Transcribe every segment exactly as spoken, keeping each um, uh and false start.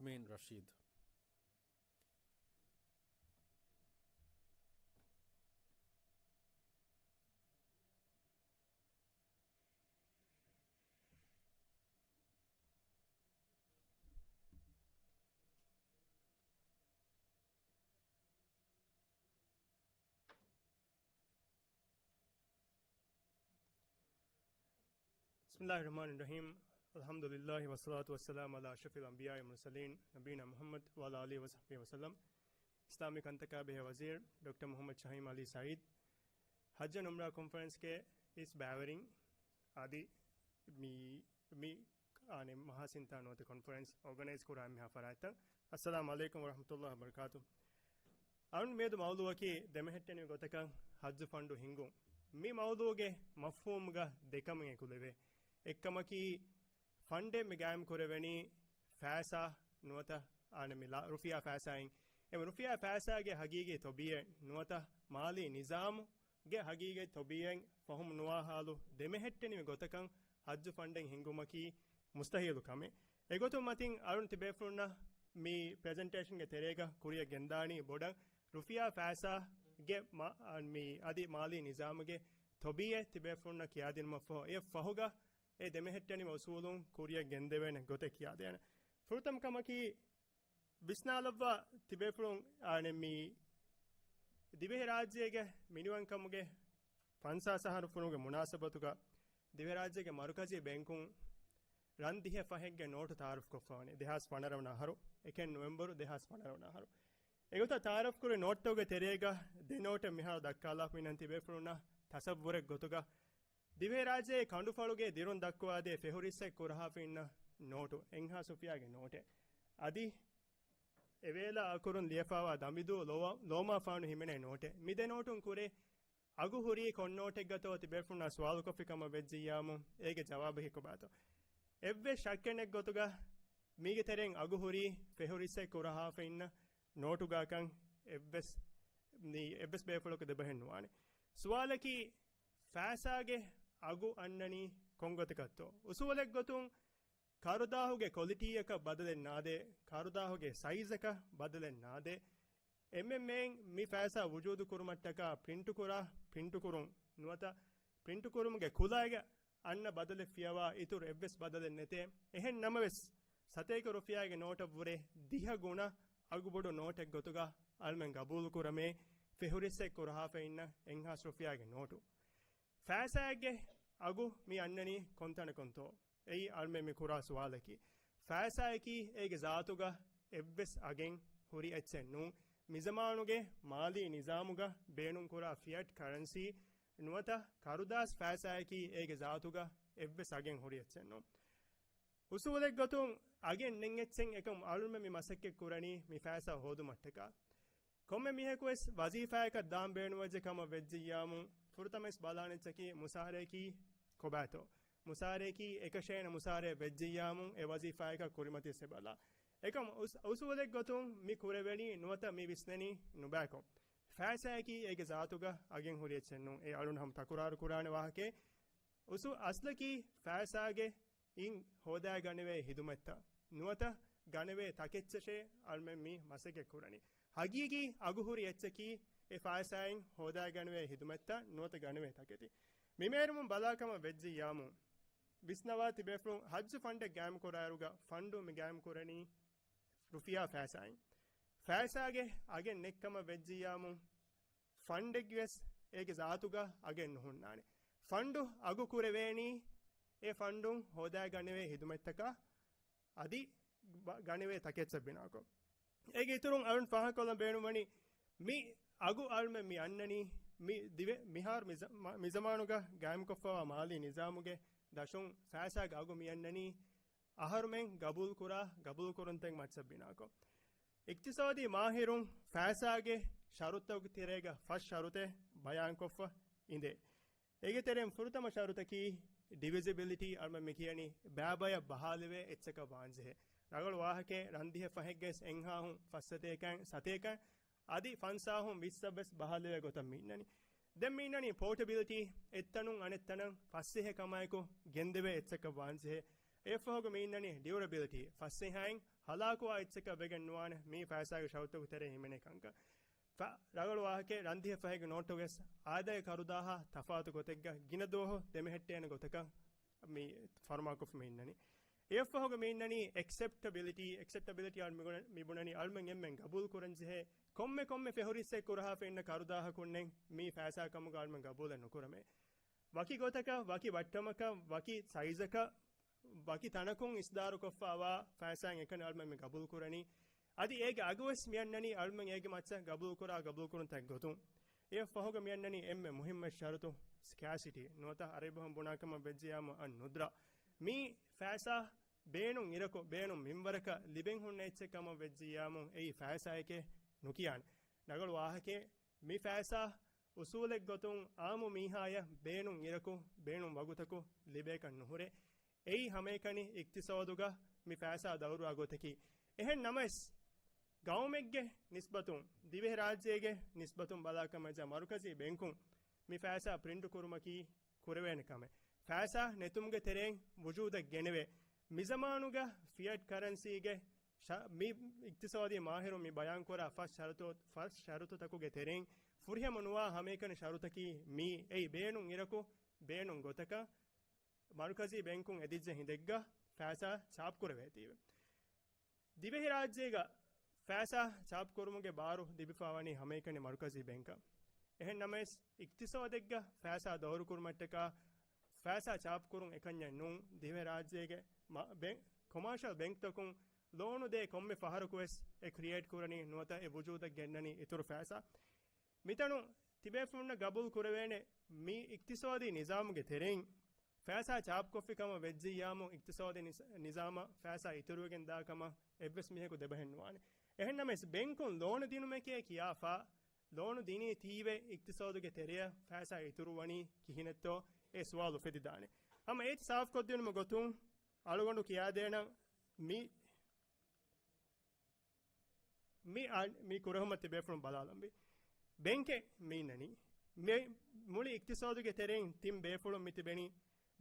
މީން ރަޝީދު. بسم الله الرحمن الرحيم. الحمد لله والصلاة والسلام على أشرف الأنبياء والمرسلين نبينا محمد وعلى آله وصحبه وسلم. އިސްލާމީ ކަންތަކާ ބެހޭ ވަޒީރު ޑޮކްޓަރ މުޙައްމަދު ޝަހީމް ޢަލީ ސަޢީދު، ޙައްޖު ޢުމްރާ ކޮންފަރެންސްގެ އިސް ބައިވެރިން އަދި މި، މި އާނެ މަހާސިންތާ ނުވަތަ ކޮންފަރެންސް އޯގަނައިޒް ކުރާ އެންމެހާ ފަރާތްތައް. އައްސަލާމު ޢަލައިކުމް ވަރަޙްމަތުﷲ ވަބަރަކާތު. އަޅުން މިއަދު މައުޟޫޢަކީ ދެމެހެއްޓެނިވި ގޮތަކަށް ޙައްޖު ފަންޑު ހިންގުން. މި މައުޟޫޢުގެ މަފްހޫމްގަ ދެކަމެއް އެކުލެވޭ. އެއްކަމަކީ، ފަންޑެއް މި ގާއިމް ކުރެވެނީ ފައިސާ ނުވަތަ އާނެ މި ރުފިޔާ ފައިސާއިން. އެ ރުފިޔާ ފައިސާގެ ހަގީގީ ތޮބީއެއް ނުވަތަ މާލީ ނިޒާމުގެ ހަގީގީ ތޮބީއެއް ފަހުމް ނުވާ ޙާލު ދެމެހެއްޓެނިވި ގޮތަކަށް ޙައްޖު ފަންޑެއް ހިންގުމަކީ މުސްތަޙީލު ކަމެއް. އެގޮތުން މަތިން އަޅުން ތިބޭފުޅުންނަށް މި ޕްރެޒެންޓޭޝަންގެ ތެރޭގަ ކުރިއަށް ގެންދާނީ ބޮޑަށް ރުފިޔާ ފައިސާގެ މަ-، މި އަދި މާލީ ނިޒާމުގެ ތޮބީއެއް ތިބޭފުޅުންނަށް ކިޔާދިނުމަށްފަހު، އެ ފަހުގަ އެ ދެމެހެއްޓެނިވި އުސޫލުން ކުރިއަށް ގެންދެވޭނެ ގޮތެއް ކިޔާދޭނެ. ފުރަތަމަ ކަމަކީ، ވިސްނާލައްވާ ތިބޭފުޅުން އާނެ މި ދިވެހިރާއްޖޭގެ މިނިވަންކަމުގެ ފަންސާސް އަހަރު ފުރުމުގެ މުނާސަބަތުގަ ދިވެހިރާއްޖޭގެ މަރުކަޒީ ބޭންކުން ރަން ދިހަ ފަހެއްގެ ނޯޓު ތައާރަފް ކޮށްފަވަނީ ދެހާސް ފަނަރަ ވަނަ އަހަރު، އެކެއް ނޮވެމްބަރު ދެހާސް ފަނަރަ ވަނަ އަހަރު. އެގޮތަށް ތައާރަފް ކުރި ނޯޓްތަކުގެ ތެރޭގަ ދެ ނޯޓެއް މިހާރު ދައްކާލާފަ މިނަން ތިބޭފުޅުންނަށް ތަސައްވުރެއް ގޮތުގަ ދިވެހިރާއްޖޭގެ ކަނޑުފަޅުގެ ދިރުން ދައްކުވާދޭ ފެހުރިއްސެއް ކުރަހާފަ އިންނަ ނޯޓު، އެއްހާސް ރުފިޔާގެ ނޯޓެއް. އަދި އެވޭލާ އަކުރުން ލިޔެފަވާ ދަމިދޫ ލޯ-، ލޯމާފާނު ހިމެނޭ ނޯޓެއް. މި ދެ ނޯޓުން ކުރެ އަގު ހުރީ ކޮން ނޯޓެއްގަތޯ ތިބޭފުޅުންނާ ސުވާލުކޮށްފި ކަމަށް ވެއްޖިއްޔާމު، އޭގެ ޖަވާބު ހިއްކުބާތޯ؟ އެއްވެސް ޝައްކެއް ނެތް ގޮތުގަ މީގެ ތެރެއިން އަގު ހުރީ ފެހުރިއްސެއް ކުރަހާފަ އިންނަ ނޯޓުގާކަން އެއްވެސް، މި އެއްވެސް ބޭފުޅަކު ދެބަހެއް ނުވާނެ. ސުވާލަކީ، ފައިސާގެ އަގު އަންނަނީ ކޮން ގޮތަކަށްތޯ؟ އުސޫލެއް ގޮތުން، ކަރުދާހުގެ ކޮލިޓީއަކަށް ބަދަލެއް ނާދޭ، ކަރުދާހުގެ ސައިޒަކަށް ބަދަލެއް ނާދޭ. އެންމެން މި ފައިސާ ވުޖޫދު ކުރުމަށްޓަކާ ޕްރިންޓު ކުރާ، ޕްރިންޓު ކުރުން ނުވަތަ ޕްރިންޓު ކުރުމުގެ ކުލައިގަ އަންނަ ބަދަލެއް ފިޔަވާ އިތުރު އެއްވެސް ބަދަލެއް ނެތޭ. އެހެން ނަމަވެސް، ސަތޭކަ ރުފިޔާގެ ނޯޓަށްވުރެ ދިހަ ގުނަ އަގުބޮޑު ނޯޓެއް ގޮތުގަ އަޅުމެން ގަބޫލު ކުރަމޭ، ފެހުރިއްސެއް ކުރަހާފަ އިންނަ އެއްހާސް ރުފިޔާގެ ނޯޓު. ފައިސާއެއްގެ އަގު މި އަންނަނީ ކޮންތަނަކުންތޯ؟ އެއީ އަޅުމެން މި ކުރާ ސުވާލަކީ. ފައިސާއަކީ އޭގެ ޒާތުގަ އެއްވެސް އަގެއް ހުރި އެއްޗެއް ނޫން. މިޒަމާނުގެ މާލީ ނިޒާމުގަ ބޭނުންކުރާ ފިއަޓް ކަރަންސީ ނުވަތަ ކަރުދާސް ފައިސާއަކީ އޭގެ ޒާތުގަ އެއްވެސް އަގެއް ހުރި އެއްޗެއް ނޫން. އުސޫލެއްގޮތުން އަގެއް ނެތް އެއްޗެއް އެކަމް އަޅުމެން މި މަސައްކަތް ކުރަނީ މި ފައިސާ ހޯދުމަށްޓަކާ. ކޮންމެ މީހަކުވެސް ވަޒީފާއަކަށް ދާން ބޭނުންވެއްޖެ ކަމަށް ވެއްޖިއްޔާމު، ފުރަތަމަސް ބަލާނެ އެއްޗަކީ މުސާރައަކީ ކޮބާތޯ؟ މުސާރައަކީ އެކަށޭނަ މުސާރައެއް ވެއްޖިއްޔާމު، އެ ވަޒީފާއަކަށް ކުރިމަތިވެސް އެބަލާ. އެކަމް އުސް-، އުސޫލެއްގޮތުން މި ކުރެވެނީ ނުވަތަ މި ވިސްނެނީ ނުބައިކޮށް. ފައިސާއަކީ އޭގެ ޒާތުގަ އަގެއް ހުރި އެއްޗެއް ނޫން. އެ އަޅުން ހަމަ ތަކުރާރު ކުރާނެ ވާހަކައެއް. އުސޫ-، އަސްލަކީ ފައިސާގެ އިން ހޯދާގަނެވޭ ހިދުމަތްތައް ނުވަތަ ގަނެވޭ ތަކެއްޗަށޭ އަޅުމެން މި މަސައްކަތް ކުރަނީ. ހަގީގީ އަގުހުރި އެއްޗަކީ އެ ފައިސާއިން ހޯދާގަނެވޭ ހިދުމަތްތައް ނުވަތަ ގަނެވޭ ތަކެތި. މި މޭރުމުން ބަލާކަމަށް ވެއްޖިއްޔާމު، ވިސްނަވާ ތިބޭފުޅުން ހައްޖު ފަންޑެއް ގާއިމް ކުރާއިރުގަ ފަންޑު މި ގާއިމް ކުރަނީ ރުފިޔާ ފައިސާއިން. ފައިސާގެ އަގެއް ނެތްކަމަށް ވެއްޖިއްޔާމު، ފަންޑެއްގެވެސް އޭގެ ޒާތުގަ އަގެއް ނުހުންނާނެ. ފަންޑު އަގު ކުރެވޭނީ އެ ފަންޑުން ހޯދާގަނެވޭ ހިދުމަތްތަކާ އަދި ބަ-، ގަނެވޭ ތަކެއްޗަށް ބިނާކޮށް. އޭގެ އިތުރުން އަޅުން ފާހަގަކޮށްލަން ބޭނުންވަނީ، މި އަގު އަޅުމެން މި އަންނަނީ، މި ދިވެ-، މިހާރު މި ޒަ-، މަ-، މިޒަމާނުގަ ގާއިމްކޮށްފަވާ މާލީ ނިޒާމުގެ ދަށުން ފައިސާގެ އަގު މި އަންނަނީ، އަހަރުމެން ގަބޫލުކުރާ ގަބޫލުކުރުންތެއް މައްޗަށް ބިނާކޮށް. އިޤްތިޞާދީ މާހިރުން ފައިސާގެ ޝަރުތަކުގެ ތެރޭގަ ފަސް ޝަރުތެއް ބަޔާންކޮށްފަ އިނދޭ. އޭގެ ތެރެއިން ފުރަތަމަ ޝަރުތަކީ ޑިވިޒިބިލިޓީ، އަޅުމެން މި ކިޔަނީ ބައިބަޔަށް ބަހާލެވޭ އެއްޗަކަށް ވާންޖެހޭ. ރަނގަޅު ވާހަކައެއް، ރަން ދިހަ ފަހެއްގައި އެންހާހުން ފަސް ސަތޭކައިން ސަތޭކައިން އަދި ފަންސާހުން ވިއްސަށްވެސް ބަހާލެވޭ ގޮތަށް މި އިންނަނީ. ދެން މި އިންނަނީ ޕޯޓަބިލިޓީ، އެއްތަނުން އަނެއްތަނަށް ފަސްސިހަ ކަމާއެކު ގެންދެވޭ އެއްޗަކަށް ވާންޖެހޭ. އެއަށްފަހުގަ މި އިންނަނީ ޑިއުރަބިލިޓީ، ފަސްސިހައިން ހަލާކުވާ އެއްޗަކަށް ވެގެން ނުވާނެ މި ފައިސާގެ ޝަރުތުގެ ތެރޭ ހިމެނޭ ކަންކަން. ފަ-، ރަނގަޅު ވާހަކައެއް، ރަންދިހަ ފަހެއްގެ ނޯޓުގަ ވެސް އާދައިގެ ކަރުދާހާ ތަފާތު ގޮތެއްގަ ގިނަ ދުވަހު ދެމެހެއްޓޭނެ ގޮތަކަށް މި ފަރުމާކޮށްފަ މި އިންނަނީ. އެއަށްފަހުގަ މި އިންނަނީ އެކްސެޕްޓަބިލިޓީ، އެކްސެޕްޓަބިލިޓީ އަޅު މި ބުނަނީ އަޅުމެން އެންމެން ގަބޫލު ކުރަން ޖެހޭ ކޮންމެ ކޮންމެ ފެހުރިއްސެއް ކުރަހާފަ އިންނަ ކަރުދާހަކުންނެއް މީ ފައިސާ ކަމުގަ އަޅުމެން ގަބޫލެއް ނުކުރަމޭ. ވަކި ގޮތަކަށް، ވަކި ވައްޓަމަކަށް، ވަކި ސައިޒަކަށް، ވަކި ތަނަކުން އިސްދާރުކޮށްފަވާ ފައިސާއެއް އެކަނި އަޅުމެން މި ގަބޫލު ކުރަނީ. އަދި އޭގެ އަގުވެސް މިއަންނަނީ އަޅުމެން އޭގެ މައްޗަށް ގަބޫލުކުރާ ގަބޫލުކުރުންތަކެއް ގޮތުން. އެއަށްފަހުގަ މިއަންނަނީ އެންމެ މުހިއްމު ޝަރުތު ސްކާސިޓީ. ނުވަތަ އަރަބިބަހުން ބުނާކަމަށް ވެއްޖިއްޔާމު އައްނުދްރާ. މީ ފައިސާ ބޭނުން އިރަކު، ބޭނުން މިންވަރަކަށް ލިބެން ހުންނަ އެއްޗެއް ކަމަށް ވެއްޖިއްޔާމު އެއީ ފައިސާއެކޭ ނުކިޔާނެ. ރަނގަޅު ވާހަކައެއް، މި ފައިސާ އުސޫލެއްގޮތުން އާއްމު މީހާޔަށް ބޭނުން އިރަކު، ބޭނުން ވަގުތަކު ލިބޭކަށް ނުހުރޭ. އެއީ ހަމައެކަނި އިޤްތިޞާދުގަ މި ފައިސާ ދައުރުވާ ގޮތަކީ. އެހެން ނަމަވެސް، ގައުމެއްގެ ނިސްބަތުން، ދިވެހިރާއްޖޭގެ ނިސްބަތުން ބަލާކަމަށް މަރުކަޒީ ބެންކުން މި ފައިސާ ޕްރިންޓު ކުރުމަކީ ކުރެވޭނެ ކަމެއް. ފައިސާ ނެތުމުގެ ތެރެއިން ވުޖޫދަށް ގެނެވޭ. މިޒަމާނުގަ ފިއަޓް ކަރަންސީގެ ޝަ-، މި އިޤްތިޞާދީ މާހިރުން މި ބަޔާންކުރާ ފަސް ޝަރުތު-، ފަސް ޝަރުތުތަކުގެ ތެރެއިން ފުރިހަމަ ނުވާ ހަމައެކަނި ޝަރުތަކީ މީ. އެއީ ބޭނުން އިރަކު، ބޭނުން ގޮތަކަށް މަރުކަޒީ ބެންކުން އެދިއްޖެ ހިނދެއްގަ ފައިސާ ޗާޕް ކުރެވޭތީވެ. ދިވެހިރާއްޖޭގަ ފައިސާ ޗާޕް ކުރުމުގެ ބާރު ލިބިފަ ވަނީ ހަމައެކަނި މަރުކަޒީ ބެންކަށް. އެހެން ނަމަވެސް، އިޤްތިޞާދެއްގަ ފައިސާ ދައުރު ކުރުމަށްޓަކާ ފައިސާ ޗާޕް ކުރުން އެކަންޏެއް ނޫން. ދިވެހިރާއްޖޭގެ މަ-، ބެން-، ކޮމާޝަލް ބެންކްތަކުން ލޯނު ދޭ ކޮންމެ ފަހަރަކުވެސް އެ ކްރިއޭޓް ކުރަނީ ނުވަތަ އެ ވުޖޫދަށް ގެންނަނީ އިތުރު ފައިސާ. މިތަނުން ތިބޭފުޅުންނަށް ގަބޫލު ކުރެވޭނެ މި އިޤްތިޞާދީ ނިޒާމުގެ ތެރެއިން ފައިސާ ޗާޕްކޮށްފި ކަމަށް ވެއްޖިއްޔާމު އިޤްތިޞާދީ ނިޒ-، ނިޒާމަށް ފައިސާ އިތުރުވެގެން ދާ ކަމަށް އެއްވެސް މީހަކު ދެބަހެއް ނުވާނެ. އެހެން ނަމަވެސް ބެންކުން ލޯނު ދިނުމެކޭ ކިޔާފަ، ލޯނު ދިނީ ތީވެ އިޤްތިޞާދުގެ ތެރެއަށް ފައިސާ އިތުރުވަނީ ކިހިނެއްތޯ އެ ސުވާލު އުފެދިދާނެ. ހަމަ އޭތި ސާފުކޮށްދިނުމުގެ ގޮތުން އަޅުގަނޑު ކިޔާދޭނަން މި މި އާ-، މި ކުރެހުމަށް ތިބޭފުޅުން ބަލާލަންވީ. ބެންކެއް މި އިންނަނީ. މި މުޅި އިޤްތިޞާދުގެ ތެރެއިން ތިން ބޭފުޅުން މި ތިބެނީ.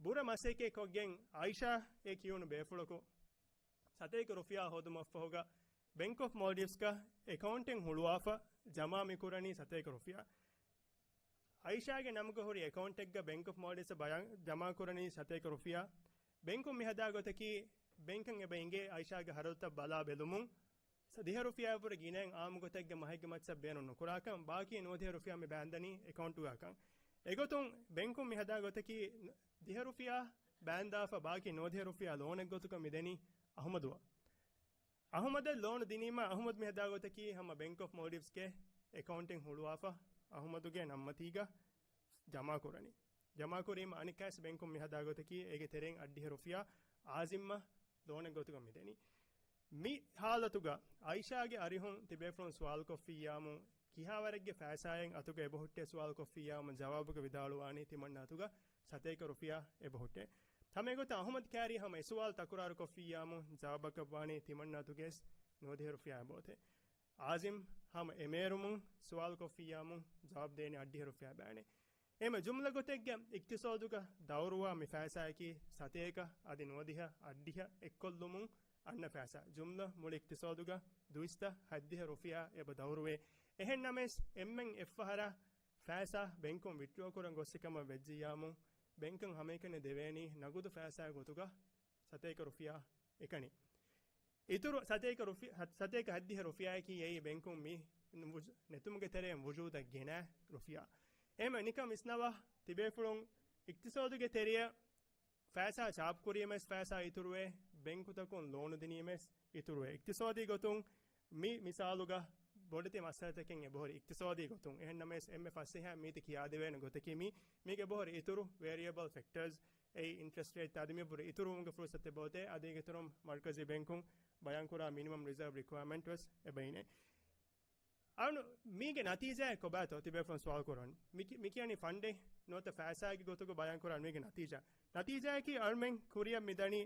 ބުރަ މަސައްކަތް ކޮށްގެން އައިޝާ އޭ ކިޔުނު ބޭފުޅަކު ސަތޭކަ ރުފިޔާ ހޯދުމަށްފަހުގަ ބެންކް އޮފް މޯލްޑިވްސްގަ އެކައުންޓެއް ހުޅުވާފަ ޖަމާ މި ކުރަނީ ސަތޭކަ ރުފިޔާ. އައިޝާގެ ނަމުގަ ހުރި އެކައުންޓެއްގަ ބެންކް އޮފް މޯލްޑިވްސް ބަޔާން ޖަމާ ކުރަނީ ސަތޭކަ ރުފިޔާ. ބެންކުން މިހަދާ ގޮތަކީ، ބެންކަށް އެބަ އިނގޭ އައިޝާގެ ހަރަދުތައް ބަލާ ބެލުމުން، ސަ-، ދިހަ ރުފިޔާއަށްވުރެ ގިނައިން އާއްމު ގޮތެއްގެ މަހެއްގެ މައްޗަށް ބޭނުން ނުކުރާކަން، ބާކީ ނުވަދިހަ ރުފިޔާ މި ބާންދަނީ އެކައުންޓުގަކަން. އެގޮތުން ބެންކުން މިހަދާ ގޮތަކީ، ދިހަ ރުފިޔާ ބާންދާފަ ބާކީ ނުވަދިހަ ރުފިޔާ ލޯނެއްގޮތުގަ މިދެނީ އަހުމަދުއަށް. އަހުމަދަށް ލޯނު ދިނީމަ، އަހުމަދު މިހަދާ ގޮތަކީ ހަމަ ބެންކް އޮފް މޯލްޑިވްސްގެ އެކައުންޓެއް ހުޅުވާފަ އަހުމަދުގެ ނަންމަތީގަ ޖަމާކުރަނީ. ޖަމާކުރީމަ އަނެއްކާވެސް ބެންކުން މިހަދާ ގޮތަކީ އޭގެ ތެރެއިން އަށްޑިހަ ރުފިޔާ އާޒިމްއަށް ލޯނެއް ގޮތުގަ މިދެނީ. މި ހާލަތުގަ އައިޝާގެ އަރިހުން ތިބޭފުޅުން ސުވާލުކޮށްފިއްޔާމު، ކިހާވަރެއްގެ ފައިސާއެއް އަތުގަ އެބަހުއްޓޭ ސުވާލުކޮށްފިއްޔާމު، ޖަވާބުގަ ވިދާޅުވާނީ ތިމަންނަ އަތުގަ ސަތޭކަ ރުފިޔާ އެބަހުއްޓޭ. ހަމަ އެގޮތަށް އަހުމަދު ކާރީ ހަމަ އެ ސުވާލު ތަކުރާރުކޮށްފިއްޔާމު، ޖަވާބަކަށްވާނީ ތިމަންނަ އަތުގައި ނުވަދިހަ ރުފިޔާ އެބައޮތޭ. އާޒިމް ހަމަ އެމޭރުމުން ސުވާލުކޮށްފިއްޔާމު، ޖަވާބު ދޭނީ އަށްޑިހަ ރުފިޔާ ބާނެ. އެހެންމެ ޖުމްލަ ގޮތެއްގަ އިޤްތިޞާދުގަ ދައުރުވާ މި ފައިސާއަކީ ސަތޭކަ އަދި ނުވަދިހަ އަށްޑިހަ އެއްކޮށްލުމުން އަންނަ ފައިސާ. ޖުމްލަ މުޅި އިޤްތިޞާދުގަ ދުއިސައްތަ ހަތްދިހަ ރުފިޔާ އެބަ ދައުރުވޭ. އެހެން ނަމަވެސް، އެންމެން އެއްފަހަރާ ފައިސާ ބެންކުން ވިތްޑްރޯ ކުރަން ގޮއްސި ކަމަށް ވެއްޖިއްޔާމު، ބެންކުން ހަމައެކަނި ދެވޭނީ ނަގުދު ފައިސާ ގޮތުގަ ސަތޭކަ ރުފިޔާ އެކަނި. އިތުރު ސަތޭކަ ރުފި-، ހަ-، ސަތޭކަ ހަތްދިހަ ރުފިޔާއަކީ އެއީ ބެންކުން މި ވުޖު-، ނެތުމުގެ ތެރެއިން ވުޖޫދަށް ގެނައި ރުފިޔާ. އެހެންމެ ނިކަން ވިސްނަވާ، ތިބޭފުޅުން އިޤްތިޞާދުގެ ތެރެއަށް ފައިސާ ޗާޕްކުރީމަވެސް ފައިސާ އިތުރުވޭ، ބެންކުތަކުން ލޯނު ދިނީމަވެސް އިތުރުވޭ. އިޤްތިޞާދީ ގޮތުން މި މިސާލުގަ ބޮޑެތި މައްސަލަތަކެއް އެބަހުރި އިޤްތިޞާދީ ގޮތުން. އެހެން ނަމަވެސް، އެންމެ ފަސޭހަ މީތި ކިޔާދެވޭނެ ގޮތަކީ މީ، މީގެ އެބަހުރި އިތުރު ވޭރިއެބަލް ފެކްޓާސް، އެއީ އިންޓްރެސްޓް ރޭޓް އަދި މި އެބަހުރި އިތުރުވުމުގެ ފުރުސަތެއް އެބައޮތޭ. އަދި އޭގެ އިތުރުން މަރުކަޒީ ބެންކުން ބަޔާންކުރާ މިނިމަމް ރިޒާވް ރިކުއަރމަންޓް ވެސް އެބައިނޭ. އަޅު މީގެ ނަތީޖާއެއް ކޮބާތޯ ތިބޭފުޅުން ސުވާލު ކުރަން؟ މި ކި-، މި ކިޔަނީ ފަންޑެއް ނުވަތަ ފައިސާގެ ގޮތުގަ ބަޔާންކުރާ މީގެ ނަތީޖާ. ނަތީޖާއަކީ އަޅުމެން ކުރިއަށް މިދަނީ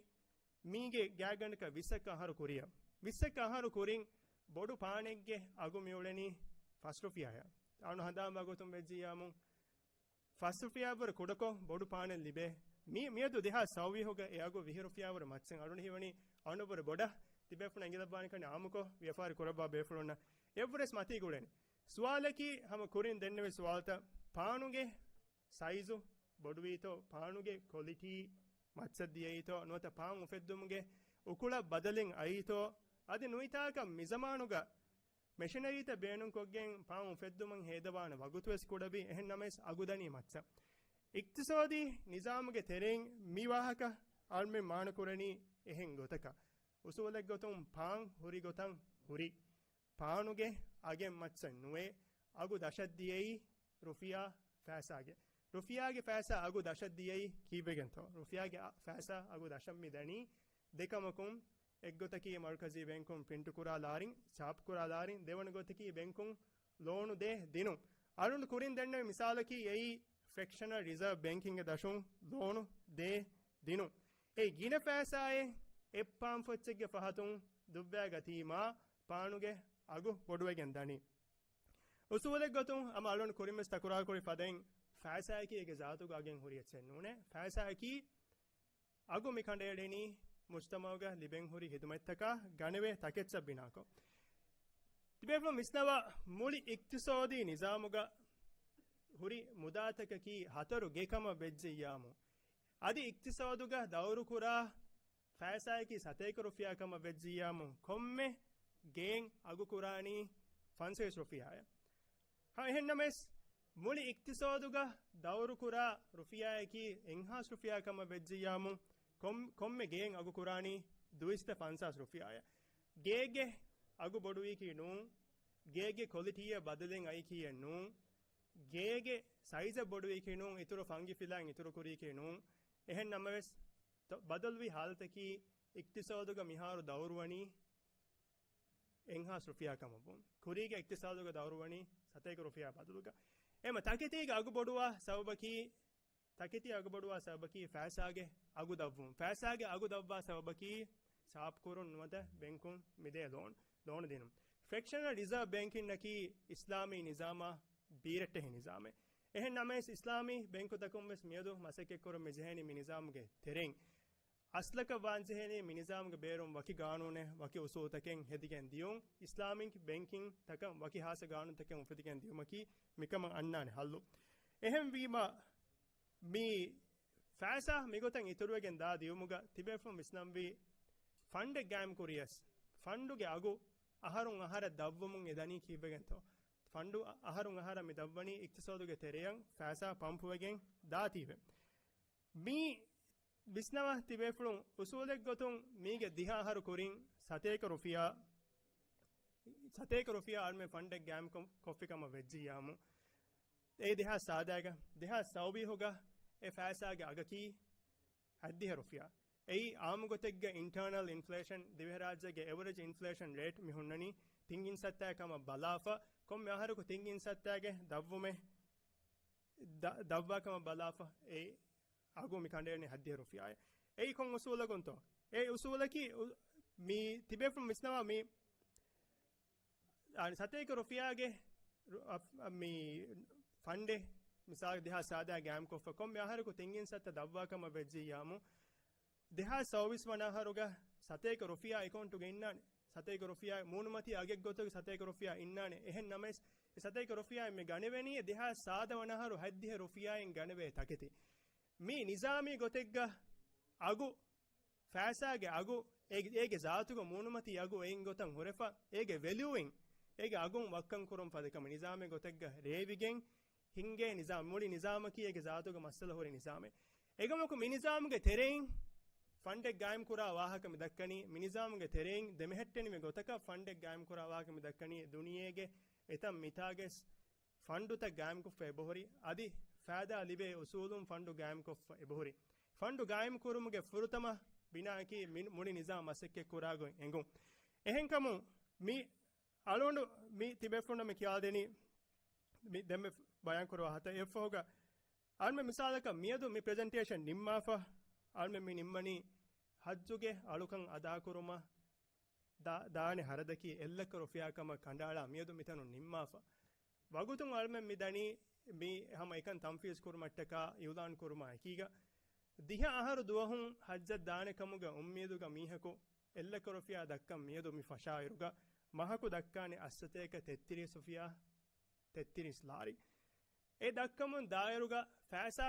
މީގެ ގާތްގަނޑަކަށް ވިއްސަކަށް އަހަރު ކުރިއަށް. ވިއްސަކަށް އަހަރު ކުރިން ބޮޑު ޕާނެއްގެ އަގު މިއުޅެނީ ފަސް ރުފިޔާއަށް. އަޅު ހަނދާންވާ ގޮތުން ވެއްޖިއްޔާމު، ފަސް ރުފިޔާއަށްވުރެ ކުޑަކޮށް ބޮޑު ޕާނެއް ލިބޭ. މި-، މިއަދު ދެހާސް ސައުވީހުގަ އެ އަގު ވިހި ރުފިޔާއަށްވުރެ މައްޗަށް އަޅުން ހީވަނީ އަނެއްވުރެ ބޮޑަށް. ތިބޭފުޅުން އެނގިލައްވާނެ ކަން އާއްމުކޮށް ވިޔަފާރި ކުރައްވާ ބޭފުޅުންނަށް އެއްވުރެސް މަތީ ގުޅެނީ. ސުވާލަކީ ހަމަ ކުރިން ދެންނެވި ސުވާލުތައް، ޕާނުގެ ސައިޒު ބޮޑުވީތޯ، ޕާނުގެ ކޮލިޓީ މައްޗަށް ދިޔައީތޯ، ނުވަތަ ޕާން އުފެއްދުމުގެ އުކުޅަށް ބަދަލެއް އައީތޯ، އަދި ނުވަތަ މިޒަމާނުގަ މެޝިނަރީތައް ބޭނުންކޮށްގެން ޕާން އުފެއްދުމަށް ހޭދަވާނެ ވަގުތުވެސް ކުޑަވި، އެހެން ނަމަވެސް އަގު ދަނީ މައްޗަށް. އިޤްތިޞާދީ ނިޒާމުގެ ތެރެއިން މި ވާހަކަ އަޅުމެން މާނަ ކުރަނީ އެހެން ގޮތަކަށް. އުސޫލެއްގޮތުން ޕާން ހުރި ގޮތަށް ހުރި. ޕާނުގެ އަގެއް މައްޗަށް ނުވޭ، އަގު ދަށަށް ދިޔައީ ރުފިޔާ ފައިސާގެ. ރުފިޔާގެ ފައިސާ އަގު ދަށަށް ދިޔައީ ކީއްވެގެންތޯ؟ ރުފިޔާގެ އަ-، ފައިސާ އަގު ދަށަށް މި ދަނީ ދެކަމަކުން، އެއްގޮތަކީ މަރުކަޒީ ބޭންކުން ޕްރިންޓު ކުރާ ލާރިން، ޗާޕް ކުރާ ލާރިން، ދެވަނަ ގޮތަކީ ބޭންކުން ލޯނު ދޭ ދިނުން. އަޅުން ކުރިން ދެންނެވި މިސާލަކީ އެއީ ފްރެކްޝަނަލް ރިޒަރވް ބޭންކިންގެ ދަށުން ލޯނު ދޭ ދިނުން. އެ ގިނަ ފައިސާއެއް އެއް ޕާން ފޮއްޗެއްގެ ފަހަތުން ދުއްވާގަތީމާ، ޕާނުގެ އަގު ބޮޑުވެގެން ދަނީ. އުސޫލެއްގޮތުން ހަމަ އަޅުން ކުރިންވެސް ތަކުރާރުކުރި ފަދައިން، ފައިސާއަކީ އޭގެ ޒާތުގަ އަގެއް ހުރި އެއްޗެއް ނޫނޭ. ފައިސާއަކީ އަގު މި ކަނޑައެޅެނީ މުޖްތަމަޢުގަ ލިބެން ހުރި ހިދުމަތްތަކާ ގަނެވޭ ތަކެއްޗަށް ބިނާކޮށް. ތިބޭފުޅުން ވިސްނަވާ، މުޅި އިޤްތިޞާދީ ނިޒާމުގަ ހުރި މުދާތަކަކީ ހަތަރު ގޭ ކަމަށް ވެއްޖެއްޔާމު، އަދި އިޤްތިޞާދުގަ ދައުރުކުރާ ފައިސާއަކީ ސަތޭކަ ރުފިޔާ ކަމަށް ވެއްޖިއްޔާމު، ކޮންމެ ގޭން އަގުކުރާނީ ފަންސަވީސް ރުފިޔާއެއް. ހަ، އެހެންނަމަވެސް، މުޅި އިޤްތިޞާދުގަ ދައުރުކުރާ ރުފިޔާއަކީ އެއްހާސް ރުފިޔާ ކަމަށް ވެއްޖިއްޔާމު، ކޮން-، ކޮންމެ ގޭން އަގުކުރާނީ ދުއިސައްތަ ފަންސާސް ރުފިޔާއެއް. ގޭގެ އަގު ބޮޑުވީކީ ނޫން، ގޭގެ ކޮލިޓީއަށް ބަދަލެއް އައީކީއެއް ނޫން، ގޭގެ ސައިޒަށް ބޮޑުވީކީ ނޫން، އިތުރު ފަންގި ފިލާއިން އިތުރު ކުރީކީ ނޫން. އެހެން ނަމަވެސް، ތ-، ބަދަލުވި ހާލަތަކީ އިޤްތިޞާދުގަ މިހާރު ދައުރުވަނީ އެއްހާސް ރުފިޔާ ކަމަށްވުން. ކުރީގެ އިޤްތިޞާދުގަ ދައުރުވަނީ ސަތޭކަ ރުފިޔާ ބަދަލުގަ. އެމަ ތަކެތީގެ އަގު ބޮޑުވާ ސަބަބަކީ، ތަކެތީ އަގު ބޮޑުވާ ސަބަބަކީ ފައިސާގެ އަގު ދަށްވުން. ފައިސާގެ އަގު ދަށްވާ ސަބަބަކީ ޗާޕް ކުރުން ނުވަތަ ބެންކުން މިދޭ ލޯން، ލޯނު ދިނުން. ފްރެކްޝަނަލް ރިޒަރވް ބޭންކިންއަކީ އިސްލާމީ ނިޒާމާ ބީރައްޓެހި ނިޒާމެއް. އެހެން ނަމަވެސް، އިސްލާމީ ބެންކުތަކުން ވެސް މިއަދު މަސައްކަތްކުރަން މިޖެހޭނީ މި ނިޒާމުގެ ތެރެއިން. އަސްލަކަށް ވާންޖެހޭނީ މި ނިޒާމުގެ ބޭރުން ވަކި ގާނޫނެއް، ވަކި އުސޫލުތަކެއް ހެދިގެން ދިޔުން، އިސްލާމީ ބޭންކިން ތަކަށް ވަކި ހާއްސަ ގާނޫނުތަކެއް އުފެދިގެން ދިޔުމަކީ މިކަމަށް އަންނާނެ ހައްލު. އެހެންވީމަ، މި ފައިސާ މިގޮތަށް އިތުރުވެގެން ދާ ދިޔުމުގަ ތިބޭފުޅުން ވިސްނަންވީ، ފަންޑެއް ގާއިމް ކުރިޔަސް، ފަންޑުގެ އަގު އަހަރުން އަހަރަށް ދަށްވަމުން އެ ދަނީ ކީއްވެގެންތޯ؟ ފަންޑު އަ-، އަހަރުން އަހަރަށް މި ދަށްވަނީ އިޤްތިޞާދުގެ ތެރެއަށް ފައިސާ ޕަމްޕުވެގެން ދާތީވެ. މި ވިސްނަވާ ތިބޭފުޅުން އުސޫލެއްގޮތުން މީގެ ދިހަ އަހަރު ކުރިން ސަތޭކަ ރުފިޔާ، ސަތޭކަ ރުފިޔާ އަޅުމެން ފަންޑެއް ގާއިމް ކޮ-، ކޮށްފި ކަމަށް ވެއްޖިއްޔާމު، އެ ދެހާސް ސާދައިގަ، ދެހާސް ސައުވީހުގަ އެ ފައިސާގެ އަގަކީ ހަތްދިހަ ރުފިޔާ. އެއީ އާއްމު ގޮތެއްގަ އިންޓާނަލް އިންފްލޭޝަން، ދިވެހިރާއްޖޭގެ އެވަރޭޖް އިންފްލޭޝަން ރޭޓް މި ހުންނަނީ ތިން ގިންސައްތައާ ކަމަށް ބަލާފަ، ކޮންމެ އަހަރަކު ތިން ގިންސައްތައާގެ ދަށްވުމެއް ދަ-، ދަށްވާ ކަމަށް ބަލާފަ، އެ އަގު މި ކަނޑައެޅުނީ ހަތްދިހަ ރުފިޔާއެއް. އެއީ ކޮން އުސޫލަކުންތޯ؟ އެ އުސޫލަކީ އު-، މި ތިބޭފުޅުން ވިސްނަވާ މި އަ، ސަތޭކަ ރުފިޔާގެ ރު-، އަ، މި ފަންޑެއް މިސާލު ދެހާސް ސާދައާ ގާއިމްކޮށްފަ ކޮންމެ އަހަރަކު ތިން ގިންސައްތަ ދަށްވާ ކަމަށް ވެއްޖިއްޔާމު، ދެހާސް ސައުވީސް ވަނަ އަހަރުގަ ސަތޭކަ ރުފިޔާ އެކައުންޓުގަ އިންނާނެ. ސަތޭކަ ރުފިޔާ މޫނުމަތީ އަގެއް ގޮތުގަ ސަތޭކަ ރުފިޔާ އިންނާނެ. އެހެން ނަމަވެސް، އެ ސަތޭކަ ރުފިޔާ މި ގަނެވެނީ ދެހާސް ސާދަ ވަނަ އަހަރު ހަތްދިހަ ރުފިޔާއިން ގަނެވޭ ތަކެތި. މި ނިޒާމީ ގޮތެއްގަ އަގު ފައިސާގެ އަގު އޭގެ، އޭގެ ޒާތުގަ މޫނުމަތީ އަގު އެއިން ގޮތަށް ހުރެފަ، އޭގެ ވެލިއުއިން، އޭގެ އަގުން ވައްކަން ކުރުން ފަދަ ކަމަށް ނިޒާމެއް ގޮތެއްގަ ރޭވިގެން ހިންގޭ ނިޒާމް، މުޅި ނިޒާމަކީ އޭގެ ޒާތުގަ މައްސަލަ ހުރި ނިޒާމެއް. އެކަމަކު މި ނިޒާމުގެ ތެރެއިން ފަންޑެއް ގާއިމް ކުރާ ވާހަކަ މި ދައްކަނީ، މި ނިޒާމުގެ ތެރެއިން ދެމެހެއްޓެނިވި ގޮތަކަށް ފަންޑެއް ގާއިމް ކުރާ ވާހަކަ މި ދައްކަނީ، ދުނިޔޭގެ އެތައް މިތާގަސް ފަންޑުތައް ގާއިމްކޮށްފަ އެބަހުރި، އަދި ފައިދާ ލިބޭ އުސޫލުން ފަންޑު ގާއިމްކޮށްފަ އެބަހުރި. ފަންޑު ގާއިމްކުރުމުގެ ފުރަތަމަ ބިނާއަކީ މި-، މުޅި ނިޒާމް މަސައްކަތްކުރާ ގޮތް އެނގުން. އެހެންކަމުން މި އަޅުގަނޑު މި ތިބޭފުޅުންނަށް މި ކިޔާދެނީ މި ދެންމެ ބަޔާންކުރަވާ ހަތަ އެއްފަހުގަ އަޅުމެ މިސާލަކަށް މިއަދު މި ޕްރެޒެންޓޭޝަން ނިންމާފަ، އަޅުމެ މި ނިންމަނީ ޙައްޖުގެ އަޅުކަން އަދާކުރުމަށް ދާ-، ދާނެ ހަރަދަކީ އެއްލައްކަ ރުފިޔާ ކަމަށް ކަނޑައަޅާ މިއަދު މިތަނުން ނިންމާފަ. ވަގުތުން އަޅުމެން މި ދަނީ މި ހަމަ އެކަން ތަންފީޒް ކުރުމަށްޓަކާ އިޢުލާން ކުރުމާ އެކީގަ، ދިހަ އަހަރު ދުވަހުން ޙައްޖަށް ދާނެ ކަމުގެ އުއްމީދުގަ މީހަކު އެއްލައްކަ ރުފިޔާ ދައްކަން މިއަދު މި ފަށާއިރުގަ މަހަކު ދައްކާނެ އަށްސަތޭކަ ތެއްތިރީސް ރުފިޔާ ތެއްތިރީސް ލާރި. އެ ދައްކަމުން ދާއިރުގަ ފައިސާ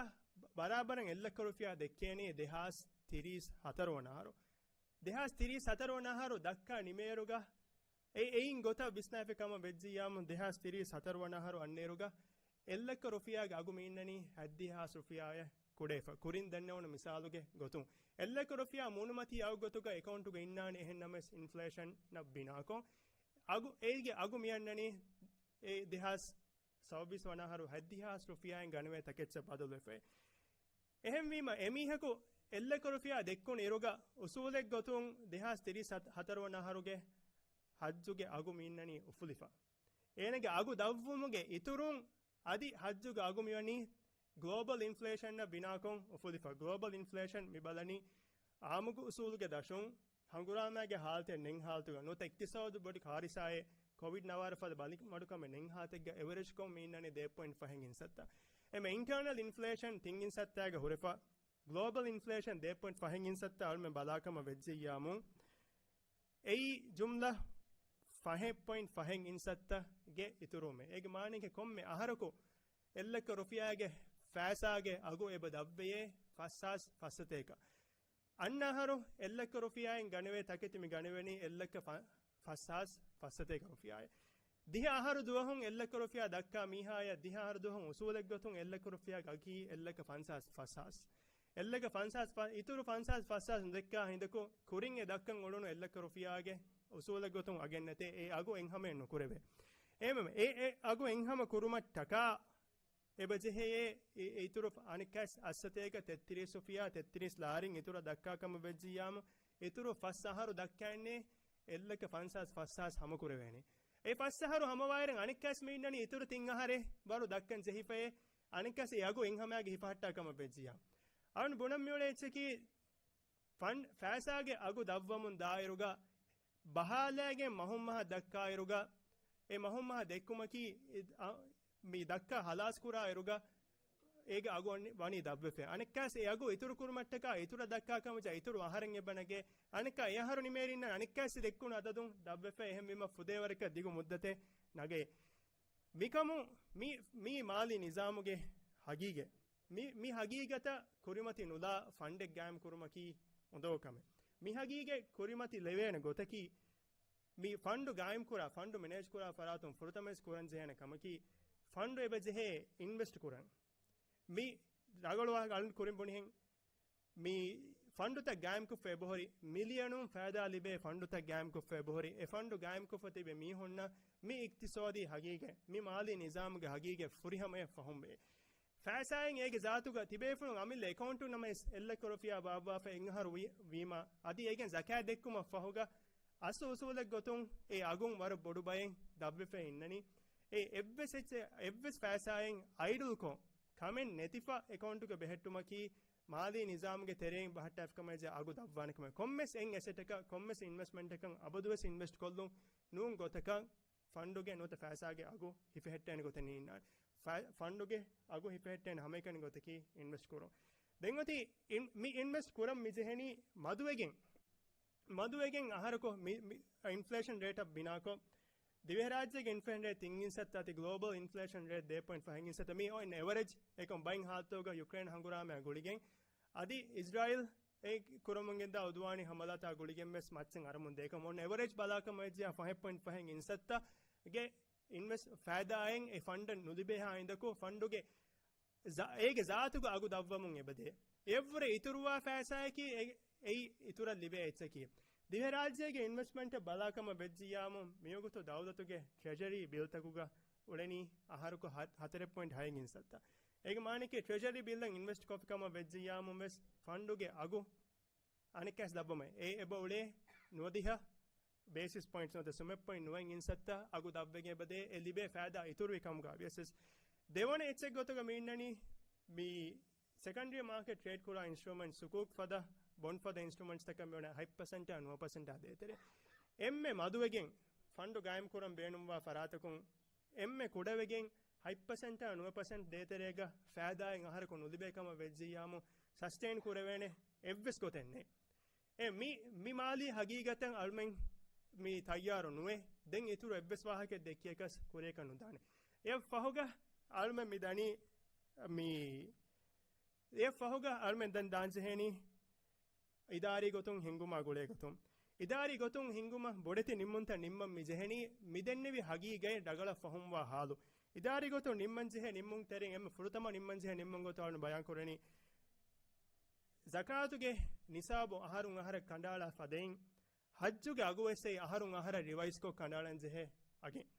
ބަރާބަރަށް އެއްލައްކަ ރުފިޔާ ދެއްކޭނީ ދެހާސް ތިރީސް ހަތަރު ވަނަ އަހަރު. ދެހާސް ތިރީސް ހަތަރު ވަނަ އަހަރު ދައްކާ ނިމޭއިރުގަ އެ އެއިން ގޮތަށް ވިސްނާފި ކަމަށް ވެއްޖިއްޔާމު ދެހާސް ތިރީސް ހަތަރު ވަނަ އަހަރު އަންނައިރުގަ އެއްލައްކަ ރުފިޔާގެ އަގު މި އިންނަނީ ހަތްދިހަ ހާސް ރުފިޔާއަށް ކުޑައިފަ. ކުރިން ދެންނެވުނު މިސާލުގެ ގޮތުން އެއްލައްކަ ރުފިޔާ މޫނުމަތީ އަގު ގޮތުގަ އެކައުންޓުގަ އިންނާނެ. އެހެން ނަމަވެސް އިންފްލޭޝަންއަށް ބިނާކޮށް އަގު އޭގެ އަގު މި އަންނަނީ އެ ދެހާސް ސައުވީސް ވަނަ އަހަރު ހަތްދިހަ ހާސް ރުފިޔާއިން ގަނެވޭ ތަކެއްޗަށް ބަދަލުވެފައި. އެހެންވީމަ، އެމީހަކު އެއްލައްކަ ރުފިޔާ ދެއްކުނު އިރުގަ އުސޫލެއް ގޮތުން ދެހާސް ތިރީސް ހަތަރު ވަނަ އަހަރުގެ ހައްޖުގެ އަގު މި އިންނަނީ އުފުލިފަ. އޭނަގެ އަގު ދަށްވުމުގެ އިތުރުން އަދި ހައްޖުގެ އަގު މިވަނީ ގްލޯބަލް އިންފްލޭޝަންއަށް ބިނާކޮށް އުފުލިފަ. ގްލޯބަލް އިންފްލޭޝަން މި ބަލަނީ އާއްމުގެ އުސޫލުގެ ދަށުން ހަނގުރާމައިގެ ހާލަތެއް ނެތް ހާލަތުގަ ނުވަތަ އިޤްތިޞާދު ބޮޑު ކާރިސާއެއް ކޮވިޑް ނަވާރަ ފަދަ ބަލިމަޑުކަމެއް ނެތް ހާލަތެއްގަ އެވަރޭޖްކޮށް މި އިންނަނީ ދެ ޕޮއިންޓް ފަހެއް އިންސައްތަ. އެމެ އިންޓަރނަލް އިންފްލޭޝަން ތިން އިންސައްތައިގަ ހުރެފަ. ގްލޯބަލް އިންފްލޭޝަން ދެ ޕޮއިންޓް ފަހެއް އިންސައްތަ އަޅުމެން ބަލާކަމަށް ވެއްޖިއްޔާމު އެއީ ޖުމްލަ ފަހެއް ޕޮއިންޓް ފަހެއް އިންސައްތަގެ އިތުރުމެއް. އޭގެ މާނައަކީ ކޮންމެ އަހަރަކު އެއްލައްކަ ރުފިޔާގެ ފައިސާގެ އަގު އެބަ ދަށްވެޔޭ ފަސް ހާސް ފަސްސަތޭކަ. އަންނަ އަހަރު އެއްލައްކަ ރުފިޔާއިން ގަނެވޭ ތަކެތި މި ގަނެވެނީ އެއްލައްކަ ފަ-، ފަސް ހާސް ފަސްސަތޭކަ ރުފިޔާއެއް. ދިހަ އަހަރު ދުވަހުން އެއްލައްކަ ރުފިޔާ ދައްކާ މީހާޔަށް ދިހަ އަހަރު ދުވަހުން އުސޫލެއްގޮތުން އެއްލައްކަ ރުފިޔާގެ އަގީ އެއްލައްކަ ފަންސާސް ފަސް ހާސް. އެއްލައްކަ ފަންސާސް ފަ-، އިތުރު ފަންސާސް ފަސް ހާސް ނުދެއްކާ ހިނދަކު ކުރިން އެ ދައްކަން އުޅުނު އެއްލައްކަ ރުފިޔާގެ އުސޫލެއްގޮތުން އަގެއް ނެތޭ. އެ އަގު އެއްހަމައެއް ނުކުރެވޭ. އެހެންވެ، އެ، އެ އަގު އެއްހަމަ ކުރުމަށްޓަކާ އެބަ ޖެހެޔޭ އި-، އިތުރު އަނެއްކާސް އަށްސަތޭކަ ތެއްތިރީސް ރުފިޔާ ތެއްތިރީސް ލާރިން އިތުރަށް ދައްކާ ކަމަށް ވެއްޖިއްޔާމު، އިތުރު ފަސް އަހަރު ދައްކައިންނޭ އެއްލައްކަ ފަންސާސް ފަސް ހާސް ހަމަކުރެވޭނެ. އެ ފަސް އަހަރު ހަމަވާއިރުން އަނެއްކާސް މި އިންނަނީ އިތުރު ތިން އަހަރެއް ވަރު ދައްކަން ޖެހިފައޭ. އަނެއްކާސް އެ އަގު އެއްހަމައިގެ ހިފަހައްޓާ ކަމަށް ވެއްޖިއްޔާ. އަޅުން ބުނަން މިއުޅޭ އެއްޗަކީ ފަން-، ފައިސާގެ އަގު ދަށްވަމުން ދާއިރުގަ ބަހާލައިގެން މަހުން މަހަށް ދައްކާއިރުގަ، އެ މަހުން މަހަށް ދެއްކުމަކީ، އެ، އަ، މި ދައްކާ ހަލާސް ކުރާއިރުގަ އޭގެ އަގު ވަނީ، ވަނީ ދަށްވެފަ. އަނެއްކާސް އެ އަގު އިތުރު ކުރުމަށްޓަކާ އިތުރަށް ދައްކާ ކަމަށް އިތުރު އަހަރެއް އެބަ ނެގޭ. އަނެއްކާ އެ އަހަރު ނިމޭރިންނަށް އަނެއްކާސް ދެއްކުނު އަދަދުން ދަށްވެފަ. އެހެންވީމަ ފުދޭވަރަކަށް ދިގު މުއްދަތެއް ނަގޭ. މިކަމު މި، މީ މާލީ ނިޒާމުގެ ހަގީގަތް. މި، މި ހަގީގަތަށް ކުރިމަތި ނުލާ ފަންޑެއް ގާއިމް ކުރުމަކީ އުނދަގޫ ކަމެއް. މި ހަގީގަތް ކުރިމަތި ލެވޭނެ ގޮތަކީ، މި ފަންޑު ގާއިމް ކުރާ، ފަންޑު މެނޭޖް ކުރާ ފަރާތުން ފުރަތަމަވެސް ކުރަން ޖެހޭނެ ކަމަކީ، ފަންޑު އެބަ ޖެހޭ އިންވެސްޓް ކުރަން. މި ރަނގަޅު ވާހަކަ އަޅުން ކުރިން ބުނިހެން، މި ފަންޑުތައް ގާއިމްކޮށްފަ އެބަހުރި މިލިއަނުން ފައިދާ ލިބޭ ފަންޑުތައް ގާއިމްކޮށްފަ އެބަހުރި، އެ ފަންޑު ގާއިމްކޮށްފަ ތިބެ މީހުންނަށް މި އިޤްތިޞާދީ ހަގީގަތް، މި މާލީ ނިޒާމުގެ ހަގީގަތް ފުރިހަމަޔަށް ފަހުމްވޭ. ފައިސާއިން އޭގެ ޒާތުގަ ތިބޭފުޅުން އަމިއްލަ އެކައުންޓުން ނަމަވެސް އެއްލައްކަ ރުފިޔާ ބާއްވާފަ އެއްއަހަރު ވީ-، ވީމަ، އަދި އޭގެން ޒަކާތް ދެއްކުމަށް ފަހުގަ އަސްލު އުސޫލެއް ގޮތުން އެ އަގުން ވަރަށް ބޮޑު ބައެއް ދަށްވެފަ އިންނަނީ. އެ އެއްވެސް އެއްޗެއް، އެއްވެސް ފައިސާއެއް އައިޑްލްކޮށް، ކަމެއް ނެތިފަ އެކައުންޓުގަ ބެހެއްޓުމަކީ، މާލީ ނިޒާމުގެ ތެރެއިން ބަހައްޓާފިކަމަށް އަގު ދަށްވާނެ ކަމެއް. ކޮންމެސް އެއް އެސެޓަކަށް، ކޮންމެސް އިންވެސްޓްމަންޓަކަށް އަބަދުވެސް އިންވެސްޓް ކޮށްލުން ނޫން ގޮތަކަށް، ފަންޑުގެ ނުވަތަ ފައިސާގެ އަގު ހިފެހެއްޓޭނެ ގޮތެއް ނީންނާނެ. ފަ-، ފަންޑުގެ އަގު ހިފެހެއްޓޭނެ ހަމައެކަނި ގޮތަކީ އިންވެސްޓް ކުރުން. ދެން އޮތީ އިން-، މި އިންވެސްޓް ކުރަން މި ޖެހެނީ މަދުވެގެން، މަދުވެގެން އަހަރަކު މި، މި އިންފްލޭޝަން ރޭޓަށް ބިނާކޮށް، ދިވެހިރާއްޖޭގެ އިންފްލޭޝަން ރޭޓް ތިން އިންސައްތަ އަދި ގްލޯބަލް އިންފްލޭޝަން ރޭޓް ދެ ޕޮއިންޓް ފަހެއް އިންސައްތަ. މީ އޮތް އެވަރޭޖް އެކަމް ބައިން ހާލަތުގަ ޔުކްރޭން ހަނގުރާމައާ ގުޅިގެން އަދި އިޒްރާއިލް އެ ކުރަމުންގެންދާ އުދުވާނީ ހަމަލާތާ ގުޅިގެން ވެސް މައްޗަށް އަރަމުން ދޭކަމަށް އޮންނަ އެވަރޭޖް ބަލާކަމަށް ވެއްޖެ ފަހެއް ޕޮއިންޓް ފަހެއް އިންސައްތަ ގެ އިންވެސް ފައިދާއިން އެ ފަންޑަށް ނުލިބޭހާ އިނދަކު ފަންޑުގެ ޒާ-، އޭގެ ޒާތުގަ އަގު ދަށްވަމުން އެބަދޭ. އެއަށްވުރެ އިތުރުވާ ފައިސާއަކީ އެ-، އެއީ އިތުރަށް ލިބޭ އެއްޗަކީ. ދިވެހިރާއްޖޭގެ އިންވެސްޓްމަންޓަށް ބަލާކަމަށް ވެއްޖިއްޔާމު މިވަގުތު ދައުލަތުގެ ޓްރެޖަރީ ބިލްތަކުގަ އުޅެނީ އަހަރަކު ހަ-، ހަތަރެއް ޕޮއިންޓް ހައެއް އިންސައްތަ. އޭގެ މާނައަކީ ޓްރެޖަރީ ބިލްއަށް އިންވެސްޓް ކޮށްފި ކަމަށް ވެއްޖިއްޔާމު ވެސް ފަންޑުގެ އަގު އަނެއްކާސް ލައްވަމޭ. އެ އެބަ އުޅޭ ނުވަދިހަ ބޭސިސް ޕޮއިންޓްސް ނުވަތަ ސުމެއް ޕޮއިންޓް ނުވައެއް އިންސައްތަ އަގު ދަށްވެގެން އެބަދޭ އެ ލިބޭ ފައިދާ އިތުރުވި ކަމުގަ ވިޔަސް. ދެވަނަ އެއްޗެއް ގޮތުގަ މި އިންނަނީ މި ސެކަންޑްރީ މާކެޓް ޓްރޭޑް ކުރާ އިންސްޓްރުމެންޓް ސުކޫކް ފަދަ ބޮންޑް ފަދަ އިންސްޓްރުމެންޓްސް ތަކަށް މިވަނީ ހަތް ޕަސެންޓާ ނުވަ ޕަސެންޓާ ދޭތެރޭ. އެންމެ މަދުވެގެން ފަންޑު ގާއިމް ކުރަން ބޭނުންވާ ފަރާތަކުން އެންމެ ކުޑަވެގެން ހަތް ޕަސެންޓާ ނުވަ ޕަސެންޓް ދޭތެރޭގަ ފައިދާއެއް އަހަރަކު ނުލިބޭ ކަމަށް ވެއްޖިއްޔާމު ސަސްޓެއިން ކުރެވޭނެ އެއްވެސް ގޮތެއް ނެތް. އެ މި، މި މާލީ ހަގީގަތަށް އަޅުމެން މި ތައްޔާރު ނުވޭ. ދެން އިތުރު އެއްވެސް ވާހަކައެއް ދެއްކިޔަކަސް ކުރިޔަކަށް ނުދާނެ. އެއަށް ފަހުގަ އަޅުމެން މި ދަނީ މި، އެއަށް ފަހުގަ އަޅުމެން ދެން ދާން ޖެހޭނީ އިދާރީ ގޮތުން ހިންގުމާ ގުޅޭ ގޮތުން. އިދާރީ ގޮތުން ހިންގުމަށް ބޮޑެތި ނިންމުންތައް ނިންމަން މި ޖެހެނީ، މި ދެންނެވި ހަގީގަތް ރަގަޅަށް ފަހުންވާ ހާލު. އިދާރީ ގޮތުން ނިންމަން ޖެހޭ ނިންމުން ތެރެއިން އެންމެ ފުރަތަމަ ނިންމަން ޖެހޭ ނިންމުން ގޮތުން އަޅުން ބަޔާން ކުރަނީ، ޒަކާތުގެ ނިސާބު އަހަރުން އަހަރަށް ކަނޑައަޅާ ފަދައިން، ހައްޖުގެ އަގު ވެސް އެއީ އަހަރުން އަހަރަށް ރިވައިޒްކޮށް ކަނޑައަޅަން ޖެހޭ އަގެއް.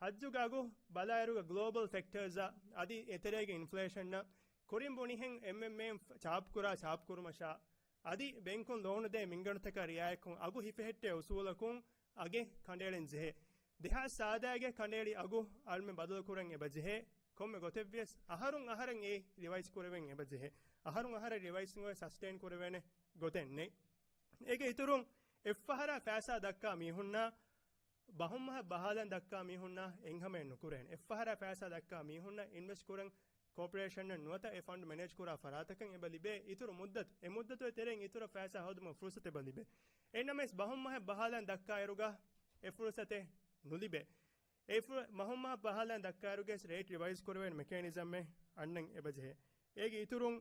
ހައްޖުގެ އަގު ބަލާއިރުގަ ގްލޯބަލް ފެކްޓާސްއާ އަދި އެތެރޭގެ އިންފްލޭޝަންއަށް ކުރިން ބުނިހެން އެމްއެމްއޭ ޗާޕް ކުރާ ޗާޕް ކުރުމަށާ އަދި ބެންކުން ލޯނު ދޭ މިންގަނޑުތަކާ ރިއާޔަތްކޮށް އަގު ހިފެހެއްޓޭ އުސޫލަކުން އަގެއް ކަނޑައެޅެން ޖެހޭ. ދެހާސް ސާދައިގެ ކަނޑައެޅި އަގު އަޅުމެން ބަދަލު ކުރަން އެބަ ޖެހޭ. ކޮންމެ ގޮތެއްވިޔަސް އަހަރުން އަހަރަށް އެ ރިވައިޒް ކުރެވެން އެބަ ޖެހޭ. އަހަރުން އަހަރަށް ރިވައިޒް ނުވެ ސަސްޓެއިން ކުރެވޭނެ ގޮތެއް ނެތް. އޭގެ އިތުރުން އެއްފަހަރާ ފައިސާ ދައްކާ މީހުންނާ ބަހުން މަހަށް ބަހާލަން ދައްކާ މީހުންނާ އެންހަމައެއް ނުކުރޭނެ. އެއްފަހަރާ ފައިސާ ދައްކާ މީހުންނަށް އިންވެސްޓް ކުރަން ކޯޕަރޭޝަނަށް ނުވަތަ އެ ފަންޑް މެނޭޖް ކުރާ ފަރާތަކަށް އެބަ ލިބޭ. އިތުރު މުއްދަތު، އެ މުއްދަތުގެ ތެރެއިން އިތުރަށް ފައިސާ ހޯދުމަށް ފުރުސަތެއް އެބަ ލިބޭ. އެހެންނަމަވެސް ބަހުން މަހަށް ބަހާލަން ދައްކާއިރުގަ އެ ފުރުސަތެއް ނުލިބޭ. އެ ފު-، ބަހުން މަހަށް ބަހާލަން ދައްކާއިރުގެ ރޭޓް ރިވައިޒް ކުރެވޭނެ މެކޭނިޒަމެއް އަންނަން އެބަ ޖެހޭ. އޭގެ އިތުރުން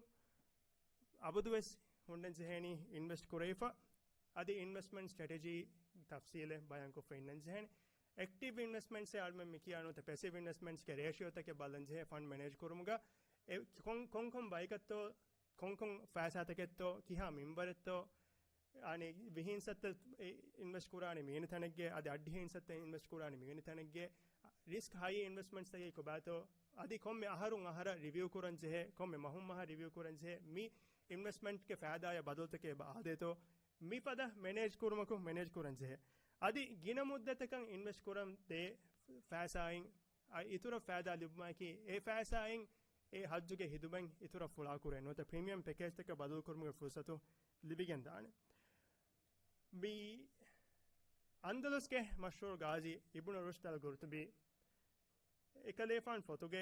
އަބަދުވެސް ހުންނަން ޖެހޭނީ އިންވެސްޓް ކުރެވިފަ، އަދި އިންވެސްޓްމަންޓް ސްޓްރެޓެޖީ ތަފްސީލެއް ބަޔާންކޮށްފަ އިންނަން ޖެހޭނެ. އެކްޓިވް އިންވެސްޓްމަންޓްސް އަޅުމެން މި ކިޔާ ނުވަތަ ޕެސިވް އިންވެސްޓްމަންޓްސްގެ ރޭޝިއޯތަކެއް ބަލަން ޖެހޭ ފަންޑް މެނޭޖް ކުރުމުގަ. އެ ކޮން، ކޮން ކޮން ބަޔަކަށްތޯ، ކޮން ކޮން ފައިސާތަކެއްތޯ، ކިހާ މިންވަރެއްތޯ، އަނެއް ވިހި އިންސައްތަ އިންވެސްޓް ކުރާނީ މިވެނި ތަނެއްގެ، އަދި އަށްޑިހަ އިންސައްތަ އިންވެސްޓް ކުރާނީ މިވެނި ތަނެއްގެ، ރިސްކް ހައި އިންވެސްޓްމަންޓްސްތަކެއް ކޮބާތޯ، އަދި ކޮންމެ އަހަރުން އަހަރަށް ރިވިއު ކުރަން ޖެހޭ، ކޮންމެ މަހުން މަހަށް ރިވިއު ކުރަން ޖެހޭ، މި އިންވެސްޓްމަންޓްގެ ފައިދާއަށް ބަދަލުތަކެއް އެބަ އާދޭތޯ، މިފަދަ މެނޭޖް ކުރުމަކު މެނޭޖް ކުރަން ޖެހޭ. އަދި ގިނަ މުއްދަތަކަށް އިންވެސްޓް ކުރަން ދޭ ފައިސާއިން އަށް އިތުރަށް ފައިދާ ލިބުމަކީ، އެ ފައިސާއިން އެ ހައްޖުގެ ހިދުމަތް އިތުރަށް ފުޅާކުރޭ ނުވަތަ ޕްރީމިއަމް ޕެކޭޖްތަކަށް ބަދަލުކުރުމުގެ ފުރުސަތު ލިބިގެން ދާނެ. މި އަންދަލުސްގެ މަޝްހޫރު ގާޒީ އިބްނު ރުޝްދް އަލް ގުރްޠުބީ އެކަލޭފާން ފޮތުގެ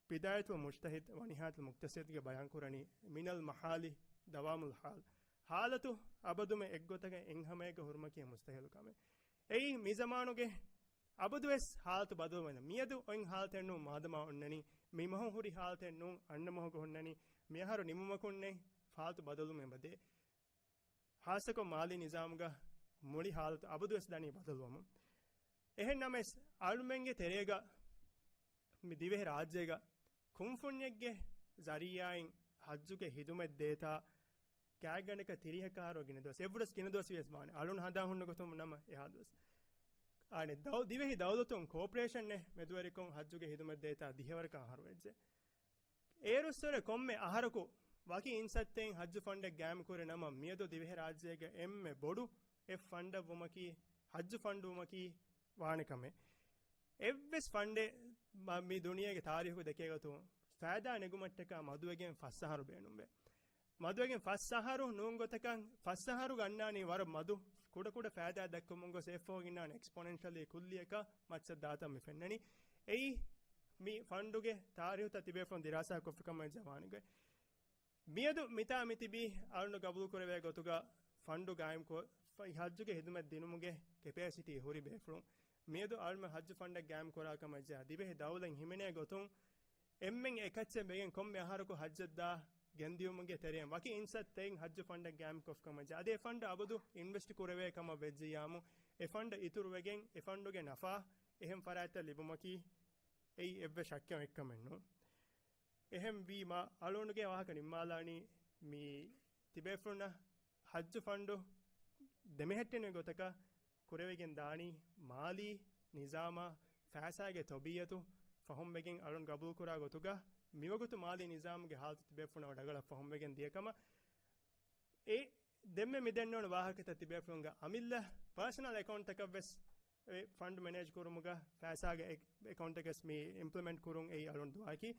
ބިދާޔަތުލް މުޖްތަހިދް ވަނިހާޔަތުލް މުޤްތަޞިދްގެ ބަޔާން ކުރަނީ، މިނަލް މަޙާލި ދަވާމުލް ޙާލް. ޙާލަތު އަބަދުމެ އެއްގޮތަކަށް އެއްހަމައެއްގަ ހުރުމަކީ މުސްތަޙީލު ކަމެއް. އެއީ މި ޒަމާނުގެ އަބަދުވެސް ޙާލަތު ބަދަލުވަން. މިއަދު އޮތް ޙާލަތެއް ނޫން މާދަމާ އޮންނަނީ، މި މަހު ހުރި ޙާލަތެއް ނޫން އަންނަ މަހުގަ ހުންނަނީ، މިއަހަރު ނިމުމަކުންނެއް ޙާލަތު ބަދަލުވުމެއް އެބަދޭ. ޚާއްޞަކޮށް މާލީ ނިޒާމުގަ މުޅި ޙާލަތު އަބަދުވެސް ދަނީ ބަދަލުވަމުން. އެހެން ނަމަވެސް، އަޅުމެންގެ ތެރޭގަ މި ދިވެހި ރާއްޖޭގަ ކުންފުންޏެއްގެ ޒަރީޢާއިން ޙައްޖުގެ ޚިދުމަތް ދޭތާ، ގާތްގަނޑަކަށް ތިރީހަކަށް އަހަރު ގިނަ ދުވަސް، އެއްވުރެސް ގިނަ ދުވަސް ވިޔަސް ވާނެ. އަޅުން ހަނދާން ހުންނަ ގޮތުން ނަމަ އެހާ ދުވަސް. އާނެ، ދައު-، ދިވެހި ދައުލަތުން ކޯޕަރޭޝަންއެއް މެދުވެރިކޮށް ޙައްޖުގެ ޚިދުމަތް ދޭތާ ދިހަވަރަކަށް އަހަރު ވެއްޖެ. އޭރުއްސުރެ ކޮންމެ އަހަރަކު ވަކި އިންސައްތައިން ޙައްޖު ފަންޑެއް ގާއިމް ކުރި ނަމަ، މިއަދު ދިވެހިރާއްޖޭގަ އެންމެ ބޮޑު އެއް ފަންޑަށް ވުމަކީ، ޙައްޖު ފަންޑު ވުމަކީ ވާނެ ކަމެއް. އެއްވެސް ފަންޑެއް މަ-، މި ދުނިޔޭގެ ތާރީޚު ދެކޭގޮތުން ފައިދާ ނެގުމަށްޓަކާ މަދުވެގެން ފަސް އަހަރު ބޭނުންވޭ. މަދުވެގެން ފަސް އަހަރު ނޫން ގޮތަކަށް، ފަސް އަހަރު ގަންނާނީ ވަރަށް މަދު، ކުޑަކުޑަ ފައިދާ ދައްކަމުން ގޮސް އެއަށްފަހު ގިންނާނެ އެކްސްޕޮނެންޝަލީ ކުއްލިއަކަށް މައްޗަށް ދާތަން މި ފެންނަނީ. އެއީ މި ފަންޑުގެ ތާރީޚުތައް ތިބޭފުޅުން ދިރާސާކޮށްފި ކަމަށް ޖަވާނުގެ. މިއަދު މިތާ މިތިބީ އަޅުން ގަބޫލުކުރެވޭ ގޮތުގަ ފަންޑު ގާއިމްކޮށް، ފަ-، ޙައްޖުގެ ޚިދުމަތް ދިނުމުގެ ކެޕޭސިޓީ ހުރި ބޭފުޅުން. މިއަދު އަޅުމެން ޙައްޖު ފަންޑެއް ގާއިމް ކުރާ ކަމަށް ޖާ، ދިވެހި ދައުލަތް ހިމެނޭ ގޮތުން އެންމެން އެކައްޗެއް ވެގެން ކޮންމެ އަހަރަކު ޙައްޖަށްދާ ގެންދިޔުމުގެ ތެރެއިން ވަކި އިންސައްތައިން ޙައްޖު ފަންޑެއް ގާއިމްކޮށްފަ ކަމަށް ޖާ. އަދި އެ ފަންޑު އަބަދު އިންވެސްޓް ކުރެވޭ ކަމަށް ވެއްޖިއްޔާމު، އެ ފަންޑު އިތުރުވެގެން އެ ފަންޑުގެ ނަފާ އެހެން ފަރާތްތައް ލިބުމަކީ އެއީ އެއްވެސް ޝައްކެއް އެއްކަމެއް ނޫން. އެހެންވީމަ، އަޅުގަނޑުގެ ވާހަކަ ނިންމާލާނީ މި ތިބޭފުޅުންނަށް ޙައްޖު ފަންޑު ދެމެހެއްޓެނިވި ގޮތަކަށް ކުރެވިގެން ދާނީ މާލީ ނިޒާމާ ފައިސާގެ ތަބީޢަތު ފަހުމްވެގެން އަޅުން ގަބޫލުކުރާ ގޮތުގަ މިވަގުތު މާލީ ނިޒާމުގެ ޙާލަތު ތިބޭފުޅުންނަށް ރަގަޅަށް ފަހުމްވެގެން ދިޔަ ކަމަށް. އެ ދެންމެ މި ދެންނެވުނު ވާހަކަތައް ތިބޭފުޅުންގެ އަމިއްލަ ޕާސަނަލް އެކައުންޓްތަކަށްވެސް އެ ފަންޑް މެނޭޖް ކުރުމުގަ ފައިސާގެ އެ-، އެކައުންޓަކަސް މި އިމްޕްލިމެންޓް ކުރުން އެއީ އަޅުން ދުޢާއަކީ.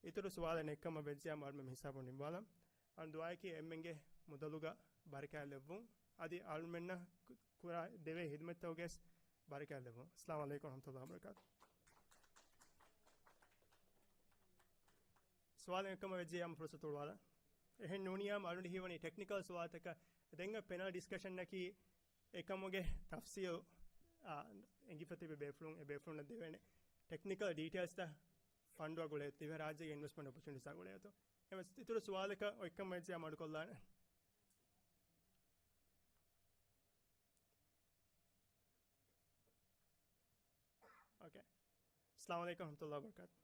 އިތުރު ސުވާލެއް ނެތްކަމަށް ވެއްޖެއްޔާ އަޅުމެން މި ހިސާބުން ނިންމާލަން. އަޅުން ދުޢާއަކީ އެންމެންގެ މުދަލުގަ ބަރަކާތް ލެއްވުން. އަދި އަޅުމެންނަށް ކުރާ ދެވޭ ޚިދުމަތްތަކުގެސް ބަރަކާތް ލެއްވުން. އައްސަލާމު ޢަލައިކުމް ވަރަޙްމަތުﷲ ވަބަރަކާތު. ސުވާލެއް ނެތްކަމަށް ވެއްޖެއްޔާ ފުރުޞަތު އުޅުއްވާލަން. އެހެން ނޫނިއްޔާ އަޅުގަނޑު ހީވަނީ ޓެކްނިކަލް ސުވާލުތަކަށް ދެން އޮތް ޕެނަލް ޑިސްކަޝަންއަކީ އެކަމުގެ ތަފްސީލް، އާ، އެނގިފަ ތިބި ބޭފުޅުން، އެ ބޭފުޅުންނަށް ދެވޭނެ ޓެކްނިކަލް ޑީޓެއިލްސްތައް ފަންޑުއާ ގުޅޭ ދިވެހި ރާއްޖޭގެ އިންވެސްޓްމަންޓް އޮޕޮޗުނިޓީސްއާ ގުޅޭ އޮތޯ. އެވެސް އިތުރު ސުވާލަކަށް އޮތްކަމަށް އެއްޗެއް މަޑުކޮށްލާނެ. އޯކޭ. އައްސަލާމު ޢަލައިކުމް ވަރަޙްމަތުﷲ ވަބަރަކާތުހު.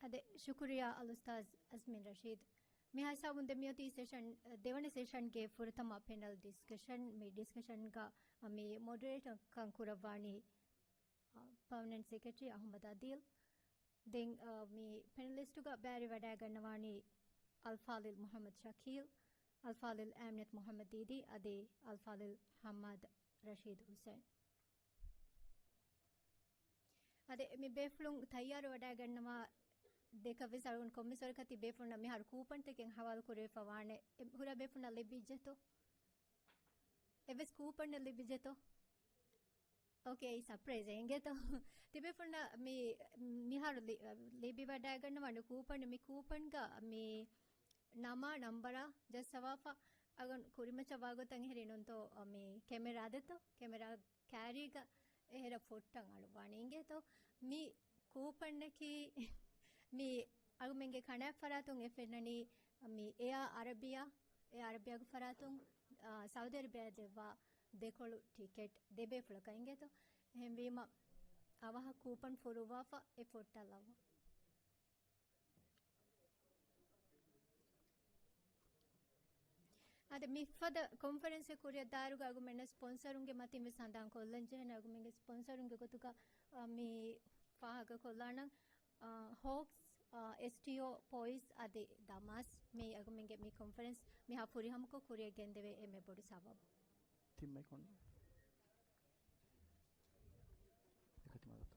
އާދެ، ޝުކުރިއްޔާ އަލްއުސްތާޛް އަޒްމީން ރަޝީދު. މިހާ ހިސާބުން ދެން މިއޮތީ ސެޝަން، ދެވަނަ ސެޝަންގެ ފުރަތަމަ ޕެނަލް ޑިސްކަޝަން. މި ޑިސްކަޝަންގަ މި މޮޑަރޭޓަރކަން ކުރައްވާނީ، އާ، ޕަރމަނެންޓް ސެކްރެޓަރީ އަޙްމަދު އަދީލް. ދެން، އާ، މި ޕެނަލިސްޓުގަ ބައިވެރިވަޑައިގަންނަވާނީ އަލްފާޟިލް މުޙައްމަދު ޝަކީލް، އަލްފާޟިލް އާމިނަތު މުޙައްމަދު ދީދީ އަދި އަލްފާޟިލް ޙައްމާދު ރަޝީދު ޙުސައިން. އާދެ، މި ބޭފުޅުން ތައްޔާރު ވަޑައިގަންނަވާ ދެކަށް ވެސް އަޅުގަނޑު ކޮންމެސް ވަރަކަށް ތި ބޭފުޅުންނަށް މިހާރު ކޫޕަންތަކެއް ހަވާލު ކުރެވިފަ ވާނެ. އެ ހުރިހާ ބޭފުޅުންނަށް ލިބިއްޖެތޯ؟ އެއްވެސް ކޫޕަނެއް ލިބިއްޖެތޯ؟ އޯކޭ، އެއީ ސަޕްރައިޒެއް އިނގޭތޯ؟ ތިބޭފުޅުންނަށް މި، މިހާރު ލި-، ލިބިވަޑައިގަންނަވާނެ ކޫޕަން، މި ކޫޕަންގަ މި ނަމާ ނަންބަރާ ޖައްސަވާފަ، އަގަން ކުރިމައްޗަށް ވާގޮތަށް އެހެރީ ނޫންތޯ، މި ކެމެރާ ދެތޯ؟ ކެމެރާ ކާރީގަ އެހެރަ ފޮއްޓަށް އަޅުއްވާނެ އިނގޭތޯ؟ މި ކޫޕަނަކީ މި އަޅުމެންގެ ކަނާތް ފަރާތުން އެ ފެންނަނީ މި އެއާ އަރަބިޔާ، އެއާ އަރަބިޔާގެ ފަރާތުން، އާ، ސައުދި އަރަބިޔާ ދެއްވާ ދެކޮޅު ޓިކެޓް ދެބޭފުޅަކަށް އިނގޭތޯ؟ އެހެންވީމަ އަވަހަށް ކޫޕަން ފުރުއްވާފަ އެ ފޮއްޓަށް ލައްވާ. އާދެ، މިފަދަ ކޮންފަރެންސެއް ކުރިއަށް ދާއިރުގަ އަގުމެންނަށް ސްޕޮންސަރުންގެ މަތިން ވެސް ހަނދާން ކޮށްލަން ޖެހޭނެ. އަގުމެންގެ ސްޕޮންސަރުންގެ ގޮތުގަ، އާ، މި ފާހަގަ ކޮށްލާނަން، އާ، ހޯކްސް، އާ، އެސްޓީއޯ، ޕޮއިސް އަދި ދަމާސް މި އަގުމެންގެ މި ކޮންފަރެންސް މިހާ ފުރިހަމަކޮށް ކުރިއަށް ގެންދެވޭ އެންމެ ބޮޑު ސަބަބު. ތިން މައިކް އޮން. އެކަތި މަދަތު.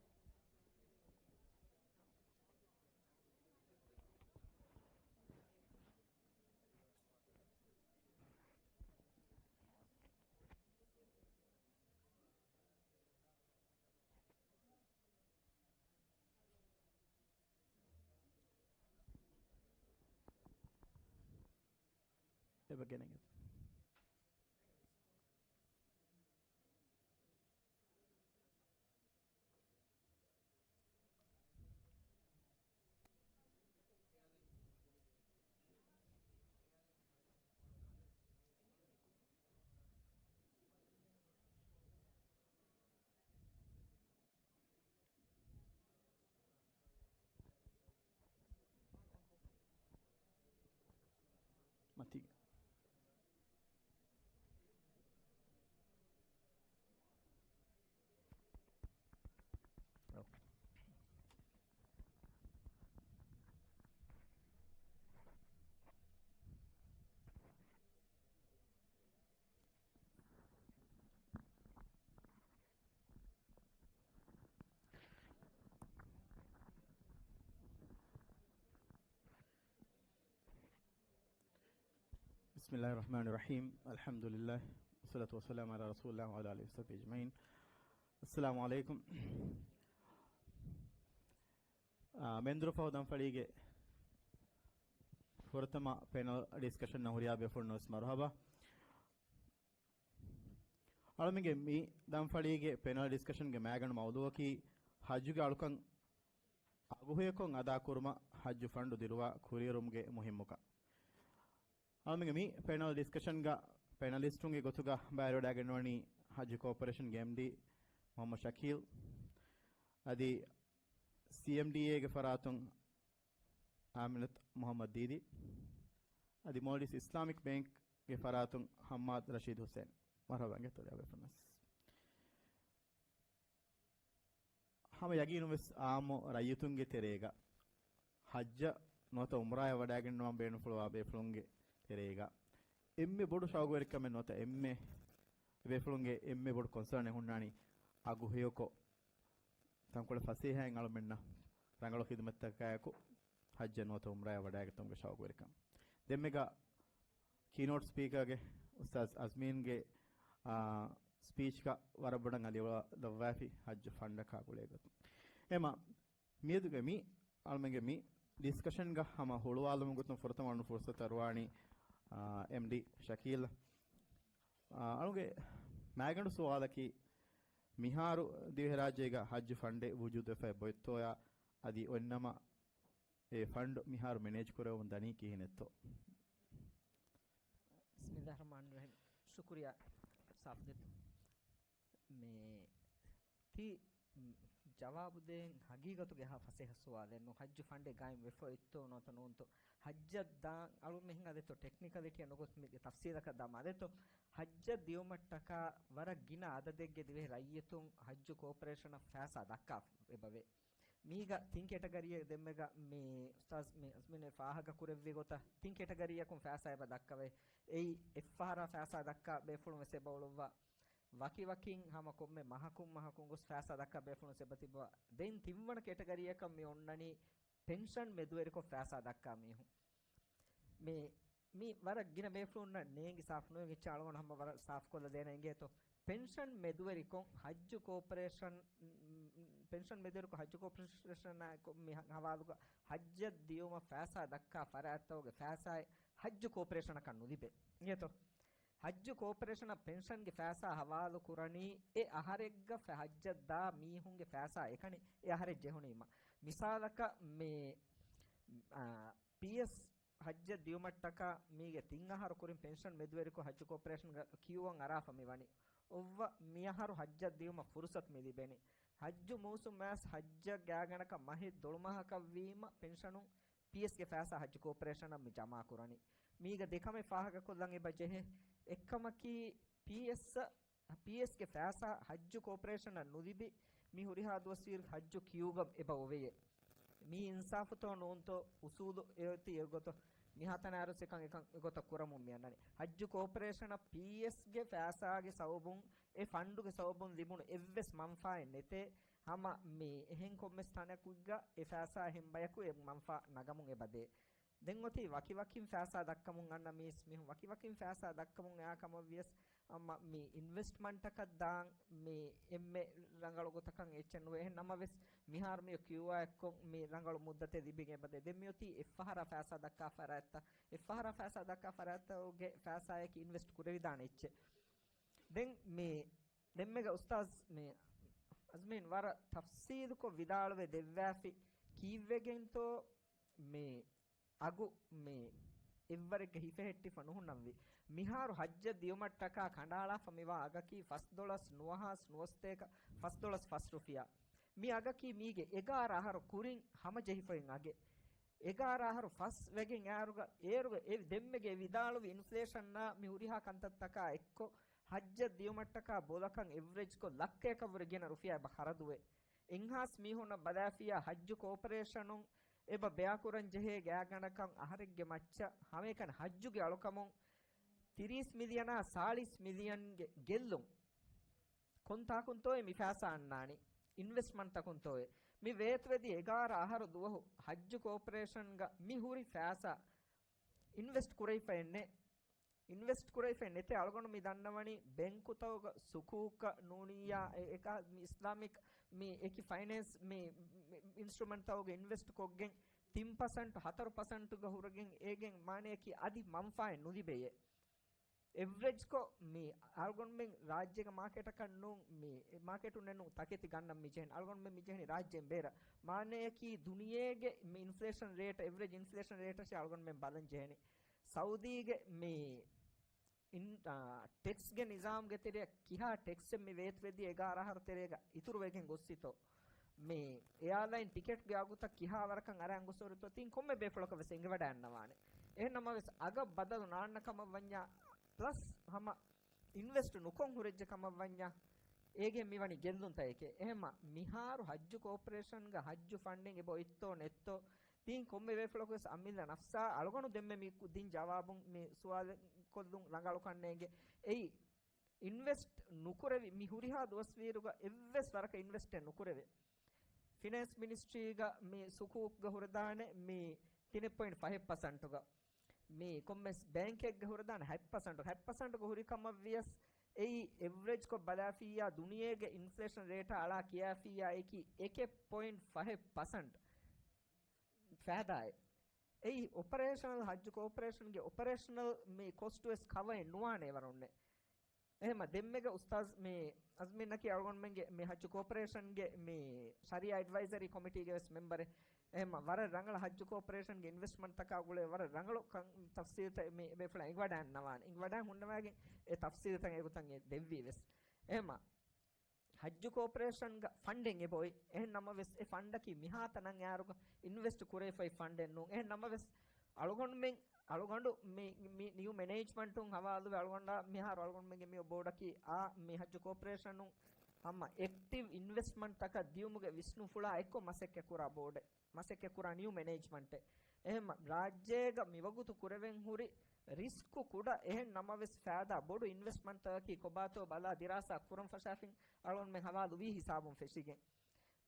އެބަ ގެނެގެތަ؟ މަތީގަ. بسم الله الرحمن الرحيم. الحمد لله. والصلاة والسلام على رسول الله وعلى آله وصحبه أجمعين. السلام عليكم. އާ، މެންދުރުފަހު ދަންފަޅީގެ ފުރަތަމަ ޕެނަލް ޑިސްކަޝަންއަށް ހުރިހާ ބޭފުޅުންނަށް ވެސް މަރުހަބާ. އަޅުމެންގެ މި ދަންފަޅީގެ ޕެނަލް ޑިސްކަޝަންގެ މައިގަނޑު މައުޟޫއަކީ ޙައްޖުގެ އަޅުކަން އަގުހެޔޮކޮށް އަދާކުރުމަށް ޙައްޖު ފަންޑު ދިރުވާ ކުރިއެރުމުގެ މުހިއްމުކަން. އަޅުމެންގެ މި ޕެނަލް ޑިސްކަޝަންގަ ޕެނަލިސްޓުންގެ ގޮތުގަ ބައިވެރިވެޑައިގަންނަވަނީ ޙައްޖު ކޯޕަރޭޝަންގެ އެމްޑީ މުޙައްމަދު ޝަކީލް، އަދި ސީއެމްޑީއޭގެ ފަރާތުން އާމިނަތު މުޙައްމަދު ދީދީ، އަދި މޯލްޑިވްސް އިސްލާމިކް ބޭންކްގެ ފަރާތުން ޙައްމާދު ރަޝީދު ޙުސައިން. މަރުޙަބާ އިނގޭތޯ ހުރިހާ ބޭފުޅުންނަށް. ހަމަ ޔަގީނުން ވެސް އާއްމު ރައްޔިތުންގެ ތެރޭގަ، ޙައްޖަށް ނުވަތަ ޢުމްރާއަށް ވަޑައިގަންނަވަން ބޭނުންފުޅުވާ ބޭފުޅުންގެ ތެރޭގަ އެންމެ ބޮޑު ޝައުގުވެރިކަމެއް ނުވަތަ އެންމެ ބޭފުޅުންގެ އެންމެ ބޮޑު ކޮންސާނެއް ހުންނާނީ އަގުހެޔޮކޮށް، ތަންކޮޅެއް ފަސޭހައިން އަޅުމެންނަށް ރަނގަޅު ޚިދުމަތްތަކާއެކު ޙައްޖަށް ނުވަތަ ޢުމްރާއަށް ވަޑައިގަތުމުގެ ޝައުގުވެރިކަން. ދެންމެގަ ކީނޯޓް ސްޕީކަރގެ އުސްތާޛް އަޒްމީންގެ، އާ، ސްޕީޗްގަ ވަރަށް ބޮޑަށް އަލިއުޅަ ލައްވާފި ޙައްޖު ފަންޑަކާ ގުޅޭ ގޮތުން. އެމަ މިއަދުގެ މި އަޅުމެންގެ މި ޑިސްކަޝަންގަ ހަމަ ހުޅުވާލުމުގެ ގޮތުން ފުރަތަމަ އަޅުން ފުރުސަތު އަރުވާނީ، އާ، އެމްޑީ ޝަކީލް. އާ، އަޅުގެ މާގަނޑު ސުވާލަކީ، މިހާރު ދިވެހިރާއްޖޭގަ ޙައްޖު ފަންޑެއް ވުޖޫދުވެފައި އެބައޮތްތޯޔާ؟ އަދި އޮތްނަމަ އެ ފަންޑު މިހާރު މެނޭޖް ކުރެވެމުން ދަނީ ކިހިނެއްތޯ؟ ބިސްމިއްލާހި ރަޙްމާނި ރަޙީމް. ޝުކުރިއްޔާ ސާފްދެތު. މި ތި ޖަވާބު ދޭން ހަގީގަތުގެ ހާ ފަސޭހަ ސުވާލެއް ނޫން. ޙައްޖު ފަންޑެއް ގާއިމް ވެފަ އޮތްތޯ ނުވަތަ ނޫންތޯ؟ ޙައްޖަށް ދާން އަޅުން މިހެން އަދެތޯ ޓެކްނިކަލިޓީއަށް ނުގޮސް މި ތަފްސީލަކަށް ދާމަ އަދެތޯ؟ ޙައްޖަށް ދިޔުމަށްޓަކާ ވަރަށް ގިނަ އަދަދެއްގެ ދިވެހި ރައްޔިތުން ޙައްޖު ކޯޕަރޭޝަނަށް ފައިސާ ދައްކާ އެބަވޭ. މީގަ ތިން ކެޓަގަރީއެއް ދެންމެގަ މި އުސްތާޒް މި އަޒްމީން ފާހަގަ ކުރެއްވި ގޮތަށް ތިން ކެޓަގަރީއަކުން ފައިސާ އެބަ ދައްކަވޭ. އެއީ އެއްފަހަރާ ފައިސާ ދައްކާ ބޭފުޅުން ވެސް އެބަ އުޅުއްވާ. ވަކިވަކިން ހަމަ ކޮންމެ މަހަކުން މަހަކުން ގޮސް ފައިސާ ދައްކާ ބޭފުޅުން ވެސް އެބަ ތިއްބަވާ. ދެން ތިންވަނަ ކެޓަގަރީއަކަށް މި އޮންނަނީ ޕެންޝަން މެދުވެރިކޮށް ފައިސާ ދައްކާ މީހުން. މި މި ވަރަށް ގިނަ ބޭފުޅުންނަށް ނޭނގި ސާފު ނުވެ އެއްޗެއް އަޅުގަނޑު ހަމަ ވަރަށް ސާފުކޮށްލަ ދޭނަ އިނގޭތޯ. ޕެންޝަން މެދުވެރިކޮށް ޙައްޖު ކޯޕަރޭޝަން، ޕެންޝަން މެދުވެރިކޮށް ޙައްޖު ކޯޕަރޭޝަނާ މި ހަ-، ހަވާލުގަ ޙައްޖަށް ދިޔުމަށް ފައިސާ ދައްކާ ފަރާތްތަކުގެ ފައިސާއެއް ޙައްޖު ކޯޕަރޭޝަނަކަށް ނުލިބޭ. އިނގޭތޯ؟ ޙައްޖު ކޯޕަރޭޝަނަށް ޕެންޝަންގެ ފައިސާ ހަވާލު ކުރަނީ އެ އަހަރެއްގަ ފަ-، ޙައްޖަށް ދާ މީހުންގެ ފައިސާ އެކަނި އެ އަހަރެއް ޖެހުނީމަ. މިސާލަކަށް މި، އާ، ޕީއެސް ޙައްޖަށް ދިޔުމަށްޓަކާ މީގެ ތިން އަހަރު ކުރިން ޕެންޝަން މެދުވެރިކޮށް ޙައްޖު ކޯޕަރޭޝަންގެ ކިޔޫއަށް އަރާފަ މި ވަނީ. އޮއްވަ މިއަހަރު ޙައްޖަށް ދިޔުމަށް ފުރުސަތު މި ލިބެނީ. ޙައްޖު މޫސުމް މާސް ޙައްޖަށް ގާތްގަނޑަކަށް މަހެއް ދޮޅުމަހަކަށް ވީމަ ޕެންޝަނުން ޕީއެސްގެ ފައިސާ ޙައްޖު ކޯޕަރޭޝަނަށް މި ޖަމާ ކުރަނީ. މީގަ ދެ ކަމެއް ފާހަގަކޮށްލަން އެބަ ޖެހޭ. އެއްކަމަކީ ޕީއެސް ޕީއެސްގެ ފައިސާ ޙައްޖު ކޯޕަރޭޝަނަށް ނުލިބި، މި ހުރިހާ ދުވަސްވީރު ޙައްޖު ކިޔޫގަ އެބަ އޮވެޔޭ. މީ އިންސާފުތޯ ނޫންތޯ އުސޫލު އެއޮތީ އެގޮތަށް. މިހާތަނަށް އަރުސް އެކަން އެކަން އެގޮތަށް ކުރަމުން މި އަންނަނީ. ޙައްޖު ކޯޕަރޭޝަނަށް ޕީއެސްގެ ފައިސާގެ ސަބަބުން، އެ ފަންޑުގެ ސަބަބުން ލިބުނު އެއްވެސް މަންފާއެއް ނެތޭ. ހަމަ މި އެހެން ކޮންމެސް ތަނަކުގަ އެ ފައިސާ އެހެން ބަޔަކު އެ މަންފާ ނަގަމުން އެބަދޭ. ދެން އޮތީ ވަކިވަކިން ފައިސާ ދައްކަމުން އަންނަ މީސް މީހުން. ވަކިވަކިން ފައިސާ ދައްކަމުން އެއާ ކަމަށް ވިޔަސް، އަމަ މި އިންވެސްޓްމަންޓަކަށް ދާން މި އެންމެ ރަނގަޅު ގޮތަކަށް އެއްޗެއް ނުވޭ. އެހެން ނަމަވެސް، މިހާރު މި ކިޔޫއާ އެއްކޮށް މި ރަނގަޅު މުއްދަތެއް ލިބިގެން އެބަދޭ. ދެން މި އޮތީ އެއްފަހަރާ ފައިސާ ދައްކާ ފަރާތްތައް. އެއްފަހަރާ ފައިސާ ދައްކާ ފަރާތްތަކުގެ ފައިސާއަކީ އިންވެސްޓް ކުރެވިދާނެ އެއްޗެއް. ދެން މި ދެންމެގަ އުސްތާޒް މި އަޒްމީން ވަރަށް ތަފްސީލުކޮށް ވިދާޅުވެ ދެއްވާފި ކީއްވެގެންތޯ މި އަގު މި އެއްވަރެއްގަ ހިފެހެއްޓިފަ ނުހުންނަންވީ. މިހާރު ޙައްޖަށް ދިޔުމަށްޓަކާ ކަނޑައަޅާފަ މިވާ އަގަކީ ފަސްދޮޅަސް ނުވަހާސް ނުވަސްތޭކަ ފަސްދޮޅަސް ފަސް ރުފިޔާ. މި އަގަކީ މީގެ އެގާރަ އަހަރު ކުރިން ހަމަޖެހިފައި އަގެއް. އެގާރަ އަހަރު ފަސް ވެގެން އޭރުގަ، އޭރުގަ އެ ދެންމެގެ ވިދާޅުވި އިންފްލޭޝަންއާ މި ހުރިހާ ކަންތައްތަކާ އެއްކޮށް، ޙައްޖަށް ދިޔުމަށްޓަކާ ބޮލަކަށް އެވްރެޖްކޮށް ލައްކަޔަކަށްވުރެ ގިނަ ރުފިޔާ އެބަ ޚަރަދުވޭ. އެންހާސް މީހުންނަށް ބަލާފިޔާ ޙައްޖު ކޯޕަރޭޝަނުން އެބަ ބެއާކުރަން ޖެހޭ ގާތްގަނޑަކަށް އަހަރެއްގެ މައްޗަށް ހަމައެކަނި ޙައްޖުގެ އަޅުކަމުން ތިރީސް މިލިއަނާ ސާޅީސް މިލިއަންގެ ގެއްލުން ކޮންތާކުންތޯއޭ މި ފައިސާ އަންނާނީ؟ އިންވެސްޓްމަންޓްތަކުންތޯއޭ؟ މި ވޭތުވެދިޔަ އެގާރަ އަހަރު ދުވަހު ޙައްޖު ކޯޕަރޭޝަންގަ މި ހުރި ފައިސާ އިންވެސްޓް ކުރެވިފައެއް ނެތް. އިންވެސްޓް ކުރެވިފައެއް ނެތޭ. އަޅުގަނޑު މި ދަންނަވަނީ ބެންކުތަކުގަ ސުކޫކަށް ނޫނިއްޔާ އެ-، އެކަ-، މި އިސްލާމިކް މި އެކި ފައިނޭންސް މި، މި އިންސްޓްރުމަންޓްތަކުގަ އިންވެސްޓް ކޮށްގެން ތިން ޕަސެންޓް ހަތަރު ޕަސެންޓުގަ ހުރެގެން އޭގެން މާނަޔަކީ އަދި މަންފާއެއް ނުލިބެޔޭ. އެވްރެޖްކޮށް މި އަޅުގަނޑުމެން ރާއްޖޭގެ މާކެޓަކަށް ނޫން، މި މާކެޓުންނެއް ނޫން ތަކެތި ގަންނަން މި ޖެހެނީ. އަޅުގަނޑުމެން މި ޖެހެނީ ރާއްޖޭން ބޭރަށް. މާނަޔަކީ ދުނިޔޭގެ މި އިންފްލޭޝަން ރޭޓް، އެވްރެޖް އިންފްލޭޝަން ރޭޓަށޭ އަޅުގަނޑުމެން ބަލަން ޖެހެނީ. ސައުދީގެ މި އިން-، އާ، ޓެކްސްގެ ނިޒާމްގެ ތެރެއަށް ކިހާ ޓެކްސެއް މި ވޭތުވެދިޔަ އެގާރަ އަހަރު ތެރޭގަ އިތުރުވެގެން ގޮއްސިތޯ؟ މި އެއާލައިން ޓިކެޓްގެ އަގުތައް ކިހާ ވަރަކަށް އަރަން ގޮސް ހުރިތޯ ތިން ކޮންމެ ބޭފުޅަކަށް ވެސް އެނގިވަޑައިގަންނަވާނެ. އެހެން ނަމަވެސް އަގަށް ބަދަލު ނާންނަ ކަމަށް ވަންޏާ، ޕްލަސް ހަމަ އިންވެސްޓް ނުކޮށް ހުރެއްޖެ ކަމަށް ވަންޏާ، އޭގެ މިވަނީ ގެއްލުންތަކެކޭ. އެހެންމަ މިހާރު ޙައްޖު ކޯޕަރޭޝަންގަ ޙައްޖު ފަންޑެއް އެބަ އޮތްތޯ ނެތްތޯ، ތިން ކޮންމެ ބޭފުޅަކުވެސް އަމިއްލަ ނަފްސާ އަޅުގަނޑު ދެންމެ މި ދިން ޖަވާބުން މި ސުވާލެއް ކޮށްލުން ރަނގަޅުކަންނޭނގެ. އެއީ، އިންވެސްޓް ނުކުރެވި މި ހުރިހާ ދުވަސްވީރުގަ އެއްވެސް ވަރަކަށް އިންވެސްޓެއް ނުކުރެވޭ. ފިނޭންސް މިނިސްޓްރީގަ މި ސުކޫކްގަ ހުރެދާނެ މި ތިނެއް ޕޮއިންޓް ފަހެއް ޕަސަންޓުގަ. މި ކޮންމެސް ބޭންކެއްގަ ހުރެދާނެ ހަތް ޕަސަންޓު، ހަތް ޕަސަންޓުގަ ހުރި ކަމަށް ވިޔަސް، އެއީ އެވްރެޖްކޮށް ބަލާފިއްޔާ ދުނިޔޭގެ އިންފްލޭޝަން ރޭޓާ އަޅާ ކިޔާފިއްޔާ އެކި އެކެއް ޕޮއިންޓް ފަހެއް ޕަސަންޓް ފައިދާއެއް. އެއީ އޮޕަރޭޝަނަލް، ހައްޖު ކޯޕަރޭޝަންގެ އޮޕަރޭޝަނަލް މި ކޮސްޓުވެސް ކަވައެއް ނުވާނެ އެވަރުންނެއް. އެހެމަ ދެންމެގެ އުސްތާޒް މި އަޒްމީންއަކީ އަޅުގަނޑުމެންގެ މި ހައްޖު ކޯޕަރޭޝަންގެ މި ޝަރީއާ އެޑްވައިޒަރީ ކޮމިޓީގެ ވެސް މެމްބަރެއް. އެހެމަ ވަރަށް ރަނގަޅަށް ހައްޖު ކޯޕަރޭޝަންގެ އިންވެސްޓްމަންޓްތަކާ ގުޅޭ ވަރަށް ރަނގަޅު ކަން ތަފްސީލްތައް މި ބޭފުޅާ އެނގިވަޑައިންނަވާނެ. އެނގިވަޑައިން ހުންނަވައިގެން އެ ތަފްސީލްތައް އެގޮތަށް ދެއްވީ ވެސް. އެހެމަ ހައްޖު ކޯޕަރޭޝަންގަ ފަންޑެއް އެބައޮތް. އެހެން ނަމަވެސް، އެ ފަންޑަކީ މިހާތަނަށް އައިއިރުގަ އިންވެސްޓް ކުރެވިފައި ފަންޑެއް ނޫން. އެހެން ނަމަވެސް، އަޅުގަނޑުމެން، އަޅުގަނޑު މި، މި ނިއު މެނޭޖްމަންޓުން ހަވާލުވެ އަޅުގަނޑާ މިހާރު އަޅުގަނޑުމެންގެ މި ބޯޑަކީ އާ މި ހައްޖު ކޯޕަރޭޝަނުން ހަމަ އެކްޓިވް އިންވެސްޓްމަންޓްތަކަށް ދިޔުމުގެ ވިސްނުންފުޅާ އެއްކޮށް މަސައްކަތް ކުރާ ބޯޑެއް. މަސައްކަތް ކުރާ ނިއު މެނޭޖްމަންޓެއް. އެހެން ރާއްޖޭގަ މިވަގުތު ކުރެވެން ހުރި ރިސްކު ކުޑަ، އެހެން ނަމަވެސް ފައިދާ ބޮޑު އިންވެސްޓްމަންޓަކަކީ ކޮބާތޯ ބަލާ ދިރާސާ ކުރަން ފަށާފިން އަޅުގަނޑުމެން ހަވާލުވީ ހިސާބުން ފެށިގެން.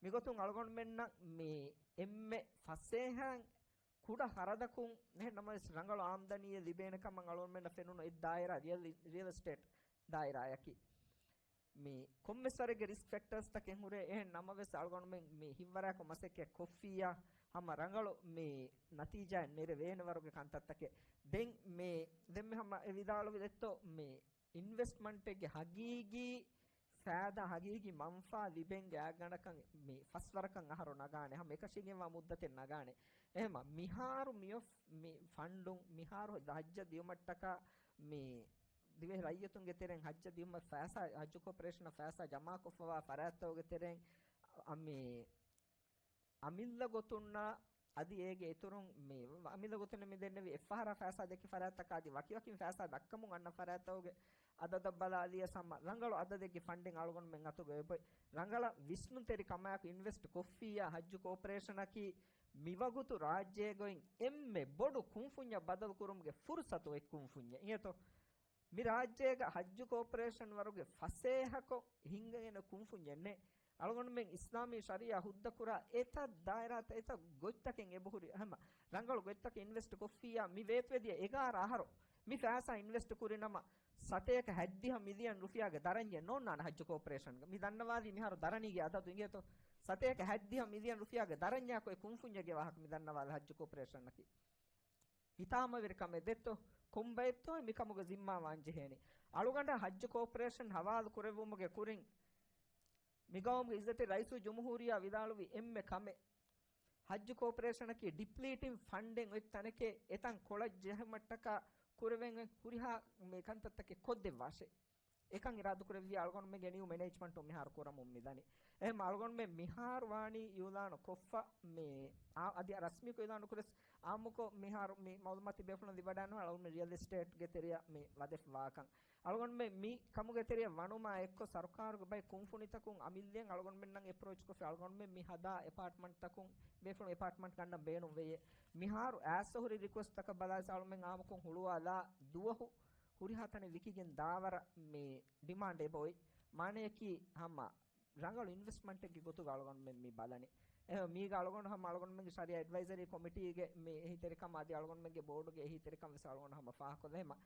މިގޮތުން އަޅުގަނޑުމެންނަށް މި އެންމެ ފަސޭހައިން ކުޑަ ހަރަދަކުން، އެހެން ނަމަވެސް ރަނގަޅު އާމްދަނީއެއް ލިބޭނެ ކަމަށް އަޅުގަނޑުމެންނަށް ފެނުނު އެއް ދާއިރާ ރިއަލް، ރިއަލް އެސްޓޭޓް ދާއިރާއަކީ. މި ކޮންމެސް ވަރެއްގެ ރިސްކް ފެކްޓާސްތަކެއް ހުރޭ. އެހެން ނަމަވެސް، އަޅުގަނޑުމެން މި ހިތްވަރާކޮށް މަސައްކަތް ކޮށްފިއްޔާ، ހަމަ ރަނގަޅު މި ނަތީޖާއެއް ނެރެވޭނެ ވަރުގެ ކަންތައްތަކެއް. ދެން މި، ދެން މި ހަމަ އެ ވިދާޅުވި ދެއްތޯ، މި އިންވެސްޓްމަންޓެއްގެ ހަގީގީ ފައިދާ، ހަގީގީ މަންފާ ލިބެން ގާތްގަނޑަކަށް މި ފަސް ވަރަކަށް އަހަރު ނަގާނެ. ހަމަ އެކަށީގެންވާ މުއްދަތެއް ނަގާނެ. އެހެމަ މިހާރު މިއޮފް، މި ފަންޑުން މިހާރު ހައްޖަށް ދިޔުމަށްޓަކާ މި ދިވެހި ރައްޔިތުންގެ ތެރެއިން ހައްޖަށް ދިޔުމަށް ފައިސާ، ހައްޖު ކޯޕަރޭޝަނަށް ފައިސާ ޖަމާކޮށްފަވާ ފަރާތްތަކުގެ ތެރެއިން، އަ، މި އަމިއްލަ ގޮތުންނާ އަދި އޭގެ އިތުރުން މި އަމިއްލަ ގޮތުން މި ދެންނެވި އެއްފަހަރާ ފައިސާ ދެއްކި ފަރާތްތަކާ އަދި ވަކިވަކިން ފައިސާ ދައްކަމުން އަންނަ ފަރާތްތަކުގެ އަދަދަށް ބަލާލިޔަސް ހަމަ ރަނގަޅު އަދަދެއްގެ ފަންޑިން އަޅުގަނޑުމެން އަތުގަ އެބޮތް. ރަނގަޅަށް ވިސްނުންތެރި ކަމާއެކު އިންވެސްޓް ކޮށްފިއްޔާ ހައްޖު ކޯޕަރޭޝަނަކީ މިވަގުތު ރާއްޖޭގައި އެންމެ ބޮޑު ކުންފުންޏަށް ބަދަލު ކުރުމުގެ ފުރުސަތު އޮތް ކުންފުންޏެއް. އިނގޭތޯ؟ މި ރާއްޖޭގަ ހައްޖު ކޯޕަރޭޝަން ވަރުގެ ފަސޭހަކޮށް ހިންގަގެން ކުންފުންޏެއް ނެތް. އަޅުގަނޑުމެން އިސްލާމީ ޝަރީއާ ހުއްދަކުރާ އެތައް ދާއިރާތައް، އެތައް ގޮތްތަކެއް އެބަހުރި. ހަމަ ރަނގަޅު ގޮތްތަކެއް އިންވެސްޓް ކޮށްފިއްޔާ މި ވޭތުވެދިޔަ އެގާރަ އަހަރު މި ފައިސާ އިންވެސްޓް ކުރި ނަމަ، ސަތޭކަ ހަތްދިހަ މިލިއަން ރުފިޔާގެ ދަރަންޏެއް ނޯންނާނެ ހައްޖު ކޯޕަރޭޝަންގަ. މި ދަންނަވާލީ މިހާރު ދަރަނީގެ އަދަދު އިނގޭތޯ؟ ސަތޭކަ ހަތްދިހަ މިލިއަން ރުފިޔާގެ ދަރަންޏާކޮށް އެ ކުންފުންޏެއްގެ ވާހަކަ މި ދަންނަވާލި ހައްޖު ކޯޕަރޭޝަނަކީ. ހިތާމަވެރިކަމެއް ދެއްތޯ؟ ކޮންބައެއްތޯ މިކަމުގެ ޒިންމާ ވާން ޖެހޭނީ؟ އަޅުގަނޑަށް ހައްޖު ކޯޕަރޭޝަން ހަވާލު ކުރެއްވުމުގެ ކުރިން، މިގައުމުގެ އިއްޒަތްތެރި ރައީސުލްޖުމްހޫރިއްޔާ ވިދާޅުވި އެންމެ ކަމެއް، ހައްޖު ކޯޕަރޭޝަނަކީ ޑިޕްލީޓިން ފަންޑެއް އޮތް ތަނެކޭ، އެތަން ކޮޅަށް ޖެހުމަށްޓަކާ ކުރެވެން ހުރިހާ މި ކަންތައްތަކެއް ކޮށްދެއްވާށޭ. އެކަން އިރާދަކުރެއްވި އަޅުގަނޑުމެންގެ ނިއު މެނޭޖްމަންޓުން މިހާރު ކުރަމުން މިދަނީ. އެހެން އަޅުގަނޑުމެން މިހާރު ވާނީ އިއުލާނު ކޮށްފަ މި އާ، އަދި ރަސްމީކޮށް އިއުލާނު ކުރެސް އާއްމުކޮށް މިހާރު މި މައުލޫމާތު ބޭފުޅުން ލިބިވަޑައިނު އަޅުގަނޑުމެން ރިއަލް އެސްޓޭޓްގެ ތެރެއަށް މި ވަދެފަ ވާކަން. އަޅުގަނޑުމެން މި ކަމުގެ ތެރެއަށް ވަނުމާ އެއްކޮށް ސަރުކާރުގެ ބައެއް ކުންފުނިތަކުން އަމިއްލައިން އަޅުގަނޑުމެންނަށް އެޕްރޯޗް ކޮށްފި އަޅުގަނޑުމެން މި ހަދާ އެޕާޓްމަންޓްތަކުން ބޭފުޅުން އެޕާޓްމަންޓް ގަންނަން ބޭނުން ވެއޭ. މިހާރު އައިސް ހުރި ރިކުއެސްޓްތަކަށް ބަލާ އަޅުމެން އާއްމުކޮށް ހުޅުވާލާ ދުވަހު ހުރިހާ ތަނެއް ވިކިގެން ދާވަރަށް މި ޑިމާންޑް އެބައޮތް. މާނަޔަކީ ހަމަ ރަނގަޅު އިންވެސްޓްމަންޓެއްގެ ގޮތުގަ އަޅުގަނޑުމެން މި ބަލަނީ. އެ، މީގަ އަޅުގަނޑު ހަމަ އަޅުގަނޑުމެންގެ ޝަރީއާ އެޑްވައިޒަރީ ކޮމިޓީގެ މި އެހީތެރިކަމާ އަދި އަޅުގަނޑުމެންގެ ބޯޑުގެ އެހީތެރިކަން ވެސް އަޅުގަނޑު ހަމަ ފާހަގަކޮށްލަ ހަމަ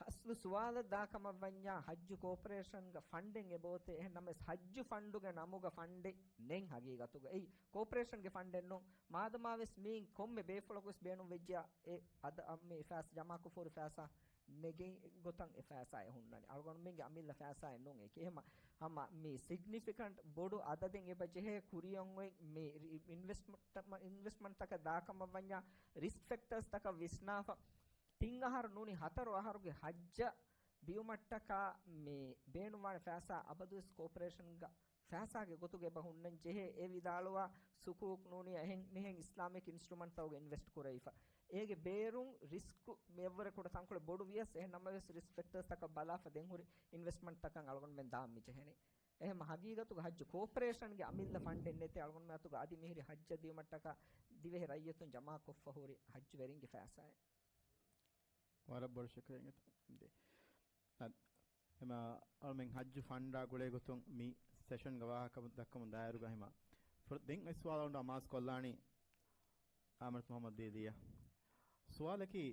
އަސްލު ސުވާލަށް ދާ ކަމަށް ވަންޏާ ހައްޖު ކޯޕަރޭޝަންގަ ފަންޑެއް އެބައޮތޭ. އެހެން ނަމަވެސް ހައްޖު ފަންޑުގެ ނަމުގަ ފަންޑެއް ނެތް ހަގީގަތުގަ. އެއީ ކޯޕަރޭޝަންގެ ފަންޑެއް ނޫން. މާދަމާވެސް މީން ކޮންމެ ބޭފުޅަކުވެސް ބޭނުން ވެއްޖެޔާ އެ އަދަ އަ، މި ފައިސާ ޖަމާކޮށްފަ ހުރި ފައިސާ ނެގި ގޮތަށް އެ ފައިސާއެއް ހުންނަނީ. އަޅުގަނޑުމެންގެ އަމިއްލަ ފައިސާއެއް ނޫން އެކި. އެހެމަ ހަމަ މި ސިގްނިފިކަންޓް ބޮޑު އަދަދެއް އެބަ ޖެހޭ ކުރިއަށް އޮތް މި ރި-، އިންވެސްޓްމަންޓް، އިންވެސްޓްމަންޓްތަކަށް ދާކަމަށް ވަންޏާ ރިސްކް ފެކްޓާސްތަކަށް ވިސްނާފަ ތިން އަހަރު ނޫނީ ހަތަރު އަހަރުގެ ހައްޖަށް ދިޔުމަށްޓަކާ މި ބޭނުންވާނެ ފައިސާ އަބަދުވެސް ކޯޕަރޭޝަންގަ ފައިސާގެ ގޮތުގަ އެބަ ހުންނަން ޖެހޭ. އެ ވިދާޅުވާ ސުކޫކް ނޫނީ އެހެން މިހެން އިސްލާމިކް އިންސްޓްރުމަންޓްތަކުގަ އިންވެސްޓް ކުރެވިފަ. އޭގެ ބޭރުން ރިސްކު މިއަށްވުރެ ކުޑަ ތަންކޮޅެއް ބޮޑު ވިޔަސް، އެހެން ނަމަވެސް ރިސްކް ފެކްޓާސްތަކަށް ބަލާފަ ދެން ހުރި އިންވެސްޓްމަންޓްތަކަށް އަޅުގަނޑުމެން ދާން މި ޖެހެނީ. އެހެން ހަގީގަތުގަ ހައްޖު ކޯޕަރޭޝަންގެ އަމިއްލަ ފަންޑެއް ނެތޭ. އަޅުގަނޑުމެން އަތުގަ އަދި މިހިރި ހައްޖަށް ދިޔުމަށްޓަކާ ދިވެހި ރައްޔިތުން ޖަމާކޮށްފަ ހުރި ހައްޖުވެރިންގެ ފައިސާއެއް. ވަރަށް ބޮޑަށް ޝުކުރިއްޔާ. އަ، އެމަ އަޅުމެން ހައްޖު ފަންޑާ ގުޅޭ ގޮތުން މި ސެޝަންގަ ވާހަކަ ދައްކަމުން ދާއިރުގަ ހިމަ ފުރ-، ދެން އެ ސުވާލު އޮންޑާ މާސް ކޮށްލާނީ އާމިރަތު މުހައްމަދު ދީދީއަށް. ސުވާލަކީ،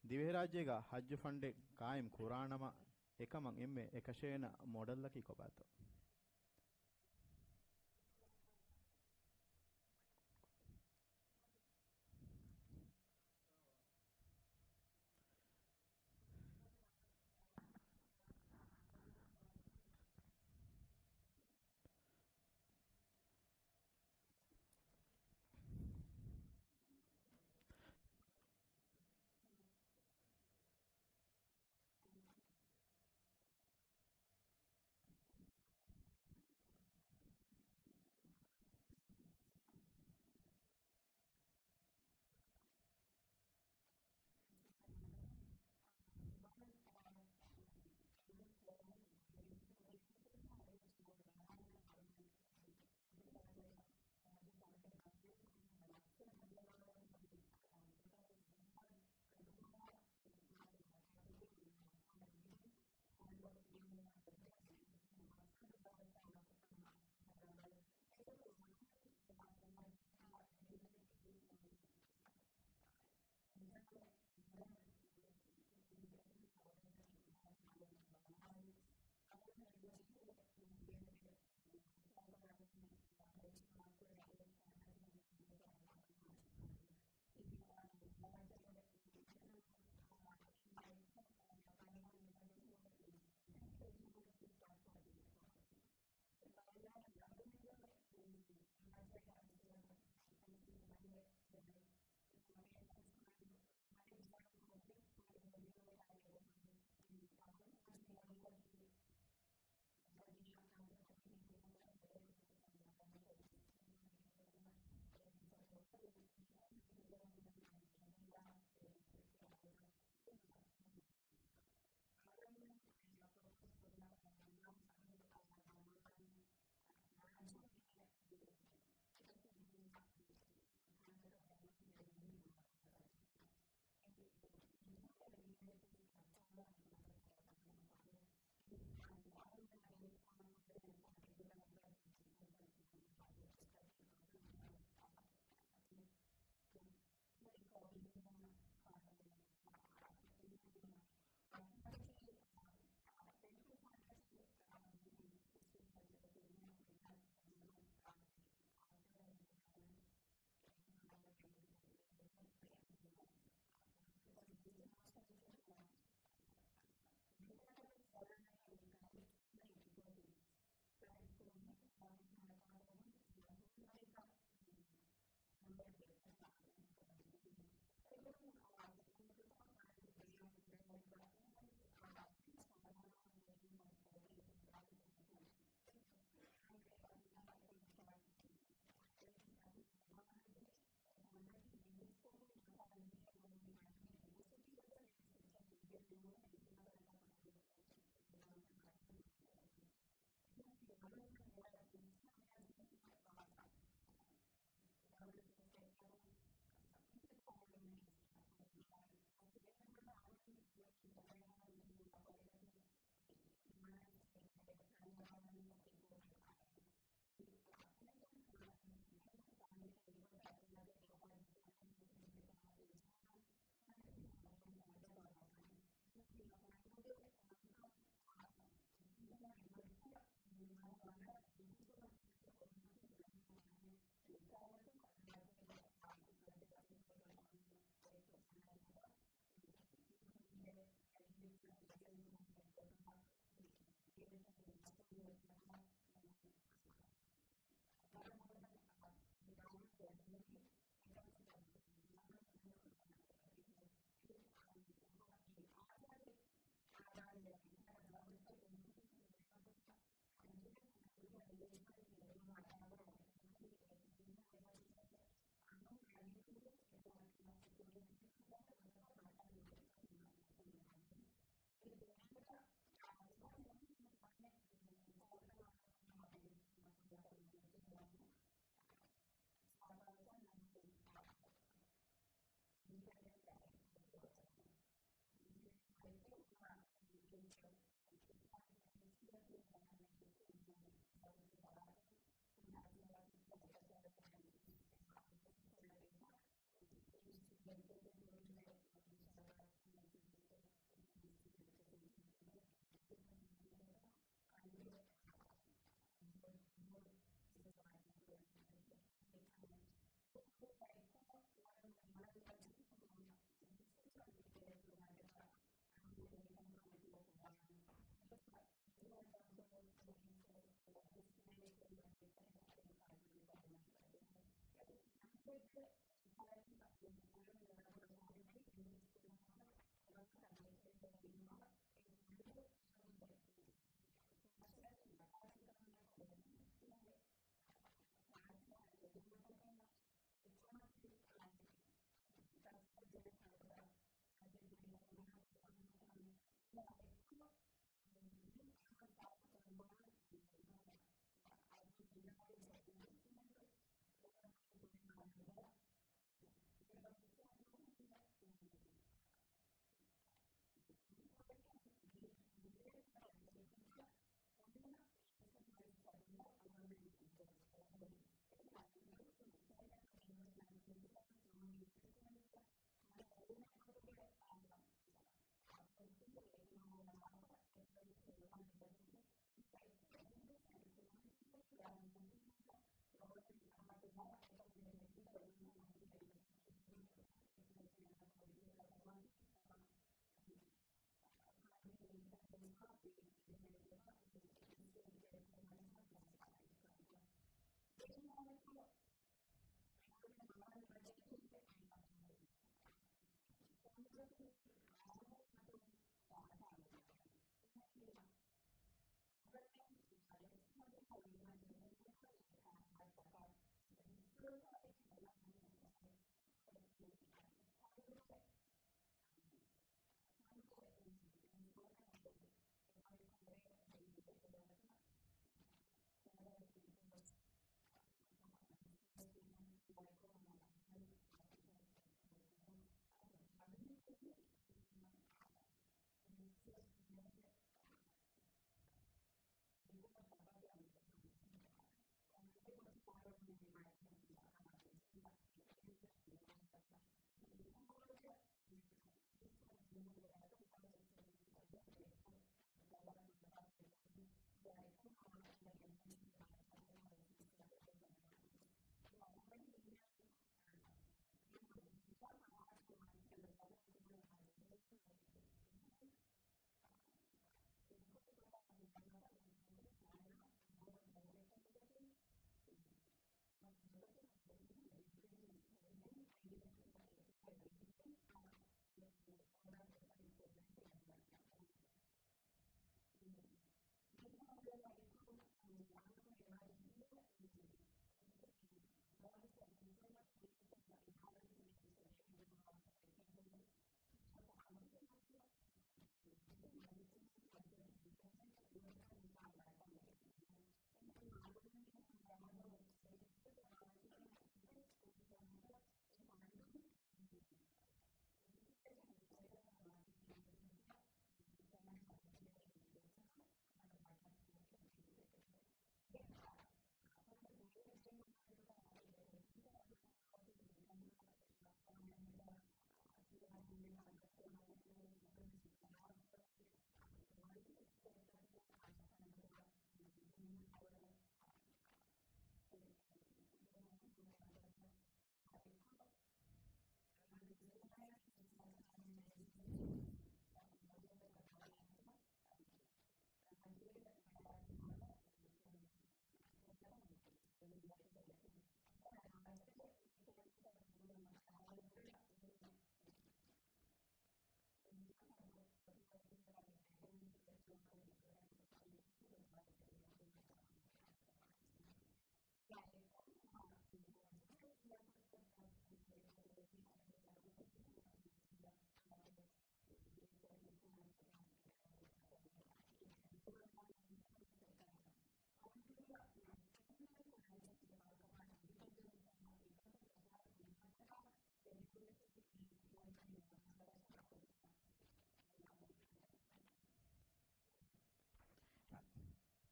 ދިވެހިރާއްޖޭގަ ހައްޖު ފަންޑެއް ޤާއިމް ކުރާނަމަ، އެކަމަށް އެންމެ އެކަށޭނަ މޮޑަލްއަކީ ކޮބާތޯ؟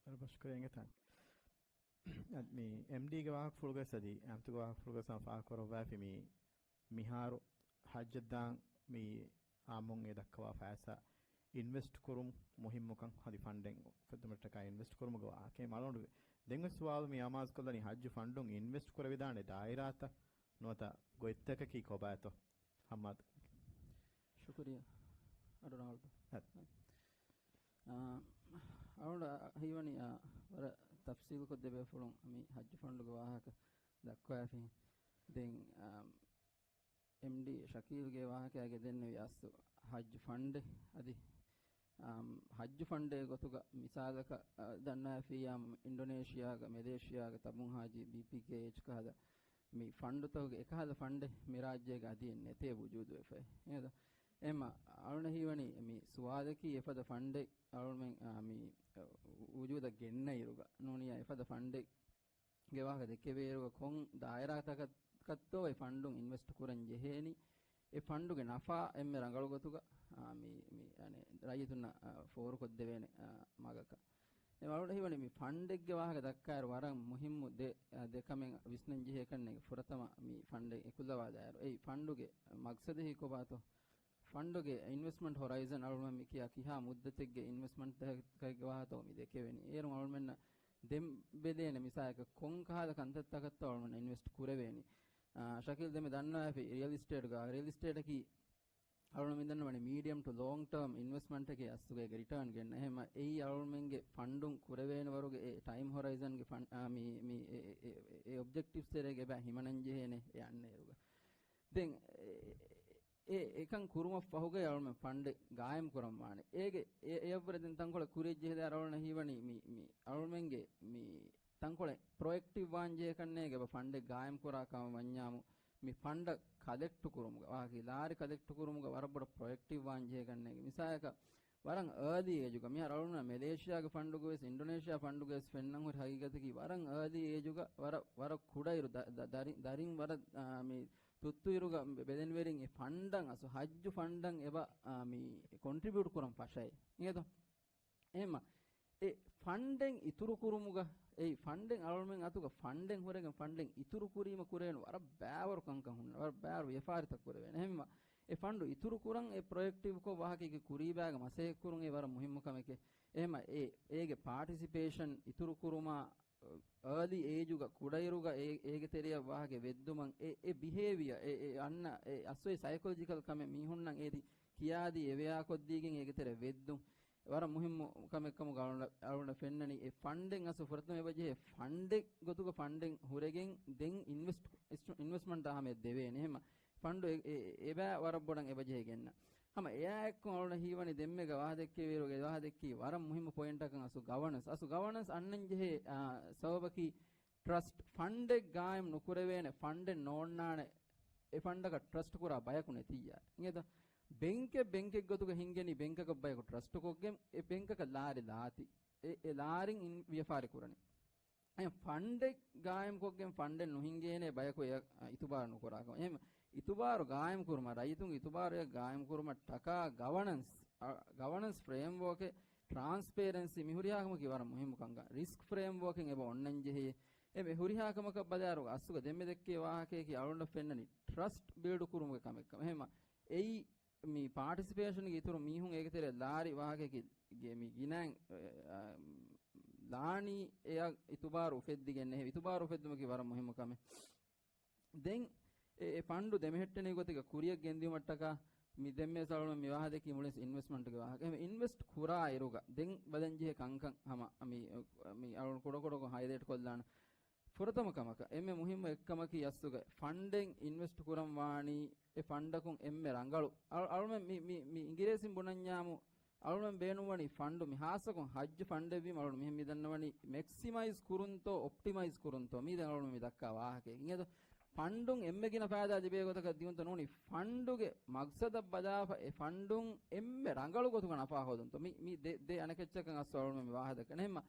ވަރަށް ބޮޑަށް ޝުކުރިއްޔާ އިނގޭތޯ. އަދި މި އެމްޑީގެ ވާހަކަފުޅުގައި އަދި އާއްމުގެ ވާހަކަފުޅުގައި ފާހަގަކުރައްވައިފި މި މިހާރު ޙައްޖަށްދާން މި އާއްމުން އެ ދައްކަވާ ފައިސާ އިންވެސްޓް ކުރުން މުހިއްމުކަން އަދި ފަންޑެއް ޚިދުމަތްތަކާ އިންވެސްޓް ކުރުމުގެ ވާހަކައެއް މަޅުން. ދެންވެސް ސުވާލު މި އަމާޒުކޮށްލަނީ ޙައްޖު ފަންޑުން އިންވެސްޓް ކުރެވިދާނެ ދާއިރާތައް ނުވަތަ ގޮތްތަކަކީ ކޮބާތޯ؟ ހައްމާދު. ޝުކުރިއްޔާ. އަޑު ރަނގަޅު. އަދި. އާ، އަޅުގަނޑަށް ހީވަނީ، އާ، ވަރަށް ތަފްސީލުކޮށް ދެބޭފުޅުން މި ޙައްޖު ފަންޑުގެ ވާހަކަ ދައްކަވައިފި. ދެން، އާ، އެމްޑީ ޝަކީލްގެ ވާހަކައިގެ ދެންނެވި އަސްލު ހައްޖު ފަންޑެއް އަދި، އާ، ހައްޖު ފަންޑެއް ގޮތުގަ މިސާލަކަށް، އާ، ދަންނަވައިފިއްޔާ އިންޑޮނޭޝިއާގަ، މެލޭޝިއާގަ، ތަބުން ހާޖީ، ބީޕީކޭއެޗް ކަހަލަ މި ފަންޑުތަކުގެ އެކަހަލަ ފަންޑެއް މި ރާއްޖޭގަ އަދިއެއް ނެތޭ ވުޖޫދުވެފައި. އެހެން އެމަ އަޅުނަ ހީވަނީ މި ސުވާލަކީ އެފަދަ ފަންޑެއް އަޅުމެން، އާ، މި ވުޖޫދަށް ގެންނައިރުގަ ނޫނިޔާ އެފަދަ ފަންޑެއް ގެ ވާހަކަ ދެކެވޭއިރުގަ ކޮން ދާއިރާތަކަށްތޯ އެ ފަންޑުން އިންވެސްޓް ކުރަން ޖެހޭނީ، އެ ފަންޑުގެ ނަފާ އެންމެ ރަނގަޅު ގޮތުގަ، އާ، މި، މި، އަނެ، ރައްޔިތުންނަށް، އާ، ފޯރުކޮށްދެވޭނެ، އާ، މަގަކަށް. އެ އަޅުގަނޑަށް ހީވަނީ މި ފަންޑެއްގެ ވާހަކަ ދައްކާއިރު ވަރަށް މުހިއްމު ދެ، އާ، ދެ ކަމެއް ވިސްނަން ޖެހޭ ކަންނޭނގެ ފުރަތަމަ މި ފަންޑެއް އެކުލަވާލާއިރު. އެއީ ފަންޑުގެ މަގްސަދަކީ ކޮބާތޯ؟ ފަންޑުގެ އިންވެސްޓްމަންޓް ހޮރައިޒަން އަޅުގަނޑު މި ކިޔާ ކިހާ މުއްދަތެއްގެ އިންވެސްޓްމަންޓްތަކެއްގެ ވާހަކަތޯ މި ދެކެވެނީ. އޭރުން އަޅުމެންނަށް ދެން ބެލޭނެ މިސާލަކަށް ކޮން ކަހަލަ ކަންތައްތަކަށްތޯ އަޅުމެން އިންވެސްޓް ކުރެވޭނީ. އާ، ޝަކީލް ދެމެ ދަންނަވާފި ރިއަލް އިސްޓޭޓްގަ، ރިއަލް އިސްޓޭޓަކީ އަޅުމެން ދަންނަވަނީ މީޑިއަމް ޓު ލޯންގް ޓާމް އިންވެސްޓްމަންޓެކޭ އަސްލުގަ އޭގެ ރިޓާން ގެންނަ. އެހެންމަ އެއީ އަޅުމެންގެ ފަންޑުން ކުރެވޭނެ ވަރުގެ އެ ޓައިމް ހޮރައިޒަންގެ ފަން-، އާ، މި، މި އެ، އެ، އެ، އެ އޮބްޖެކްޓިވްސް ތެރޭގަ އެބަ ހިމަނަން ޖެހޭނެ އެ އަންނައިރުގަ. ދެން އެ، އެ، އެކަން ކުރުމަށްފަހުގައި އަޅުމެން ފަންޑެއް ގާއިމް ކުރަން ވާނެ. އޭގެ އެ، އެއަށްވުރެ ދެން ތަންކޮޅެއް ކުރިޔަށް ޖެހިދާ އަޅުގަނޑަށް ހީވަނީ މި، މި އަޅުމެންގެ މި ތަންކޮޅެއް ޕްރޮއެކްޓިވް ވާން ޖެހޭ ކަންނޭގެ އެބަ ފަންޑެއް ގާއިމް ކުރާ ކަމަށް ވަންޏާމު، މި ފަންޑަށް ކަލެކްޓް ކުރުމުގަ، ވާހަކަ ލާރި ކަލެކްޓް ކުރުމުގަ ވަރަށް ބޮޑަށް ޕްރޮއެކްޓިވް ވާން ޖެހޭ ކަންނޭގެ. މިސާލަކަށް، ވަރަށް އާލީ އޭޖުގަ، މިހާރު އަޅުގަނޑު މެލޭޝިޔާގެ ފަންޑުގަވެސް، އިންޑޮނޭޝިޔާ ފަންޑުގަވެސް ފެންނަން ހުރި ހަގީގަތަކީ، ވަރަށް އާލީ އޭޖުގަ، ވަރަށް، ވަރަށް ކުޑައިރު ދަ-، ދަ-، ދަރި-، ދަރިން ވަރަށް، އާ، މި ތުއްތުއިރުގަ ބެ-، ބެލެނިވެރިން އެ ފަންޑަށް އަސް ހައްޖު ފަންޑަށް އެބަ، އާ، މި ކޮންޓްރިބިއުޓް ކުރަން ފަށައި. އިނގޭތޯ؟ އެހެންމަ، އެ ފަންޑެއް އިތުރު ކުރުމުގަ، އެ ފަންޑެއް އަޅުމެން އަތުގަ ފަންޑެއް ހުރެގެން ފަންޑެއް އިތުރު ކުރީމަ ކުރެވޭނެ ވަރަށް ބައިވަރު ކަންކަން ހުންނަ، ވަރަށް ބައިވަރު ވިޔަފާރިތައް ކުރެވޭނެ. އެހެންމަ، އެ ފަންޑު އިތުރު ކުރަން އެ ޕްރޮއެކްޓިވްކޮށް ވާހަކައެއްގެ ކުރީބާގަ މަސައްކަތް ކުރުން އެ ވަރަށް މުހިއްމު ކަމެކޭ. އެހެންމަ، އެ، އޭގެ ޕާޓިސިޕޭޝަން އިތުރު ކުރުމާ، އާލީ އޭޖުގަ ކުޑައިރުގަ އޭ، އޭގެ ތެރެއަށް ވާހަކަ ވެއްދުމަށް އެ، އެ ބިހޭވިއަ، އެ، އެ އަންނަ އެ އަސްވެ ސައިކޮލޮޖިކަލް ކަމެއް މީހުންނަށް އޭތި ކިޔާދީ އެވެޔާކޮށްދީގެން އޭގެ ތެރެ ވެއްދުން ވަރަށް މުހިއްމު ކަމެއް ކަމުގަ އަޅުގަނޑަށް، އަޅުގަނޑަށް ފެންނަނީ. އެ ފަންޑެއް އަސް ފުރަތަމަ އެބަ ޖެހޭ ފަންޑެއް ގޮތުގަ ފަންޑެއް ހުރެގެން ދެން އިންވެސްޓް، އިންވެސްޓްމަންޓާ ހަމަޔަށް ދެވޭނެ. އެހެންމަ ފަންޑު އެ، އެ، އެބަ ވަރަށް ބޮޑަށް އެބަ ޖެހިގެންނަ. ހަމަ އެއާ އެއްކޮށް އަޅުގަނޑަށް ހީވަނީ ދެންމެގަ ވާހަކަ ދެއްކެވިއިރު ވާހަކަ ދެއްކީ ވަރަށް މުހިއްމު ޕޮއިންޓަކަށް އަސް ގަވަނަންސް. އަސް ގަވަނަންސް އަންނަން ޖެހޭ، އާ، ސަބަބަކީ ޓްރަސްޓް ފަންޑެއް ގާއިމް ނުކުރެވޭނެ ފަންޑެއް ނޯންނާނެ އެ ފަންޑަކަށް ޓްރަސްޓް ކުރާ ބަޔަކު ނެތިއްޔާ. އިނގޭތަ؟ ބެންކެއް ބެންކެއް ގޮތުގަ ހިންގެނީ ބެންކަކަށް ބަޔަކު ޓްރަސްޓް ކޮށްގެން އެ ބެންކަކަށް ލާރި ލާތި. އެ، އެ ލާރިން އިން ވިޔަފާރި ކުރަނީ. އެ ފަންޑެއް ގާއިމްކޮށްގެން ފަންޑެއް ނުހިންގޭނޭ ބަޔަކު އެއަށް އިތުބާރު ނުކުރާކަމަށް. އެހެން އިތުބާރު ގާއިމްކުރުމަށް، ރައްޔިތުންގެ އިތުބާރު އެއަށް ގާއިމްކުރުމަށް ޓަކާ ގަވަނަންސް، އަ، ގަވަނަންސް ފްރޭމްވޯކެއް، ޓްރާންސްޕޭރެންސީ މި ހުރިހާ ކަމަކީ ވަރަށް މުހިއްމު ކަންކަން. ރިސްކް ފްރޭމްވޯކެއް އެބަ އޮންނަން ޖެހޭ. އެ މި ހުރިހާ ކަމަކަށް ބަލާއިރު އަސްލުގަ ދެންމެ ދެއްކޭ ވާހަކަޔަކީ އަޅުގަނޑަށް ފެންނަނީ ޓްރަސްޓް ބިލްޑް ކުރުމުގެ ކަމެއްކަމަށް. އެހެންމަ އެއީ މި ޕާޓިސިޕޭޝަންގެ އިތުރު މީހުން އޭގެ ތެރެ ލާރި ވާހަކައަކީ ގެ-، މި ގިނައިން، އެ، އަ، ލާނީ އެއަށް އިތުބާރު އުފެއްދިގެން ނެހެ. އިތުބާރު އުފެއްދުމަކީ ވަރަށް މުހިއްމު ކަމެއް. ދެން އެ، އެ ފަންޑު ދެމެހެއްޓެނީ ގޮތެއްގަ ކުރިއަށް ގެންދިއުމަށްޓަކާ މި ދެންމެ ސަޅުން މި ވާހަކަ ދެއްކީ މުޅިން އިންވެސްޓްމަންޓްގެ ވާހަކަ. އެހެން އިންވެސްޓް ކުރާ އިރުގަ ދެން ބަލަން ޖެހޭ ކަންކަން ހަމަ މި، މި އަޅުން ކުޑަކުޑަކޮށް ހައިލައިޓް ކޮށްލާނަން. ފުރަތަމަ ކަމަކަށް، އެންމެ މުހިއްމު އެއްކަމަކީ އަސްލުގަ ފަންޑެއް އިންވެސްޓް ކުރަން ވާނީ އެ ފަންޑަކުން އެންމެ ރަނގަޅު، އަޅު-، އަޅުމެން މި، މި، މި އިނގިރޭސިން ބުނަންޏާމު، އަޅުމެން ބޭނުންވަނީ ފަންޑު މި ހާއްސަކޮށް ހައްޖު ފަންޑެއްވީމަ އަޅުން މިހެން މި ދަންނަވަނީ މެކްސިމައިޒް ކުރުންތޯ އޮޕްޓިމައިޒް ކުރުންތޯ މީ ދެން އަޅުން މި ދައްކާ ވާހަކައެއް. އިނގޭތޯ؟ ފަންޑުން އެންމެ ގިނަ ފައިދާ ލިބޭ ގޮތަކަށް ދިއުންތޯ ނޫނީ ފަންޑުގެ މަގްސަދަށް ބަލާފަ އެ ފަންޑުން އެންމެ ރަނގަޅު ގޮތުގަ ނަފާ ހޯދުންތޯ؟ މި، މި ދެ، ދެ އަނެކެއްޗަކަށް އަސްލު އަޅުމެން މި ވާހަކަ ދައްކަނީ. އެހެންމަ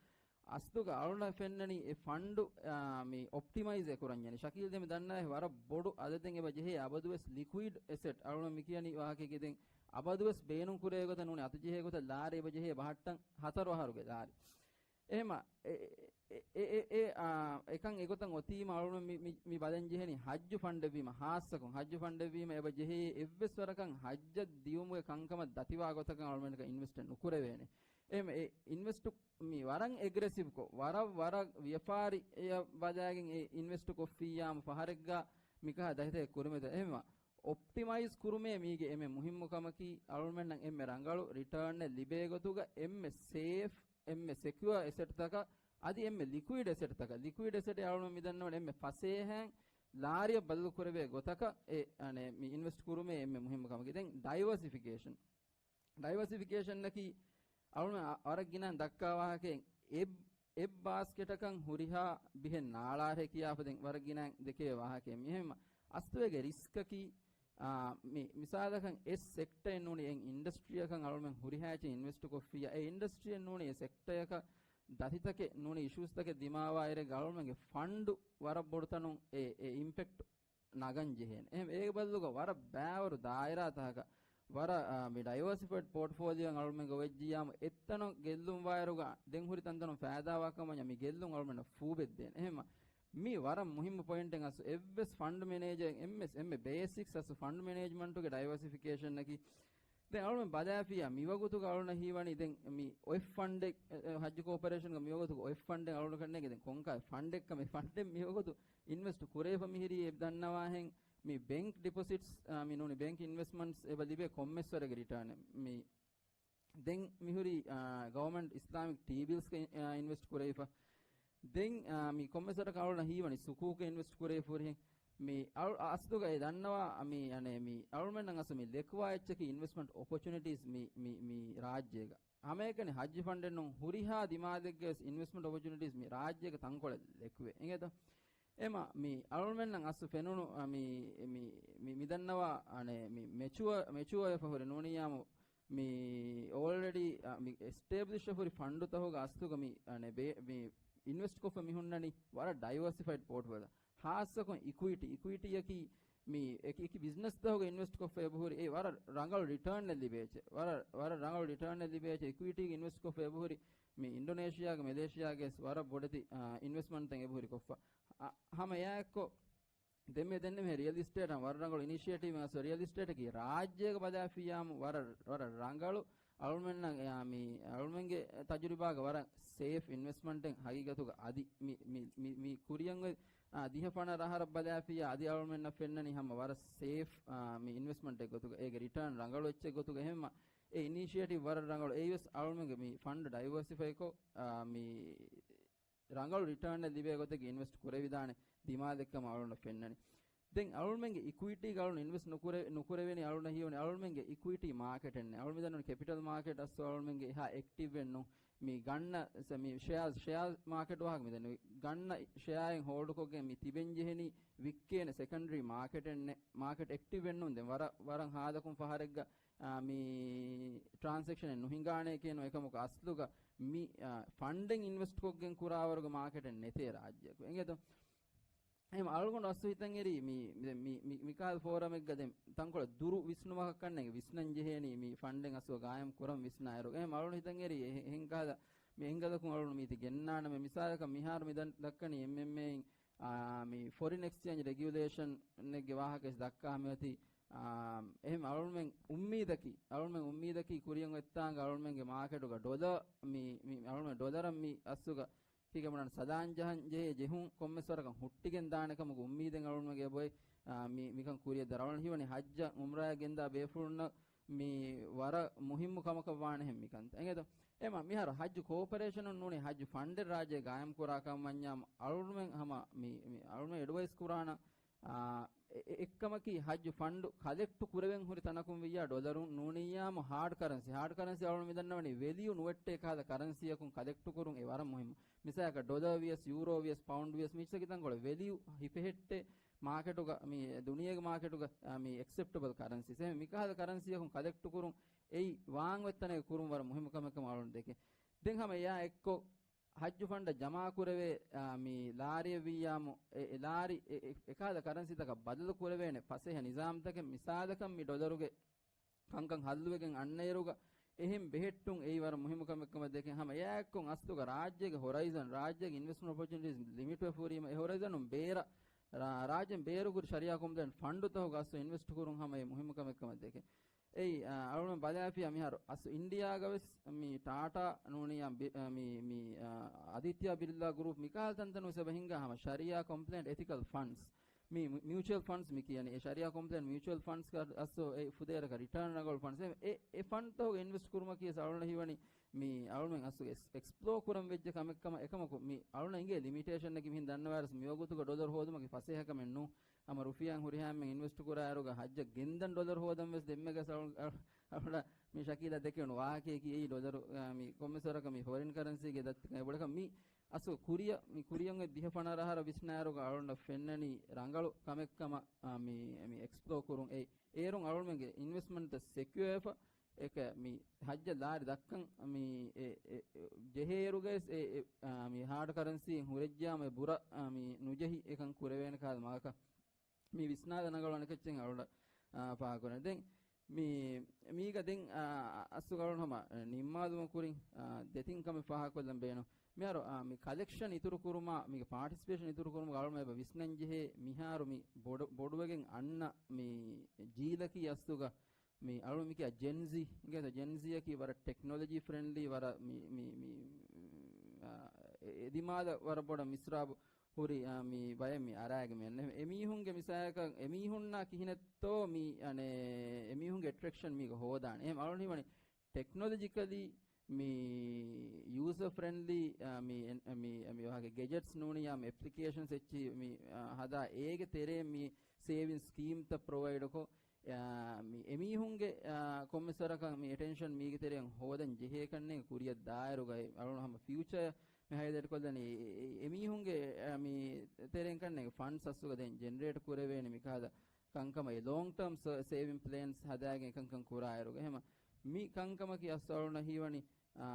އަސްލުގަ އަޅުންނަށް ފެންނަނީ އެ ފަންޑު، އާ، މި އޮޕްޓިމައިޒް އެކުރަންޏަނީ. ޝަކީލް ދެމެ ދަންނައި ވަރަށް ބޮޑު އަދަދެއް އެބަ ޖެހޭ އަބަދުވެސް ލިކުއިޑް އެސެޓް. އަޅުން މި ކިޔަނީ ވާހަކައެކޭ ދެން އަބަދުވެސް ބޭނުން ކުރޭ ގޮތަށް ނޫނީ އަތުޖެހޭ ގޮތަށް ލާރި އެބަ ޖެހޭ ބަހައްޓަން ހަތަރު އަހަރުގެ ލާރި. އެހެމަ އެ، އެ، އެ، އެ، އާ، އެކަން އެގޮތަށް އޮތީމަ އަޅުން މި، މި، މި ބަލަން ޖެހެނީ ހައްޖު ފަންޑެއްވީމަ، ހާއްސަކޮށް ހައްޖު ފަންޑެއްވީމަ އެބަ ޖެހޭ އެއްވެސް ވަރަކަށް ހައްޖަށް ދިޔުމުގެ ކަންކަމަށް ދަތިވާ ގޮތަކަށް އަޅުމެންނަކަށް އިންވެސްޓެއް ނުކުރެވޭނެ. އެހެމަ އެ އިންވެސްޓު މި ވަރަށް އެގްރެސިވްކޮށް، ވަރަށް، ވަރަށް ވިޔަފާރިއަށް ބަލާގެން އެ އިންވެސްޓު ކޮށްފިއްޔާމު ފަހަރެއްގަ މިކަހަ ދަތިތަކެއް ކުރިމަތި. އެހެމަ އޮޕްޓިމައިޒް ކުރުމޭ މީގެ އެންމެ މުހިއްމު ކަމަކީ، އަޅުމެންނަށް އެންމެ ރަނގަޅު ރިޓާނެއް ލިބޭ ގޮތުގަ އެންމެ ސޭފް، އެންމެ ސެކިއުއާ އެސެޓްތަކަށް، އަދި އެންމެ ލިކުއިޑް އެސެޓްތަކަށް. ލިކުއިޑް އެސެޓެއް އަޅުމެން މި ދަންނަވަނީ އެންމެ ފަސޭހައިން ލާރިއަށް ބަދަލު ކުރެވޭ ގޮތަކަށް އެ، އަނެ، މި އިންވެސްޓް ކުރުމޭ އެންމެ މުހިއްމު ކަމަކީ. ދެން ޑައިވަރސިފިކޭޝަން. ޑައިވަރސިފިކޭޝަންއަކީ އަޅުމެން އަ-، ވަރަށް ގިނަ ދައްކާ ވާހަކައެއް އެއް، އެއް ބާސްކެޓަކަށް ހުރިހާ ބިހެއް ނާޅާހެ ކިޔާފަ ދެން ވަރަށް ގިނަ ދެކޭ ވާހަކައެއް. މިހެން އަސްލުވެގެ ރިސްކަކީ، އާ، މި މިސާލަކަށް އެއް ސެކްޓަރެއް ނޫނީ އެއް އިންޑަސްޓްރީއަކަށް އަޅުމެން ހުރިހާ އެއްޗެއް އިންވެސްޓް ކޮށްފިއްޔާ، އެ އިންޑަސްޓްރީއެއް ނޫނީ އެ ސެކްޓަރަކަށް ދަތިތަކެއް ނޫނީ އިޝޫސްތަކެއް ދިމާވާއިރެއްގަ އަޅުމެންގެ ފަންޑު ވަރަށް ބޮޑުތަނުން އެ، އެ އިމްޕެކްޓް ނަގަން ޖެހޭނެ. އެހެން އޭގެ ބަދަލުގަ ވަރަށް ބައިވަރު ދާއިރާތަކަކަށް ވަރަށް، އާ، މި ޑައިވަރސިފައިޑް ޕޯޓްފޯލިއޯއެއް އަޅުމެންގެ އޮވެއްޖިއްޔާމު އެއްތަނަށް ގެއްލުން ވާއިރުގަ ދެން ހުރި ތަންތަނުން ފައިދާވާކަމަށް މި ގެއްލުން އަޅުމެންނަށް ފޫބެއްދޭނެ. އެހެންމަ މި ވަރަށް މުހިއްމު ޕޮއިންޓެއް އަސް އެއްވެސް ފަންޑް މެނޭޖަރ އެންމެސް އެންމެ ބޭސިކްސް އަސް ފަންޑް މެނޭޖްމަންޓުގެ ޑައިވަރސިފިކޭޝަންއަކީ ދެން އަޅުމެން ބަލާފިޔާ މިވަގުތުގަ އަޅުނަށް ހީވަނީ ދެން މި އޮތް ފަންޑެއް، އެ، އެ، ހައްޖު ކޯޕަރޭޝަންގަ މިވަގުތުގަ އޮތް ފަންޑެއް އަޅުނަކަށް ނޭނގެ ދެން ކޮންކާ ފަންޑެއްކަ މި ފަންޑެއް މިވަގުތު އިންވެސްޓް ކުރެވިފަ މިހިރީ އެ ދަންނަވާހެން މި ބެންކް ޑިޕޮޒިޓްސް، އާ، މި ނޫނީ ބެންކް އިންވެސްޓްމަންޓްސް އެބަ ލިބޭ ކޮންމެސް ވަރެއްގެ ރިޓާނެއް. މި ދެން މިހުރީ، އާ، ގަވަމެންޓް އިސްލާމިކް ޓީ ބިލްސްގެ، އާ، އިންވެސްޓް ކުރެވިފަ. ދެން، އާ، މި ކޮންމެސް ވަރަކަށް އަޅުނަށް ހީވަނީ ސުކޫކެ އިންވެސްޓް ކުރެވިފަ ހުރިހެން. މި އަޅު-، އަސްލުގަ އެ ދަންނަވާ، މި، އަނެ، މި އަޅުމެންނަށް އަސްލު މި ލެކުވާ އެއްޗަކީ އިންވެސްޓްމަންޓް އޮޕޮޗުނިޓީސް މި، މި، މި ރާއްޖޭގަ. ހަމައެކަނި ހައްޖު ފަންޑެއް ނޫން ހުރިހާ ދިމާލެއްގެ ވެސް އިންވެސްޓްމަންޓް އޮޕޮޗުނިޓީސް މި ރާއްޖޭގަ ތަންކޮޅެއް ލެކުވޭ. އިނގޭތޯ؟ އެމަ މި އަޅުމެންނަށް އަސްލު ފެނުނު، އަ، މި، މި، މި، މި ދަންނަވާ، އަނެ، މި މެޗުއަ-، މެޗުއަރ ވެފަ ހުރި ނޫނިއްޔާމު މި އޯލްރެޑީ، އަ، މި އެސްޓޭބްލިޝް ވެފަ ހުރި ފަންޑުތަހުގަ އަސްލުގަ މި، އަނެ، ބޭ-، މި އިންވެސްޓް ކޮށްފަ މި ހުންނަނީ ވަރަށް ޑައިވަރސިފައިޑް ޕޯޓްފޯލިއޯ. ހާއްސަކޮށް އިކުއިޓީ، އިކުއިޓީއަކީ މި އެކި، އެކި ބިޒްނަސްތަހުގަ އިންވެސްޓް ކޮށްފަ އެބަހުރި އެ ވަރަށް ރަނގަޅު ރިޓާންއެއް ލިބޭ އެއްޗެއް. ވަރަށް، ވަރަށް ރަނގަޅު ރިޓާންއެއް ލިބޭ އެއްޗެއް. އިކުއިޓީގަ އިންވެސްޓް ކޮށްފަ އެބަހުރި މި އިންޑޮނޭޝިއާގެ، މެލޭޝިއާގެ ވަރަށް ބޮޑެތި، އާ، އިންވެސްޓްމަންޓްތައް އެބަހުރި ކޮށްފަ. އަ، ހަމަ އެއާއެއްކޮށް ދެންމެ ދެންނެވިހެން ރިއަލް އިސްޓޭޓަށް ވަރަށް ރަނގަޅު އިނިޝިއޭޓިވް އަސް ރިއަލް އިސްޓޭޓަކީ ރާއްޖޭގަ ބަލާފިއްޔާމު ވަރަށް، ވަރަށް ރަނގަޅު އަޅުމެންނަށް އެއާ މި އަޅުމެންގެ ތަޖުރިބާގަ ވަރަށް ސޭފް އިންވެސްޓްމަންޓެއް ހަގީގަތުގަ އަދި މި، މި، މި، މި ކުރިއަށް އޮތް، އާ، ދިހަ ފަނަރަ އަހަރަށް ބަލާފިއްޔާ އަދި އަޅުމެންނަށް ފެންނަނީ ހަމަ ވަރަށް ސޭފް، އާ، މި އިންވެސްޓްމަންޓެއް ގޮތުގަ އޭގެ ރިޓާން ރަނގަޅު އެއްޗެއް ގޮތުގަ. އެހެންމަ އެ އިނިޝިއޭޓިވް ވަރަށް ރަނގަޅު. އެއީވެސް އަޅުމެންގެ މި ފަންޑް ޑައިވަރސިފައިކޮށް، އާ، މި ރަނގަޅު ރިޓާނެއް ލިބޭ ގޮތެއްގެ އިންވެސްޓް ކުރެވިދާނެ ދިމާލެއްކަމަށް އަޅުނަށް ފެންނަނީ. ދެން އަޅުމެންގެ އިކުއިޓީގަ އަޅުން އިންވެސްޓް ނުކުރެ-، ނުކުރެވޭނީ އަޅުނަށް ހީވަނީ އަޅުމެންގެ އިކުއިޓީ މާކެޓެއް ނެތް. އަޅު މިދަންނަވަނީ ކެޕިޓަލް މާކެޓް އަސް އަޅުމެންގެ އެހާ އެކްޓިވްއެއް ނޫން. މި ގަންނަ ސެ-، މި ޝެއާޒް، ޝެއާ މާކެޓް ވާހަކަ މިދަންނަވަނީ. ގަންނަ ޝެއާއެއް ހޯލްޑްކޮށްގެން މި ތިބެން ޖެހެނީ ވިއްކޭނެ ސެކަންޑަރީ މާކެޓެއް ނެތް. މާކެޓް އެކްޓިވްއެއް ނޫން. ދެން ވަރަށް، ވަރަށް ހާދަކުން ފަހަރެއްގަ އާ، މި ޓްރާންސެކްޝަނެއް ނުހިނގާނެ ކޭނު. އެކަމަކު އަސްލުގަ މި، އާ، ފަންޑެއް އިންވެސްޓް ކޮށްގެން ކުރާވަރުގެ މާކެޓެއް ނެތޭ ރާއްޖެއަކު. އެނގޭތޯ؟ އެހެން އަޅުގަނޑު އަސްލު ހިތަށް އެރީ މި، މި، މި، މި، މިކަހަލަ ފޯރަމެއްގަ ދެން ތަންކޮޅެއް ދުރު ވިސްނުމަކަށް ކަންނޭނގެ ވިސްނަން ޖެހޭނީ މި ފަންޑެއް އަސްލު ގާއިމް ކުރަން ވިސްނާއިރު. އެހެން އަޅުގަނޑު ހިތަށް އެރީ އެ-، އެހެން ކަހަލަ މި އެނގަލަކުން އަޅުގަނޑު މީތި ގެންނާނަމޭ. މިސާލަކަށް މިހާރު މި ދަން-، ދައްކަނީ އެމްއެމްއޭއިން އާ، މި ފޮރިން އެކްސްޗޭންޖް ރެގިއުލޭޝަންއެއްގެ ވާހަކަ ވެސް ދައްކާ މިއޮތީ. އާ، އެހެން އަޅުމެން އުއްމީދަކީ، އަޅުމެން އުއްމީދަކީ ކުރިއަށް އޮތްތާނގަ އަޅުމެންގެ މާކެޓުގަ ޑޮލަރ މި، މި، އަޅުމެން ޑޮލަރަށް މި އަސްލުގަ ކީކޭ ބުނާނެ ސަލާން ޖަހަން ޖެހޭ ޖެހުން ކޮންމެސް ވަރަކަށް ހުއްޓިގެން ދާނެ ކަމުގެ އުއްމީދެއް އަޅުމެންގެ އެބައޮތް، އާ، މި، މިކަން ކުރިއަށް ދާނެ. އަޅުން ހީވަނީ ހައްޖަށް އުމްރާއަށް ގެންދާ ބޭފުޅުންނަށް މި ވަރަށް މުހިއްމު ކަމަކަށް ވާނެހެން މިކަންތައް. އެނގޭތޯ؟ އެމަ މިހާރު ހައްޖު ކޯޕަރޭޝަނުން ނޫނީ ހައްޖު ފަންޑެއް ރާއްޖޭ ގާއިމް ކުރާ ކަމަށް ވަންޏާ އަޅުމެން ހަމަ މި، މި އަޅުމެން އެޑްވައިސް ކުރާނަ، އާ، އެ-، އެ-، އެއްކަމަކީ ހައްޖު ފަންޑު ކަލެކްޓު ކުރެވެން ހުރި ތަނަކުން ވިއްޔާ ޑޮލަރުން ނޫނިއްޔާމު ހާޑް ކަރަންސީ. ހާޑް ކަރަންސީ އަޅުން މި ދަންނަވަނީ ވެލިއު ނުވެއްޓޭ ކަހަލަ ކަރަންސީއަކުން ކަލެކްޓު ކުރުން އެ ވަރަށް މުހިއްމު. މިސާލަކަށް ޑޮލަރ ވިޔަސް، ޔޫރޯ ވިޔަސް، ޕައުންޑް ވިޔަސް މި އިސަކި ތަންކޮޅެއް ވެލިއު ހިފެހެއްޓޭ މާކެޓުގަ، މި ދުނިޔޭގެ މާކެޓުގަ، އާ، މި އެކްސެޕްޓަބަލް ކަރަންސީސް. އެހެން މިކަހަލަ ކަރަންސީއަކުން ކަލެކްޓު ކުރުން އެއީ ވާން އޮތް ތަނެއް ކުރުން ވަރަށް މުހިއްމު ކަމެއް ކަމަށް އަޅުން ދެކެ. ދެން ހަމަ އެއާ އެއްކޮށް ހައްޖު ފަންޑަށް ޖަމާ ކުރެވޭ، އާ، މި ލާރިއެއް ވިއްޔާމު، އެ، އެ ލާރި އެ، އެ، އެކަހަލަ ކަރަންސީތަކަށް ބަދަލު ކުރެވޭނެ ފަސޭހަ ނިޒާމްތަކެއް، މިސާލަކަށް މި ޑޮލަރުގެ ކަންކަން ހައްލުވެގެން އަންނައިރުގަ އެހެން ބެހެއްޓުން އެއީ ވަރަށް މުހިއްމު ކަމެއް ކަމަށް ދެކެން ހަމަ އެއާއެއްކޮށް އަސްލުގަ ރާއްޖޭގެ ހޮރައިޒަން، ރާއްޖޭގެ އިންވެސްޓްމަންޓް އޮޕޮރޗުނިޓީސް ލިމިޓްވެފަ ހުރީމަ އެ ހޮރައިޒަނުން ބޭރަށް ރާ-، ރާއްޖޭން ބޭރުކުރި ޝަރިއާ ކުންފުނި ފަންޑުތަހުގަ އަސްލު އިންވެސްޓް ކުރުން ހަމަ އެ މުހިއްމު ކަމެއް ކަމަށް ދެކެން. އެއީ، އަ، އަޅުގަނޑު ބަލާފިޔާ މިހާރު އަސް އިންޑިއާގަ ވެސް މި ޓާޓާ ނޫނިއްޔާ ބި-، އަ، މި، މި، އަ، އާދިތްޔާ ބިރްލާ ގްރޫޕް މިކަހަލަ ތަންތަނުން ވެސް އެބަ ހިންގާ ހަމަ ޝަރިއާ ކޮމްޕްލައިންޓް އެތިކަލް ފަންޑްސް. މި މި-، މިއުޗުއަލް ފަންޑްސް މި ކިޔަނީ، އެ ޝަރިއާ ކޮމްޕްލައިންޓް މިއުޗުއަލް ފަންޑްސް ކަ އަސް އެ ފުދޭވަރަކަށް ރިޓާން ރަނގަޅު ފަންޑްސް. އެ، އެ ފަންޑްތަކުގެ އިންވެސްޓް ކުރުމަކީ އަޅުގަނޑަށް ހީވަނީ މި އަޅުމެން އަސްލު އެސް-، އެކްސްޕްލޯ ކުރަން ވެއްޖެ ކަމެއް ކަމަށް. އެކަމަކު، މި އަޅުނަށް އިނގޭ ލިމިޓޭޝަން އަކީ މިހެން ދަންނަވާރަސް މިވަގުތުގަ ޑޮލަރު ހޯދުމަކީ ފަސޭހަ ކަމެއް ނޫން. ހަމަ ރުފިޔާ ހުރިހާ އެންމެން އިންވެސްޓް ކުރާއިރުގަ ހައްޖަށް ގެންދަން ޑޮލަރު ހޯދަން ވެސް ދެންމެގަސް އަޅު-، އަޅު-، އަޅުނަށް މި ޝަކީލާ ދެކެވުނު ވާހަކައަކީ އެއީ ޑޮލަރު، އާ، މި ކޮންމެސް ވަރަކަށް މި ފޮރިން ކަރަންސީގެ ދަތިކަން އެބޮޑަކަށް މި އަސްލު ކުރިއަށް، މި ކުރިއަށް އޮތް ދިހަ ފަނަރަ އަހަރަށް ވިސްނާއިރުގަ އަޅުންނަށް ފެންނަނީ ރަނގަޅު ކަމެއް ކަމަށް، އާ، މި، މި އެކްސްޕްލޯ ކުރުން. އެ، އޭރުން އަޅުމެންގެ އިންވެސްޓްމަންޓްތައް ސެކިއުއާވެފަ، އެކަ މި ހައްޖަށް ލާރި ދައްކަން މި އެ، އެ، އެ، ޖެހޭއިރުގައިސް އެ، އެ، އާ، މި ހާޑް ކަރަންސީ ހުރެއްޖާމަ އެ ބުރަ، އާ، މި ނުޖެހި އެކަން ކުރެވޭނެ ކަހަލަ މަގަކަށް މި ވިސްނާލަން ރަނގަޅު އަނެކެއްޗެއް އަޅުން، އާ، ފާހަގަކުރަން. ދެން މި، މީގަ ދެން، އާ، އަސްލު އަޅުން ހަމަ ނިންމާލުމަށް ކުރިން، އާ، ދެތިން ކަމެއް ފާހަގަކޮށްލަން ބޭނުން. މިހާރު، އާ، މި ކަލެކްޝަން އިތުރު ކުރުމާ، މީގެ ޕާޓިސިޕޭޝަން އިތުރު ކުރުމުގަ އަޅުމެން އެބަ ވިސްނަން ޖެހޭ، މިހާރު މި ބޮޑު-، ބޮޑުވެގެން އަންނަ މި ޖީލަކީ އަސްލުގަ މި އަޅު މިކިޔާ ޖެންޒީ، އިނގޭތޯ؟ ޖެންޒީއަކީ ވަރަށް ޓެކްނޮލޮޖީ ފްރެންޑްލީ، ވަރަށް މި، މި، މި، އާ، އެ، އެ ދިމާލަށް ވަރަށް ބޮޑަށް މިސްރާބު ހުރި، އާ، މި ބައެއް މި އަރާގެ މި އެންނެ. އެމީހުންގެ މިސާލަކަށް، އެމީހުންނާ ކިހިނެއްތޯ މި، އަނެ، އެމީހުންގެ އެޓްރެކްޝަން މީގަ ހޯދާނެ. އެހެން އަޅުން ހީވަނީ ޓެކްނޮލޮޖިކަލީ މި ޔޫޒަރ ފްރެންޑްލީ، އާ، މި އެން-، މި، މި ވާހަކަ ގެޖެޓްސް ނޫނިއްޔާ މި އެޕްލިކޭޝަންސް އެއްޗިހި މި، އާ، ހަދާ އޭގެ ތެރޭ މި ސޭވިން ސްކީމްތައް ޕްރޮވައިޑުކޮށް، އާ، މި އެމީހުންގެ، އާ، ކޮންމެސް ވަރަކަށް މި އެޓެންޝަން މީގެ ތެރެއިން ހޯދަން ޖެހޭކަންނޭނގެ ކުރިއަށް ދާއިރުގައި އަޅުން ހަމަ ފިއުޗަރ މި ހައިލައިޓް ކޮށްލަނީ އެ-، އެ-، އެމީހުންގެ، އާ، މި ތެރެއިން ކަންނޭނގެ ފަންޑްސް އަސްލުގަ ދެން ޖެނެރޭޓް ކުރެވޭނެ މި ކަހަލަ ކަންކަމަށް އެ ލޯންގް ޓާމް ސ-، ސޭވިން ޕްލޭންސް ހަދާގެން އެކަންކަން ކުރާއިރުގަ. އެހެމަ މި ކަންކަމަކީ އަސްލު އަޅުނަށް ހީވަނީ، އާ،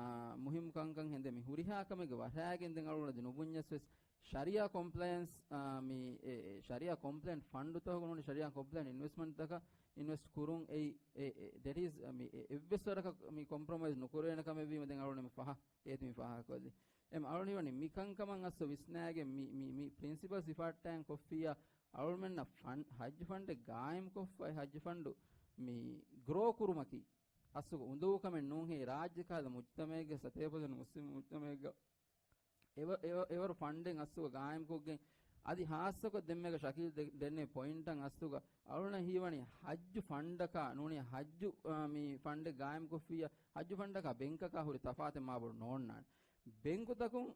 މުހިއްމު ކަންކަން ހެންދެ މި ހުރިހާ ކަމެއްގެ ވަށާގެން ދެން އަޅުގަނޑު ނުބުންޏަސް ވެސް ޝަރިއާ ކޮމްޕްލަޔަންސް، އާ، މި އެ، އެ، ޝަރިއާ ކޮމްޕްލަޔަންޓް ފަންޑުތަކަކު ނޫނީ ޝަރިއާ ކޮމްޕްލަޔަންޓް އިންވެސްޓްމަންޓްތަކަށް އިންވެސްޓް ކުރުން އެއީ، އެ، އެ، ދެޓް އިޒް، މި އެ، އެއްވެސް ވަރަކަށް މި ކޮމްޕްރޮމައިޒް ނުކުރޭނެ ކަމެއްވީމަ ދެން އަޅުގަނޑު މި ފަހަ، އޭތި މި ފާހަގަކޮށްލި. އެމް އަޅުން ހީވަނީ މި ކަންކަމަށް އަސްލު ވިސްނާގެން މި، މި، މި ޕްރިންސިޕަލް ސިފައަށްޓައިން ކޮށްފިއްޔާ އަޅުމެންނަށް ފަން-، ހައްޖު ފަންޑެއް ގާއިމްކޮށްފައި ހައްޖު ފަންޑު މި ގްރޯ ކުރުމަކީ އަސްލު އުނދަގޫ ކަމެއް ނޫންހޭ. ރާއްޖެ ކަހަލަ މުޖްތަމައެއްގެ ސަތޭކަ ޕަސެންޓް މުސްލިމް މުޖްތަމައެއްގަ އެވަ-، އެވަ-، އެވަރު ފަންޑެއް އަސްލުގަ ގާއިމްކޮށްގެން އަދި ހާއްސަކޮށް ދެންމެގަ ޝަކީލް ދެ-، ދެންނެވި ޕޮއިންޓަށް އަސްލުގަ އަޅުނަށް ހީވަނީ ހައްޖު ފަންޑަކާ ނޫނީ ހައްޖު، އާ، މި ފަންޑެއް ގާއިމްކޮށްފިއްޔާ ހައްޖު ފަންޑަކާ ބެންކަކާ ހުރި ތަފާތެއް މާބޮޑު ނޯންނާނެ. ބެންކުތަކުން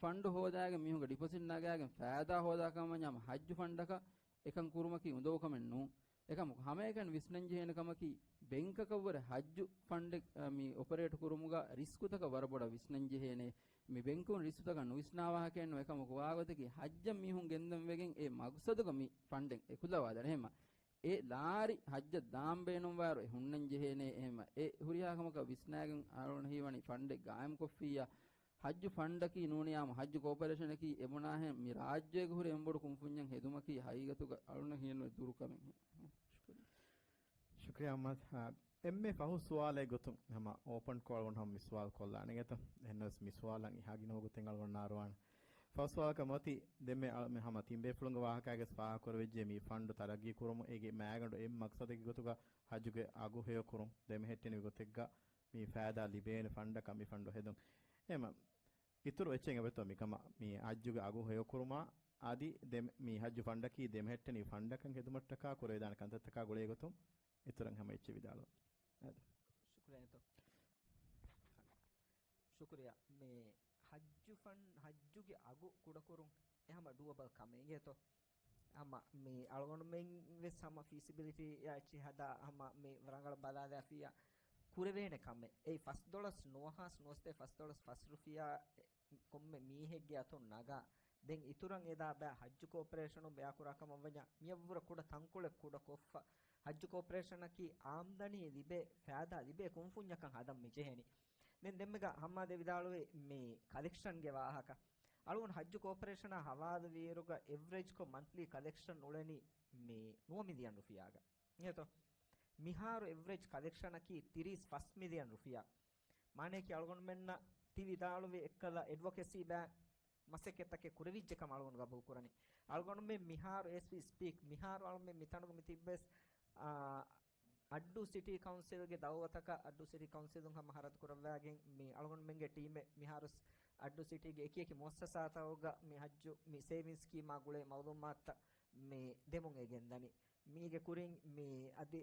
ފަންޑު ހޯދާގެން މީހުންގެ ޑިޕޮޒިޓް ނަގާގެން ފައިދާ ހޯދާ ކަމަށް ހަމަ ހައްޖު ފަންޑަކަށް އެކަން ކުރުމަކީ އުނދަގޫ ކަމެއް ނޫން. އެކަމަކު ހަމައެކަނި ވިސްނަން ޖެހޭނެ ކަމަކީ، ބެންކަކަށްވުރެ ހައްޖު ފަންޑެއް، އަ، މި އޮޕަރޭޓް ކުރުމުގަ ރިސްކުތަކަށް ވަރަށް ބޮޑަށް ވިސްނަން ޖެހޭނެ. މި ބެންކުން ރިސްކުތަކަށް ނުވިސްނާ ވާހަކައެއް ނޫން. އެކަމަކު ވާގޮތަކީ ހައްޖަށް މީހުން ގެންދަން ވެގެން އެ މަގުސަދުގަ މި ފަންޑެއް އެކުލަވާލާނެ. އެހެންމަ އެ ލާރި ހައްޖަށް ދާން ބޭނުންވާއިރު އެ ހުންނަން ޖެހޭނެ. އެހެންމަ އެ ހުރިހާ ކަމަކަށް ވިސްނާގެން އަޅުން ހީވަނީ ފަންޑެއް ގާއިމްކޮށްފިއްޔާ ހައްޖު ފަންޑަކީ ނޫނިއްޔާމު ހައްޖު ކޯޕަރޭޝަނަކީ އެބުނާހެން މި ރާއްޖޭގަ ހުރި އެންމެ ބޮޑު ކުންފުންޏެއް ހެދުމަކީ ހަގީގަތުގަ އަޅުންނަށް ހިޔެއްނުވެ ދުރު ކަމެއް. ޝުކުރިއްޔާ. ޝުކުރިއްޔާ އަޙްމަދު. އާ، އެންމެ ފަހު ސުވާލެއް ގޮތުން ހަމަ އޯޕަން ކޮށް އަޅުގަނޑު ހަމަ މި ސުވާލު ކޮށްލާނެ އިނގޭތޯ؟ އެހެންނަމަވެސް މި ސުވާލަށް އެހާ ގިނަ ވަގުތެއް އަޅުގަނޑު ނާރުވާނެ. ފަހު ސުވާލަކަށް މަތި ދެންމެ އަޅު-، މި ހަމަ ތިން ބޭފުޅުންގެ ވާހަކައިގަސް ފާހަގަކުރެވިއްޖެ މި ފަންޑު ތަރައްގީ ކުރުމުން އޭގެ މައިގަނޑު އެއް މަގްސަދެއްގެ ގޮތުގަ ހައްޖުގެ އަގު ހެޔޮކުރުން ދެމެހެއްޓެނިވި ގޮތެއްގަ މި ފައިދާ ލިބޭނެ ފަންޑަކަށް މި ފަންޑު ހެދުން. އެހެންމަ އިތުރު އެއްޗެއް އެބަތޯ މިކަމަށް މި ހައްޖުގެ އަގު ހެޔޮކުރުމާ އަދި ދެ-، މި ހައްޖު ފަންޑަކީ ދެމެހެއްޓެނިވި ފަންޑަކަށް ހެދުމަށްޓަކާ ކުރެވިދާނެ ކަންތައްތަކާ ގުޅޭ ގޮތުން އިތުރަށް ހަމަ އެއްޗެއް ވިދާޅުވަން. އާދެ. ޝުކުރިއްޔާ. ޝުކުރިއްޔާ. މި ހައްޖު ފަން-، ހައްޖުގެ އަގު ކުޑަކުރުން އެ ހަމަ ޑޫއަބަލް ކަމެއް އިނގޭތޯ؟ ހަމަ މި އަޅުގަނޑުމެން ވެސް ހަމަ ފީސިބިލިޓީ އެއްޗެއް ހަދާ ހަމަ މި ރަނގަޅަށް ބަލާލާފިއްޔާ ކުރެވޭނެ ކަމެއް. އެއީ ފަސް ދޮޅަސް ނުވަހާސް ނުވަސަތޭކަ ފަސް ދޮޅަސް ފަސް ރުފިޔާ ކޮންމެ މީހެއްގެ އަތުން ނަގާ، ދެން އިތުރަށް އެދާ ބައި ހައްޖު ކޯޕަރޭޝަނުން ބަޔާކުރާ ކަމަށް ވަންޏާ، މިއަށްވުރެ ކުޑަ ތަންކޮޅެއް ކުޑަ ކޮށްފަ، ހައްޖު ކޯޕަރޭޝަނަކީ އާމްދަނީ ލިބޭ، ފައިދާ ލިބޭ ކުންފުންޏަކަށް ހަދަން މި ޖެހެނީ. ދެން ދެންމެގަ ހައްމާދެ ވިދާޅުވި މި ކަލެކްޝަންގެ ވާހަކަ. އަޅުގަނޑު ހައްޖު ކޯޕަރޭޝަނާ ހަވާލުވިއިރުގަ އެވްރެޖްކޮށް މަންތްލީ ކަލެކްޝަން އުޅެނީ މި ނުވަ މިލިއަން ރުފިޔާގަ. އިނގޭތޯ؟ މިހާރު އެވްރެޖް ކަލެކްޝަނަކީ ތިރީސް ފަސް މިލިއަން ރުފިޔާ. މާނަޔަކީ އަޅުގަނޑުމެންނަށް ތި ވިދާޅުވި އެއްކަލަ އެޑްވޮކެސީ ބައި މަސައްކަތްތަކެއް ކުރެވިއްޖެ ކަމަށް އަޅުގަނޑު ގަބޫލު ކުރަނީ. އަޅުގަނޑުމެން މިހާރު އޭސް ވީ ސްޕީކް، މިހާރު އަޅުމެން މިތަނުގަ މި ތިއްބެވެސް، އާ، އައްޑޫ ސިޓީ ކައުންސިލްގެ ދައުވަތަކަށް އައްޑޫ ސިޓީ ކައުންސިލުން ހަމަ ހަރަދު ކުރައްވާގެން މި އަޅުގަނޑުމެންގެ ޓީމެއް މިހާރު އައްޑޫ ސިޓީގެ އެކި އެކި މުއައްސަސާތަކުގަ މި ހައްޖު މި ސޭވިންސް ސްކީމާ ގުޅޭ މައުލޫމާތުތައް މި ދެމުން އެ ގެންދަނީ. މީގެ ކުރިން މި އަދި،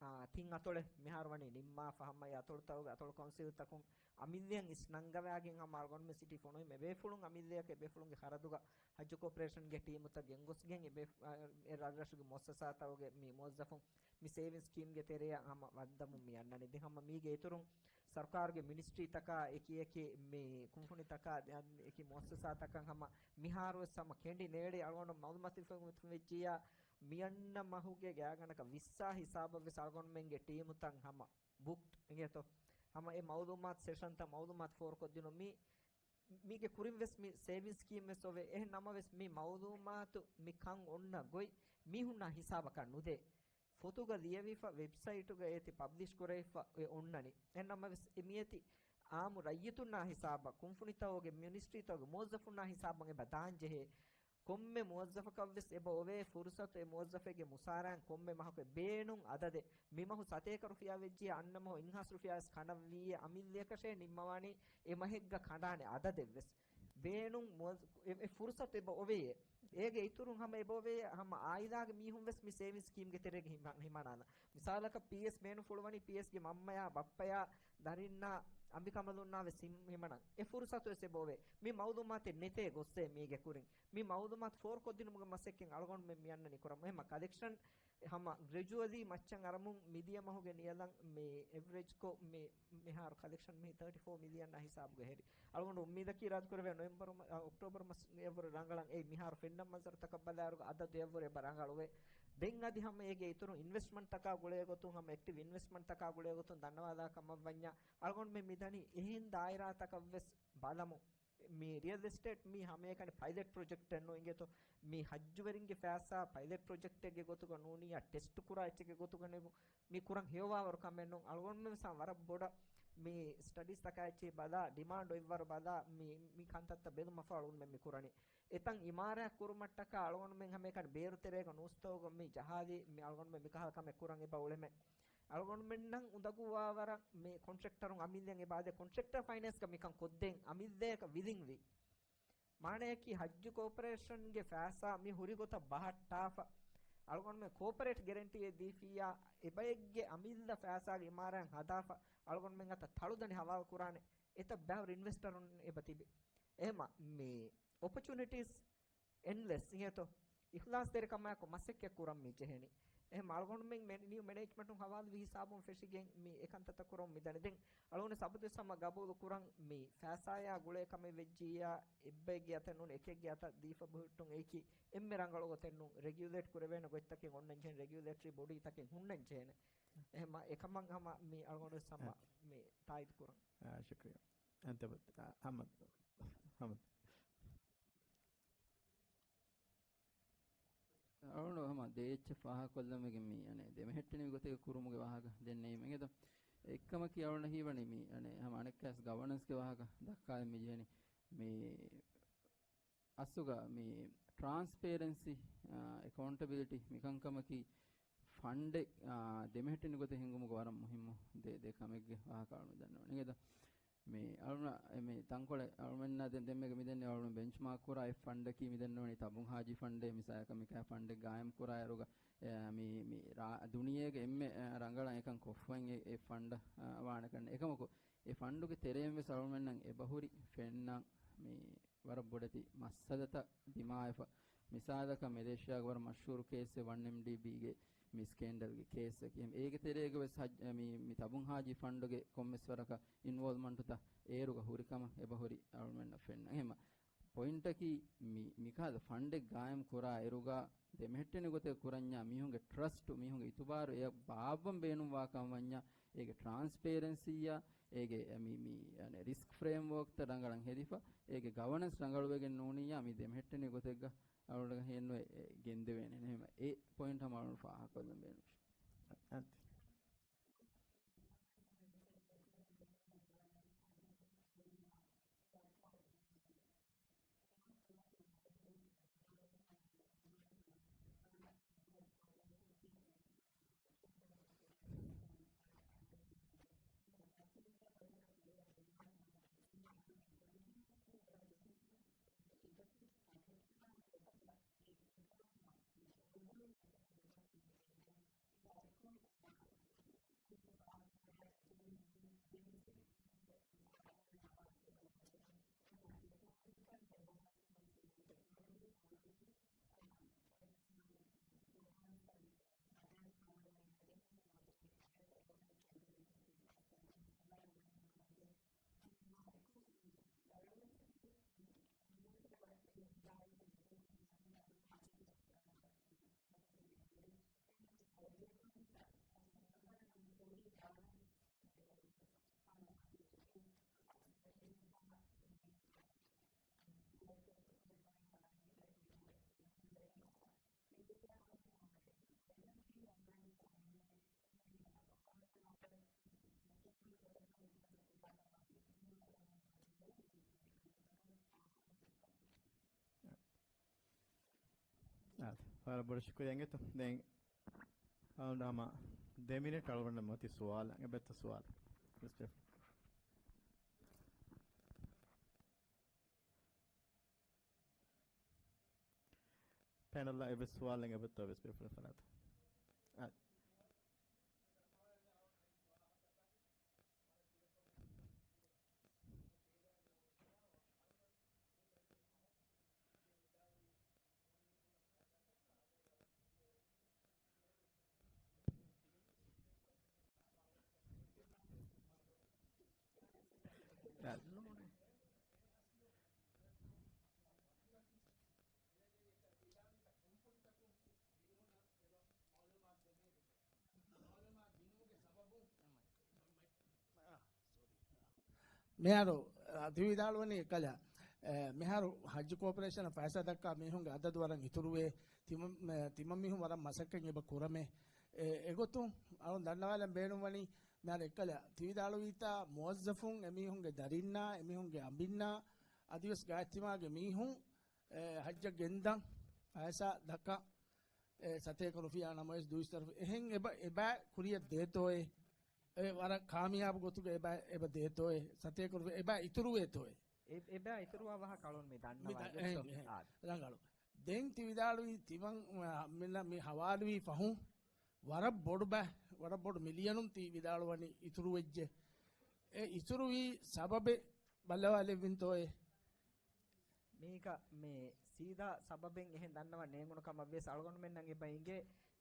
އާ، ތިން އަތޮޅެއް މިހާރު ވަނީ ނިންމާފަ، ހަމަ އެ އަތޮޅުތަކުގެ އަތޮޅު ކައުންސިލްތަކުން އަމިއްލައަށް އިސް ނަންގަވާގެން ހަމަ އަޅުގަނޑުމެން ސިޓީ ފޮނުވި އެބޭފުޅުން އަމިއްލައަކަށް އެބޭފުޅުންގެ ޚަރަދުގަ ހައްޖު ކޯޕަރޭޝަންގެ ޓީމުތައް ގެންގޮސްގެން އެބޭ-، އާ، އެ ރަށްރަށުގެ މުއައްސަސާތަކުގެ މި މުވައްޒަފުން މި ސޭވިންގސް ސްކީމްގެ ތެރެއަށް ހަމަ ވައްދަމުން މި އަންނަނީ. ދެން ހަމަ މީގެ އިތުރުން ސަރުކާރުގެ މިނިސްޓްރީތަކާ އެކި އެކި މި ކުންފުނިތަކާ އެކި މުއައްސަސާތަކަށް ހަމަ މިހާރުވެސް ހަމަ ކެނޑި ނޭޅި އަޅުގަނޑު މައުލޫމާތު ވެއްޖިއްޔާ މިއަންނަ މަހުގެ ގާތްގަނޑަކަށް ވިއްސާ ހިސާބަށް ވެސް އަޅުގަނޑުމެންގެ ޓީމުތައް ހަމަ ބުކްޑް އިނގޭތޯ. ހަމަ އެ މައުލޫމާތު ސެޝަންތައް މައުލޫމާތު ފޯރުކޮށްދިނުން މި މީގެ ކުރިން ވެސް މި ސޭވިންގް ސްކީމް ވެސް އޮވޭ. އެހެން ނަމަވެސް މި މައުލޫމާތު މި ކަން އޮންނަ ގޮތް މީހުންނާ ހިސާބަކަށް ނުދޭ. ފޮތުގަ ލިޔެވިފަ ވެބްސައިޓުގަ އޭތި ޕަބްލިޝް ކުރެވިފަ އެ އޮންނަނީ. އެހެން ނަމަވެސް އެ މިއޭތި އާއްމު ރައްޔިތުންނާ ހިސާބަށް، ކުންފުނިތަކުގެ މިނިސްޓްރީތަކުގެ މުވައްޒަފުންނާ ހިސާބަށް އެބަ ދާންޖެހޭ. ކޮންމެ މުވައްޒަފަކަށްވެސް އެބަ އޮވޭ ފުރުސަތު އެ މުވައްޒަފެއްގެ މުސާރައިން ކޮންމެ މަހަކު ބޭނުން އަދަދެއް. މި މަހު ސަތޭކަ ރުފިޔާ ވެއްޖިއްޔާ އަންނަ މަހު އެއްހާސް ރުފިޔާވެސް ކަނޑަންވީއޭ އަމިއްލައަކަށޭ ނިންމަވާނީ އެ މަހެއްގަ ކަނޑާނެ އަދަދެއްވެސް. ބޭނުން މުވައްޒަ-، އެ، އެ ފުރުސަތު އެބަ އޮވެޔޭ. އޭގެ އިތުރުން ހަމަ އެބަ އޮވެޔޭ ހަމަ އާއިލާގެ މީހުންވެސް މި ސޭވިންގް ސްކީމްގެ ތެރޭގަ ހިމަ-، ހިމަނާނަން. މިސާލަކަށް ޕީއެސް ބޭނުންފުޅުވަނީ ޕީއެސްގެ މަންމަޔާ، ބައްޕަޔާ، ދަރިންނާ، އަނބިކަނބަލުންނާވެސް ހިމް-، ހިމަނަން. އެ ފުރުސަތުވެސް އެބަ އޮވޭ. މި މައުލޫމާތެއް ނެތޭ ގޮއްސޭ މީގެ ކުރިން. މި މައުލޫމާތު ފޯރުކޮށްދިނުމުގެ މަސައްކަތް އަޅުގަނޑުމެން މި އަންނަނީ ކުރަމުން. އެހެންމަ ކަލެކްޝަން ހަމަ ގްރެޖުއަލީ މައްޗަށް އަރަމުން މިދިޔަ މަހުގެ ނިޔަލަށް މި އެވްރެޖްކޮށް މި މިހާރު ކަލެކްޝަން މި ތާޓީ ފޯ މިލިއަން ހިސާބުގަ ހެރި. އަޅުގަނޑު އުއްމީދަކީ އިރާދަކުރެވޭ ނޮވެމްބަރު މަ-، އަ، އޮކްޓޯބަރު މަސް އެއްވުރެ ރަނގަޅަށް އެ މިހާރު ފެންނަ މަންޒަރުތަކަށް ބަލާއިރުގަ އަދަދު އެއްވުރެ އެބަ ރަނގަޅުވޭ. ދެން އަދި ހަމަ އޭގެ އިތުރު އިންވެސްޓްމަންޓްތަކާ ގުޅޭ ގޮތުން ހަމަ އެކްޓިވް އިންވެސްޓްމަންޓްތަކާ ގުޅޭ ގޮތުން ދަންނަވާލާ ކަމަށް ވަންޏާ އަޅުގަނޑުމެން މިދަނީ އެހެން ދާއިރާތަކަށްވެސް ބަލަމު. މި ރިއަލް އެސްޓޭޓް މީ ހަމައެކަނި ޕައިލެޓް ޕްރޮޖެކްޓެއް ނޫން އިނގޭތޯ. މި ހައްޖުވެރިންގެ ފައިސާ ޕައިލެޓް ޕްރޮޖެކްޓެއްގެ ގޮތުގަ ނޫނިއްޔާ ޓެސްޓް ކުރާ އެއްޗެއްގެ ގޮތުގަ ނެގު-، މި ކުރަން ހެޔޮވާވަރު ކަމެއް ނޫން. އަޅުގަނޑުމެން ވެސް ވަރަށް ބޮޑަށް މި ސްޓަޑީސްތަކާ އެއްޗެހި ބަލާ، ޑިމާންޑް އޮތްވަރު ބަލާ، މި، މި ކަންތައްތައް ބެލުމަށްފަހު އަޅުގަނޑުމެން މި ކުރަނީ. އެތަން އިމާރާތް ކުރުމަށްޓަކާ އަޅުގަނޑުމެން ހަމައެކަނި ބޭރު ތެރޭގަ ނޫސްތަކުގަ މި ޖަހާލީ، މި އަޅުގަނޑުމެން މިކަހަލަ ކަމެއް ކުރަން އެބަ އުޅެމެ. އަޅުގަނޑުމެންނަށް އުނދަގޫވާވަރަށް މި ކޮންޓްރެކްޓަރުން އަމިއްލައަށް އެބަ އާދޭ، ކޮންޓްރެކްޓަރ ފައިނޭންސްގަ މިކަން ކޮށްދޭން އަމިއްލައަކަށް ވިލިންވީ. މާނަޔަކީ ހައްޖު ކޯޕަރޭޝަންގެ ފައިސާ މި ހުރި ގޮތަށް ބަހައްޓާފަ، އަޅުގަނޑުމެން ކޯޕަރޭޓް ގެރެންޓީއެއް ދީފިއްޔާ، އެބައެއްގެ އަމިއްލަ ފައިސާގެ އިމާރާތް ހަދާފަ، އަޅުގަނޑުމެން އަތަށް ތަޅުދަނޑި ހަވާލު ކުރާނެ އެތައް ބައިވަރު އިންވެސްޓަރުން އެބަ ތިބި. އެހެމަ މި އޮޕޮޗުނިޓީސް އެންޑްލެސް އިނގޭތޯ. އިޚްލާޞްތެރިކަމާއެކު މަސައްކަތް ކުރަން މި ޖެހެނީ. އެހެން އަޅުގަނޑުމެން މެ-، ނިއު މެނޭޖްމަންޓުން ހަވާލުވި ހިސާބުން ފެށިގެން މި އެކަންތައްތައް ކުރަމުން މިދަނީ. ދެން އަޅުގަނޑު ސަބަދުވެސް ހަމަ ގަބޫލު ކުރަން މި ފައިސާޔާ ގުޅޭ ކަމެއް ވެއްޖިއްޔާ އެއްބައެއްގެ އަތަށް ނޫން އެކެއްގެ އަތަށް ދީފަ ބޮހެއްޓުން އެއީކީ އެންމެ ރަނގަޅު ގޮތެއް ނޫން. ރެގިއުލޭޓް ކުރެވޭނެ ގޮތްތަކެއް އޮންނަން ޖެހޭނެ، ރެގިއުލޭޓަރީ ބޮޑީތަކެއް ހުންނަން ޖެހޭނެ. އެހެމަ އެކަމަށް ހަމަ މި އަޅުގަނޑުވެސް ހަމަ އަ. މި ތާއީދު ކުރަން. އާ، ޝުކްރިޔާ. އަންތަ ބަ-، އާ، އަހްމަދު. އަހްމަދު. އަޅުގަނޑު ހަމަ ދޭއްޗެއް ފާހަގަކޮށްލަން ވެގެން މި، އަނެއް، ދެމެހެއްޓެނިވި ގޮތެއް ކުރުމުގެ ވާހަކަ ދެންނެވީމަ އިނގޭތޯ. އެއްކަމަކީ އަޅުގަނޑަށް ހީވަނީ މި، އަނެއް، ހަމަ އަނެއްކާވެސް ގަވަނަންސްގެ ވާހަކަ ދައްކާލަން މި ޖެހެނީ. މި އަސްލުގަ މި ޓްރާންސްޕޭރެންސީ، އަ، އެކައުންޓަބިލިޓީ މިކަންކަމަކީ ފަންޑެއް، އާ، ދެމެހެއްޓެނި ގޮތެއް ހިންގުމުގެ ވަރަށް މުހިއްމު ދެ، ދެ ކަމެއްގެ ވާހަކަ އަޅުގަނޑު ދަންނަވަނީ. އިނގޭތަ؟ މި އަޅުގަނޑު، މި ތަންކޮޅެއް އަޅުގަނޑުމެންނާ ދެން، ދެންމެގެ މިދެންނެވި އަޅުގަނޑު ބެންޗްމާކް ކުރާ އެއް ފަންޑަކީ މިދެންނެވަނީ ތަބުން ހާޖީ ފަންޑޭ. މިސާލަކަށް މިކަހަލަ ފަންޑެއް ގާއިމް ކުރާއިރުގަ، އެ، މި، މި ރާ-، ދުނިޔޭގެ އެންމެ، އެ، ރަނގަޅަށް އެކަން ކޮށްފައިން އެ، އެ ފަންޑަށް، އާ، ވާނެ ކަން. އެކަމަކު، އެ ފަންޑުގެ ތެރެއިން ވެސް އަޅުގަނޑުމެންނަށް އެބަހުރި ފެންނަން މި ވަރަށް ބޮޑެތި މައްސަލަތައް ދިމާވެފަ. މިސާލަކަށް މެލޭޝިޔާގެ ވަރަށް މަޝްހޫރު ކޭސްއެއް ވަން އެމްޑީބީގެ މި ސްކޭންޑަލްގެ ކޭސްއަކީ. އޭގެ ތެރޭގަ ވެސް ހައްޖް-، މި، މި ތަބުން ހާޖީ ފަންޑުގެ ކޮންމެސް ވަރަކަށް އިންވޯލްވްމަންޓުތައް އޭރުގަ ހުރިކަމަށް އެބަހުރި އަޅުމެންނަށް ފެންނަ. އެހެމަ ޕޮއިންޓަކީ މި، މިކަހަލަ ފަންޑެއް ގާއިމް ކުރާ އިރުގަ ދެމެހެއްޓެނި ގޮތެއް ކުރަންޏާ މީހުންގެ ޓްރަސްޓު، މީހުންގެ އިތުބާރު އެ ބާއްވަން ބޭނުންވާ ކަމަށް ވަންޏާ އޭގެ ޓްރާންސްޕޭރެންސީއާ، އޭގެ މި، މި، އަނެއް، ރިސްކް ފްރޭމްވޯކްތައް ރަނގަޅަށް ހެދިފަ، އޭގެ ގަވަނަންސް ރަނގަޅުވެގެން ނޫނިއްޔާ މި ދެމެހެއްޓެނި ގޮތެއްގަ އަޅުގަނޑަށް ހޭންވޭ، އެ، ގެންދެވޭނެ. އެހެން އެ ޕޮއިންޓް ހަމަ އަޅުގަނޑު ފާހަގަކޮށްލަން ބޭނުން. އަންތި. ވަރަށް ބޮޑަށް ޝުކުރިއްޔާ އިނގޭތޯ. ދެން އަޅުގަނޑު ހަމަ ދެ މިނިޓް އަޅުގަނޑަށް މިއޮތީ ސުވާލަށް. އެބައޮތްތަ ސުވާލު؟ ޕެނަލްއަށް އެއްވެސް ސުވާލެއް އެބައޮތްތަ އެއްވެސް ބޭފުޅެއް ފަރާތު؟ އާ. މިހާރު، އާ، ތި ވިދާޅުވަނީ އެކަލަ، އެ، މިހާރު ހައްޖު ކޯޕަރޭޝަނަށް ފައިސާ ދައްކާ މީހުންގެ އަދަދު ވަރަށް އިތުރުވޭ. ތިމަ-، މެ-، ތިމަން މީހުން ވަރަށް މަސައްކަތް އެބަ ކުރަމޭ. އެ، އެގޮތުން އަޅުން ދަންނަވާލަން ބޭނުންވަނީ، މިހާރު އެކަލަ ތި ވިދާޅުވީތާ މުވައްޒަފުން އެމީހުންގެ ދަރިންނާ، އެމީހުންގެ އަނބިންނާ، އަދިވެސް ގާތްތިމާގެ މީހުން، އެ، ހައްޖަށް ގެންދަން ފައިސާ ދައްކަން، އެ، ސަތޭކަ ރުފިޔާ ނަމަވެސް ދުއިސައްތަ ރުފިޔާ. އެހެން އެބަ، އެބަ ކުރިއަށް ދޭތޯއޭ؟ އެ ވަރަށް ކާމިޔާބު ގޮތުގަ އެބަ، އެބަ ދޭތޯއޭ؟ ސަތޭކަ ރުފިޔާ އެބަ އިތުރުވޭތޯއޭ؟ އެ، އެބަ އިތުރުވާ ވާހަކަ އަޅުން މި ދަންނަވާ މި ދަ-، އެ، އެ، އާ. ރަނގަޅު. ދެން ތި ވިދާޅުވީ ތިމަން، މި، މި ހަވާލުވީ ފަހުން ވަރަށް ބޮޑު ބަ-، ވަރަށް ބޮޑު މިލިޔަނުން ތި ވިދާޅުވަނީ އިތުރުވެއްޖެ. އެ އިތުރުވީ ސަބަބެއް ބައްލަވާލެއްވިންތޯއޭ؟ މީގަ މި ސީދާ ސަބަބެއް އެހެން ދަންނަވަން ނޭނގުނު ކަމަށް ވިޔަސް އަޅުގަނޑުމެންނަށް އެބަ އިނގޭ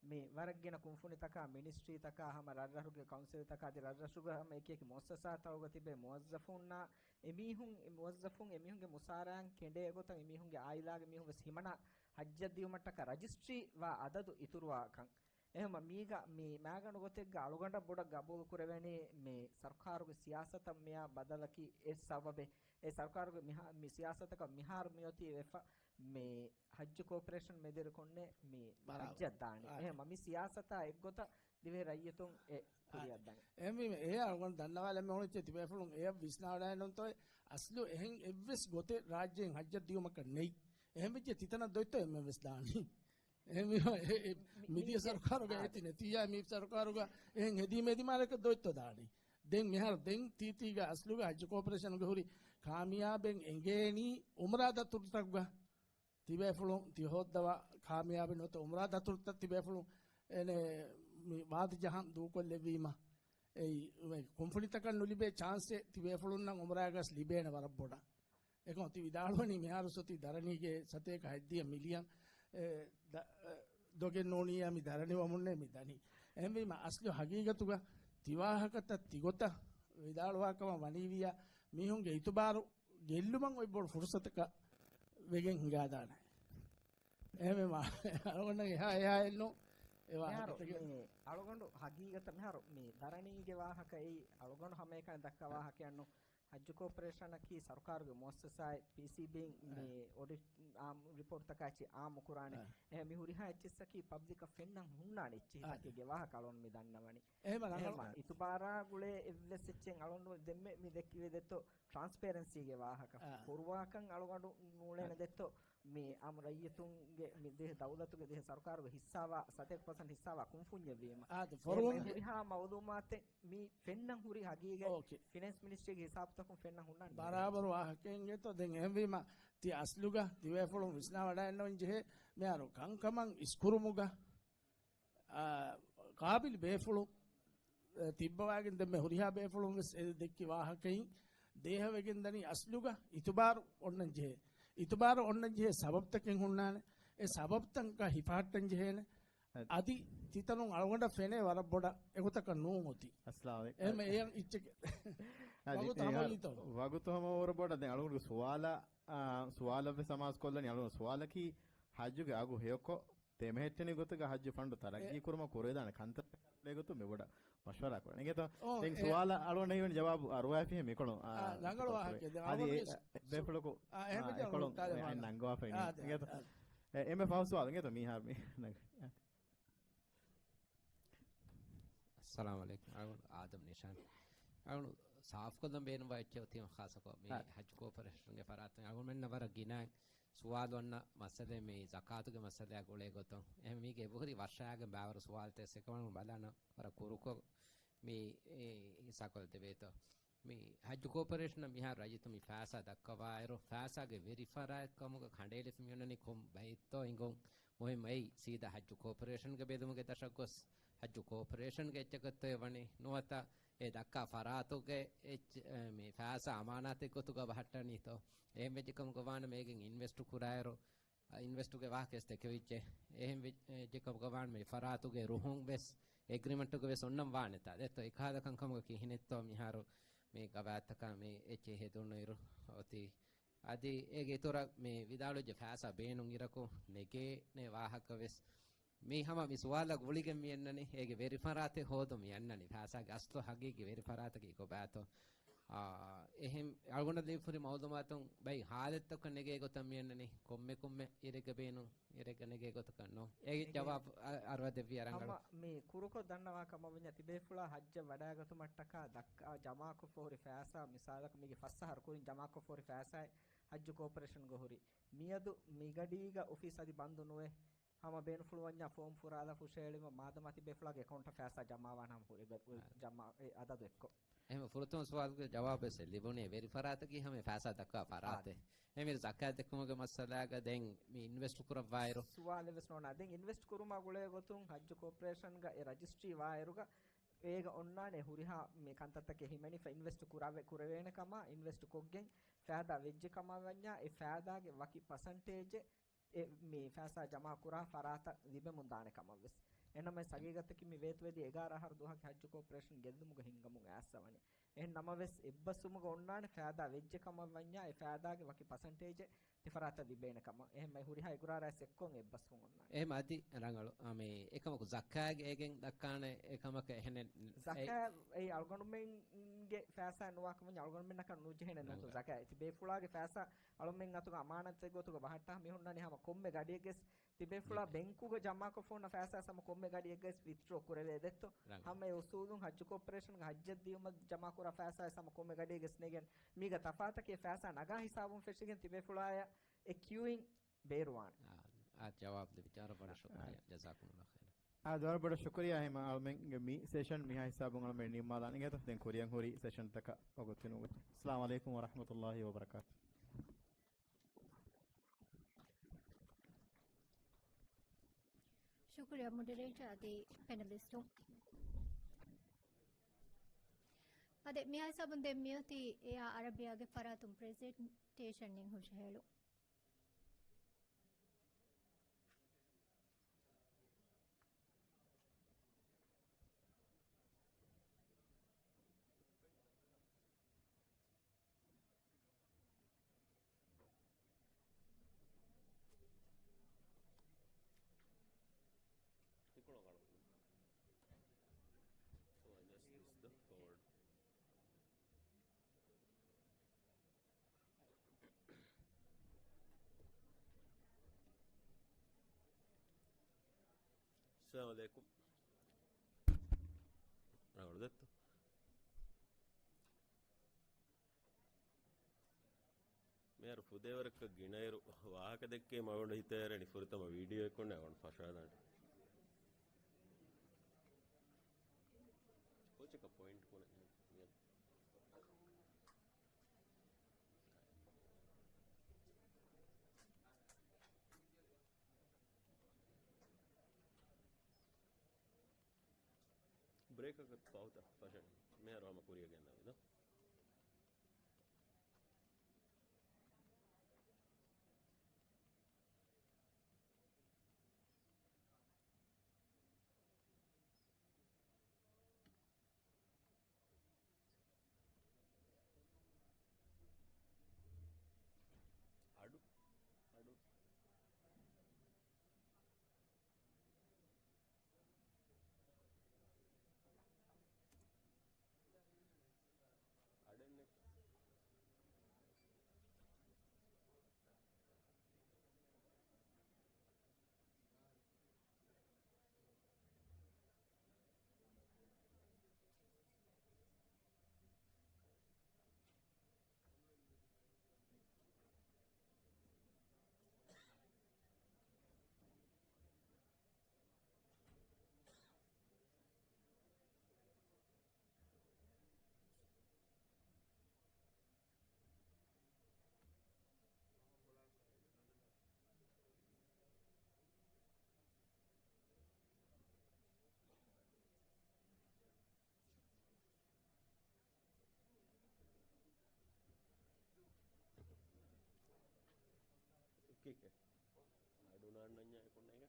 މި ވަރަށް ގިނަ ކުންފުނިތަކާ، މިނިސްޓްރީތަކާ، ހަމަ ރަށްރަށުގެ ކައުންސިލްތަކާ އަދި ރަށްރަށުގެ ހަމަ އެކި އެކި މުއައްސަސާތަކުގަ ތިބޭ މުވައްޒަފުންނާ އެމީހުން، އެ މުވައްޒަފުން އެމީހުންގެ މުސާރައިން ކެނޑޭ ގޮތަށް އެމީހުންގެ އާއިލާގެ މީހުން ވެސް ހިމަނާ ހައްޖަށް ދިޔުމަށްޓަކާ ރަޖިސްޓްރީ ވާ އަދަދު އިތުރުވާކަން. އެހެންވީމަ މީގަ މި މައިގަނޑު ގޮތެއްގަ އަޅުގަނޑަށް ބޮޑަށް ގަބޫލު ކުރެވެނީ މި ސަރުކާރުގެ ސިޔާސަތަށް މިއާ ބަދަލަކީ އެއް ސަބަބެއް. އެ ސަރުކާރުގެ މިހާ-، މި ސިޔާސަތަކަށް މިހާރު މިއޮތީ ވެފަ މި ހައްޖު ކޯޕަރޭޝަން މެދުވެރިކޮށްނެ މި ބަރާބަރު. ހައްޖަށް ދާނީ. އާ. އެހެންވީމަ މި ސިޔާސަތާ އެއްގޮތަށް ދިވެހި ރައްޔިތުން އެ އާ. ކުރިއަށްދަނީ. އެހެންވީމަ އެ އަޅުގަނޑު ދަންނަވާލަމެ އޮނިއްޗެ ތިބޭފުޅުން އެއަށް ވިސްނާވަޑައިންނަންތޯއެ އަސްލު އެހެން އެއްވެސް ގޮތެއް ރާއްޖޭން ހައްޖަށް ދިޔުމަކަށް ނެތް. އެހެން ވެއްޖެ ތިތަނަށް ދޮތްތޯ އެންމެން ވެސް ދާނީ. އެހެންވީމަ އެ، އެ، މި-، މިދިޔަ މި-، ސަރުކާރުގަ އާ. އޭތި ނެތިއްޔާ މި ސަރުކާރުގަ އެހެން ހެދީ މެދި މާލެކަށް ދޮތްތޯ ދާނީ. ދެން މިހާރު ދެން ތީތީގަ އަސްލުގަ ހައްޖު ކޯޕަރޭޝަނުގެ ހުރި ކާމިޔާބެއް އެނގޭނީ އުމްރާ ދަތުރުތަކުގަ. ތިބޭފުޅުން ތި ހޯއްދަވާ ކާމިޔާބެއް ނުވަތަ އުމްރާ ދަތުރުތައް ތިބޭފުޅުން އެނެ މި ވާދަ ޖަހަން ދޫކޮށްލެއްވީމަ. އެއީ، ކުންފުނިތަކަށް ނުލިބޭ ޗާންސެއް ތިބޭފުޅުންނަށް އުމްރާގަސް ލިބޭނެ ވަރަށް ބޮޑަށް. އެކަމަށް ތި ވިދާޅުވަނީ މިހާރު ސޮތީ ދަރަނީގެ ސަތޭކަ ހަތްދިހަ މިލިޔަން، އެ، ދަ-، އެ، ދޮގެއް ނޫނިއްޔާ މި ދަރަނިވަމުންނޭ މި ދަނީ. އެހެންވީމަ އަސްލު ހަގީގަތުގަ ތިވާހަކަތައް ތިގޮތަށް ވިދާޅުވާކަމަށް ވަނީވިއްޔާ މީހުންގެ އިތުބާރު ގެއްލުމަށް އޮތް ބޮޑު ފުރުސަތަކަށް ވެގެން ހިނގާދާނެ. އެހެންވީމަ އަޅުގަނޑަށް އެހާ އެހާ އެއްނު އެ މިހާރު ވާހަކަތަކެއް. މި އަޅުގަނޑު ހަގީގަތަށް މިހާރު މި ދަރަނީގެ ވާހަކައީ އަޅުގަނޑު ހަމައެކަނި ދައްކާ އަ. ވާހަކައެއްނު. ހައްޖު ކޯޕަރޭޝަނަކީ ސަރުކާރުގެ މުއައްސަސާއެއް، ޕީސީބީން އަ. މި އޮޑިޓް އާ، ރިޕޯޓްތަކާއެއްޗި އާއްމު ކުރާނެ. އަ. އެހެން މި ހުރިހާ އެއްޗިއްސަކީ ޕަބްލިކަށް ފެންނަން ހުންނާނެ އެއްޗިހިތަކެއްގެ އަ. ވާހަކަ އަޅުން މި ދަންނަވަނީ. އެހެން ރަނގަޅު. އެހެން އިތުބާރާ ގުޅޭ އެއްވެސް އެއްޗެއް އަޅުން ދެންމެ މި ދެއްކިވެ ދެއްތޯ ޓްރާންސްޕޭރެންސީގެ ވާހަކަ. އަ. ފޮރުވާކަން އަޅުގަނޑު ނޫޅޭނެ އަ. ދެއްތޯ މި އާއްމު ރައްޔިތުންގެ މި ދިވެހި ދައުލަތުގެ ދިވެހި ސަރުކާރުގެ ހިއްސާވާ ސަތޭކަ ޕަސެންޓް ހިއްސާވާ ކުންފުންޏެއް ވީމަ. އާދެ، އެހެން ފޮރުވަން ހުރިހާ މައުލޫމާތެއް މި ފެންނަން ހުރި ހަގީގަތް އޯކޭ. ފިނޭންސް މިނިސްޓްރީގެ ހިސާބުތަކުން ފެންނަން ހުންނާނެ. ބަރާބަރު ވާހަކައެއް އިނގޭތޯ. ދެން އެހެންވީމަ ތި އަސްލުގަ ތިބޭފުޅުން ވިސްނާވަޑައިގަންނަވަން ޖެހޭ މިހާރު ކަންކަމަށް އިސްކުރުމުގަ، އާ، ޤާބިލް ބޭފުޅުން، އެ، ތިއްބަވާގެން ދެންމެ ހުރިހާ ބޭފުޅުން ވެސް އެ ދެއްކި ވާހަކައިން ދޭހަވެގެން ދަނީ އަސްލުގަ އިތުބާރު އޮންނަން ޖެހޭ. އިތުބާރު އޮންނަން ޖެހޭ ސަބަބުތަކެއް ހުންނާނެ. އެ ސަބަބުތަކަށް ހިފަހައްޓަން ޖެހޭނެ. އަދި ތިތަނުން އަޅުގަނޑަށް ފެނޭ ވަރަށް ބޮޑަށް އެގޮތަކަށް ނޫން އޮތީ. އަސްލާމް އަލައިކުމް. އެހެން އެއަށް އިއްޗެކެ. އަދި ވަގުތު ހަމަވީތޯ؟ ވަގުތު ހަމަވަރު ބޮޑަށް ދެން އަޅުގަނޑުގެ ސުވާލަށް، އާ، ސުވާލަށް ވެސް ހަމަހަސްކޮށްލަނީ އަޅުގަނޑު ސުވާލަކީ ހައްޖުގެ އަގު ހެޔޮކޮށް ދެމެހެއްޓެނި ގޮތުގަ ހައްޖު ފަންޑު ތަރައްގީ އެ- ކުރުމަށް ކުރެވިދާނެ ކަންތައް ގޮތުން މި ބޮޑަށް މަޝްވަރާ ކުރަން. އިނގޭތޯ؟ އޯ، ދެން އެ- ސުވާލަށް އަޅުގަނޑަށް ހީވަނީ ޖަވާބު އަރުވައިފިހެން މިކޮޅުން، އާ، އާ، ރަނގަޅު ވާހަކައެއް. ދެން އަދި އަޅުގަނޑު އެ-، ވެސް ބޭފުޅަކު، އާ، އެހެން އާ، ވެއްޖެ އެކޮޅުން އަޅުގަނޑު އެ-، އެ ނަންގަވާފަ އިނގޭތޯ؟ އާ، ދެ-، އިނގޭތޯ؟ އާ. އެ-، އެންމެ ފަހު ސުވާލު އިނގޭތޯ މީހާ މި ނަގ-، އާ. އައްސަލާމު ޢަލައިކުމް. އަޅުގަނޑު އާދަމް ނިޝާން. އަޅުގަނޑު ސާފުކޮށްލަން ބޭނުންވާ އެއްޗެއް އޮތީމަ ޚާއްޞަކޮށް މި ހައްޖު ކޯޕަރޭޝަންގެ ފަރާތުން އަޅުގަނޑުމެންނަށް ވަރަށް ގިނަ ސުވާލު އޮންނަ މައްސަލައެއް މި ޒަކާތުގެ މައްސަލައާ ގުޅޭ ގޮތުން. އެހެން މީގެ އެބަހުރި ވަށާގެން ބާވަރު ސުވާލުތައް އެކަމަކު ބަލާނަ ވަރަށް ކުރުކޮށް މި އެ ހިސާބުކޮށް ދެވޭތޯ. މި ހައްޖު ކޯޕަރޭޝަނަށް މިހާރު ރައްޔިތުން މި ފައިސާ ދައްކަވާއިރު، ފައިސާގެ ވެރިފަރާތް ކަމުގަ ކަނޑައެޅިފަ މިއޮންނަނީ ކޮން ބައެއްތޯ އިނގުން މުހިންމު އެއީ ސީދާ ހައްޖު ކޯޕަރޭޝަންގެ ބެލުމުގެ ދަށަށް ގޮސް، ހައްޖު ކޯޕަރޭޝަންގެ އެއްޗަކަށްތޯއޭ ވަނީ ނުވަތަ އެ ދައްކާ ފަރާތުގެ އެއްޗެއް، މި ފައިސާ އަމާނާތެއް ގޮތުގަ ބަހައްޓަނީތޯ؟ އެހެން ވެއްޖެކަމުގަ ވާނަމަ އޭގެން އިންވެސްޓު ކުރާއިރު، އަ، އިންވެސްޓުގެ ވާހަކަވެސް ދެކެވިއްޖެ. އެހެން ވެ-، އެ، ޖެކަމުގަ ވާނަމަ މި ފަރާތުގެ ރުހުން ވެސް އެގްރިމެންޓުގަ ވެސް އޮންނަން ވާނެތާ. ދެއްތޯ އެކަހަލަ ކަންކަމުގަ ކިހިނެއްތޯ މިހާރު މި ގަވާއިދުތަކާ މި އެއްޗެއް ހެދުނުއިރު އޮތީ. އަދި އޭގެ އިތުރަށް މި ވިދާޅުވެއްޖެ ފައިސާ ބޭނުން އިރަކު ނެގޭނެ ވާހަކަ ވެސް. މީ ހަމަ މި ސުވާލަށް ގުޅިގެން މި އަންނަނީ، އޭގެ ވެރިފަރާތެއް ހޯދުން މި އަންނަނީ. ފައިސާގެ އަސްލު ހަގީގީ ވެރިފަރާތަކީ ކޮބާތޯ؟ އާ، އެހެން އަޅުގަނޑަށް ލިބިފަހުރި މައުލޫމާތުން ބައި ހާލަތްތަކަށް ނެގޭ ގޮތަށް މި އަންނަނީ. ކޮންމެ ކޮންމެ އިރެއްގަ ބޭނުން، އިރެއްގަ ނެގޭ ގޮތަކަށް ނޫން. އޭގެ އޭގެ ޖަވާބު އަ-، އަރުވަ ދެއްވި އަރަނގަޅު. ހަމަ މި ކުރުކޮށް ދަންނަވާ ކަމަށް ވަންޏާ ތިބޭފުޅާ ހައްޖަށް ވަޑައިގަތުމަށްޓަކާ ދައްކާ ޖަމާކޮށްފަ ހުރި ފައިސާ މިސާލަކަށް މީގެ ފަސް އަހަރު ކުރިން ޖަމާކޮށްފަ ހުރި ފައިސާއެއް ހައްޖު ކޯޕަރޭޝަންގަ ހުރި. މިއަދު މިގަޑީގަ އޮފީސް އަދި ބަންދު ނުވޭ. ހަމަ ބޭނުންފުޅުވަންޏާ ފޯމް ފުރާލާ ފުށައެޅީމަ މާދަމާ ތިބޭފުޅާގެ އެކައުންޓަށް ފައިސާ ޖަމާވާނެ ހަމަ ހުރި ގަ-، އާ. ޖަމާ އެ އަދަދު އެއްކޮށް. އެހެން ފުރަތަމަ ސުވާލުގެ ޖަވާބުވެސް ލިބުނީ ވެރިފަރާތަކީ ހަމަ ފައިސާ ދައްކާ ފަރާތެއް. އާ. އެހެންވީރު ޒަކާތް ދެއްކުމުގެ މައްސަލާގަ ދެން މި އިންވެސްޓް ކުރައްވާއިރު. ސުވާލެއް ވެސް ނޯންނާ. ދެން އިންވެސްޓް ކުރުމާ ގުޅޭ ގޮތުން ހައްޖު ކޯޕަރޭޝަންގަ އެ ރަޖިސްޓްރީ ވާއިރުގަ އޭގަ އޮންނާނެ ހުރިހާ މި ކަންތައްތަކެއް ހިމެނިފަ އިންވެސްޓް ކުރެވޭނެ ކަމާ، އިންވެސްޓް ކޮށްގެން ފައިދާ ވެއްޖެ ކަމަށް ވަންޏާ އެ ފައިދާގެ ވަކި ޕަސަންޓޭޖެއް އެ، މި ފައިސާ ޖަމާ ކުރާ ފަރާތަށް ލިބެމުން ދާނެ ކަމަށް ވެސް. އެހެންނަމަވެސް ހަގީގަތަކީ މި ވޭތުވެދި އެގާރަ އަހަރު ދުވަހަކީ ހައްޖު ކޯޕަރޭޝަން ގެއްލުމުގަ ހިންގަމުން އައިސްފަ ވަނީ. އެހެން ނަމަވެސް އެއްބަސްވުމުގަ އޮންނާނެ ފައިދާ ވެއްޖެ ކަމަށް ވަންޏާ އެ ފައިދާގެ ވަކި ޕަސަންޓޭޖެއް ތިފަރާތަށް ލިބޭނެ ކަމަށް. އެހެންމެ ހުރިހާ އެގުރާރާ ސެއްކޮން އެއްބަސްވުން އޮންނާނެ. އެހެން އަދި ރަނގަޅު. އާ، މި އެކަމަކު ޒަކާތް އޭގެން ދައްކާނެ އެކަމަކަށް އެހެނެއް ޒަކާތް އެ އަޅުގަނޑުމެންގެ ފައިސާ ނުވާ ކަމަށް އަޅުގަނޑުމެންނަކަށް ނުޖެހޭނެ ނޫންތޯ ރަނގަޅު. ޒަކާތް. ތި ބޭފުޅާގެ ފައިސާ އަޅުމެން އަތުގަ އަމާނަތެއް ގޮތުގަ ބަހައްޓާ މި ހުންނަނީ ހަމަ ކޮންމެ ގަޑިއެއްގެސް ތިބޭފުޅާ ދެކެ. ބެންކުގަ ޖަމާކޮށްފަ ހުންނަ ފައިސާ ހަމަ ކޮންމެ ގަޑިއެއްގަސް ވިތްޑްރޯ ކުރެވޭ ދެއްތޯ؟ ރަނގަޅު. ހަމަ އެ އުސޫލުން ހައްޖު ކޯޕަރޭޝަންގެ ހައްޖަށް ދިޔުމަށް ޖަމާކުރާ ފައިސާ ހަމަ ކޮންމެ ގަޑިއެއްގަސް ނެގެން. މީގަ ތަފާތަކީ ފައިސާ ނަގާ ހިސާބުން ފެށިގެން ތިބޭފުޅާޔަށް އެ ކިޔުއިން ބޭރުވާނެ. އާ، އާ، ޖަވާބު ލިބިއްޖެ. ވަރަށް ބޮޑަށް ޝުކުރިއްޔާ. އާ. ޖަޒާކުމުﷲ ޚައިރަން. އާ، ވަރަށް ބޮޑަށް ޝުކުރިއްޔާ. އެހެންމަ އަޅުމެންގެ މި ސެޝަން މިހާ ހިސާބުން އަޅުމެން ނިންމާލާނެ އިނގޭތޯ. ދެން ކުރިއަށް ހުރި ސެޝަންތަކަށް ވަގުތު ނުވޭ. އައްސަލާމު ޢަލައިކުމް ވަރަޙްމަތުﷲ ވަބަރަކާތު. ޝުކުރިއްޔާ މޮޑަރޭޓަރ އަދި ޕެނަލިސްޓުން. އަދި މިހާ ހިސާބުން ދެން މިއޮތީ އެއާ އަރަބިއާގެ ފަރާތުން ޕްރެޒެންޓޭޝަން އިން ހުށަހެޅުން. So I just use the code. އައްސަލާމު ޢަލައިކުމް. ރަނގަޅު ދެއްތޯ؟ މިހާރު ފުދޭވަރަކަށް ގިނައިރު ވާހަކަ ދެއްކޭ މަގުނޑު ހިތަށް އެރެނި ފުރަތަމަ ވީޑިއޯއެއް ކޮންނެ އަގުން ފަށާދާނެ. ކޯޗަކަށް ޕޮއިންޓް ކުރަން. ބްރޭކަކަށް ފަހުތަ ފަށަން. މިހާރު ހަމަ ކުރިއަށް ގެންދަވިދޯ. އަޑު، އަޑު. އަޑު ނާންނަންޏާ އެކުންނޭގެ.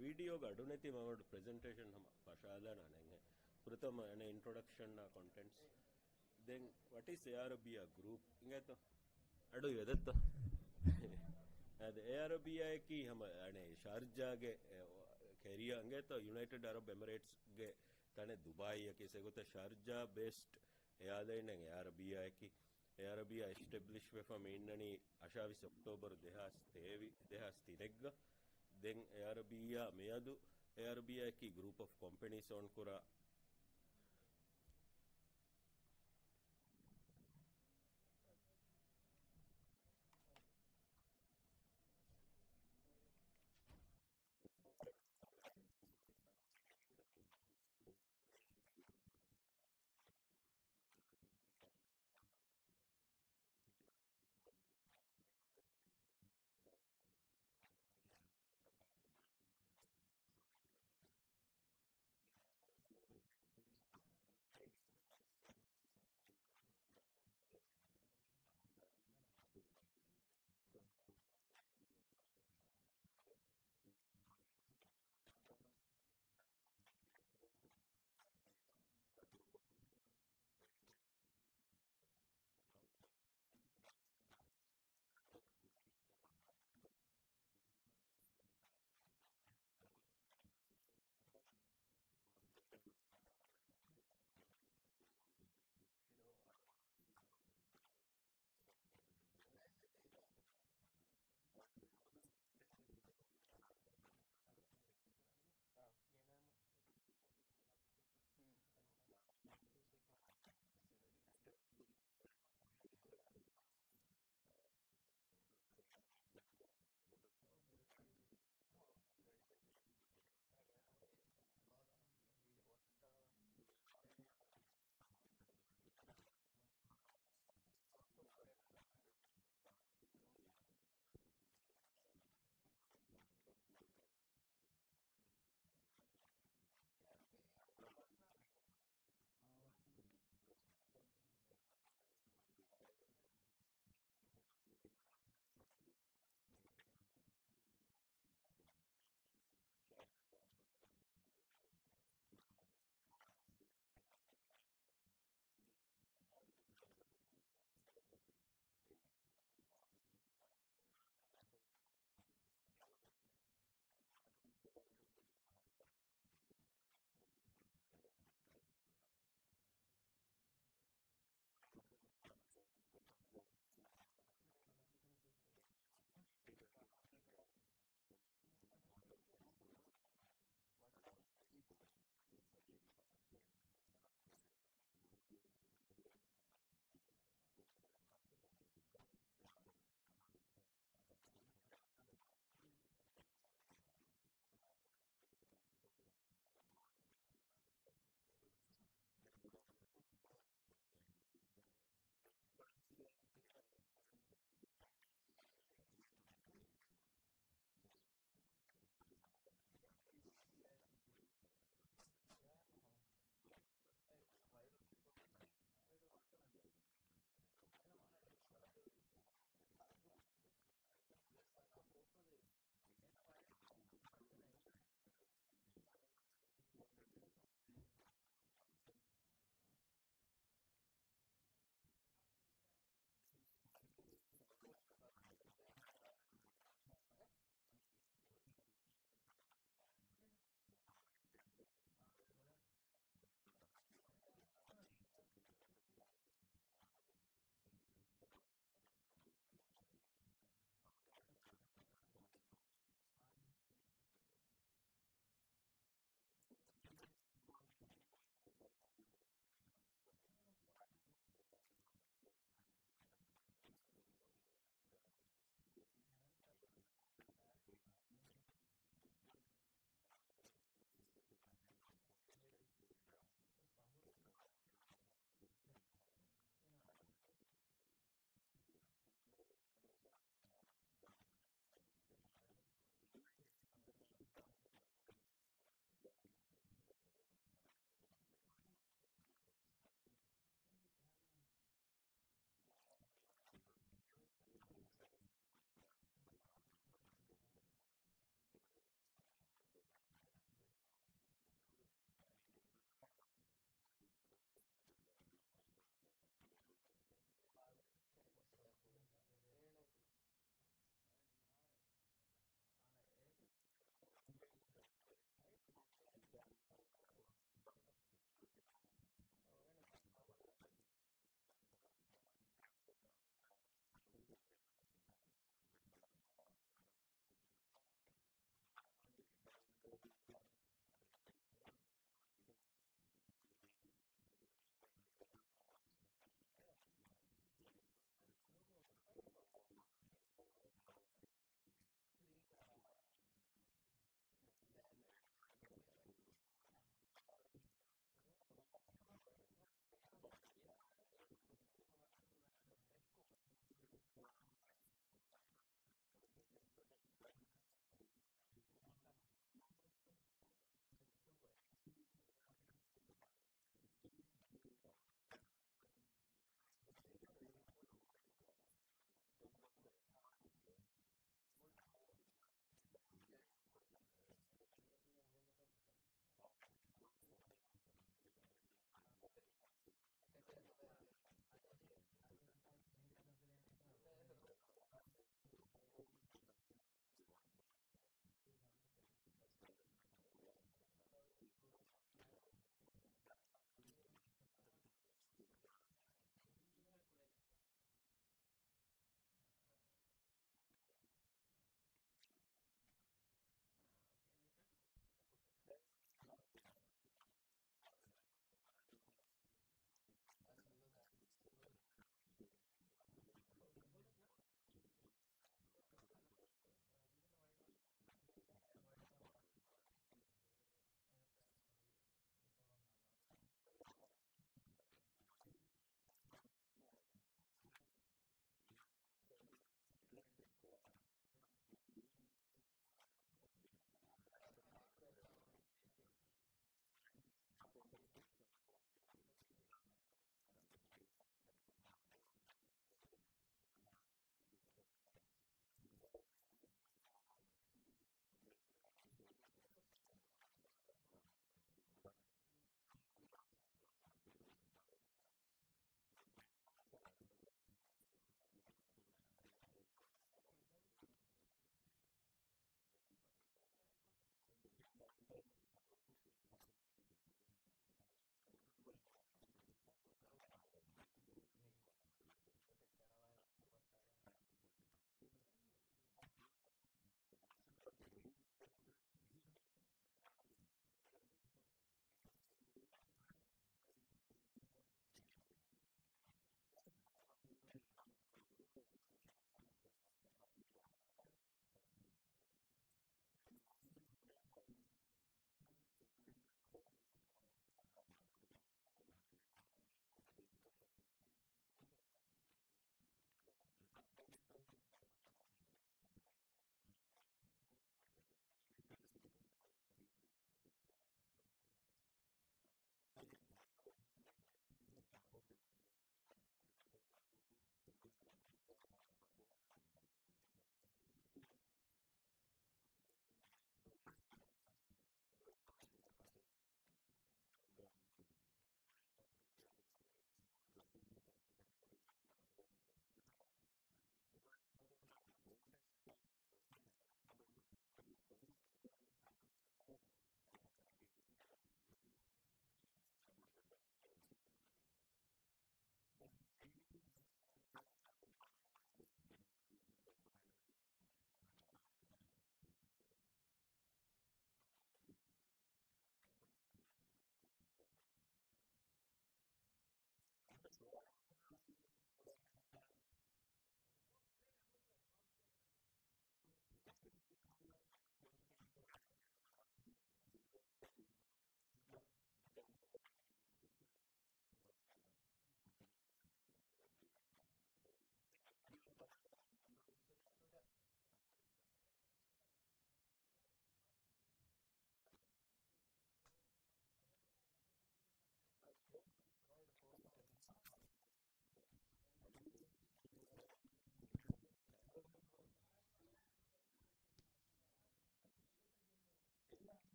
ވީޑިއޯގަ އަޑު ނެތި މަގުން ޕްރެޒެންޓޭޝަން ހަމަ ފަށާލާނަން އެނގޭ. ފުރަތަމަ އަނެއް އިންޓްރޮޑަކްޝަން އާ ކޮންޓެންޓްސް. ދެން ވަޓް އިޒް އެއާރަބިޔާ ގްރޫޕް އިނގޭތޯ؟ އަޑު އިވެދެއްތޯ؟ އަދި އެއާރަބިޔާއަކީ ހަމަ އަނެއް ޝާރްޖާގެ، އެ، ކެރިއާ އިނގޭތޯ؟ ޔުނައިޓެޑް އަރަބް އެމިރޭޓްސްގެ ތަނެއް ދުބާއީއަކީ އެގޮތަށް ޝާރްޖާ ބޭސްޑް އެއާލައިން އެއާރަބިޔާއަކީ. އެއާރަބިޔާ އެސްޓެބްލިޝް ވެފަ މި އިންނަނީ އަށާވީސް އޮކްޓޯބަރު ދެހާސް ތޭވީސް، ދެހާސް ތިނެއްގަ. ދެން އެއާރަބިޔާ މިއަދު އެއާރަބިޔާއަކީ ގްރޫޕް އޮފް ކޮމްޕެނީސް އޯން ކުރާ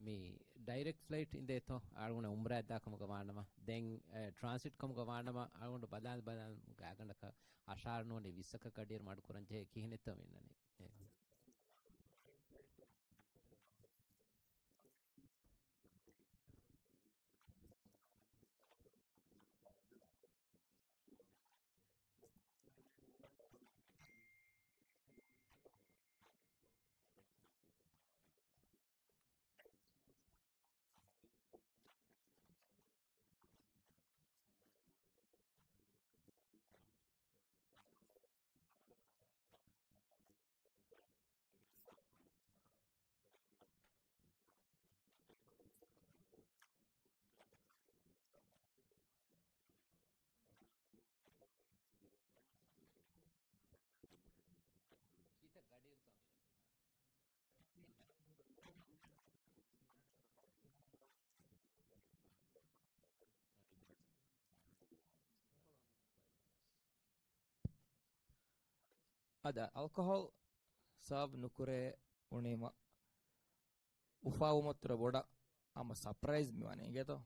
މި ޑައިރެކްޓް ފްލައިޓް އިނދޭތޯ އަޅުގަނޑަށް އުމްރާއަށް ދާ ކަމުގަ ވާނަމަ، ދެން، އެ، ޓްރާންސިޓް ކަމުގަ ވާނަމަ، އަޅުގަނޑު ބަލާން ބަލާން ގާގަނޑަކަށް އަށާރަ ނޫނީ ވިއްސަކަށް ގަޑިއިރު މަޑު ކުރަން ޖެހޭ ކިހިނެއްތޯ މިންނަނީ. އަދި އަލްކޮހޯލް ސާވް ނުކުރޭ އުނީމަ އުފާވުމަށް ތުރަ ބޮޑަށް އަމަ ސަޕްރައިޒް މިވަނީ އިނގޭތޯ.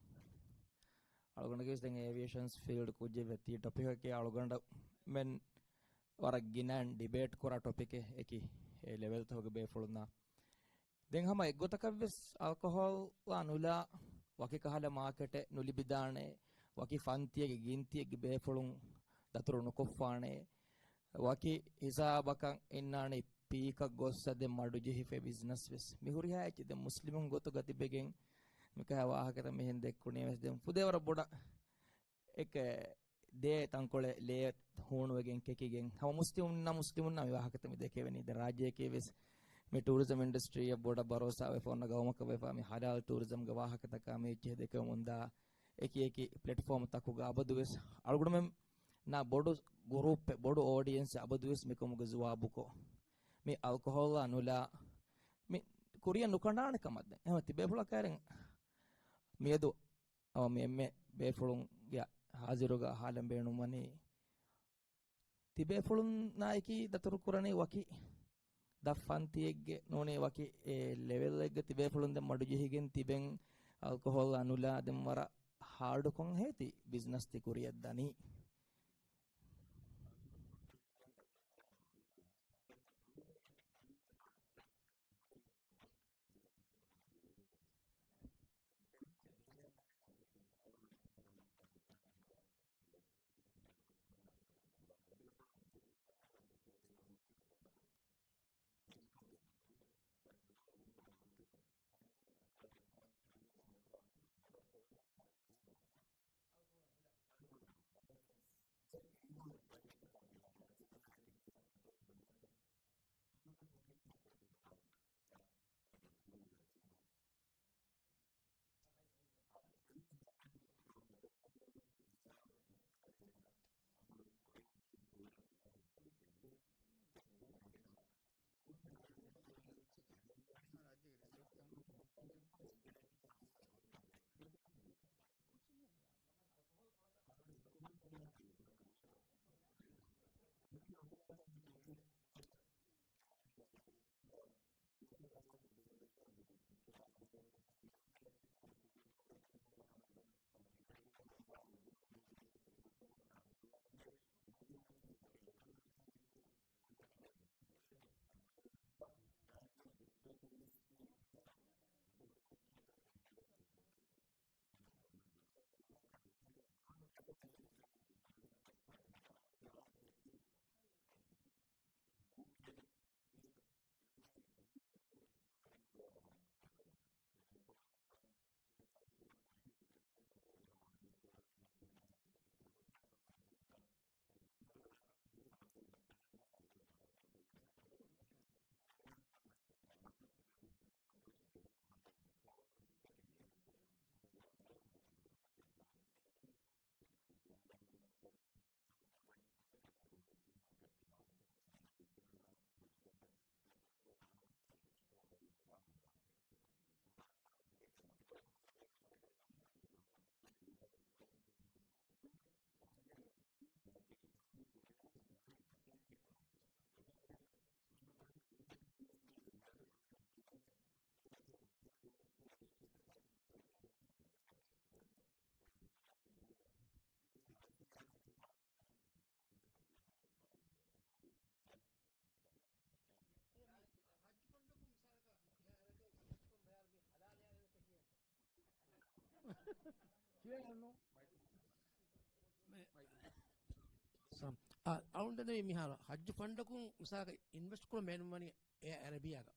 އަޅުގަނޑުގެ ދެން އޭވިއޭޝަންސް ފީލްޑް ކުއްޖެއް ވެއްޓި ޓޮޕިކަކީ އަޅުގަނޑުމެން ވަރަށް ގިނައިން ޑިބޭޓް ކުރާ ޓޮޕިކެއް އެކި އެ ލެވެލްތަކުގެ ބޭފުޅުންނާ. ދެން ހަމަ އެއްގޮތަކަށްވެސް އަލްކޮހޯލްއާ ނުލާ ވަކި ކަހަލަ މާކެޓެއް ނުލިބިދާނެ، ވަކި ފަންތިއެއްގެ ގިންތިއެއްގެ ބޭފުޅުން ދަތުރު ނުކޮށްފާނެ، ވަކި ހިސާބަކަށް އިންނާނެ ޕީކަށް ގޮއްސަ ދެން މަޑުޖެހިފަ ބިޒްނަސް ވެސް. މި ހުރިހާ އެއްޗެއް ދެން މުސްލިމުން ގޮތުގަ ތިބެގެން މިކަހަ ވާހަކަތައް މިހެން ދެއްކުނީ ވެސް ދެން ފުދޭވަރަށް ބޮޑަށް އެކަ ދޭ ތަންކޮޅެއް ލޭ ހޫނުވެގެން ކެކިގެން ހަމަ މުސްލިމުންނާ މުސްލިމުންނާ މި ވާހަކަތައް މި ދެކެވެނީ. ދެ ރާއްޖެއަކީ ވެސް މި ޓޫރިޒަމް އިންޑަސްޓްރީއަށް ބޮޑަށް ބަރޯސާވެފަ އޮންނަ ގައުމަކަށް ވެފަ މި ހަލާލް ޓޫރިޒަމްގެ ވާހަކަތަކާ މި އެއްޗެހި ދެކެވެމުންދާ އެކި އެކި ޕްލެޓްފޯމްތަކުގަ އަބަދުވެސް އަޅުގަނޑުމެންނާ ބޮޑު ގުރޫޕެއް، ބޮޑު އޯޑިއެންސް އަބަދުވެސް މިކަމުގެ ޖުވާބުކޮށް، މި އަލްކޮހޯލްއާ ނުލާ މި ކުރިއަށް ނުކަނޑާނެ ކަމަށް ދެން އެހެން ތިބޭފުޅަކަށް އައިރެން މިއަދު އަވަ މި އެންމެ ބޭފުޅުންގެ ހާޒިރުގަ އަހާލަން ބޭނުންވަނީ، ތިބޭފުޅުންނާއެކީ ދަތުރުކުރަނީ ވަކި ދަށް ފަންތިއެއްގެ ނޫނީ ވަކި އެ ލެވެލްއެއްގެ ތިބޭފުޅުން ދެން މަޑުޖެހިގެން ތިބެން އަލްކޮހޯލްއާ ނުލާ ދެން ވަރަށް ހާޑުކޮށް ހޭތި ބިޒްނަސް ތި ކުރިއަށް ދަނީ. ސަ-، އަ-، އަޅުގަނޑު ދެން މިހާރު ހައްޖު ފަންޑަކުން މިސާލަކަށް އިންވެސްޓް ކުރަން ބޭނުންވަނީ އެއާ އަރަބިޔާގަ.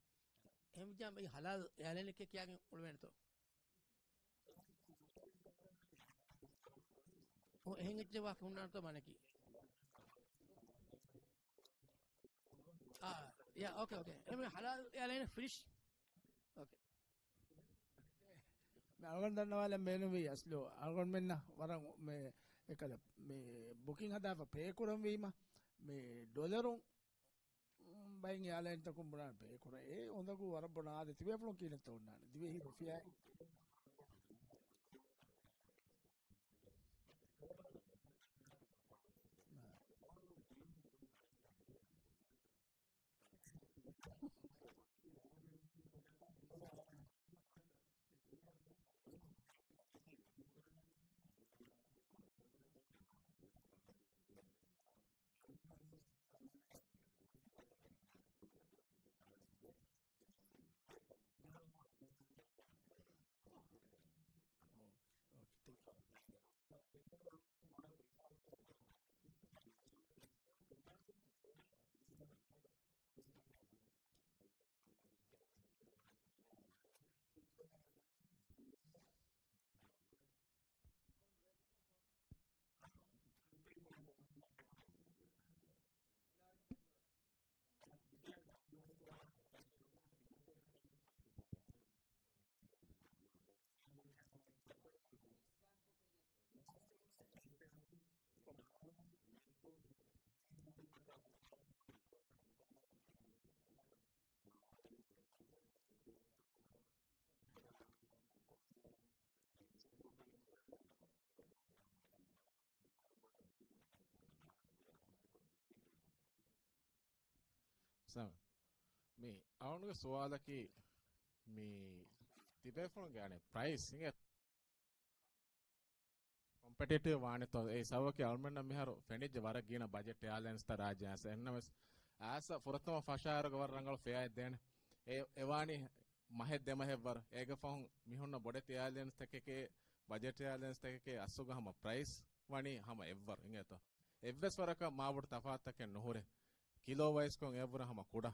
އެހެންވެއްޖާ މި ހަލާލް އެއާލައިނެއް ކިޔާގެން އުޅުވޭނެތޯ؟ އޮ، އެހެން އެއްޗެއް ވާހަކަ ހުންނާނެތޯ މާނައަކީ؟ އާ، ޔާ، އޯކޭ، އޯކޭ. އެހެންވެ ހަލާލް އެއާލައިން ފިނިޝް. އޯކޭ. މި އަޅުގަނޑު ދަންނަވާލަން ބޭނުންވީ އަސްލު އަޅުގަނޑުމެންނަށް ވަރަށް މި އެކަލަ މި ބުކިން ހަދާފަ ޕޭ ކުރަންވީމަ، މި ޑޮލަރުން ބައިން އެއާލައިންތަކުން ބުނާނެ ޕޭ ކުރަން. އެ އުނދަގޫ ވަރަށް ބޮޑަ އާދެ. ތިބޭފުޅުން ކިހިނެއްތޯ އޮންނާނެ؟ ދިވެހި ރުފިޔާއެއް. ސަ-، މި އަޅުގަނޑުގެ ސުވާލަކީ، މި ތިބޭފުޅުންގެ އަނެއް ޕްރައިސް އިނގޭ ކޮމްޕެޓިޓިވް ވާނެތޯ؟ އެ ސަބަބަކީ އަޅުމެންނަށް މިހާރު ފެނިއްޖެ ވަރަށް ގިނަ ބަޖެޓް އެއާލައިންސްތައް ރާއްޖެ އައިސް. އެހެންނަމަވެސް އައިސް ފުރަތަމަ ފަށާއިރުގަ ވަރަށް ރަނގަޅު ފެއާއެއް ދޭނެ. އެ، އެވާނީ މަހެއް ދެމަހެއްވަރު. އޭގެ ފަހުން މިހުންނަ ބޮޑެތި އެއާލައިންސްތަކެކޭ، ބަޖެޓް އެއާލައިންސްތަކެކޭ އަސްލުގަ ހަމަ ޕްރައިސް ވަނީ ހަމަ އެއްވަރު އިނގޭތޯ. އެއްވެސް ވަރަކަށް މާބޮޑު ތަފާތުތަކެއް ނުހުރޭ. ކިލޯ ވައިސްކޮށް އެއަށްވުރެ ހަމަ ކުޑަ.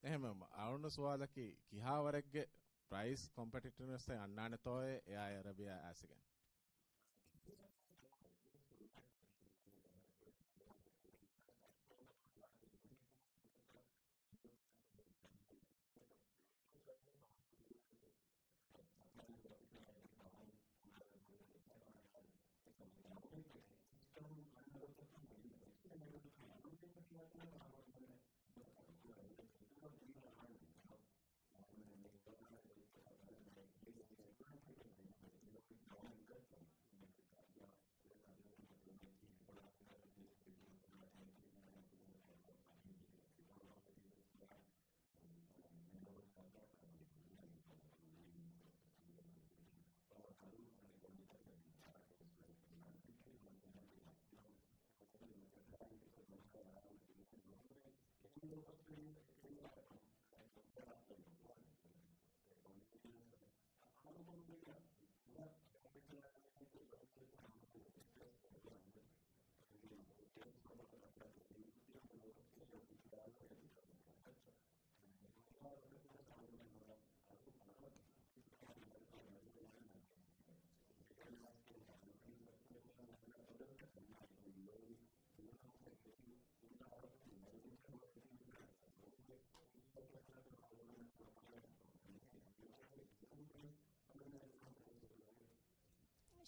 އެހެންވީމަ އަޅުގަނޑު ސުވާލަކީ ކިހާވަރެއްގެ ޕްރައިސް ކޮމްޕެޓިޓިވްނެސްއެއް އަންނާނެތޯއޭ އެއާ އަރަބިޔާ އައިސްގެން؟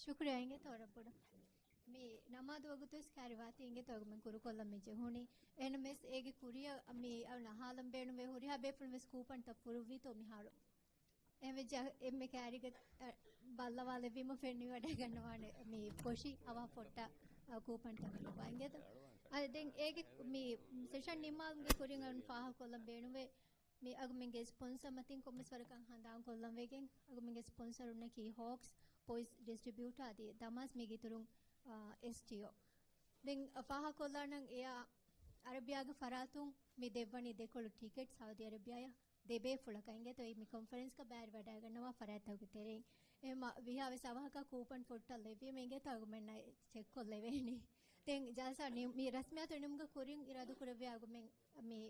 ޝުކުރިއްޔާ އިނގޭތޯ ވަރަށް ބޮޑަށް. މި ނަމާދު ވަގުތުވެސް ކައިރިވާތީ އިނގޭތޯ އަޅުގަނޑުމެން ކުރުކޮށްލަން މި ޖެހުނީ. އެހެންނަމަވެސް އޭގެ ކުރިއަށް މި އަޅުގަނޑު އަހާލަން ބޭނުންވޭ ހުރިހާ ބޭފުޅުން ވެސް ކޫޕަންތައް ފުރުއްވީތޯ މިހާރު. އެހެންވެއްޖެ އެންމެ ކައިރީގަ، އަ، ބައްލަވާލެއްވީމަ ފެނިވަޑައިގަންނަވާނެ މި ފޮށި އަވަހަށް ފޮށްޓާ، އަ، ކޫޕަންތައް ލިބާ އިނގޭތޯ. އަ، ދެން އޭގެ މި ސެޝަން ނިންމާލުމުގެ ކުރިން އަޅުގަނޑު ފާހަގަކޮށްލަން ބޭނުންވޭ. މި އަޅުގަނޑުމެންގެ ސްޕޮންސަ މަތިން ކޮންމެސް ވަރަކަށް ހަނދާންކޮށްލަން ވެގެން، އަޅުގަނޑުމެންގެ ސްޕޮންސަރުންނަކީ ހޯކްސް، ޕޮއިޒް ޑިސްޓްރިބިއުޓާ އަދި ދަމާސް މީގެ އިތުރުން، އާ، އެސްޓީއޯ. ދެން ފާހަގަކޮށްލާނަން އެއާ އަރަބިޔާގެ ފަރާތުން މި ދެއްވަނީ ދެކޮޅު ޓިކެޓް ސައުދީ އަރަބިޔާއަށް ދެބޭފުޅަކަށް އިނގޭތޯ މި ކޮންފަރެންސްގަ ބައިވެރިވަޑައިގަންނަވާ ފަރާތްތަކުގެ ތެރެއިން. އެމަ ވިހާވެސް އަވަހަކަށް ކޫޕަން ފުއްޓަށް ލެއްވީމަ އިނގޭތޯ އަޅުގަމެންނަށް ޗެކްކޮށްލެވޭނީ. ދެން ޖަލްސާ ނި-، މި ރަސްމިއްޔާތު ނިމުމުގެ ކުރިން އިރާދަކުރެއްވި އަޅުގަމެން މި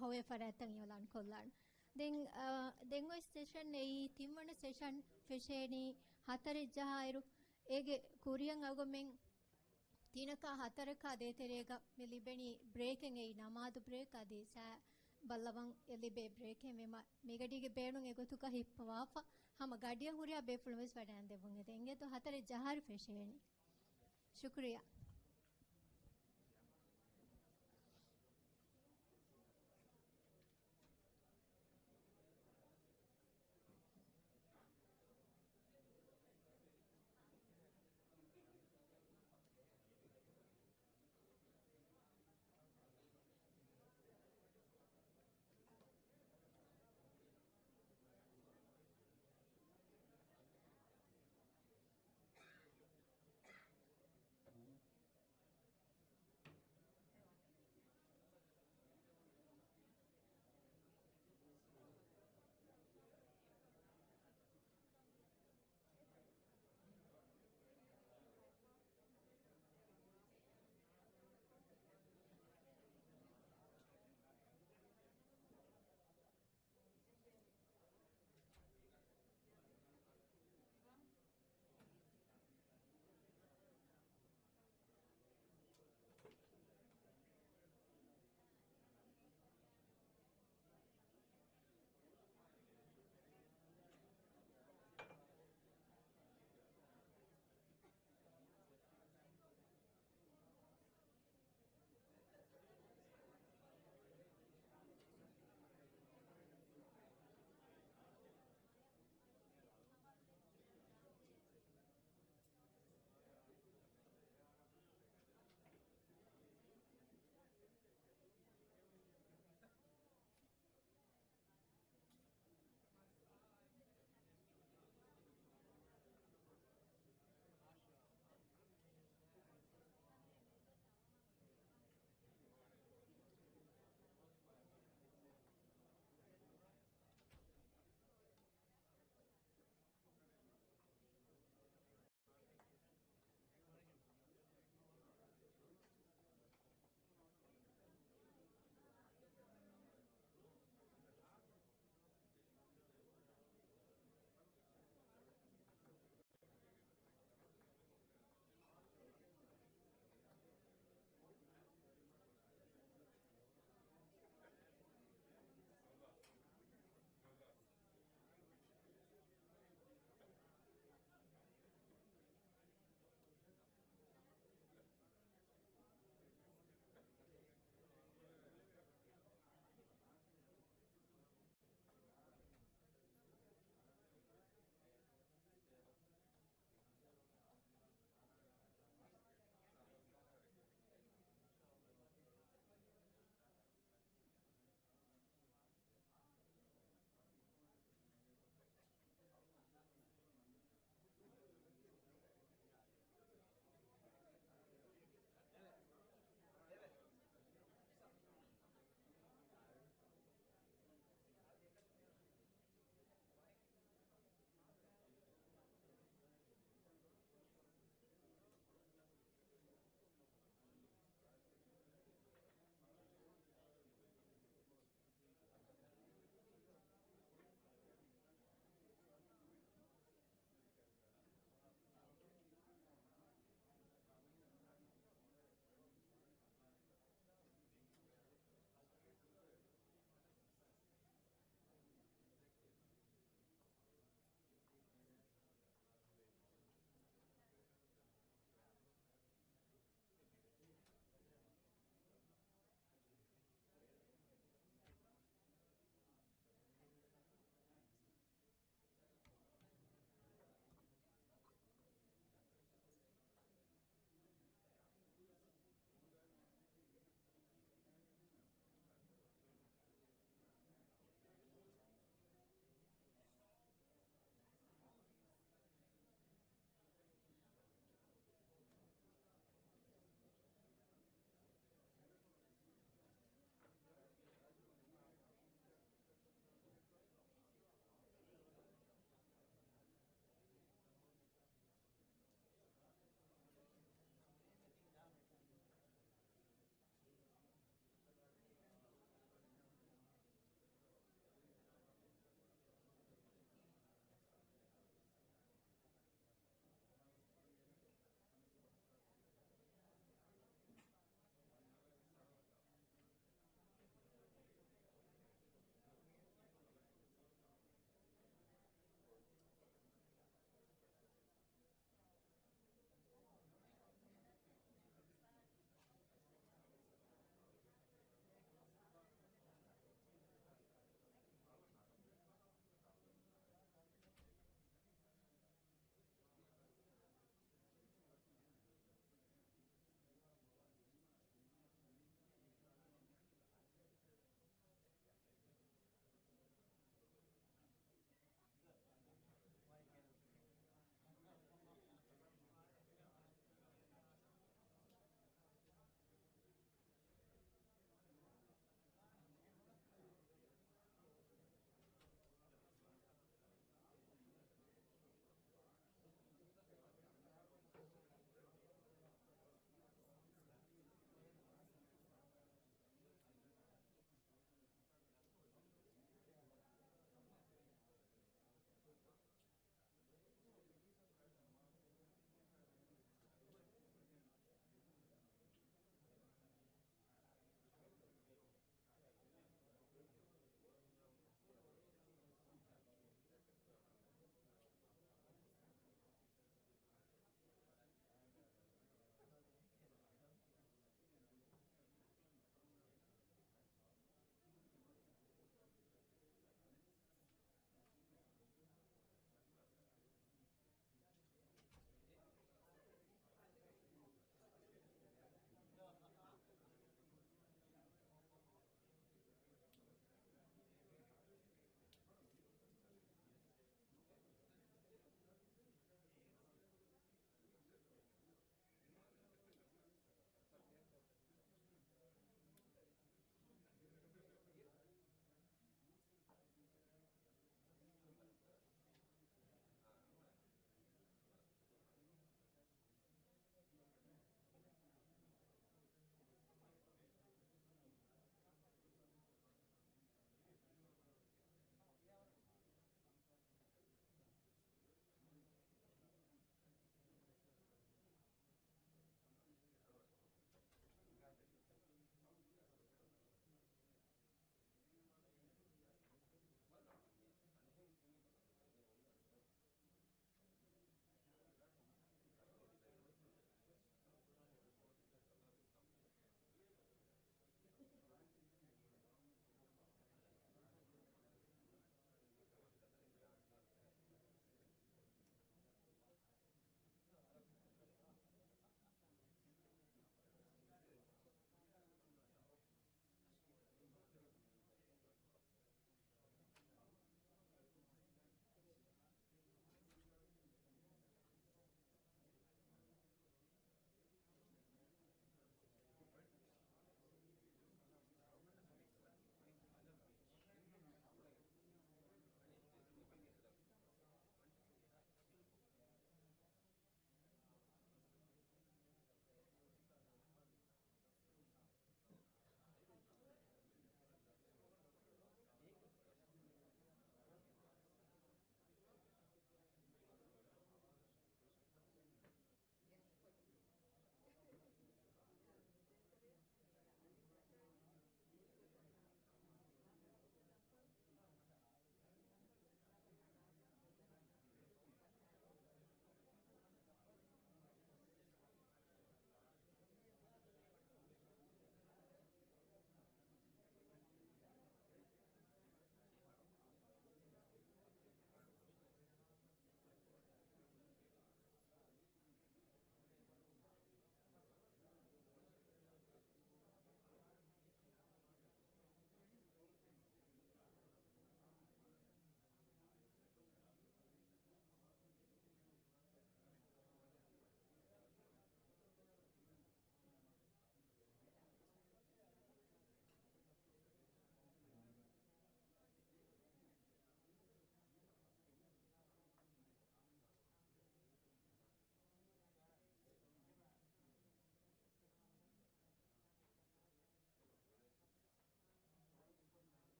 ހޮވޭ ފަރާތްތައް އިއުލާން ކޮށްލާން. ދެން، އާ، ދެން އޮތް ސެޝަން އެއީ ތިންވަނަ ސެޝަން ފެށޭނީ ހަތަރެއް ޖަހާއިރު، އޭގެ ކުރިއަށް އަޅުގަމެން ތިނަކާ ހަތަރަކާ ދޭތެރޭގަ މި ލިބެނީ ބްރޭކެއް އެއީ ނަމާދު ބްރޭކް އަދި ސަ-، ބައްލަވަން އެ ލިބޭ ބްރޭކެއް ވީމަ މިގަޑީގެ ބޭނުން އެގޮތުގަ ހިއްޕަވާފަ ހަމަ ގަޑިއަށް ހުރިހާ ބޭފުޅުން ވެސް ވަޑައިން ދެއްވުން އެދެން އިނގޭތޯ ހަތަރެއް ޖަހާއިރު ފެށޭނީ. ޝުކުރިއްޔާ.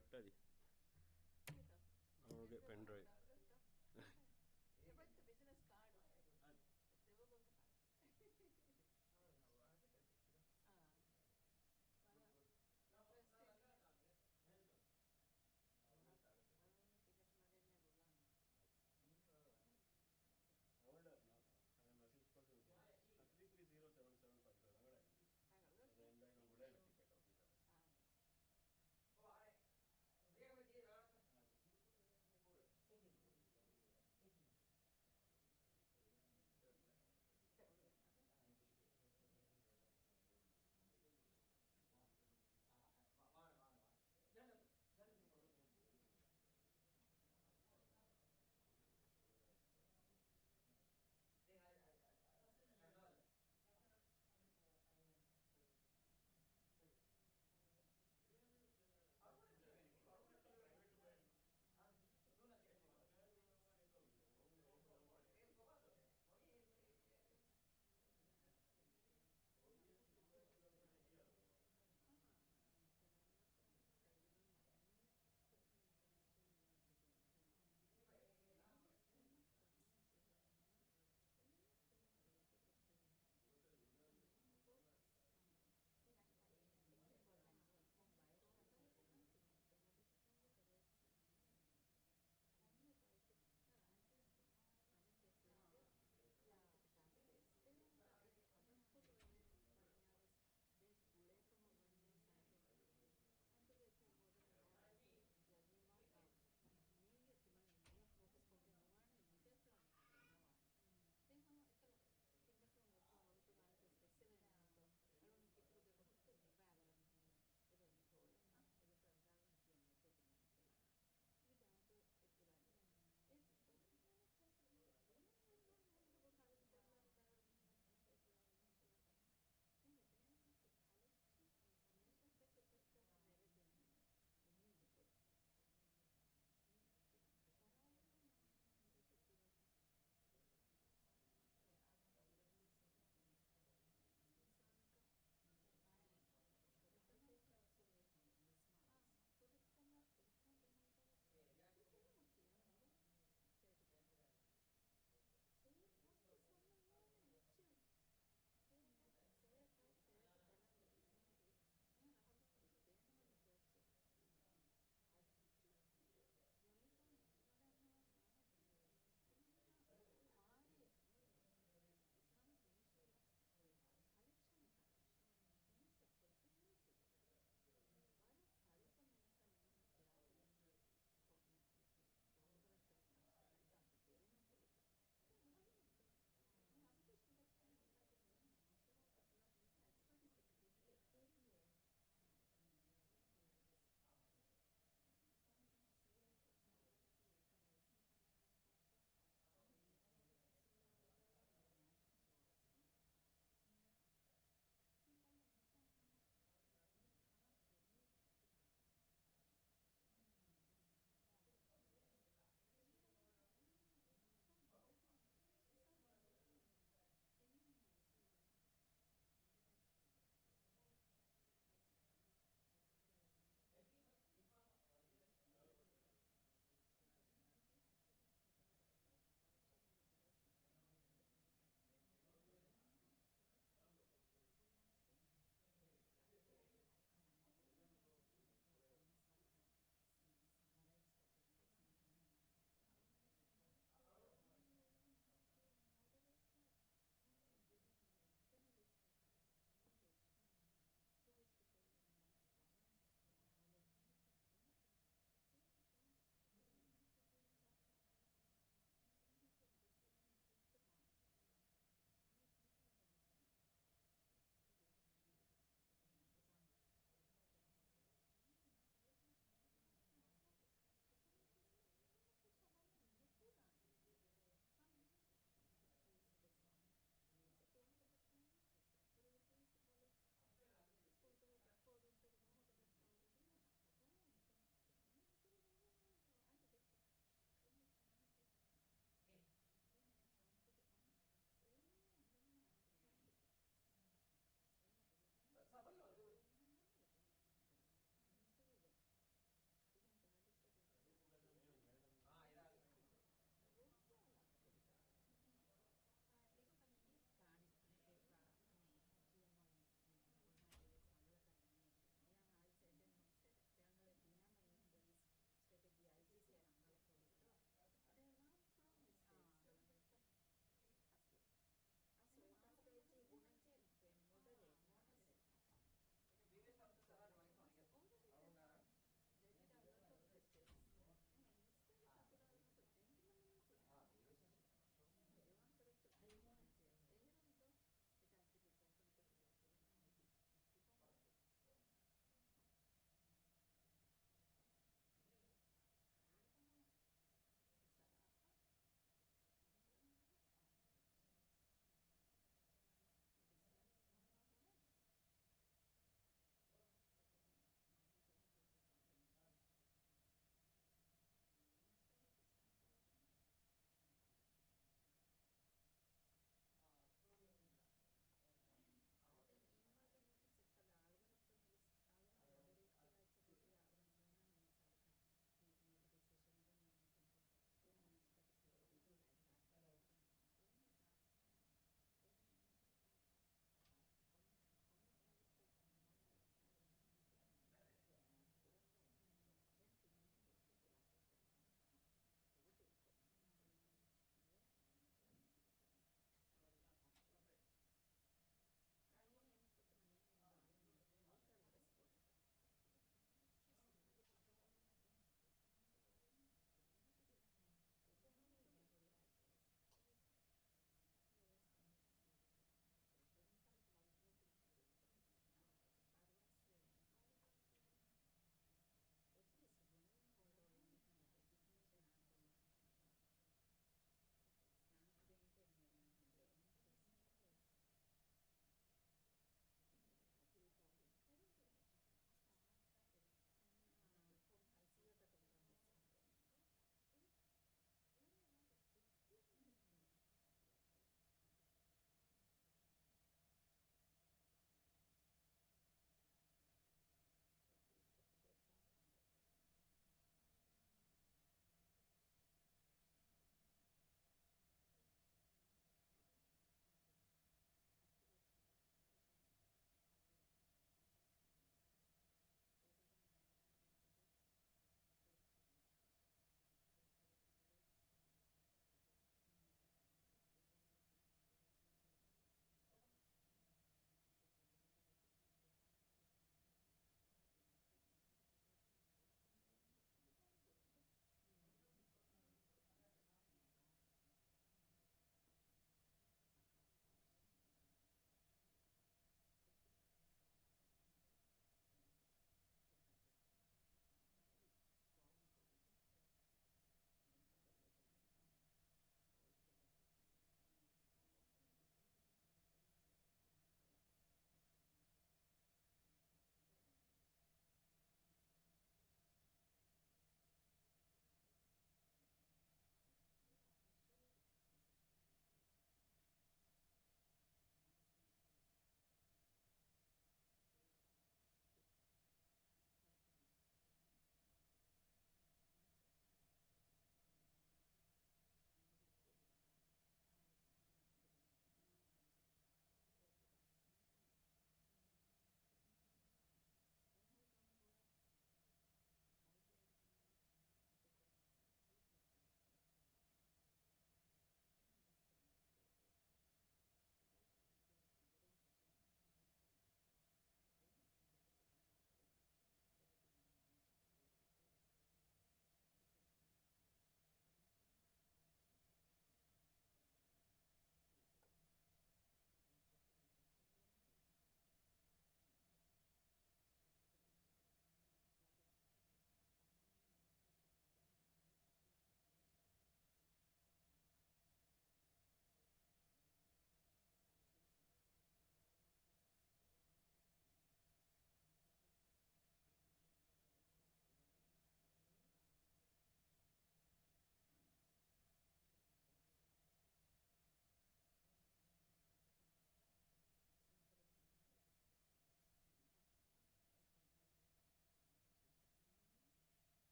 އައްޓަދި. އަޅުގެ ޕެންޑްރައިވް. އެބައްތަ ބިޒިނަސް ކާޑު. ދެވަގުން ކަ އާ. ވަރަށް އިންޓްރެސްޓިން. ޓިކެޓް މަގެއް ނެގުލާނެ. އަވަޑ މެސެޖް ކޮށްދެން ތި ތްރީ ތްރީ ޒީރޯ ސެވެން ސެވެން ފައިވް ފައިވް ރަނގަޅަށް އެންޑް. އަންނައިން ގުޅޭނެ ޓިކެޓް އޮފީސަރ. އާ.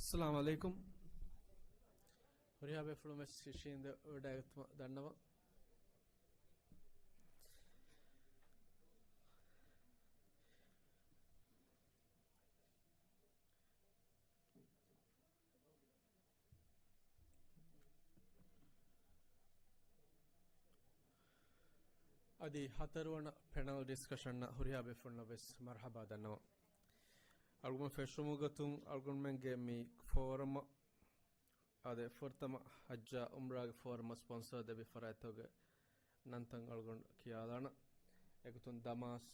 އައްސަލާމު ޢަލައިކުމް. ހުރިހާ ބޭފުޅުން ވެސް ޝިޝީންދެ ވެޑައިގަތުމަށް ދަންނަވަން. އަދި ހަތަރުވަނަ ޕެނަލް ޑިސްކަޝަންއަށް ހުރިހާ ބޭފުޅުންނަށް ވެސް މަރުޙަބާ ދަންނަވަން. އަޅުގަނޑު ފެށުމުގަތުން އަޅުގަނޑުމެންގެ މި ފޯރަމަށް އާދެ، ފުރަތަމަ ޙައްޖާ ޢުމްރާގެ ފޯރަމަށް ސްޕޮންސަރ ދެއްވި ފަރާތްތަކުގެ ނަންތައް އަޅުގަނޑު ކިޔާލާނަން. އެގޮތުން ދަމާސް،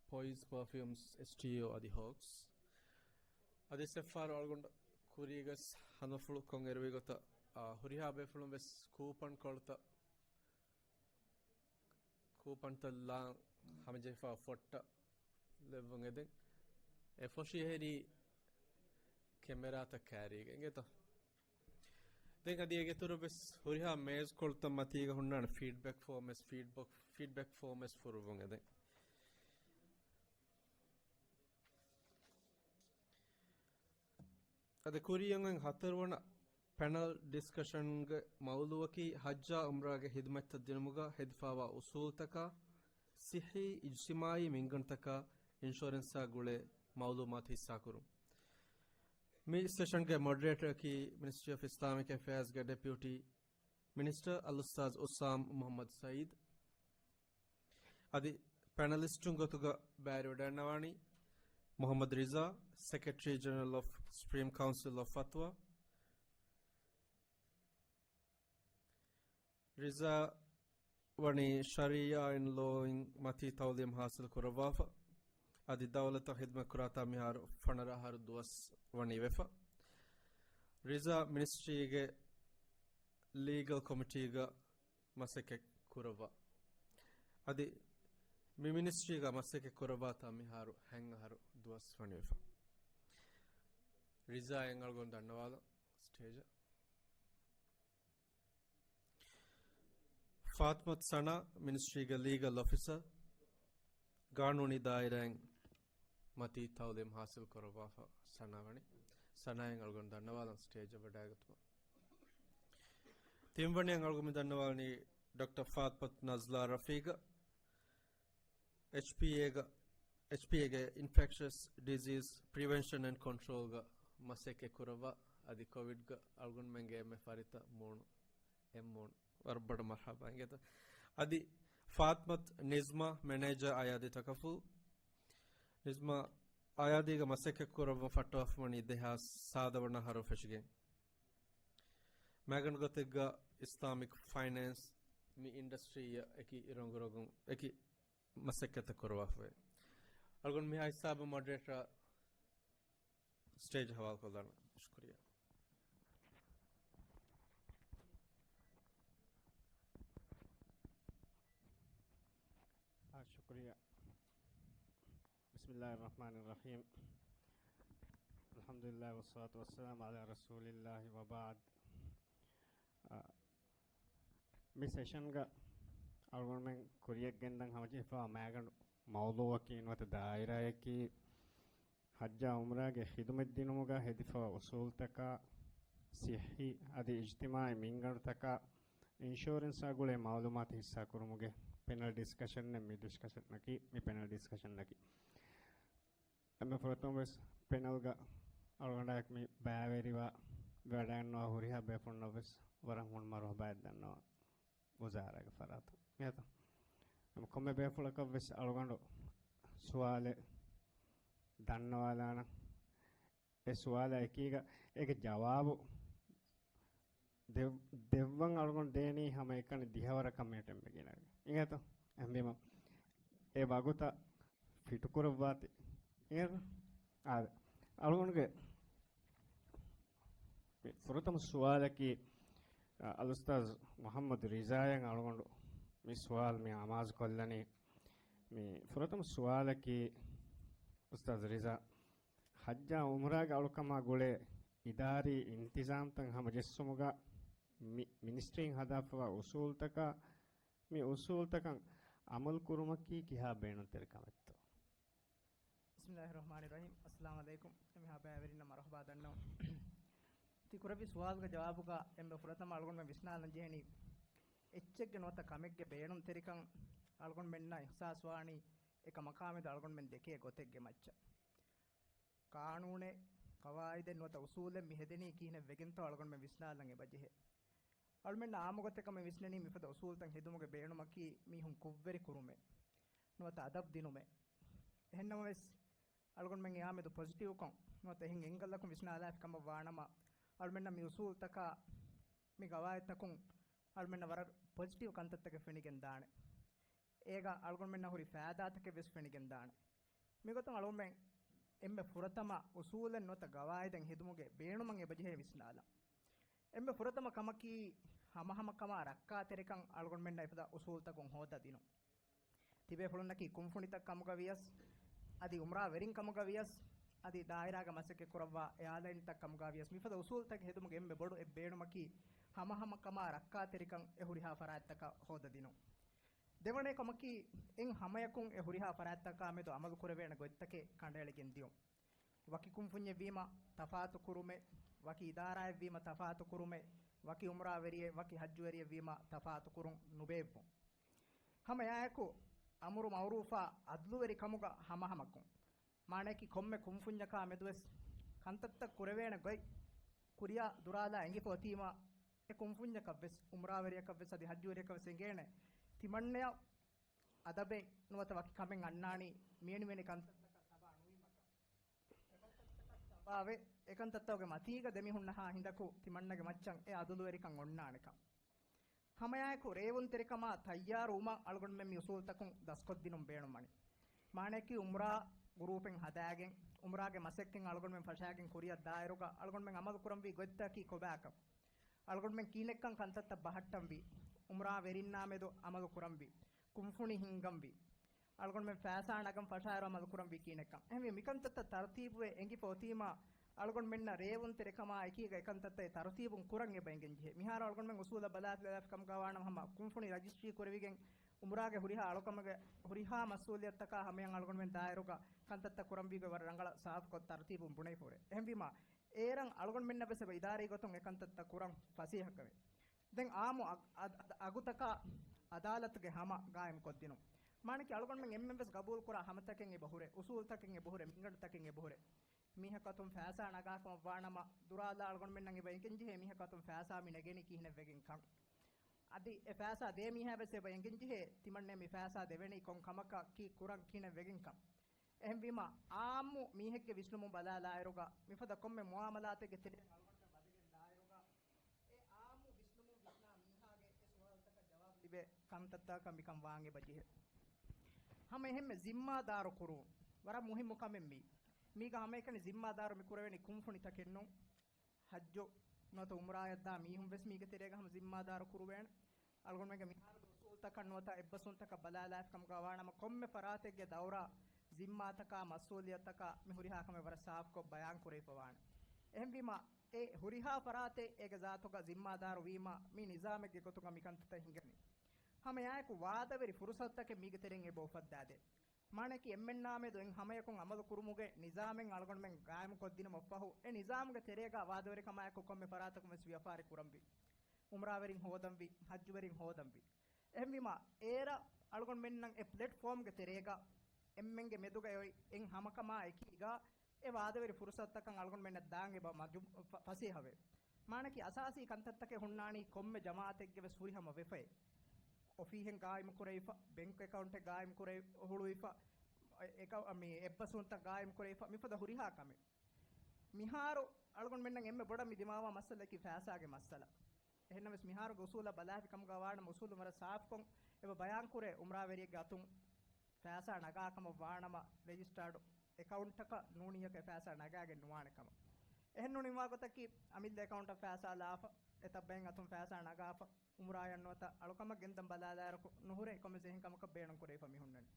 ޕޮއިޒް ޕަރފިއުމްސް، އެސްޓީއޯ އަދި ހޯކްސް. އަދި އެއްފަހަރު އަޅުގަނޑު ކުރީގަސް ހަނދުފުޅު ކޮން އެރުވި ގޮތަށް، އާ، ހުރިހާ ބޭފުޅުން ވެސް ކޫޕަން ކޮޅުތައް ކޫޕަންތައް ލާން ހަމަޖެހިފަ ފޮށްޓަށް ލެއްވުން އެދެން. އެ ފޮށި އެހެރީ ކެމެރާތައް ކައިރީގަ އިނގޭތޯ. ދެން އަދި އޭގެ އިތުރު ވެސް ހުރިހާ މޭޒް ކޮޅުތައް މަތީގަ ހުންނާނެ ފީޑްބެކް ފޯމެސް، ފީޑްބެކް، ފީޑްބެކް ފޯމެސް ފުރުއްވުން އެދެން. އަދި ކުރިއަށް ހަތަރުވަނަ ޕެނަލް ޑިސްކަޝަންގެ މައުޟޫއަކީ ޙައްޖާ ޢުމްރާގެ ޚިދުމަތްތައް ދިނުމުގަ ހެދިފާވާ އުޞޫލުތަކާ، ޞިއްޙީ އިޖްތިމާޢީ މިންގަނޑުތަކާ، އިންޝުއަރެންސާ ގުޅޭ މައުލޫމާތު ޙިއްޞާކުރުން. މި ސެޝަންގެ މޮޑަރޭޓަރަކީ މިނިސްޓްރީ އޮފް އިސްލާމިކް އެފެއާޒްގެ ޑެޕިއުޓީ މިނިސްޓަރ އަލްއުސްތާޛް އުސާމް މުޙައްމަދު ސައީދު. އަދި ޕެނަލިސްޓުން ގޮތުގަ ބައިވެރިވެޑަންނަވާނީ މުޙައްމަދު ރިޒާ، ސެކްރެޓަރީ ޖެނެރަލް އޮފް ސުޕްރީމް ކައުންސިލް އޮފް ފަތުވާ. ރިޒާ ވަނީ ޝަރީޢާ އިން ލޯއިން މަތީ ތަޢުލީމް ޙާޞިލް ކުރައްވާފަ. އަދި ދައުލަތަށް ޚިދުމަތް ކުރާތާ މިހާރު ފަނަރަ އަހަރު ދުވަސް ވަނީ ވެފަ. ރިޒާ މިނިސްޓްރީގެ ލީގަލް ކޮމިޓީގަ މަސައްކަތް ކުރައްވާ. އަދި މި މިނިސްޓްރީގަ މަސައްކަތް ކުރައްވާތާ މިހާރު ހަތް އަހަރު ދުވަސް ވަނީ ވެފަ. ރިޒާއަށް އަޅުގަނޑު ދަންނަވާލަން ސްޓޭޖަށް. ފާތިމަތު ސަނާ، މިނިސްޓްރީގެ ލީގަލް އޮފިސަރ، ގާނޫނީ ދާއިރާއިން މަތީ ތަޢުލީމް ޙާޞިލް ކުރައްވާފަ ސަނާ ވަނީ. ސަނާއަށް އަޅުގަނޑު ދަންނަވާލަން ސްޓޭޖަށް ވަޑައިގަތުމަށް. ތިންވަނައަށް އަޅުގަނޑު މި ދަންނަވާލަނީ ޑޮކްޓަރ ފާތިމަތު ނަޒްލާ ރަފީގަށް. އެޗްޕީއޭގަ، އެޗްޕީއޭގެ އިންފެކްޝަސް ޑިޒީޒް ޕްރިވެންޝަން އެންޑް ކޮންޓްރޯލްގަ މަސައްކަތް ކުރައްވާ، އަދި ކޮވިޑްގަ އަޅުގަނޑުމެންގެ އެންމެ ފަރިތަ މޫނު، އެއް މޫނު. ވަރަށް ބޮޑަށް މަރްޙަބާ އިނގޭތޯ. އަދި ފާތިމަތު ނިޒްމާ، މެނޭޖަރ އަޔާދީ ތަކަފުލް. ނިޒްމާ އަޔާދީގަ މަސައްކަތް ކުރައްވަން ފައްޓަވާފަ ވަނީ ދެހާސް ސާދަ ވަނަ އަހަރު ފެށިގެން. މައިގަނޑު ގޮތެއްގަ އިސްލާމިކް ފައިނޭންސް މި އިންޑަސްޓްރީއަށް އެކި ރޮނގުރޮނގުން އެކި މަސައްކަތެއް ކުރައްވާފައި. އަޅުގަނޑު މިހާ ހިސާބަށް މޮޑަރޭޓަރ ސްޓޭޖް ހަވާލުކޮށްލާނަން. ޝުކުރިއްޔާ. އާ، ޝުކުރިއްޔާ. بسم الله الرحمن الرحيم. الحمد لله والصلاة والسلام على رسول الله وبعد. އާ، މި ސެޝަންގަ އަޅުގަނޑުމެން ކުރިޔަށް ގެންދަން ހަމަޖެހިފައިވާ މައިގަނޑު މައުޟޫއަކީ ނުވަތަ ދާއިރާއަކީ، ޙައްޖާ ޢުމްރާގެ ޚިދުމަތް ދިނުމުގަ ހެދިފައިވާ އުޞޫލުތަކާ، ޞިއްޙީ އަދި އިޖްތިމާޢީ މިންގަނޑުތަކާ، އިންޝުއަރެންސާ ގުޅޭ މަޢުލޫމާތު ޙިއްޞާކުރުމުގެ ޕެނަލް ޑިސްކަޝަންއެއް މި ޑިސްކަޝަންއަކީ، މި ޕެނަލް ޑިސްކަޝަންއަކީ. އެންމެ ފުރަތަމަ ވެސް ޕެނަލްގަ އަޅުގަނޑާއެކު މި ބައިވެރިވާ ވަޑައިގަންނަވާ ހުރިހާ ބޭފުޅުންނަށް ވެސް ވަރަށް ހޫނު މަރުޙަބާއެއް ދަންނަވަން ވުޒާރާގެ ފަރާތުން. މިއަދު ކޮންމެ ބޭފުޅަކަށް ވެސް އަޅުގަނޑު ސުވާލެއް ދަންނަވާލާނަން. އެ ސުވާލާ އެކީގަ އޭގެ ޖަވާބު ދެ-، ދެއްވަން އަޅުގަނޑު ދޭނީ ހަމަ އެކަނި ދިހަވަރަކަށް މި ޓެމް ގިނަ. އިނގޭތޯ؟ އެހެންވީމަ އެ ވަގުތަށް ފިޓުކުރައްވާތި. އިނގޭތޯ؟ އާދެ. އަޅުގަނޑުގެ މި ފުރަތަމަ ސުވާލަކީ، އަ، އަލްއުސްތާޛް މުޙައްމަދު ރިޒާއަށް އަޅުގަނޑު މި ސުވާލު މި އަމާޒު ކޮށްލަނީ. މި ފުރަތަމަ ސުވާލަކީ، އުސްތާޛް ރިޒާ، ޙައްޖާ ޢުމްރާގެ އަޅުކަމާ ގުޅޭ އިދާރީ އިންތިޒާމްތައް ހަމަޖެއްސުމުގަ މި މިނިސްޓްރީން ހަދާފައިވާ އުޞޫލުތަކާ، މި އުޞޫލުތަކަށް ޢަމަލު ކުރުމަކީ ކިހާ ބޭނުންތެރި ކަމެއްތޯ؟ بسم الله الرحمن الرحيم. السلام عليكم. އެންމެހާ ބައިވެރިންނަށް މަރުޙަބާ ދަންނަވަން. ތި ކުރެއްވި ސުވާލުގެ ޖަވާބުގަ އެންމެ ފުރަތަމަ އަޅުގަނޑުމެން ވިސްނާލަން ޖެހެނީ، އެއްޗެއްގެ ނުވަތަ ކަމެއްގެ ބޭނުންތެރިކަން އަޅުގަނޑުމެންނަށް އިޙްސާސްވާނީ އެކަމަކާމެދު އަޅުގަނޑުމެން ދެކޭ ގޮތެއްގެ މައްޗަށް. ޤާނޫނެއް، ޤަވާއިދެއް ނުވަތަ އުޞޫލެއް މި ހެދެނީ ކިހިނެއް ވެގެންތޯ އަޅުގަނޑުމެން ވިސްނާލަން އެބަޖެހޭ. އަޅުމެންނަށް އާއްމުގޮތެއް ކަމެއް ވިސްނެނީ މިފަދަ އުޞޫލުތައް ހެދުމުގެ ބޭނުމަކީ މީހުން ކުށްވެރި ކުރުމެއް ނުވަތަ އަދަބް ދިނުމެއް. އެހެންނަމަވެސް، އަޅުގަނޑުމެން އެއާމެދު ޕޮޒިޓިވްކޮށް ނުވަތަ އެހެން އެންގަލަކުން ވިސްނާލާފި ކަމަށް ވާނަމަ، އަޅުމެންނަށް މި އުޞޫލުތަކާ މި ގަވާއިދުތަކުން އަޅުމެންނަށް ވަރަށް ޕޮޒިޓިވް ކަންތައްތަކެއް ފެނިގެން ދާނެ. އޭގަ އަޅުގަނޑުމެންނަށް ހުރި ފައިދާތަކެއް ވެސް ފެނިގެން ދާނެ. މިގޮތުން އަޅުގަނޑުމެން އެންމެ ފުރަތަމަ އުޞޫލެއް ނުވަތަ ގަވާއިދެއް ހެދުމުގެ ބޭނުމަށް އެބަޖެހޭ ވިސްނާލަން. އެންމެ ފުރަތަމަ ކަމަކީ، ހަމަހަމަކަމާ ރައްކާތެރިކަން އަޅުގަނޑުމެންނަށް އެފަދަ އުޞޫލުތަކުން ހޯދަ ދިނުން. ތިބޭފުޅުންނަކީ ކުންފުނިތައް ކަމުގަ ވިޔަސް، އަދި އުމްރާ ވެރިން ކަމުގަ ވިޔަސް، އަދި ދާއިރާގަ މަސައްކަތް ކުރައްވާ އެއާލައިންތައް ކަމުގަ ވިޔަސް، މިފަދަ އުޞޫލުތަކެއް ހެދުމުގެ އެންމެ ބޮޑު އެއް ބޭނުމަކީ، ހަމަހަމަކަމާ ރައްކާތެރިކަން އެ ހުރިހާ ފަރާތްތަކަށް ހޯދަ ދިނުން. ދެވަނަ ކަމަކީ، އެއް ހަމަޔަކުން އެ ހުރިހާ ފަރާތްތަކާމެދު އަމަލު ކުރެވޭނެ ގޮތްތަކެއް ކަނޑައެޅިގެން ދިޔުން. ވަކި ކުންފުންޏެއްވީމަ ތަފާތު ކުރުމެއް، ވަކި އިދާރާއެއްވީމަ ތަފާތު ކުރުމެއް، ވަކި އުމްރާވެރިއެއް، ވަކި ޙައްޖުވެރިއެއްވީމަ ތަފާތު ކުރުން ނުބޭއްވުން. ހަމައެއާއެކު، އަމުރު މަޢުރޫފާ ޢަދްލުވެރި ކަމުގަ ހަމަހަމަކުން. މާނައަކީ، ކޮންމެ ކުންފުންޏަކާ މެދުވެސް ކަންތައްތައް ކުރެވޭނެ ގޮތް ކުރިއަށް ދުރާލާ އެނގިފަ އޮތީމަ، އެ ކުންފުންޏަކަށްވެސް، އުމްރާވެރިޔަކަށްވެސް އަދި ޙައްޖުވެރިޔަކަށްވެސް އެނގޭނެ ތިމަންނަޔަށް އަދަބެއް ނުވަތަ ވަކި ކަމެއް އަންނާނީ މިވެނިވެނި ކަންތައްތަކަށް ތަބާ ނުވީމަކަށް. އެކަންތައްތަކަށް ތަބާވެ، އެކަންތައްތަކުގެ މަތީގަ ދެމިހުންނަހާ ހިނދަކު ތިމަންނަގެ މައްޗަށް އެ ޢަދުލުވެރިކަން އޮންނާނެކަން. ހަމައެއާއެކު ރޭވުންތެރިކަމާ ތައްޔާރުވުމަށް އަޅުގަނޑުމެން މި އުޞޫލުތަކުން ދަސްކޮށްދިނުން ބޭނުންވަނީ. މާނައަކީ އުމްރާ ގުރޫޕެއް ހަދާގެން، އުމްރާގެ މަސައްކަތް އަޅުގަނޑުމެން ފަށާގެން ކުރިއަށް ދާއިރުގަ އަޅުގަނޑުމެން އަމަލު ކުރަންވީ ގޮތްތަކީ ކޮބާކަން. އަޅުގަނޑުމެން ކީނެއްކަން ކަންތައްތައް ބަހައްޓަންވީ، އުމްރާ ވެރިންނާމެދު އަމަލު ކުރަންވީ، ކުންފުނި ހިންގަންވީ، އަޅުގަނޑުމެން ފައިސާ ނަގަން ފަށާއިރު އަމަލު ކުރަންވީ ކީނެއްކަން. އެހެންވެ، މިކަންތައްތައް ތަރުތީބުވެ އެނގިފަ އޮތީމާ، އަޅުގަނޑުމެންނަށް ރޭވުންތެރިކަމާ އެކީގަ އެކަންތައްތައް ތަރުތީބުން ކުރަން އެބަ އެނގެންޖެހޭ. މިހާރު އަޅުގަނޑުމެން އުސޫލަށް ބަލާފިލާފި ކަމުގަ ވާނަމަ، ހަމަ ކުންފުނި ރަޖިސްޓްރީ ކުރެވިގެން، އުމްރާގެ ހުރިހާ އަޅުކަމުގެ ހުރިހާ މަސްއޫލިއްޔަތުތަކާ ހަމަޔަށް އަޅުގަނޑުމެން ދާއިރުގަ ކަންތައްތައް ކުރަންވީގޮތް ވަރަށް ރަނގަޅަށް ސާފުކޮށް ތަރުތީބުން ބުނެފަ ހުރޭ. އެހެންވީމާ، އޭރަށް އަޅުގަނޑުމެންނަށް ވެސް އެބަ އިދާރީ ގޮތުން އެކަންތައްތައް ކުރަން ފަސޭހަކަމެއް. ދެން އާއްމު އަ-، އަ-، އަ-، އަގުތަކާ އަދާލަތުގެ ހަމަ ގާއިމްކޮށްދިނުން. މާނައަކީ އަޅުގަނޑުމެން އެންމެން ވެސް ގަބޫލުކުރާ ހަމަތަކެއް އެބަ ހުރޭ، އުސޫލުތަކެއް އެބަ ހުރޭ، މިންގަނޑުތަކެއް އެބަ ހުރޭ. މީހަކު އަތުން ފައިސާ ނަގާކަމަށް ވާނަމަ، ދުރާލާ އަޅުގަނޑުމެންނަށް އެބަ އެނގެންޖެހޭ މީހަކު އަތުން ފައިސާ މި ނެގެނީ ކިހިނެއް ވެގެން ކަން. އަދި އެ ފައިސާ ދޭ މީހާ ވެސް އެބަ އެނގެންޖެހޭ ތިމަންނަ މި ފައިސާ ދެވެނީ ކޮން ކަމަކަށް، ކީއްކުރަން ކިހިނެއް ވެގެން ކަން. އެހެންވީމާ، އާއްމު މީހެއްގެ ވިސްނުމުން ބަލާލާއިރުގަ، މިފަދަ ކޮންމެ މުއާމަލާތެއްގެ ތެރެއިން އަޅުގަނޑުމެން ވަދެގެން ދާއިރުގަ، އެ އާއްމު ވިސްނުމުން ވިސްނާ މީހާގެ އެ ސުވާލުތަކަށް ޖަވާބު ލިބޭ ކަންތައްތަކަށް މިކަން ވާން އެބަ ޖެހޭ. ހަމަ އެހެންމެ ޒިންމާދާރު ކުރުން ވަރަށް މުހިއްމު ކަމެއް މީ. މީގަ ހަމައެކަނި ޒިންމާދާރު މި ކުރެވެނީ ކުންފުނިތަކެއް ނޫން. ޙައްޖު ނުވަތަ އުމްރާއަށް ދާ މީހުން ވެސް މީގެ ތެރޭގަ ހަމަ ޒިންމާދާރު ކުރުވޭނެ. އަޅުގަނޑުމެންގެ މިހާރުގެ އުސޫލުތަކަށް ނުވަތަ އެއްބަސްވުންތަކަށް ބަލާލާފި ކަމުގަ ވާނަމަ، ކޮންމެ ފަރާތެއްގެ ދައުރާ، ޒިންމާތަކާ، މަސްއޫލިއްޔަތަކާ މި ހުރިހާ ކަމެއް ވަރަށް ސާފުކޮށް ބަޔާން ކުރެވިފަ ވާނެ. އެހެންވީމާ، އެ ހުރިހާ ފަރާތެއް އޭގެ ޒާތުގަ ޒިންމާދާރު ވީމާ، މި ނިޒާމެއްގެ ގޮތުގަ މިކަންތައްތައް ހިނގަނީ. ހަމައެއާއެކު ވާދަވެރި ފުރުސަތުތަކެއް މީގެ ތެރެއިން އެބަ އުފައްދާދޭ. މާނައަކީ އެންމެންނާމެދު އެން ހަމަޔަކުން އަމަލު ކުރުމުގެ ނިޒާމެއް އަޅުގަނޑުމެން ގާއިމުކޮށްދިނުމަށްފަހު، އެ ނިޒާމުގެ ތެރޭގަ ވާދަވެރިކަމާއެކު ކޮންމެ ފަރާތަކުން ވެސް ވިޔަފާރި ކުރަންވީ. އުމްރާވެރިން ހޯދަންވީ، ޙައްޖުވެރިން ހޯދަންވީ. އެހެންވީމާ، އޭރަށް އަޅުގަނޑުމެންނަށް އެ ޕްލެޓްފޯމްގެ ތެރޭގަ އެންމެންގެ މެދުގައި އޮތް އެން ހަމަކަމާ އެކީގަ އެ ވާދަވެރި ފުރުސަތުތަކަށް އަޅުގަނޑުމެންނަށް ދާން އެބަ މަޖު-، ފަ-، ފަސޭހަވޭ. މާނައަކީ އަސާސީ ކަންތައްތަކެއް ހުންނާނީ ކޮންމެ ޖަމާއަތެއްގެ ވެސް ފުރިހަމަ ވެފައި. އޮފީހެއް ގާއިމު ކުރެވިފަ، ބެންކް އެކައުންޓެއް ގާއިމު ކުރެ ހުޅުވިފަ، އެކަ-، މި އެއްބަސްވުންތައް ގާއިމު ކުރެވިފަ، މިފަދަ ހުރިހާ ކަމެއް. މިހާރު އަޅުގަނޑުމެންނަށް އެންމެ ބޮޑަށް މި ދިމާވާ މައްސަލައަކީ ފައިސާގެ މައްސަލަ. އެހެންނަމަވެސް މިހާރުގެ އުސޫލަށް ބަލާފި ކަމުގަ ވާނަމަ އުސޫލު ވަރަށް ސާފުކޮށް އެބަ ބަޔާންކުރޭ އުމްރާވެރިއެއްގެ އަތުން ފައިސާ ނަގާ ކަމަށް ވާނަމަ ރެޖިސްޓާޑް އެކައުންޓަކަށް ނޫނިއްޔަކަށް ފައިސާ ނަގާގެން ނުވާނެ ކަމަށް. އެހެން ނޫނީމާ ގޮތަކީ އަމިއްލަ އެކައުންޓަށް ފައިސާ ލާފަ، އެތައް ބައެއް އަތުން ފައިސާ ނަގާފަ، އުމްރާއަށް ނުވަތަ އަޅުކަމަށް ގެންދަން ބަލާލާއިރަކު ނުހުރޭ ކޮންމެސް އެހެން ކަމަކަށް ބޭނުން ކުރެވިފަ މި ހުންނަނީ.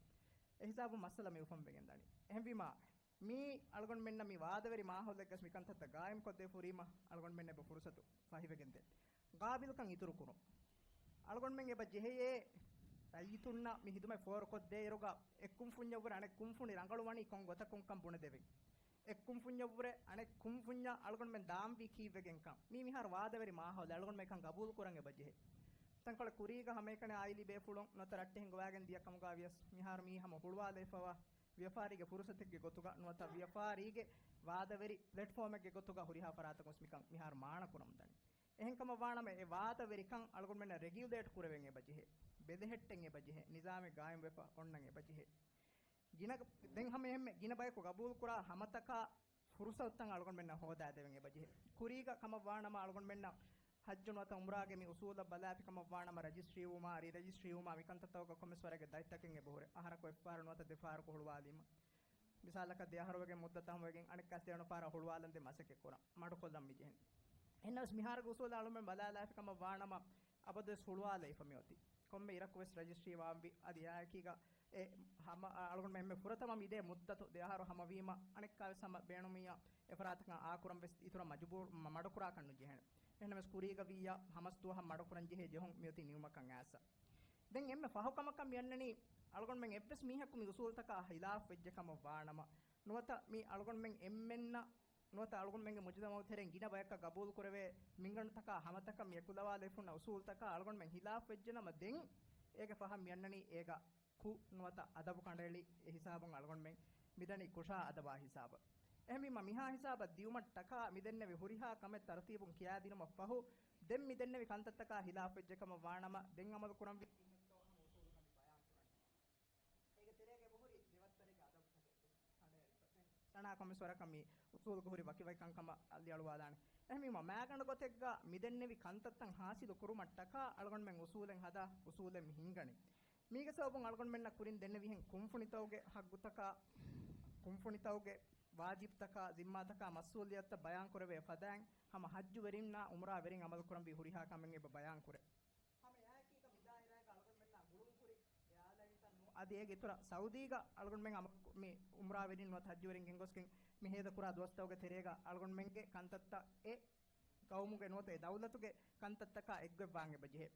އެ ހިސާބުން މައްސަލަ މި އުފަންވެގެން ދަނީ. އެހެންވީމާ، މީ އަޅުގަނޑުމެންނަށް މި ވާދަވެރި މާހައުލެއްގަސް މިކަންތައްތައް ގާއިމްކޮށްދޭ ފުރީމަ އަޅުގަނޑުމެން އެބަ ފުރުސަތު ފަހިވެގެންދޭ. ގާބިލްކަން އިތުރުކުރުން. އަޅުގަނޑުމެން އެބަ ޖެހެޔޭ ރައްޔިތުންނަށް މި ހިދުމަތް ފޯރުކޮށްދޭއިރުގަ އެއް ކުންފުންޏަށްވުރެ އަނެއް ކުންފުނި ރަނގަޅުވަނީ ކޮން ގޮތަކުންކަން ބުނެދެވެން. އެއް ކުންފުންޏަށްވުރެ އަނެއް ކުންފުންޏަށް އަޅުގަނޑުމެން ދާންވީ ކީއްވެގެންކަން. މީ މިހާރު ވާދަވެރި މާހައުލެއް، އަޅުގަނޑުމެން އެކަން ގަބޫލު ކުރަން އެބަޖެހޭ. ތަންކޮޅެއް ކުރީގަ ހަމައެކަނި އާއިލީ ބޭފުޅުން ނުވަތަ ރައްޓެހިން ގޮވާގެން ދިޔަ ކަމުގަ ވިޔަސް، މިހާރު މީ ހަމަ ހުޅުވާލައިފަވާ ވިޔަފާރީގެ ފުރުސަތެއްގެ ގޮތުގަ ނުވަތަ ވިޔަފާރީގެ ވާދަވެރި ޕްލެޓްފޯމެއްގެ ގޮތުގަ ހުރިހާ ފަރާތަކުން ވެސް މިކަން މިހާރު މާނަ ކުރަމުން ދަނީ. އެހެންކަމަށް ވާނަމަ، އެ ވާދަވެރިކަން އަޅުގަނޑުމެންނަށް ރެގިއުލޭޓް ކުރެވެން އެބަޖެހޭ، ބެލެހެއްޓެން އެބަޖެހޭ، ނިޒާމެއް ގާއިމްވެފަ އޮންނަން އެބަޖެހޭ. ގިނަ، ދެން ހަމަ އެހެންމެ ގިނަ ބަޔަކު ގަބޫލުކުރާ ހަމަތަކާ ފުރުސަތުތައް އަޅުގަނޑުމެންނަށް ހޯދާދެވެން އެބަޖެހޭ. ކުރީގަ ކަމަށް ވާނަމަ، އަޅުގަނޑުމެންނަށް ޙައްޖު ނުވަތަ ޢުމްރާގެ މި އުޞޫލަށް ބަލާފި ކަމަށް ވާނަމަ، ރަޖިސްޓްރީ ވުމާ، ރީ ރަޖިސްޓްރީ ވުމާ، މި ކަންތައްތަކުގަ ކޮންމެސް ވަރެއްގެ ދަތިތަކެއް އެބަހުރޭ. އަހަރަކު އެއްފަހަރު ނުވަތަ ދެފަހަރަކު ހުޅުވާލީމަ، މިސާލަކަށް ދެ އަހަރުވެގެން މުއްދަތު ހަމަވެގެން އަނެއްކާސް ދެވަނަ ފަހަރަށް ހުޅުވާލަން ދެން މަސައްކަތް ކުރަން، މަޑުކޮށްލަން މިޖެހެނީ. އެހެންނަމަވެސް މިހާރުގެ އުޞޫލަށް އަޅުމެން ބަލާލާފި ކަމަށް ވާނަމަ، އަބަދުވެސް ހުޅުވާލައިފަ މިއޮތީ. ކޮންމެ އިރަކުވެސް ރަޖިސްޓްރީ ވާންވީ. އަދި އެއާއެކީގަ އެ ހަމަ، އަޅުގަނޑުމެން އެންމެ ފުރަތަމަ މިދޭ މުއްދަތު ދެ އަހަރު ހަމަވީމަ، އަނެއްކާވެސް ހަމަ ބޭނުމިއްޔާ އެފަރާތަކަށް އާކުރަން ވެސް އިތުރަށް މަޖުބޫރު، މަ-، މަޑުކުރާކަށް ނުޖެހޭނެ. އެހެންނަމަވެސް ކުރީގަ ވިއްޔާ ހަމަސް ދުވަހަށް މަޑުކުރަން ޖެހޭ ޖެހުން މިއޮތީ ނިމުމަކަށް އައިސް. ދެން އެންމެ ފަހު ކަމަކަށް މިއަންނަނީ، އަޅުގަނޑުމެން އެއްވެސް މީހަކު މި އުސޫލުތަކާ ހިލާފް ވެއްޖެ ކަމަށް ވާނަމަ، ނުވަތަ މި އަޅުގަނޑުމެން އެންމެންނަށް، ނުވަތަ އަޅުގަނޑުމެންގެ މުޖުތަމަޢު ތެރެއިން ގިނަ ބަޔަކަށް ގަބޫލު ކުރެވޭ މިންގަނޑުތަކާ ހަމަތަކަށް މި އެކުލަވާލައިފުންނަ އުސޫލުތަކާ އަޅުގަނޑުމެން ހިލާފް ވެއްޖެނަމަ، ދެން އޭގެ ފަހަށް މިއަންނަނީ އޭގަ ކުށް ނުވަތަ އަދަބު ކަނޑައެޅި އެ ހިސާބުން އަޅުގަނޑުމެން މިދަނީ ކުށާ އަދަބާ ހިސާބަށް. އެހެންވީމަ، މިހާ ހިސާބަށް ދިއުމަށްޓަކާ މިދެންނެވި ހުރިހާ ކަމެއް ތަރުތީބުން ކިޔާދިނުމަށް ފަހު، ދެން މިދެންނެވި ކަންތައްތަކާ ހިލާފް ވެއްޖެ ކަމަށް ވާނަމަ، ދެން އަމަލު ކުރަންވީ ކިހިނެއްތޯ ހަމަ އުސޫލުގަ މި ބަޔާން ކުރަނީ. އޭގެ ތެރޭގަ އެބަހުރި ދެވައްތަރެއްގެ އަދަބުތަކެއް ވެސް ކަނޑައެޅިފަ. ސަނާ ކޮންމެސް ވަރަކަށް މި އުސޫލުގަ ހުރި ވަކިވަކިކަންކަމަށް އަލިއަޅުވާލާނެ. އެހެންވީމަ، މައިގަނޑު ގޮތެއްގަ މިދެންނެވި ކަންތައްތައް ހާސިލު ކުރުމަށްޓަކާ އަޅުގަނޑުމެން އުސޫލެއް ހަދާ، އުސޫލެއް މި ހިންގަނީ. މީގެ ސަބަބުން އަޅުގަނޑުމެންނަށް ކުރިން ދެންނެވިހެން ކުންފުނިތަކުގެ ހައްގުތަކާ، ކުންފުނިތަކުގެ ވާޖިބްތަކާ، ޒިންމާތަކާ، މަސްއޫލިއްޔަތުތައް ބަޔާން ކުރެވޭ ފަދައިން، ހަމަ ޙައްޖުވެރިންނާ ޢުމްރާވެރިން ޢަމަލު ކުރަންވީ ހުރިހާ ކަމެއް އެބަ ބަޔާން ކުރޭ. ހަމަ އެއާއެކީގަ މި ދާއިރާގަ އަޅުގަނޑުމެންނާ ގުޅުން ކުރި އެއާލައިންތައް ނޫން. އަދި އޭގެ އިތުރަށް ސައުދީގަ އަޅުގަނޑުމެން އަމަ-، މި ޢުމްރާވެރިން ނުވަތަ ޙައްޖުވެރިން ގެންގޮސްގެން މި ހޭދަކުރާ ދުވަސްތަކުގެ ތެރޭގަ އަޅުގަނޑުމެންގެ ކަންތައްތައް އެ ޤައުމުގެ ނުވަތަ އެ ދައުލަތުގެ ކަންތައްތަކާ އެއްގޮތްވާން އެބަޖެހޭ.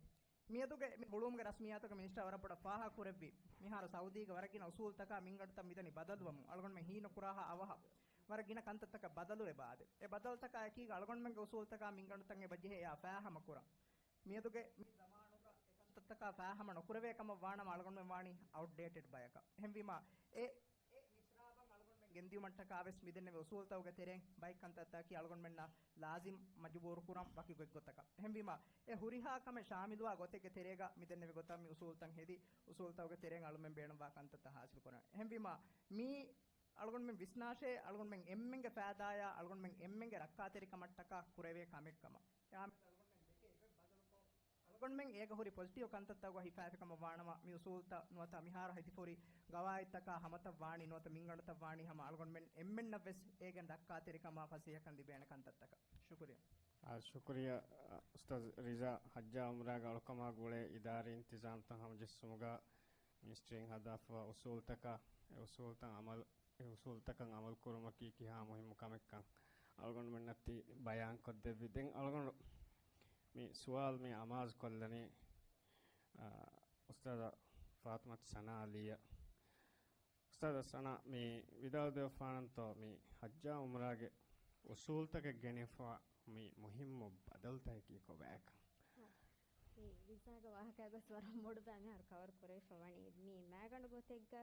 މިއަދުގެ މި ގުޅުމުގެ ރަސްމިއްޔާތުގެ މިނިސްޓަރ ވަރަށް ބޮޑަށް ފާހަގަކުރެއްވި، މިހާރު ސައުދީގެ ވަރަށް ގިނަ އުސޫލުތަކާ މިންގަނޑުތައް މިދަނީ ބަދަލުވަމުން. އަޅުގަނޑުމެން ހީނުކުރާހާ އަވަހަށް ވަރަށް ގިނަ ކަންތައްތަކަށް ބަދަލު އެބަ އާދޭ. އެ ބަދަލުތަކާ އެކީގަ އަޅުގަނޑުމެންގެ އުސޫލުތަކާ މިންގަނޑުތައް އެބަ ޖެހޭ އެއާ ފާހަމަކުރަން. މިއަދުގެ މި ޒަމާނުގަ އެ ކަންތައްތަކާ ފާހަމަ ނުކުރެވޭ ކަމަށް ވާނަމަ، އަޅުގަނޑުމެން ވާނީ އައުޓްޑޭޓެޑް ބަޔަކަށް. އެހެންވީމާ، އެ، އެ މިސްރާބަށް އަޅުގަނޑުމެން ގެންދިޔުމަށްޓަކާ ވެސް މިދެންނެވި އުސޫލުތަކުގެ ތެރެއިން ބައެއް ކަންތައްތަކަކީ އަޅުގަނޑުމެންނަށް ލާޒިމް މަޖުބޫރުކުރަން ވަކި ގޮތްގޮތަކަށް. އެހެންވީމާ، އެ ހުރިހާ ކަމެއް ޝާމިލުވާ ގޮތެއްގެ ތެރޭގަ މިދެންނެވި ގޮތަށް މި އުސޫލުތައް ހެދި، އުސޫލުތަކުގެ ތެރެއިން އަޅުމެން ބޭނުންވާ ކަންތައްތައް ހާސިލު ކުރަން. އެހެންވީމާ، މީ އަޅުގަނޑުމެން ވިސްނާށޭ، އަޅުގަނޑުމެން އެންމެންގެ ފައިދާޔާ، އަޅުގަނޑުމެން އެންމެންގެ ރައްކާތެރިކަމަށްޓަކާ ކުރެވޭ ކަމެއް ކަމަށް. އެހާމެދު އަޅުގަނޑުމެން ދެކޭ އެއްވެސް ބަދަލުކޮށް، އަޅުގަނޑުމެން އޭގަ ހުރި ޕޮޒިޓިވް ކަންތައްތަކުގަ ހިފައިފި ކަމަށް ވާނަމަ، މި އުސޫލުތައް ނުވަތަ މިހާރު ހެދިފަހުރި ގަވާއިދުތަކާ ހަމަތައް ވާނީ ނުވަތަ މިންގަނޑުތައް ވާނީ ހަމަ އަޅުގަނޑުމެން އެންމެންނަށްވެސް އޭގެން ރައްކާތެރިކަމާ ފަސޭހަކަން ލިބޭނެ ކަންތައްތަކަށް. ޝުކުރިއްޔާ. އާ، ޝުކުރިއްޔާ، އާ، އުސްތާޛް ރިޒާ. ޙައްޖާ ޢުމްރާގެ އަޅުކަމާ ގުޅޭ އިދާރީ އިންތިޒާމްތައް ހަމަޖެއްސުމުގަ މިނިސްޓްރީން ހަދާފަވާ އުސޫލުތަކާ، އެ އުސޫލުތައް ޢަމަލު، އެ އުސޫލުތަކަށް ޢަމަލުކުރުމަކީ ކިހާ މުހިއްމު ކަމެއްކަން އަޅުގަނޑުމެންނަށް ތި ބަޔާންކޮށްދެއްވި. ދެން އަޅުގަނޑު މި ސުވާލު މި އަމާޒުކޮށްލަނީ، އާ، އުސްތާޛާ ފާޠިމަތު ސަނާ އަލީއަށް. އުސްތާޛާ ސަނާ، މި ވިދާޅުދެއްވާނަންތޯ މި ޙައްޖާ ޢުމްރާގެ އުސޫލުތަކަށް ގެނެފަ މި މުހިއްމު ބަދަލުތަކަކީ ކޮބާކަން؟ މި ވިސާގެ ވާހަކަ ގޮސް ވަރަށް ބޮޑު ބައެއް މިހާރު ކަވަރ ކުރެވިފަ ވަނީ. މި މައިގަނޑު ގޮތެއްގަ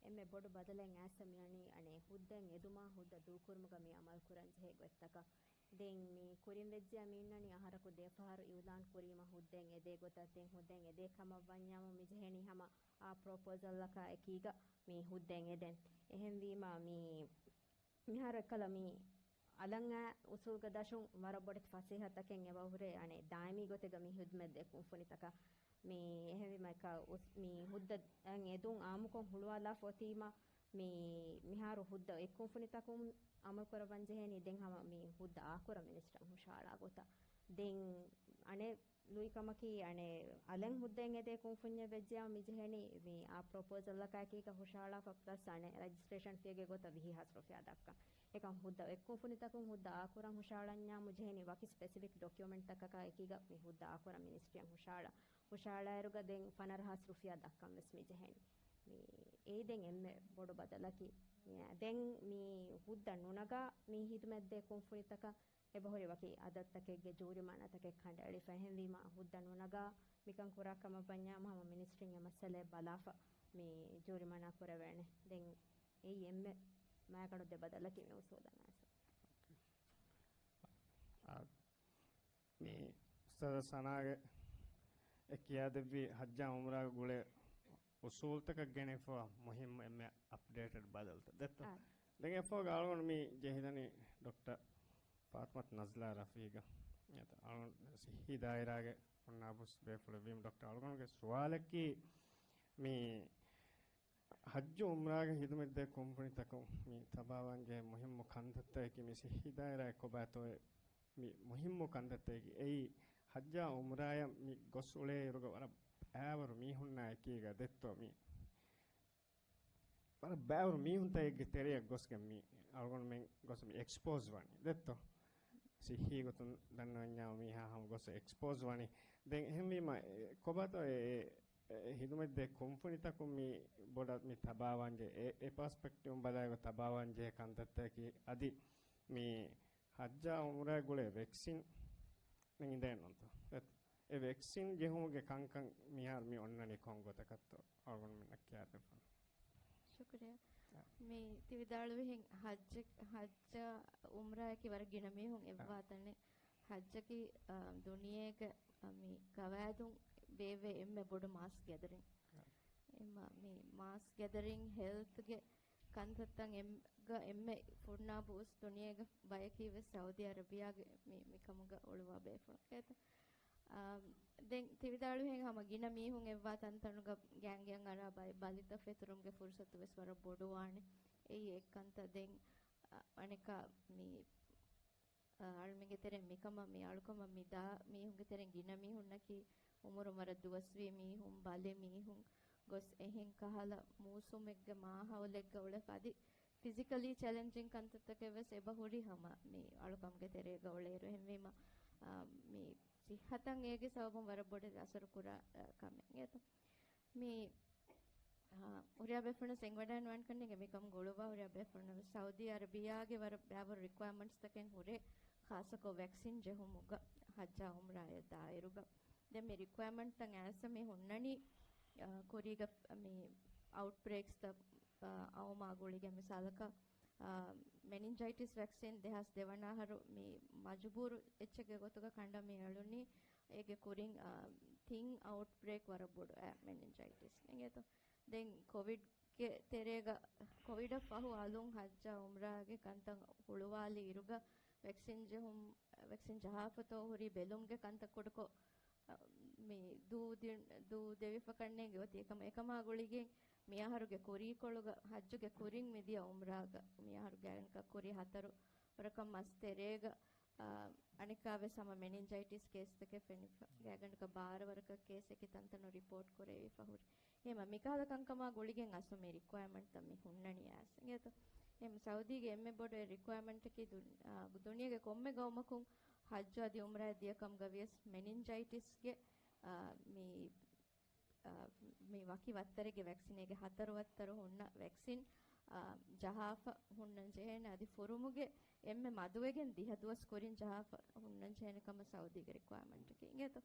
އެންމެ ބޮޑު ބަދަލެއް އައިސް މިއަނީ އަނެއް ހުއްދައެއް އެދުމާ ހުއްދަ ދޫކުރުމުގަ މި ޢަމަލު ކުރަން ޖެހޭ ގޮތްތަކަށް. ދެން މި ކުރިން ވެއްޖެއްޔާ މި އިންނަނީ އަހަރަކު ދެ ފަހަރު އިޢުލާން ކުރީމަ ހުއްދައެއް އެދޭ ގޮތަށް. ދެން ހުއްދައެއް އެދޭ ކަމަށް ވަންޏާމު މި ޖެހެނީ ހަމަ އާ ޕްރޮޕޯޒަލްއަކާ އެކީގަ މި ހުއްދައެއް އެދެން. އެހެންވީމާ މި މިހާރު އެއްކަލަ މި އަލަން އާ އުސޫލުގެ ދަށުން ވަރަށް ބޮޑެތި ފަސޭހަތަކެއް އެބަ ހުރޭ، އަނެއް ދާއިމީ ގޮތެއްގަ މި ހިދުމަތް ދޭ ކުންފުނިތަކަށް. މި އެހެންވީމަ އެކަ އުސް-، މި ހުއްދަ އެދުން އާއްމުކޮށް ހުޅުވާލާފަ އޮތީމަ، މި މިހާރު ހުއްދަ އެއް ކުންފުނިތަކުން އަމަލު ކުރައްވަން ޖެހޭނީ ދެން ހަމަ މި ހުއްދަ އާކުރަން މިނިސްޓަރ ހުށަހަޅާ ގޮތަށް. ދެން އަނެއް ލުއި ކަމަކީ، އަނެއް އަލަން ހުއްދައެއް އެދޭ ކުންފުންޏެއް ވެއްޖެޔާ މި ޖެހެނީ މި އާ ޕްރޮޕޯޒަލްއަކާ އެކީގަ ހުށަހަޅާފަ ޕްލަސް އަނެއް ރަޖިސްޓްރޭޝަން ފީގެ ގޮތަށް ވިހި ހާސް ރުފިޔާ ދައްކަން. އެކަން ހުއްދަ އެއް ކުންފުނިތަކުން ހުއްދަ އާކުރަން ހުށަހަޅަންޏާ މި ޖެހެނީ ވަކި ސްޕެސިފިކް ޑޮކިއުމެންޓްތަކަކާ އެކީގަ މި ހުއްދަ އާކުރަން މިނިސްޓްރީއަށް ހުށަހަޅާ. ހުށަހަޅާއިރުގަ ދެން ފަނަރަ ހާސް ރުފިޔާ ދައްކަން ވެސް މި ޖެހެނީ. މި އެއީ ދެން އެންމެ ބޮޑު ބަދަލަކީ. ދެން މި ހުއްދަ ނުނަގާ މި ހިދުމަތްދޭ ކުންފުނިތަކަށް އެބަހުރި ވަކި އަދަދުތަކެއްގެ ޖޫރިމާނާތަކެއް ކަނޑައެޅިފަ. އެހެންވީމަ ހުއްދަ ނުނަގާ މިކަން ކުރާ ކަމަށް ވަންޏާ ހަމަ މިނިސްޓްރީން އެ މައްސަލައެއް ބަލާފަ މި ޖޫރިމާނާ ކުރެވޭނެ. ދެން އެއީ އެންމެ މާގަނޑު ދެ ބަދަލަކީ މި އުސޫލަށް އައިސް. އާ، މި އުސްތާޛާ ސަނާގެ އެ ކިޔާދެއްވި ޙައްޖާ ޢުމްރާގެ ގުޅޭ އުސޫލުތަކަށް ގެނެފަ މުހިއްމު އެންމެ އަޕްޑޭޓެޑް ބަދަލުތައް ދެއްތޯ؟ އާ. ދެން އެފޯގަ އަޅުގަނޑު މި ޖެހިދަނީ ޑޮކްޓަރ ފާތުމަތު ނަޒްލާ ރަފީގަށް. އެތަ އަޅުގަނޑު ސިއްހީ ދާއިރާގެ އޮންނާ ބުސް ބޭފުޅެއްވީމަ ޑޮކްޓަރ އަޅުގަނޑުގެ ސުވާލަކީ މި ޙައްޖު ޢުމްރާގެ ހިދުމަތްދޭ ކުންފުނިތަކުން މި ތަބާވާންޖެހޭ މުހިއްމު ކަންތައްތަކަކީ މި ސިއްހީ ދާއިރާއެއް ކޮބާތޯއޭ މި މުހިއްމު ކަންތައްތަކަކީ އެއީ ޙައްޖާ ޢުމްރާޔަށް މި ގޮސް އުޅޭއިރުގަ ވަރަށް ބައިވަރު މީހުންނާ އެކީގަ ދެއްތޯ މި ވަރަށް ބައިވަރު މީހުންތަކެއްގެ ތެރެއަށް ގޮސްގެން މި އަޅުގަނޑުމެން ގޮސް މި އެކްސްޕޯޒް ވަނީ ދެއްތޯ؟ ސިއްހީ ގޮތުން ދަންނަވަންޏާ މީހާ ހަމަ ގޮސް އެކްސްޕޯޒް ވަނީ. ދެން އެހެންވީމަ އެ ކޮބާތޯ އެ، އެ، އެ ހިދުމަތްދޭ ކުންފުނިތަކުން މި ބޮޑަށް މި ތަބާވާންޖެ އެ، އެ ޕާސްޕެކްޓިވުން ބަލާއިރު ތަބާވާންޖެހޭ ކަންތައްތަކަކީ އަދި މި ޙައްޖާ ޢުމްރާ ގުޅޭ ވެކްސިން ނެގިންދޭން ނޫންތޯ؟ އެ، އެ ވެކްސިން ޖެހުމުގެ ކަންކަން މިހާރު މި އޮންނަނީ ކޮން ގޮތަކަށްތޯ އަޅުގަނޑުމެންނަށް ކިޔާދެއްވަން. ޝުކުރިއްޔާ. އާ. މި ތި ވިދާޅުވިހެން ޙައްޖެ-، ޙައްޖަށް ޢުމްރާއަކީ ވަރަށް ގިނަ މީހުން އާ. އެއްވާ ތަނެއް. ޙައްޖަކީ، އާ، ދުނިޔޭގެ، އާ، މި ގަވާއިދުން ބޭއްވޭ އެންމެ ބޮޑު މާސް ގެދަރިން. އާ. އެމަ-، މި މާސް ގެދަރިން ހެލްތްގެ ކަންތައްތައް އެމް-، ގަ އެންމެ ފުންނާބު އުސް ދުނިޔޭގެ ބަޔަކީ ވެސް ސައުދީ އަރަބިޔާގެ މި، މިކަމުގަ އުޅުވާ ބޭފުޅުން. އާ، ދެން ތި ވިދާޅުވިހެން ހަމަ ގިނަ މީހުން އެއްވާ ތަންތަނުގަ ގޭންގެއަށް އަރާ ބައި-، ބަލިތައް ފެތުރުމުގެ ފުރުސަތު ވެސް ވަރަށް ބޮޑުވާނެ. އެއީ އެއްކަންތައް. ދެން، އަ-، އަނެއްކާ މި، އަ، އަޅުމެންގެ ތެރެއިން މިކަމަށް މި އަޅުކަމަށް މި ދާ މީހުންގެ ތެރެއިން ގިނަ މީހުންނަކީ އުމުރުން ވަރަށް ދުވަސްވީ މީހުން، ބަލި މީހުން ގޮސް އެހެން ކަހަލަ މޫސުމެއްގެ މާހައުލެއްގަ އުޅެފަ އަދި ފިޒިކަލީ ޗެލެންޖިން ކަންތައްތަކެއް ވެސް އެބަ ހުރި ހަމަ މި އަޅުކަމުގެ ތެރޭގަ އުޅޭއިރު. އެހެންވީމަ، އާ، މި ސިއްހަތަށް އޭގެ ސަބަބުން ވަރަށް ބޮޑެތި އަސަރު ކުރާ، އާ، ކަމެއް. އެތަ؟ މި، އާ، ހުރިހާ ބޭފުޅުން އެނގިވަޑައިނުވާނެ ކަންނޭނގެ މިކަމުގަ އުޅުއްވާ ހުރިހާ ބޭފުޅުން ސައުދީ އަރަބިޔާގެ ވަރަށް ބައިވަރު ރިކުއަރމަންޓްސްތަކެއް ހުރޭ، ޚާއްޞަކޮށް ވެކްސިން ޖެހުމުގަ ޙައްޖާ ޢުމްރާއާ ދާއިރުގަ. ދެން މި ރިކުއަރމަންޓްތައް އައިސް މި ހުންނަނީ، އާ، ކުރީގަ މި އައުޓްބްރޭކްސްތައް، އާ، އައުމާ ގުޅިގެން. މިސާލަކަށް، އާ، މެނިންޖައިޓިސް ވެކްސިން ދެހާސް ދެވަނަ އަހަރު މި މަޖުބޫރު އެއްޗެއްގެ ގޮތުގަ ކަނޑަ މި އެޅުނީ. އޭގެ ކުރިން، އާ، ތިން އައުޓްބްރޭކް ވަރަށް ބޮޑު، އާ، މެނިންޖައިޓިސް އިނގޭތޯ. ދެން ކޮވިޑްގެ ތެރޭގަ، ކޮވިޑަށް ފަހު އަލުން ޙައްޖާ ޢުމްރާގެ ކަންތައް ހުޅުވާލި އިރުގަ ވެކްސިން ޖެހުން، ވެކްސިން ޖަހާފަތޯ ހުރީ ބެލުމުގެ ކަންތައް ކުޑަކޮށް، އަ، މި ދޫ ދި-، ދޫ ދެވިފަ ކަންނޭނގެ އޮތީ. އެކަމަ-، އެކަމާ ގުޅިގެން މިއަހަރުގެ ކުރީކޮޅުގަ ޙައްޖުގެ ކުރިން މިދިޔަ ޢުމްރާގަ މިއަހަރު ގާތްގަނޑަކަށް ކުރީ ހަތަރު ވަރަކަށް މަސް ތެރޭގަ، އާ، އަނެއްކާވެސް ހަމަ މެނިންޖައިޓިސް ކޭސްތަކެއް ފެނިފަ، ގާތްގަނޑަކަށް ބާރަ ވަރަކަށް ކޭސްއެކި ތަންތަނުން ރިޕޯޓް ކުރެވިފަ ހުރި. އެހެމަ މިކަހަލަ ކަންކަމާ ގުޅިގެން އަސްލު މި ރިކުއަރމަންޓްތައް މި ހުންނަނީ އައިސް އިނގޭތޯ. އެހެމަ ސައުދީގެ އެންމެ ބޮޑު އެއް ރިކުއަރމަންޓަކީ ދުން-، އާ، ދުނިޔޭގެ ކޮންމެ ގައުމަކުން ޙައްޖު އަދި ޢުމްރާއަށް ދިޔަ ކަމުގަ ވިޔަސް މެނިންޖައިޓިސްގެ، އާ، މި އާ، މި ވަކި ވައްތަރެއްގެ ވެކްސިން، އޭގެ ހަތަރު ވައްތަރު ހުންނަ ވެކްސިން، އާ، ޖަހާފަ ހުންނަން ޖެހޭނެ. އަދި ފުރުމުގެ އެންމެ މަދުވެގެން ދިހަ ދުވަސް ކުރިން ޖަހާފަ ހުންނަން ޖެހޭނެ ކަމަށް ސައުދީގެ ރިކުއަރމަންޓަކީ އިނގޭތޯ.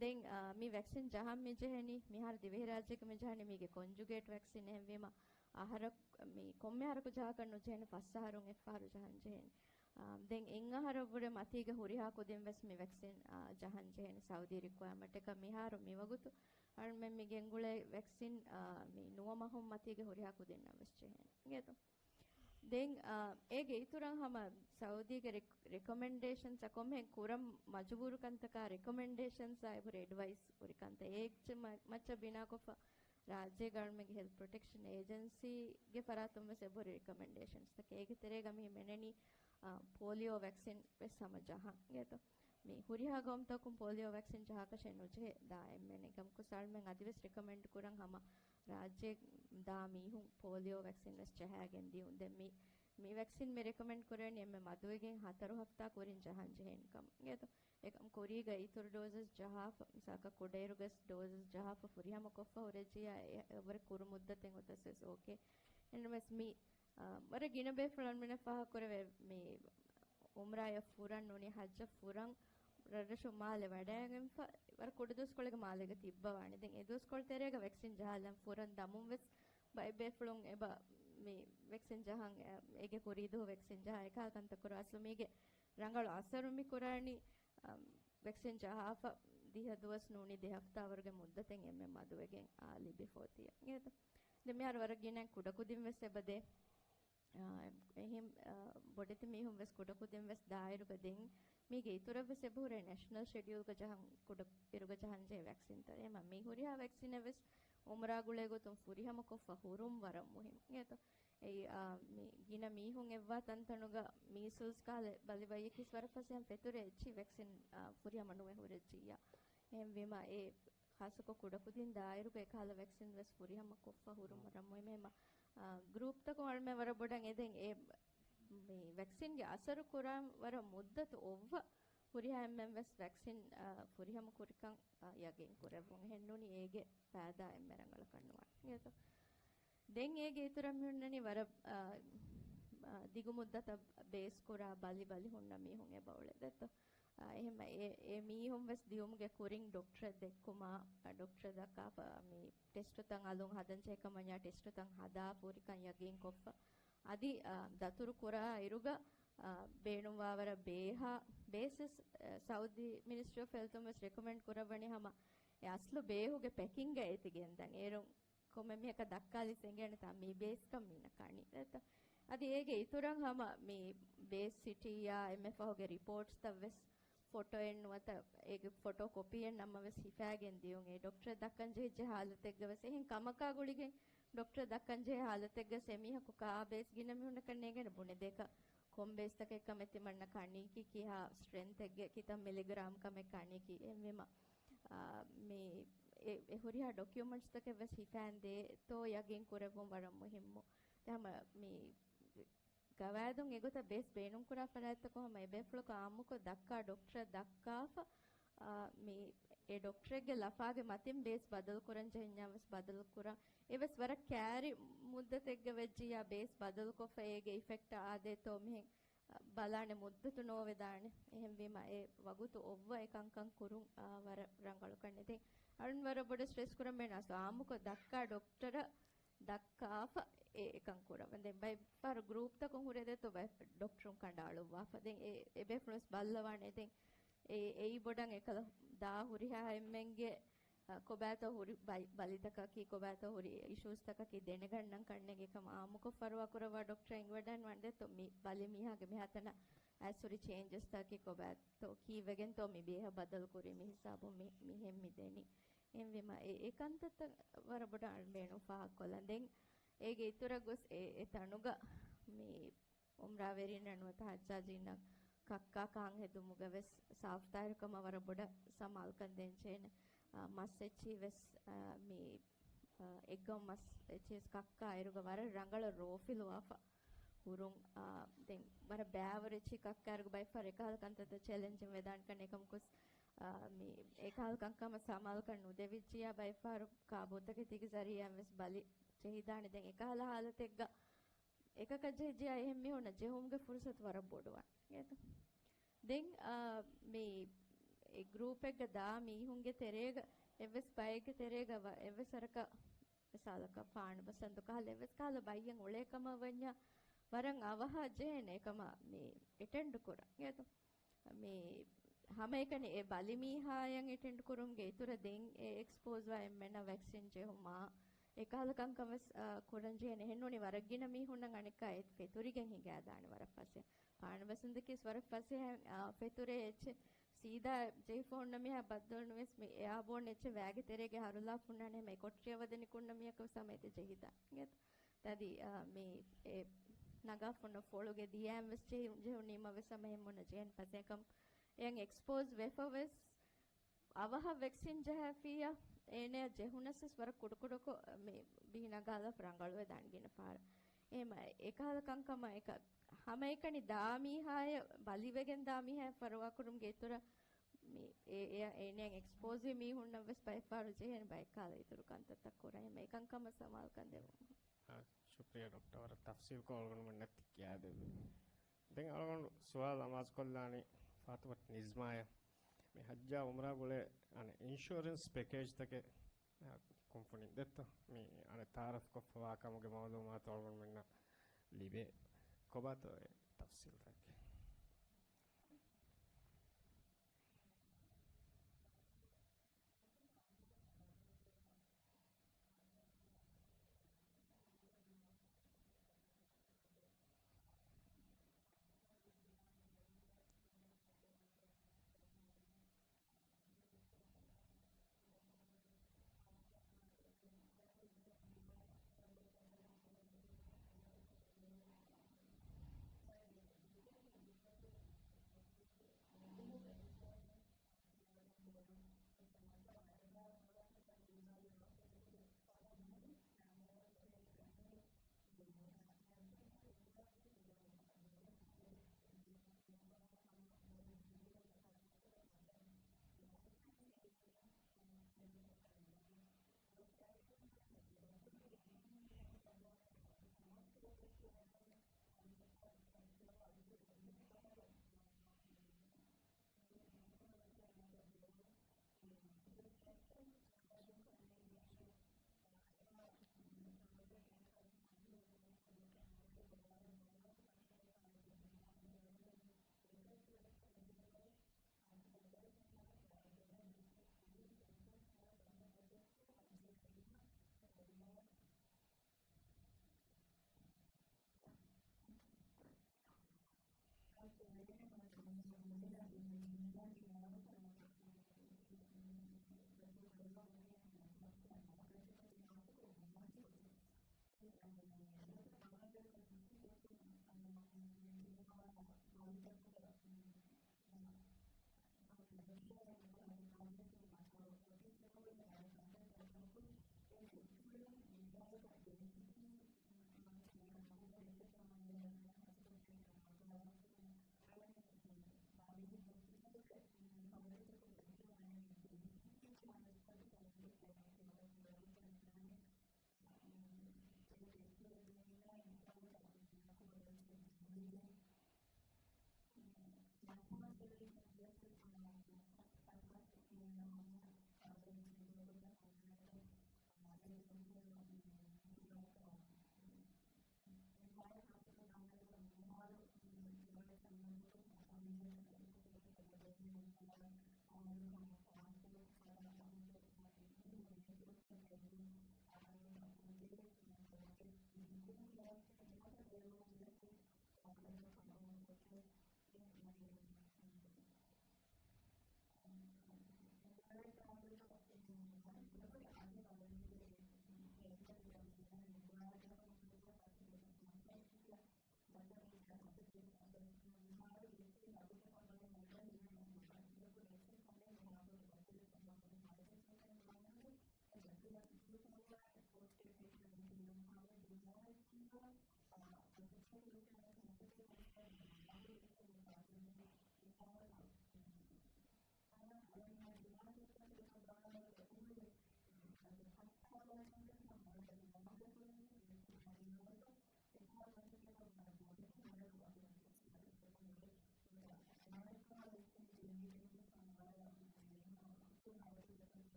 ދެން، އާ، މި ވެކްސިން ޖަހަން މި ޖެހެނީ، މިހާރު ދިވެހިރާއްޖޭގަ މި ޖަހަނީ މީގެ ކޮންޖުގޭޓް ވެކްސިން. އެހެންވީމަ، އަހަރަކު، މި ކޮންމެ އަހަރަކު ޖަހާކަށް ނުޖެހޭނެ، ފަސް އަހަރުން އެއްފަހަރު ޖަހަން ޖެހޭނެ. އާ، ދެން އެއް އަހަރަށްވުރެ މަތީގެ ހުރިހާ ކުދިން ވެސް މި ވެކްސިން، އާ، ޖަހަން ޖެހޭނެ ސައުދީ ރިކުއަރމަންޓަކަށް. މިހާރު މިވަގުތު އަޅުމެން މި ގެންގުޅޭ ވެކްސިން، އާ، މި ނުވަ މަހުން މަތީގެ ހުރިހާ ކުދިންނަށް ވެސް ޖެހޭނެ. އިނގޭތޯ؟ ދެން، އާ، އޭގެ އިތުރަށް ހަމަ ސައުދީގެ ރެކް-، ރެކޮމެންޑޭޝަންސް އަށް ކޮންމެހެން ކުރަން މަޖުބޫރު ކަންތަކާ ރެކޮމެންޑޭޝަންސް އާ އެބަހުރި އެޑްވައިސް ހުރި ކަންތައް އޭއްޗެއް މަ-، މައްޗަށް ބިނާކޮށްފަ ރާއްޖޭގަ އަޅުމެންގެ ހެލްތް ޕްރޮޓެކްޝަން އޭޖެންސީގެ ފަރާތުން ވެސް އެބަހުރި ރެކޮމެންޑޭޝަންސްތަކެއް. އޭގެ ތެރޭގަ މި މި މެނެނީ، އާ، ޕޯލިއޯ ވެކްސިން ވެސް ހަމަ ޖަހަން އިނގޭތޯ. މި ހުރިހާ ގައުމުތަކުން ޕޯލިއޯ ވެކްސިން ޖަހާކަށެއް ނުޖެހޭ ދާއިމް އެނެ ކަމަކު ސާޅުމެން އަދިވެސް ރެކޮމެންޑް ކުރަން ހަމަ ރާއްޖޭ ދާ މީހުން ޕޯލިއޯ ވެކްސިން ވެސް ޖަހައިގެން ދިޔުން. ދެން މި، މި ވެކްސިން މި ރެކޮމެންޑް ކުރެވެނީ އެންމެ މަދުވެގެން ހަތަރު ހަފްތާ ކުރިން ޖަހަން ޖެހޭނެ ކަމަށް އިނގޭތޯ. އެކަމް ކުރީގަ އިތުރު ޑޯޒަސް ޖަހާފަ، މިސާލަކަށް ކުޑައިރުގަސް ޑޯޒަސް ޖަހާފަ ފުރިހަމަ ކޮށްފަ ހުރެއްޖިޔާ އެ، އެ، ވަރަށް ކުރު މުއްދަތެއް އޮތަސް ވެސް އޯކޭ. އެންމެސް މި އާ، ވަރަށް ގިނަ ބޭފުޅުން މިނަށް ފާހަގަކުރެވޭ މި އުމްރާޔަށް ފުރަން ނޫނީ ހައްޖަށް ފުރަން ރަށްރަށު މާލެ ވަޑައިގެންފަ، ވަރަށް ކުޑަ ދުވަސްކޮޅެއްގެ މާލޭގަ ތިއްބަވާނެ. ދެން އެ ދުވަސްކޮޅު ތެރޭގަ ވެކްސިން ޖަހާލަން ފުރަން ދަމުން ވެސް ބައެއް ބޭފުޅުން އެބަ މި ވެކްސިން ޖަހަން، އެ، އޭގެ ކުރީ ދުވަހު ވެކްސިން ޖަހާ އެކާ ކަންތައް ކުރާ. އަސްލު މީގެ ރަނގަޅު އަސަރު މި ކުރާނީ، އަ، ވެކްސިން ޖަހާފަ ދިހަ ދުވަސް ނޫނީ ދެ ހަފްތާވަރުގެ މުއްދަތެއް އެންމެ މަދުވެގެން އާ ލިބިފޯތި. އިނގޭތަ؟ ދެން މިހާރު ވަރަށް ގިނަ ކުޑަކުދިން ވެސް އެބަދޭ. އާ، އެހެން، އާ، ބޮޑެތި މީހުން ވެސް ކުޑަކުދިން ވެސް ދާއިރުގަ ދެން މީގެ އިތުރަށް ވެސް އެބަހުރޭ ނޭޝަނަލް ޝެޑިއުލްގަ ޖަހަން، ކުޑަ އިރުގަ ޖަހަންޖެހޭ ވެކްސިންތައް. އެމަ މި ހުރިހާ ވެކްސިނެއް ވެސް އުމްރާ ގުޅޭ ގޮތުން ފުރިހަމަކޮށްފަ ހުރުން ވަރަށް މުހިންމު. އިނގޭތޯ؟ އެއީ، އާ، މި ގިނަ މީހުން އެއްވާ ތަންތަނުގަ މީސުލްސް ކަހަލަ ބަލި ބައްޔަކީސް ވަރަށް ފަސޭހައިން ފެތުރޭ އެއްޗިހި ވެކްސިން، އާ، ފުރިހަމަ ނުވެ ހުރެއްޖިއްޔާ. އެހެންވީމަ އެ ޚާއްޞަކޮށް ކުޑަކުދިން ދާއިރުގަ އެކަހަލަ ވެކްސިން ވެސް ފުރިހަމަ ކޮށްފަ ހުރުން ވަރަށް މުހިންމު. އެހެމަ، އާ، ގްރޫޕްތަކުން އަޅުމެން ވަރަށް ބޮޑަށް އެދެން އެ މި ވެކްސިންގެ އަސަރު ކުރާން ވަރަށް މުއްދަތު އޮއްވަ ހުރިހާ އެންމެން ވެސް ވެކްސިން، އާ، ފުރިހަމަ ކުރިކަން، އާ، ޔަގީން ކުރެއްވުން. އެހެން ނޫނީ އޭގެ ފައިދާ އެންމެ ރަނގަޅަކަށް ނުވާނެ. އިނގޭތޯ؟ ދެން އޭގެ އިތުރަށް މި ހުންނަނީ ވަރަށް، އާ، އާ، ދިގު މުއްދަތަށް ބޭސް ކުރާ ބަލި ބަލި ހުންނަ މީހުން އެބަ އުޅޭ ދެއްތޯ؟ އާ، އެހެން އެ، އެ މީހުން ވެސް ދިޔުމުގެ ކުރިން ޑޮކްޓަރަށް ދެއްކުމާ، އާ، ޑޮކްޓަރަށް ދައްކާފަ މި ޓެސްޓުތައް އަލުން ހަދަން ޖެހޭ ކަމަށް ޓެސްޓުތައް ހަދާ ފޫރިކަން ޔަގީން ކޮށްފަ. އަދި، އާ، ދަތުރު ކުރާ އިރުގަ، އާ، ބޭނުންވާވަރަށް ބޭހާ ބޭސް، އާ، ސައުދީ މިނިސްޓްރީ އޮފް ހެލްތުން ވެސް ރެކޮމެންޑް ކުރައްވަނީ ހަމަ އެ އަސްލު ބޭހުގެ ޕެކިންގައި އެތި ގެންދަން. އޭރުން ކޮންމެ މީހަކަށް ދައްކާލިސް އެނގޭނެތާ މި ބޭސްކަން މީނަ ކަނީ ދެއްތޯ؟ އަދި އޭގެ އިތުރަށް ހަމަ މި ބޭސް ސިޓީއާ އެންމެ ފަހުގެ ރިޕޯޓްސްތައް ވެސް ފޮޓޯއެއް ނުވަތަ އޭގެ ފޮޓޯ ކޮޕީއެއް ނަމަވެސް ހިފާގެން ދިޔުން. އެ ޑޮކްޓަރަށް ދައްކަން ޖެހިއްޖެ ހާލަތެއްގަ ވެސް އެހެން ކަމަކާ ގުޅިގެން ޑޮކްޓަރަށް ދައްކަން ޖެހޭ ހާލަތެއްގަ އެ މީހަކު ކާ ބޭސް ގިނަ މީހުންނަކަށް ނޭނގޭނެ ބުނެދޭކަށް ކޮން ބޭސްތަކެއް ކަމެއް ތިމަންނަ ކަނީކީ، ކިހާ ސްޓްރެންތެއްގެ ކިތައް މިލިގްރާމް ކަމެއް ކަނީކީ. އެހެންވީމަ، އާ، މި އެ، އެ ހުރިހާ ޑޮކިއުމަންޓްސްތަކެއް ވެސް ހިފައިން ދޭތޯ ޔަގީން ކުރެއްވުން ވަރަށް މުހިއްމު. ދެ ހަމަ މި ގަވާއިދުން އެގޮތަށް ބޭސް ބޭނުންކުރާ ފަރާތްތަކުން ހަމަ އެބޭފުޅަކު އާއްމުކޮށް ދައްކާ ޑޮކްޓަރަށް ދައްކާފަ، އާ، މި އެ ޑޮކްޓަރެއްގެ ލަފާގެ މަތިން ބޭސް ބަދަލު ކުރަން ޖެހެންޏާ ވެސް ބަދަލު ކުރާ. އެވެސް ވަރަށް ކައިރި މުއްދަތެއްގަ ވެއްޖިއްޔާ ބޭސް ބަދަލުކޮށްފަ އޭގެ އިފެކްޓް އާދޭތޯ މިހެން ބަލާނެ މުއްދަތު ނޯވެދާނެ. އެހެންވީމަ އެ ވަގުތު އޮއްވަ އެ ކަންކަން ކުރުން، އާ، ވަރަށް ރަނގަޅުކަން ނެތޭ. އަޅުން ވަރަށް ބޮޑަށް ސްޓްރެސް ކުރަން ބޭނުން އަސްލު އާއްމުކޮށް ދައްކާ ޑޮކްޓަރަށް ދައްކާފަ އެ އެކަން ކުރަން. ދެން ބައެއް ފަހަރު ގްރޫޕްތަކުން ހުރެދޭތޯ ބައެއް ޑޮކްޓަރުން ކަނޑައަޅުއްވާފަ. ދެން އެ، އެ ބޭފުޅުން ވެސް ބައްލަވާނެ. ދެން އެ، އެއީ ބޮޑަށް އެކަލަ ދާ ހުރިހާ އެންމެންގެ އަ، ކޮބާތޯ ހުރި ބައި-، ބަލިތަކަކީ، ކޮބާތޯ ހުރި އިޝޫސްތަކަކީ ދެނެގަންނަން ކަންނޭނގެ ކަމަށް އާއްމުކޮށް ފަރުވާ ކުރައްވާ ޑޮކްޓަރަށް އެނގިވަޑައިގަންނަވާނެ ދެއްތޯ މި ބަލި މީހާގެ މިހާތަނަށް އައިސް ހުރި ޗޭންޖަސްތަކަކީ ކޮބާތޯ ކީއްވެގެންތޯ މި ބޭހަށް ބަދަލު ކުރީ މި ހިސާބުން މި-، މިހެން މި ދެނީ. އެހެންވީމަ އެ-، އެ ކަންތައްތައް ވަރަށް ބޮޑަށް އަޅުމެން ފާހަގަކޮށްލަން. ދެން އޭގެ އިތުރަށް ގޮސް އެ-، އެ ތަނުގަ މި އުމްރާވެރިންނަށް ނުވަތަ ހައްޖާޖީންނަށް ކައްކާ ކާން ހެދުމުގަ ވެސް ސާފުތާހިރުކަމަށް ވަރަށް ބޮޑަށް ސަމާލުކަން ދޭންޖެހޭނެ. އާ، މަސް އެއްޗިހި ވެސް، އާ، މި، އާ، އެއްގަމު މަސް އެއްޗިހި ވެސް ކައްކާ އިރުގަ ވަރަށް ރަނގަޅަށް ރޯފިލުވާފަ ހުރުން. އާ، ދެން ވަރަށް ބައިވަރު އެއްޗިހި ކައްކާ އިރުގަ ބައެއްފަހަރު އެކަހަލަ ކަންތައްތައް ޗެލެންޖިން ވެދާނެ ކަން އެކަމަކުސް، އާ، މި އެކަހަލަ ކަންކަމަށް ސަމާލުކަން ނުދެވިއްޖިއްޔާ ބައެއްފަހަރު ކާބޫތަކެތީގެ ޒަރީއާއިން ވެސް ބަލި ޖެހިދާނެ. ދެން އެކަހަލަ ހާލަތެއްގަ އެކަކަށް ޖެހިއްޖެޔާ އެހެން މީހުންނަށް ޖެހުމުގެ ފުރުސަތު ވަރަށް ބޮޑުވާނެ. އިނގޭތަ؟ ދެން، އާ، މި އެ ގްރޫޕެއްގަ ދާ މީހުންގެ ތެރޭގަ އެއްވެސް ބައެއްގެ ތެރޭގަ ވަ-، އެއްވެސް ވަރަކަށް މިސާލަކަށް ފާނު ބަސަންދު ކަހަލަ އެއްވެސް ކަހަލަ ބައްޔެއް އުޅޭ ކަމަށް ވަންޏާ ވަރަށް އަވަހަށް ޖެހޭނެ އެކަމަށް މި އެޓެންޑް ކުރަން. އިނގޭތަ؟ މި ހަމައެކަނި އެ ބަލިމީހާޔަށް އެޓެންޑް ކުރުމުގެ އިތުރަށް ދެން އެ އެކްސްޕޯޒްވާ އެންމެންނަށް ވެކްސިން ޖެހުމާ، އެކަހަލަ ކަންކަން ވެސް، އާ، ކުރަން ޖެހޭނެ. އެހެންނޫނީ ވަރަށް ގިނަ މީހުންނަށް އަނެއްކާ އެ ފެތުރިގެން ހިނގާދާނެ ވަރަށް ފަސޭހަ. ފާނު ބަސަންދަކީސް ވަރަށް ފަސޭހަ، އާ، ފެތުރޭ އެއްޗެއް. ސީދާ ޖެހިފަ ހުންނަ މީހާ ބައްދަލުނުވެސް މި އެއާ ބޯން އެއްޗެއް ވައިގެ ތެރޭގަ ހަރުލާފަ ހުންނާނެ ހަމަ އެ ކޮޓަރިއަށް ވަދެ ނިކުންނަ މީހަކަށް ވެސް ހަމަ އެތެއް ޖެހިދާނެ. އަދި، އާ، މި އެ ނަގާފަ ހުންނަ ފޮޅުގެ ދިޔައިން ވެސް ޖެހި-، ޖެހުނީމަ ވެސް ހަމަ އެހެން މޮނަ ޖެހެން ފަސޭހަކަން އެއަށް އެކްސްޕޯޒް ވެފަ ވެސް އަވަހަށް ވެކްސިން ޖަހާފިއްޔާ، އޭނަޔަށް ޖެހުނަސް ވެސް ވަރަށް ކުޑަކުޑަކޮށް މި ބިހި ނަގާލާފަ ރަނގަޅުވެދާނެ ގިނަ ފަހަރަށް. އެހެމަ އެކަހަލަ ކަންކަމަށް އެކަ ހަމައެކަނި ދާ މީހާޔަށް ބަލިވެގެން ދާ މީހާޔަށް ފަރުވާކުރުމުގެ އިތުރަށް މި އެ-، އެ-، އޭނަޔަށް އެކްސްޕޯޒްވި މީހުންނަށް ވެސް ބައެއްފަހަރު ޖެހޭނެ ބައެއްކަހަލަ އިތުރު ކަންތައްތައް ކުރަން. އެހެމަ އެކަންކަމަށް ސަމާލުކަން ދެވުން. އާ، ޝުކްރިޔާ. ޑޮކްޓަރ ވަރަށް ތަފްސީލްކޮށް އަޅުގަނޑުމެންނަށް ތި ކިޔާދެއްވި. ދެން އަޅުގަނޑު ސުވާލު އަމާޒުކޮށްލާނީ ފާތުމަތު ނިޒްމާއަށް. މި ޙައްޖާ ޢުމްރާ ގުޅޭ އަނެއް އިންޝުއަރެންސް ޕެކޭޖްތަކެއް، އަ، ކުންފުނިން ދެއްތޯ؟ މި އަނެއް ތަޢާރަފްކޮށްފަވާ ކަމުގެ މަޢުލޫމާތު އަޅުގަނޑުމެންނަށް ލިބޭ. ކޮބާތޯ އެ ތަފްސީލްތަކެއް؟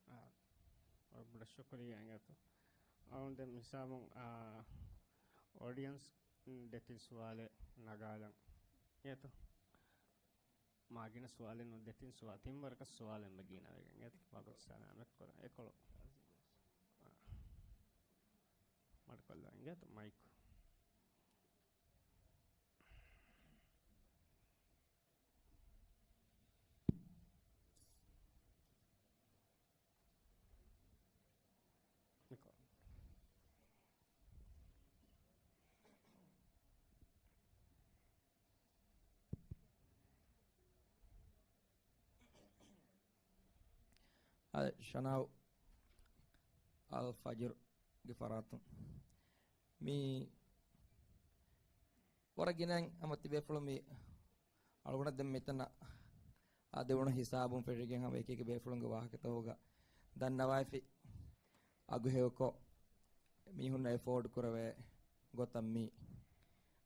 އާ، ވަރަށް ބޮޑަށް ޝުކުރިއްޔާ އިނގޭތޯ. އަޅުގަނޑު ދެން މިސާލުން، އާ، އޮޑިއަންސް ދެތިން ސުވާލެއް ނަގާލަން އިނގޭތޯ. މާ ގިނަ ސުވާލެއް ނޫން، ދެތިން ސުވާ-، ތިން ވަރަކަށް ސުވާލެއް މަ ގިނަވެގެން އެތި ވަގުތު ސަލާމަތް ކުރަން. އެކޮޅު. މަޑުކޮށްލާ އިނގޭތޯ މައިކު. އާ، ޝަނާވް އަލް ފަޖުރުގެ ފަރާތުން މި ވަރަށް ގިނައިން ހަމަ ތިބޭފުޅުން މި އަޅުގަނޑަށް ދެން މިތަނަށް އާ ދެވުނު ހިސާބުން ފެށިގެން ހަމަ އެކި އެކި ބޭފުޅުންގެ ވާހަކަތަކުގަ ދަންނަވައިފި އަގުހެޔޮކޮށް، މީހުންނަށް އެފޯޑް ކުރެވޭ ގޮތަށް މި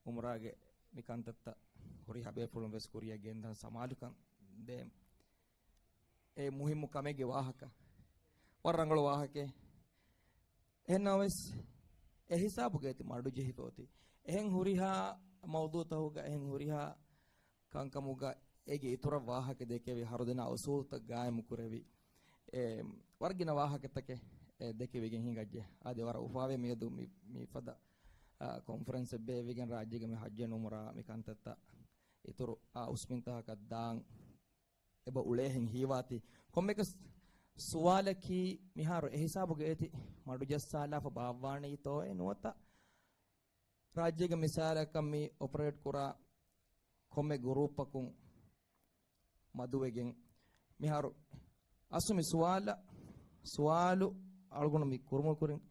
އުމްރާގެ މި ކަންތައްތައް ހުރިހާ ބޭފުޅުން ވެސް ކުރިއަށް ގެންދަން ސަމާލުކަން ދޭން. އެ މުހިއްމު ކަމެއްގެ ވާހަކަ. ވަރަށް ރަނގަޅު ވާހަކައެއް. އެހެންނަމަވެސް، އެ ހިސާބުގައި ތި މަޑުޖެހިފަ އޮތީ. އެހެން ހުރިހާ މައުޟޫޢުތަކުގަ، އެހެން ހުރިހާ ކަންކަމުގަ އޭގެ އިތުރަށް ވާހަކަ ދެކެވި، ހަރުދެނާ އުސޫލުތައް ގާއިމު ކުރެވި، އެ، ވަރަށް ގިނަ ވާހަކަތަކެއް، އެ، ދެކެވިގެން ހިނގައްޖެ. އާދެ، ވަރަށް އުފާވޭ މިއަދު މި، މި ފަދަ، އާ، ކޮންފަރެންސެއް ބޭއްވިގެން ރާއްޖޭގެ މި ޙައްޖެއް އުމްރާ މި ކަންތައްތައް އިތުރު، އާ، އުސްމިންތަކަށް ދާން އެބަ އުޅޭހެން ހީވާތީ. ކޮންމެއަކަސް ސުވާލަކީ މިހާރު އެހިސާބުގައި އޭތި މަޑުޖައްސާލާފަ ބާއްވާނީތޯއޭ ނުވަތަ ރާއްޖޭގެ މިސާލަކަށް މި އޮޕަރޭޓް ކުރާ ކޮންމެ ގުރޫޕަކުން މަދުވެގެން މިހާރު އަސްލު މި ސުވާލަށް، ސުވާލު އަޅުގަނޑު މި ކުރުމުގެ ކުރިން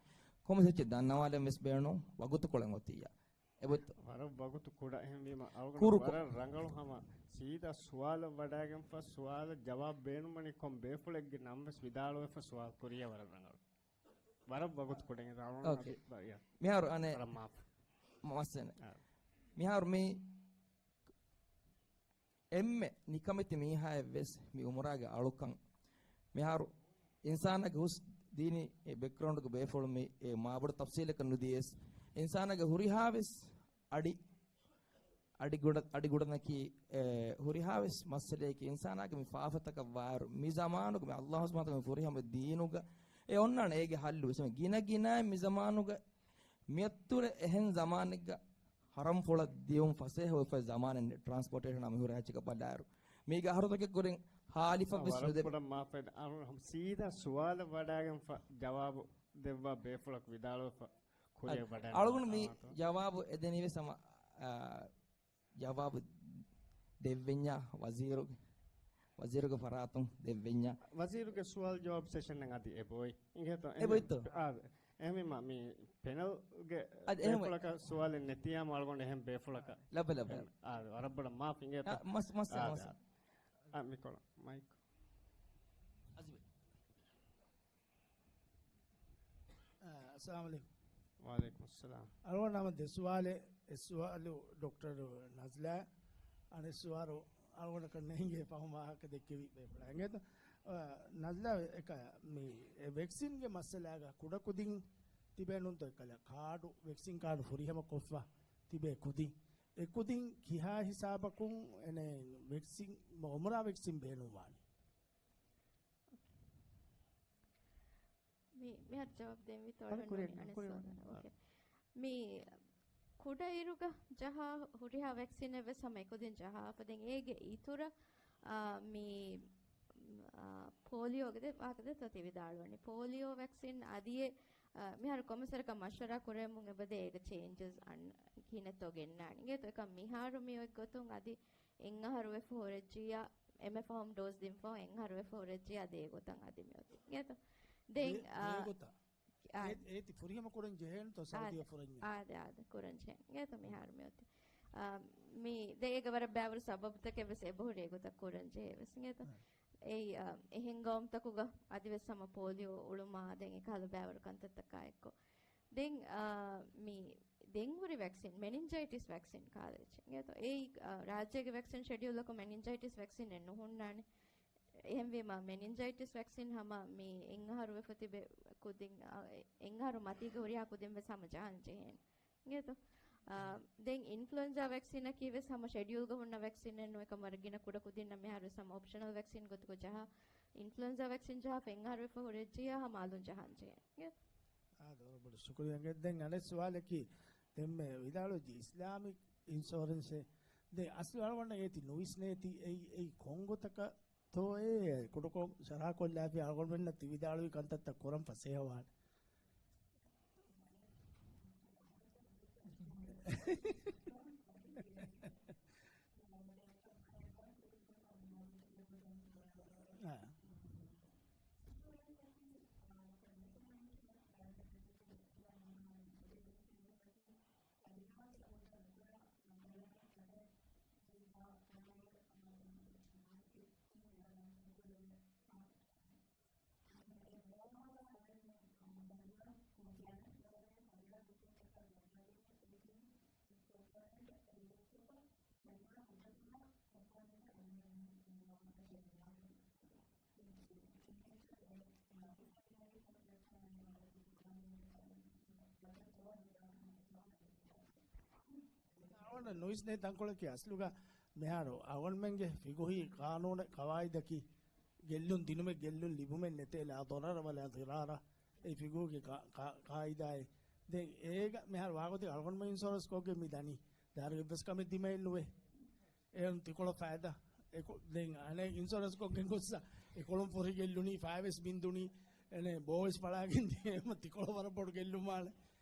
ކޮންމެސް އެއްޗެއް ދަންނަވާލަން ވެސް ބޭނުން ވަގުތުކޮޅެއް އޮތިއްޔާ. އެބައޮތްތަ؟ ވަރަށް ވަގުތު ކުޑަ. އެހެންވީމަ އަޅުގަނޑު ކުރުކޮ- ވަރަށް ރަނގަޅު ހަމަ ސީދާ ސުވާލަށް ވަޑައިގެންފަ، ސުވާލަށް ޖަވާބު ބޭނުމަނީ ކޮން ބޭފުޅެއްގެ ނަން ވެސް ވިދާޅުވެފަ ސުވާލު ކުރިޔަށް ވަރަށް ރަނގަޅު. ވަރަށް ވަގުތު ކުޑައިން އަޅުގަނޑު އޯކޭ. އަދި ބަ-، ޔާ. މިހާރު އަނެއް ވަރަށް މާފު. މައްސަލަ. އާ. މިހާރު މި އެންމެ ނިކަމެތި މީހާއެއް ވެސް މި އުމުރާގެ އަޅުކަން. މިހާރު އިންސާނާގެ ހުސް ދީނީ އެ ބެކްގްރައުންޑްގެ ބޭފުޅުން މި އެ މާބޮޑު ތަފްސީލަކަށް ނުދިޔަސް، އިންސާނާގެ ހުރިހާ ވެސް އަޑި، އަޑިގުޑަ-، އަޑިގުޑަނަކީ، އެ، ހުރިހާ ވެސް މައްސަލައަކީ އިންސާނާގެ މި ފާފަތަކަށް ވާއިރު، މި ޒަމާނުގެ މި އައްލާހު ސުބްޙާނަހު ވަތަޢާލާ ފުރިހަމަ ދީނުގަ އެ އޮންނާނެ އޭގެ ހައްލު ވެސް. ގިނަ ގިނައިން މި ޒަމާނުގަ މިއަށްތުރެ އެހެން ޒަމާނެއްގަ ހަރަންފުޅަށް ދިޔުން ފަސޭހަ އޮތްފައި ޒަމާނެއް ނެތް، ޓްރާންސްޕޯޓޭޝަނާ މި ހުރި ހައްޗަކަށް ބަލާއިރު. މީގެ އަހަރުތަކެއް ކުރިން ހާލިފަށް ވެސް ނުދެ. ވަރަށް ބޮޑަށް މާފަށް އަޅު ހަމަ ސީދާ ސުވާލަށް ވަޑައިގެންފަ ޖަވާބު ދެއްވާ ބޭފުޅަކު ވިދާޅުވެފަ ކުރިއަށް އަ-، ވަޑައިގެން އަޅުގަނޑު މި ޖަވާބު އެދެނީ ވެސް ހަމަ، އާ، ޖަވާބު ދެއްވެންޏާ ވަޒީރު، ވަޒީރުގެ ފަރާތުން ދެއްވެންޏާ. ވަޒީރުގެ ސުވާލު ޖަވާބު ސެޝަން އަދި އެބައޮތް. އިނގޭތޯ؟ އެބައޮތްތޯ؟ އާ، އެހެންވީމަ މި ޕެނަލްގެ އަދި އެހެންވެ. ބޭފުޅަކަށް ސުވާލެއް ނެތިޔާމަ އަޅުގަނޑު އެހެން ބޭފުޅަކަށް. ލައްބަ، ލައްބަ. އެހެން، އާ، ވަރަށް ބޮޑަށް މާފު އިނގޭތޯ؟ އާ، މަސް، މަސް، އާ، މަސް. އާ، މިކޮޅަށް މައިކް. އަޒިބެ. އައްސަލާމު ޢަލައިކުމް. ވަޢަލައިކުމުއްސަލާމް. އަޅުގަނޑު ހަމަ ދެ ސުވާލެއް، އެއް ސުވާލު ޑޮކްޓަރ ނަޒްލާ، އަނެއް ސުވާލު އަޅުގަނޑަކަށް ނޭނގޭ ފަހުމް ވާހަކަ ދެއްކެވި ބޭފުޅާ. އެނގޭތަ؟ އަ، ނަޒްލާ، އެކަ މި އެ ވެކްސިންގެ މައްސަލާގަ ކުޑަކުދިން ތިބޭނުންތޯ އެކަލަ ކާޑު، ވެކްސިން ކާޑު ފުރިހަމަ ކޮށްފަ ތިބޭ ކުދިން. އެ ކުދިން ކިހާ ހިސާބަކުން އެނެ ވެކްސިން، އުމްރާ ވެކްސިން ބޭނުންވާނީ؟ މި، މިހާރު ޖަވާބު ދޭންވީ ތޯ އަނެއް ކުރިއަށް ނޫނީ ނޫން، އަނެއް ކުރިއަށް ސުވާލު. ނޫން. އޯކޭ. މި ކުޑައިރުގަ ޖަހާ ހުރިހާ ވެކްސިނެއް ވެސް ހަމަ އެކުދިން ޖަހާފަ. ދެން އޭގެ އިތުރަށް، އާ، މި، އާ، ޕޯލިއޯގެ ދެ ވާހަކަ ދެ ތޯތި ވިދާޅުވަނީ. ޕޯލިއޯ ވެކްސިން އަދި އެ، އާ، މިހާރު ކޮންމެސް ވަރަކަށް މަޝްވަރާ ކުރެމުން އެބަދޭ އޭގެ ޗޭންޖަސް އަން ކިހިނެއްތޯ ގެންނާނެ. އިނގޭތޯ އެކަން މިހާރު މި އޮތް ގޮތުން އަދި އެއް އަހަރު ވެފަ ހުރެއްޖިއްޔާ، އެންމެ ފަހުން ޑޯސް ދިން ފަހުން އެއް އަހަރު ވެފަ ހުރެއްޖިއްޔާ އަދި އެގޮތަށް އަދި މި އޮތީ. އިނގޭތޯ؟ ދެން، ދެ-، އާ، ދެގޮތަށް. އާ. އޭ-، އޭތި ފުރިހަމަ ކުރަން ޖެހޭނެތޯ ސައުދީ އާދެ. ފުރަންޏެއް؟ އާދެ، އާދެ، ކުރަން ޖެހޭނެ. އިނގޭތޯ މިހާރު މިއޮތީ. އާ، މި ދެ އޭގަ ވަރަށް ބައިވަރު ސަބަބުތަކެއް ވެސް އެބަހުރި އެގޮތަށް ކުރަން ޖެހޭ ވެސް. އިނގޭތޯ؟ އާ. އެއީ، އާ، އެހެން ގައުމުތަކުގަ އަދިވެސް ހަމަ ޕޯލިއޯ އުޅުމާ ދެން އެކަހަލަ ބައިވަރު ކަންތައްތަކާ އެއްކޮށް. ދެން، އާ، މި ދެން ހުރި ވެކްސިން، މެނިންޖައިޓިސް ވެކްސިން ކަހަލަ އެއްޗެއް. އިނގޭތޯ؟ އެއީ، އާ، ރާއްޖޭގެ ވެކްސިން ޝެޑިއުލަކު މެނިންޖައިޓިސް ވެކްސިނެއް ނުހުންނާނެ. އެހެންވީމަ، މެނިންޖައިޓިސް ވެކްސިން ހަމަ މި އެއް އަހަރު ވެފަ ތިބެ ކުދިން، އާ، އެއް އަހަރު މަތީގަ ހުރިހާ ކުދިން ވެސް ހަމަ ޖަހަން ޖެހޭނެ. އިނގޭތޯ؟ އާ، ދެން އިންފްލުއެންޒާ ވެކްސިނަކީ ވެސް ހަމަ ޝެޑިއުލްގަ ހުންނަ ވެކްސިނެއް ނޫން، އެކަމަށް ވަރަށް ގިނަ ކުޑަ ކުދިންނަށް މިހާރު ވެސް ހަމަ އޮޕްޝަނަލް ވެކްސިން ގޮތުގަ ޖަހާ، އިންފްލުއެންޒާ ވެކްސިން ޖަހާފަ އެއް އަހަރު ވެފަ ހުރެއްޖިއްޔާ ހަމަ އަލުން ޖަހަން ޖެހޭނެ. އިނގޭތޯ؟ އާ، ދޮރުބޮޑު ޝުކުރިއްޔާ. ދެން އަނެއް ސުވާލަކީ، ދެންމެ ވިދާޅުވި އިސްލާމިކް އިންޝުއަރެންސެއް ދެން އަސްލު އަޅުގަނޑަށް އޭތި ނުވިސްނޭތީ އެއީ، އެއީ ކޮން ގޮތަކަށްތޯއޭ؟ ކުޑަކޮށް ޝަރަހަކޮށްލާފި އަޅުގަނޑުމެންނަށް ތި ވިދާޅުވި ކަންތައްތައް ކުރަން ފަސޭހަވާނެ. އާ. އަޅުގަނޑަށް ނުވިސްނޭ ތަންކޮޅަކީ އަސްލުގަ މިހާރު އަޅުގަނޑުމެންގެ ފިގުހީ ޤާނޫނެއް ޤަވާއިދަކީ ގެއްލުން ދިނުމެއް ގެއްލުން ލިބުމެއް ނެތޭ، ލާ ޟަރަރަ ވަލާ ޟިރާރަ. އެ ފިގުހުގެ ޤާ-، ޤާ-، ޤާއިދާއެއް. ދެން އޭގަ މިހާރު ވާގޮތެއް އަޅުގަނޑުމެން އިންޝުއަރެންސް ކޮށްގެން މި ދަނީ. ދާރު އެއްވެސް ކަމެއް ދިމައެއް ނުވޭ. އޭރުން ތިކޮޅަށް ފައިދާ. އެކު-، ދެން އަނެއް އިންޝުއަރެންސް ކޮށްގެން ގޮއްސަ އެކޮޅުން ފުރި ގެއްލުނީ، ފައިވެސް ބިންދުނީ، އެނެ ބޯވެސް ފަޅާގެން ދިޔައީމަ ތިކޮޅަށް ވަރަށް ބޮޑު ގެއްލުމާލެ.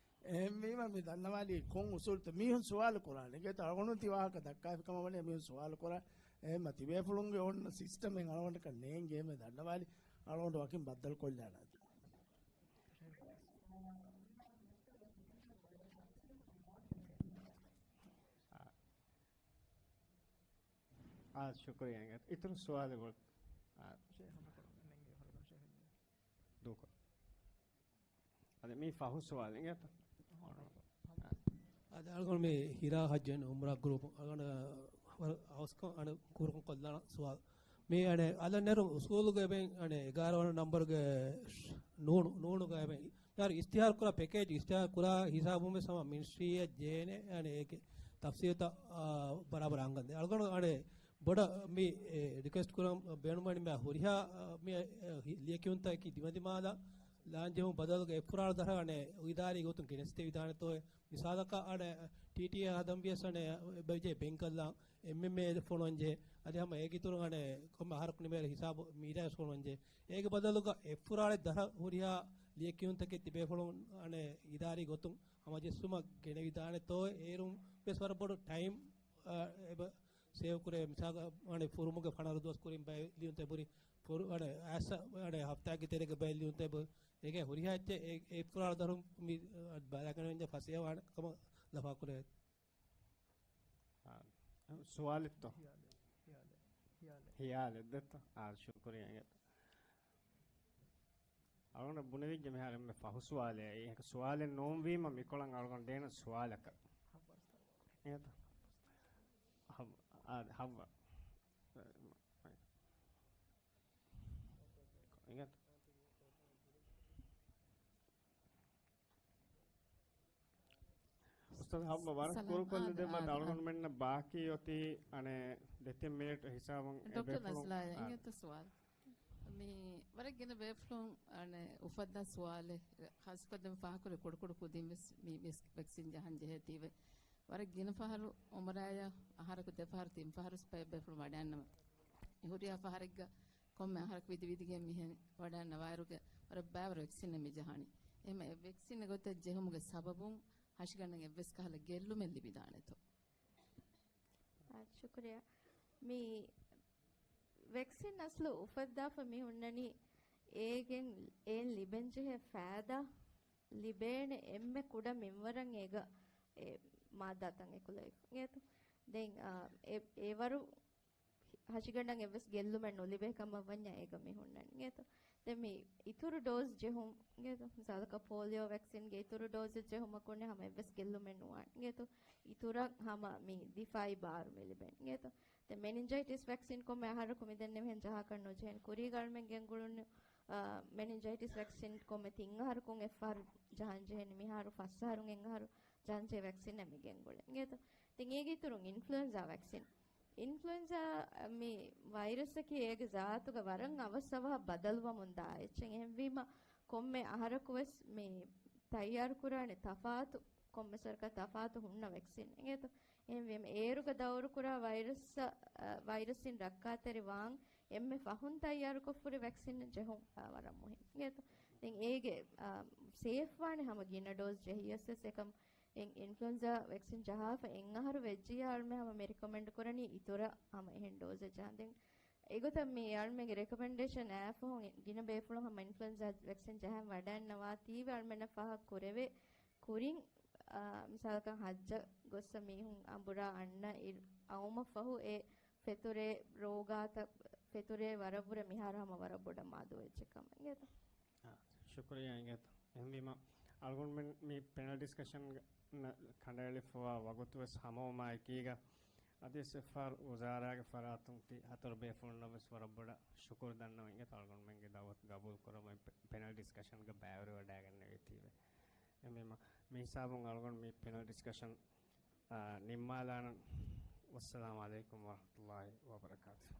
އެހެންވީމަ މި ދަންނަވާލީ ކޮން އުސޫލްތަ؟ މީހުން ސުވާލު ކުރާނެ. އިނގޭތޯ އަޅުގަނޑު ތި ވާހަކަ ދައްކާފި ކަމަށް ވަނީ މީހުން ސުވާލު ކުރާ. އެހެންމަ ތިބޭފުޅުންގެ އޮންނަ ސިސްޓަމެއް އަޅުގަނޑަކަށް ނޭނގޭ މެ ދަންނަވާލި. އަޅުގަނޑު ވަކިން ބައްދަލު ކޮށްލާނަން. އާ، ޝުކުރިއްޔާ. އިތުރު ސުވާލެއް ގޮތް. އާ. ދޫކޮށް. އަދި މީ ފަހު ސުވާލެއް އިނގޭތަ؟ އަދި އަޅުގަނޑު މި ހިރާ ހައްޖު އެންޑް އުމްރާ ގްރޫޕް އަޅުގަނޑު ހައުސްކޮށް އަނެއް ކުރުކޮށް ކޮށްލާނަ ސުވާލު. މި އަނެއް އަލަށް ނެރު އުސޫލުގަ އެބެން އަނެއް އެގާރަ ވަނަ ނަންބަރުގެ ނޫނު، ނޫނުގަ އެބެން މިހާރު އިސްތިހާރު ކުރާ ޕެކޭޖް އިސްތިހާރު ކުރާ ހިސާބުން ވެސް ހަމަ މިނިސްޓްރީއަށް ޖެހޭނެ އަނެއް އޭގެ ތަފްސީލުތައް، އާ، ބަރާބަރަށް އަންގަންދޭ. އަޅުގަނޑު އަނެއް ބޮޑަށް މި، އެ، ރިކުއެސްޓް ކުރަން ބޭނުންވަނީ މި ހުރިހާ، އާ، މި، އެ، ހި-، ލިޔެކިޔުންތަކަކީ ދިމަދިމާލަށް ލާންޖެހުން ބަދަލުގަ އެއްފުރާޅު ދަށަށް އަނެއް އިދާރީ ގޮތުން ގެނެސްދެވިދާނެތޯއޭ. މިސާލަކަށް އަނެއް ޓީޓީއޭ ހަދަން ވިޔަސް އަނެއް އެބަޖެ ބެންކަށްލާން އެމްއެމްއޭ ފޮނުވަންޖެހޭ. އަދި ހަމަ އޭގެ އިތުރުން އަނެއް ކޮންމެ އަހަރަކު ނިމޭ ހިސާބު މީރާ ފޮނުވަންޖެހޭ. އޭގެ ބަދަލުގަ އެއްފުރާޅެއް ދަށަށް ހުރިހާ ލިޔެކިޔުންތަކެއް ތިބޭފުޅުން އަނެއް އިދާރީ ގޮތުން ހަމަޖެއްސުމަށް ގެނެވިދާނެތޯ އޭރުން ވެސް ވަރަށް ބޮޑު ޓައިމް، އާ، އެބަ ސޭވް ކުރޭ. މިސާލަކަށް އަނެއް ފުރުމުގެ ފަނަރަ ދުވަސް ކުރިން ބައެއް ލިޔުންތައް ބުރި. ފުރު-، އަނެއް އައިސް އަނެއް ހަފްތާގެ ތެރޭގަ ބައެއް ލިޔުންތައް ބުރި. އޭގެ ހުރިހާ އެއްޗެއް އެ، އެ ފުރާޅު ދަށުން މި، އަ، ބަލައިގަނެވެންޏާ ފަސޭހަވާނެ ކަމަށް ލަފާކުރޭ. އާ، ސުވާލެއްތޯ؟ ހިޔާލެއް، ހިޔާލެއް، ހިޔާލެއް. ހިޔާލެއް ދެއްތޯ؟ އާ، ޝުކުރިއްޔާ. އަޅުގަނޑަށް ބުނެވިއްޖެ މިހާރު އެންމެ ފަހު ސުވާލެއް. އެހެން ސުވާލެއް ނޫންވީމަ މިކޮޅަށް އަޅުގަނޑު ދޭނަން ސުވާލަކަށް. އިނގޭތަ؟ ހައްވަ، އާ، ހައްވަ. އިނގޭތަ؟ އުސްތާޛް ހައްވަ ވަރަށް ސަލާމް. ކުރުކޮށްލަ އާދެ، ދެއްވާ އާދެ، އަޅުގަނޑުމެންނަށް ބާކީ އޮތީ އަނެއް ދެތިން މިނިޓް ހިސާބުން ޑޮކްޓަރ އެބޭފުޅުން. ނަޒްލާ، އާ. އިނގޭތަ ސުވާލު؟ މި ވަރަށް ގިނަ ބޭފުޅުން އަނެއް އުފައްދާ ސުވާލެއް، ޚާއްޞަކޮށް ދެން ފާހަގަކުރި ކުޑަކުޑަ ކުދިން ވެސް މި ވެސް ވެކްސިން ޖަހަން ޖެހޭތީވެ. ވަރަށް ގިނަ ފަހަރު އުމުރާޔަށް އަހަރަކު ދެ ފަހަރު ތިން ފަހަރު ވެސް ބައެއް ބޭފުޅުން ވަޑައިގަންނަވާ. މި ހުރިހާ ފަހަރެއްގަ ކޮންމެ އަހަރަކު ވިދި ވިދިގެން މިހެން ވަޑައިގަންނަވާއިރުގަ ވަރަށް ބައިވަރު ވެކްސިނެއް މި ޖަހާނީ. އެހެން އެ ވެކްސިން އެގޮތަށް ޖެހުމުގެ ސަބަބުން ހަށިގަނޑަށް އެއްވެސް ކަހަލަ ގެއްލުމެއް ލިބިދާނެތޯ؟ އާ، ޝުކުރިއްޔާ. މި ވެކްސިން އަސްލު އުފައްދާފަ މި ހުންނަނީ އޭގެން އޭން ލިބެންޖެހޭ ފައިދާ ލިބޭނެ އެންމެ ކުޑަ މިންވަރަށް އޭގަ އެ މާއްދާތައް އެކުލައިފަ އިނގޭތޯ. ދެން، އާ، އެ، އެވަރު ހަށިގަނޑަށް އެއްވެސް ގެއްލުމެއް ނުލިބޭ ކަމަށް ވަންޏާ އޭގަ މި ހުންނަނީ އިނގޭތޯ. ދެން މި އިތުރު ޑޯޒް ޖެހުން އިނގޭތޯ. މިސާލަކަށް ޕޯލިއޯ ވެކްސިންގެ އިތުރު ޑޯޒެއް ޖެހުމަކުން ހަމަ އެއްވެސް ގެއްލުމެއް ނުވާނެ އިނގޭތޯ. އިތުރަށް ހަމަ މި ދިފާއީ ބާރު މި ލިބެން އިނގޭތޯ. ދެން މެނިންޖައިޓިސް ވެކްސިން ކޮންމެ އަހަރަކު މިދެންނެވިހެން ޖަހާކަށް ނުޖެހެން. ކުރީގަ އަޅުމެން ގެންގުޅުނު، އާ، މެނިންޖައިޓިސް ވެކްސިން ކޮންމެ ތިން އަހަރަކުން އެއްފަހަރު ޖަހަން ޖެހެނީ. މިހާރު ފަސް އަހަރުން އެއްއަހަރު ޖަހަން ޖެހޭ ވެކްސިން މި ގެންގުޅެން އިނގޭތޯ. ދެން އޭގެ އިތުރުން އިންފްލުއެންޒާ ވެކްސިން. އިންފްލުއެންޒާ މި ވައިރަސްއަކީ އޭގެ ޒާތުގަ ވަރަށް އަވަސް އަވަހަށް ބަދަލުވަމުން ދާ އެއްޗެއް. އެހެންވީމަ ކޮންމެ އަހަރަކުވެސް މި ތައްޔާރުކުރާނެ ތަފާތު، ކޮންމެ ސަރަކަށް ތަފާތު ހުންނަ ވެކްސިން އިނގޭތޯ. އެހެންވީމަ އޭރުގަ ދައުރުކުރާ ވައިރަސް، އަ، ވައިރަސްއިން ރައްކާތެރި ވާން އެންމެ ފަހުން ތައްޔާރުކޮށްފަ ހުރި ވެކްސިން ޖެހުން، އަ، ވަރަށް މުހިންމު އިނގޭތޯ. ދެން އޭގެ، އަ، ސޭފް ވާނެ ހަމަ ގިނަ ޑޯޒް ޖެހިޔަސް ވެސް. އެކަމް އިން-، އިންފްލުއެންޒާ ވެކްސިން ޖަހާފަ އެއްއަހަރު ވެއްޖިއްޔާ އަޅުމެން ހަމަ މި ރެކޮމެންޑް ކުރަނީ އިތުރަށް ހަމަ އެހެން ޑޯޒެއް ޖަހަން. ދެން އެގޮތަށް މި އަޅުމެންގެ ރެކޮމެންޑޭޝަން އާފަހުން ގިނަ ބޭފުޅުން ހަމަ އިންފްލުއެންޒާ ވެކްސިން ޖަހަން ވަޑައިންނަވާތީވެ އަޅުމެންނަށް ފާހަގަ ކުރެވޭ. ކުރިން، އާ، މިސާލަކަށް ހައްޖަށް ގޮއްސަ މީހުން އަނބުރާ އަންނަ އިރު-، އައުމަށްފަހު އެ ފެތުރޭ ރޯގާތައް ފެތުރޭ ވަރަށްވުރެ މިހާރު ހަމަ ވަރަށް ބޮޑަށް މާދޫ ވެއްޖެ ކަމަށް އިނގޭތަ؟ އާ، ޝުކުރިއްޔާ އިނގޭތަ. އެހެންވީމަ، އަޅުގަނޑުމެން މި ޕެނަލް ޑިސްކަޝަން ކަނޑައެޅިފައިވާ ވަގުތު ވެސް ހަމަވުމާ އެކީގަ، އަދިވެސް އެއްފަހަރު ވުޒާރާގެ ފަރާތުން ތި ހަތަރު ބޭފުޅުންނަށް ވެސް ވަރަށް ބޮޑަށް ޝުކުރު ދަންނަވަން އިނގޭތަ އަޅުގަނޑުމެންގެ ދައުވަތު ގަބޫލު ކުރަމުން ޕެ-، ޕެނަލް ޑިސްކަޝަންގަ ބައިވެރިވަޑައިގެންނެވިތީވެ. އެހެންވީމަ، މި ހިސާބުން އަޅުގަނޑު މި ޕެނަލް ޑިސްކަޝަން، އާ، ނިންމާލާނަން. ވައްސަލާމު ޢަލައިކުމް ވަރަޙްމަތުﷲި ވަބަރަކާތުހު.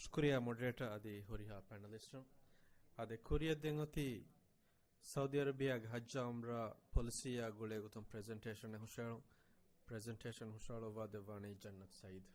ޝުކުރިއްޔާ މޮޑަރޭޓަރ އަދި ހުރިހާ ޕެނަލިސްޓުން. އަދި ކުރިއަށް ދެން އޮތީ ސައުދީ އަރަބިޔާގެ ޙައްޖާ ޢުމްރާ ޕޮލިސީއާ ގުޅޭ ގޮތުން ޕްރެޒެންޓޭޝަނެއް ހުށައެޅުން. ޕްރެޒެންޓޭޝަން ހުށައަޅުއްވާ ދެއްވާނީ ޖަންނަތް ސައީދު.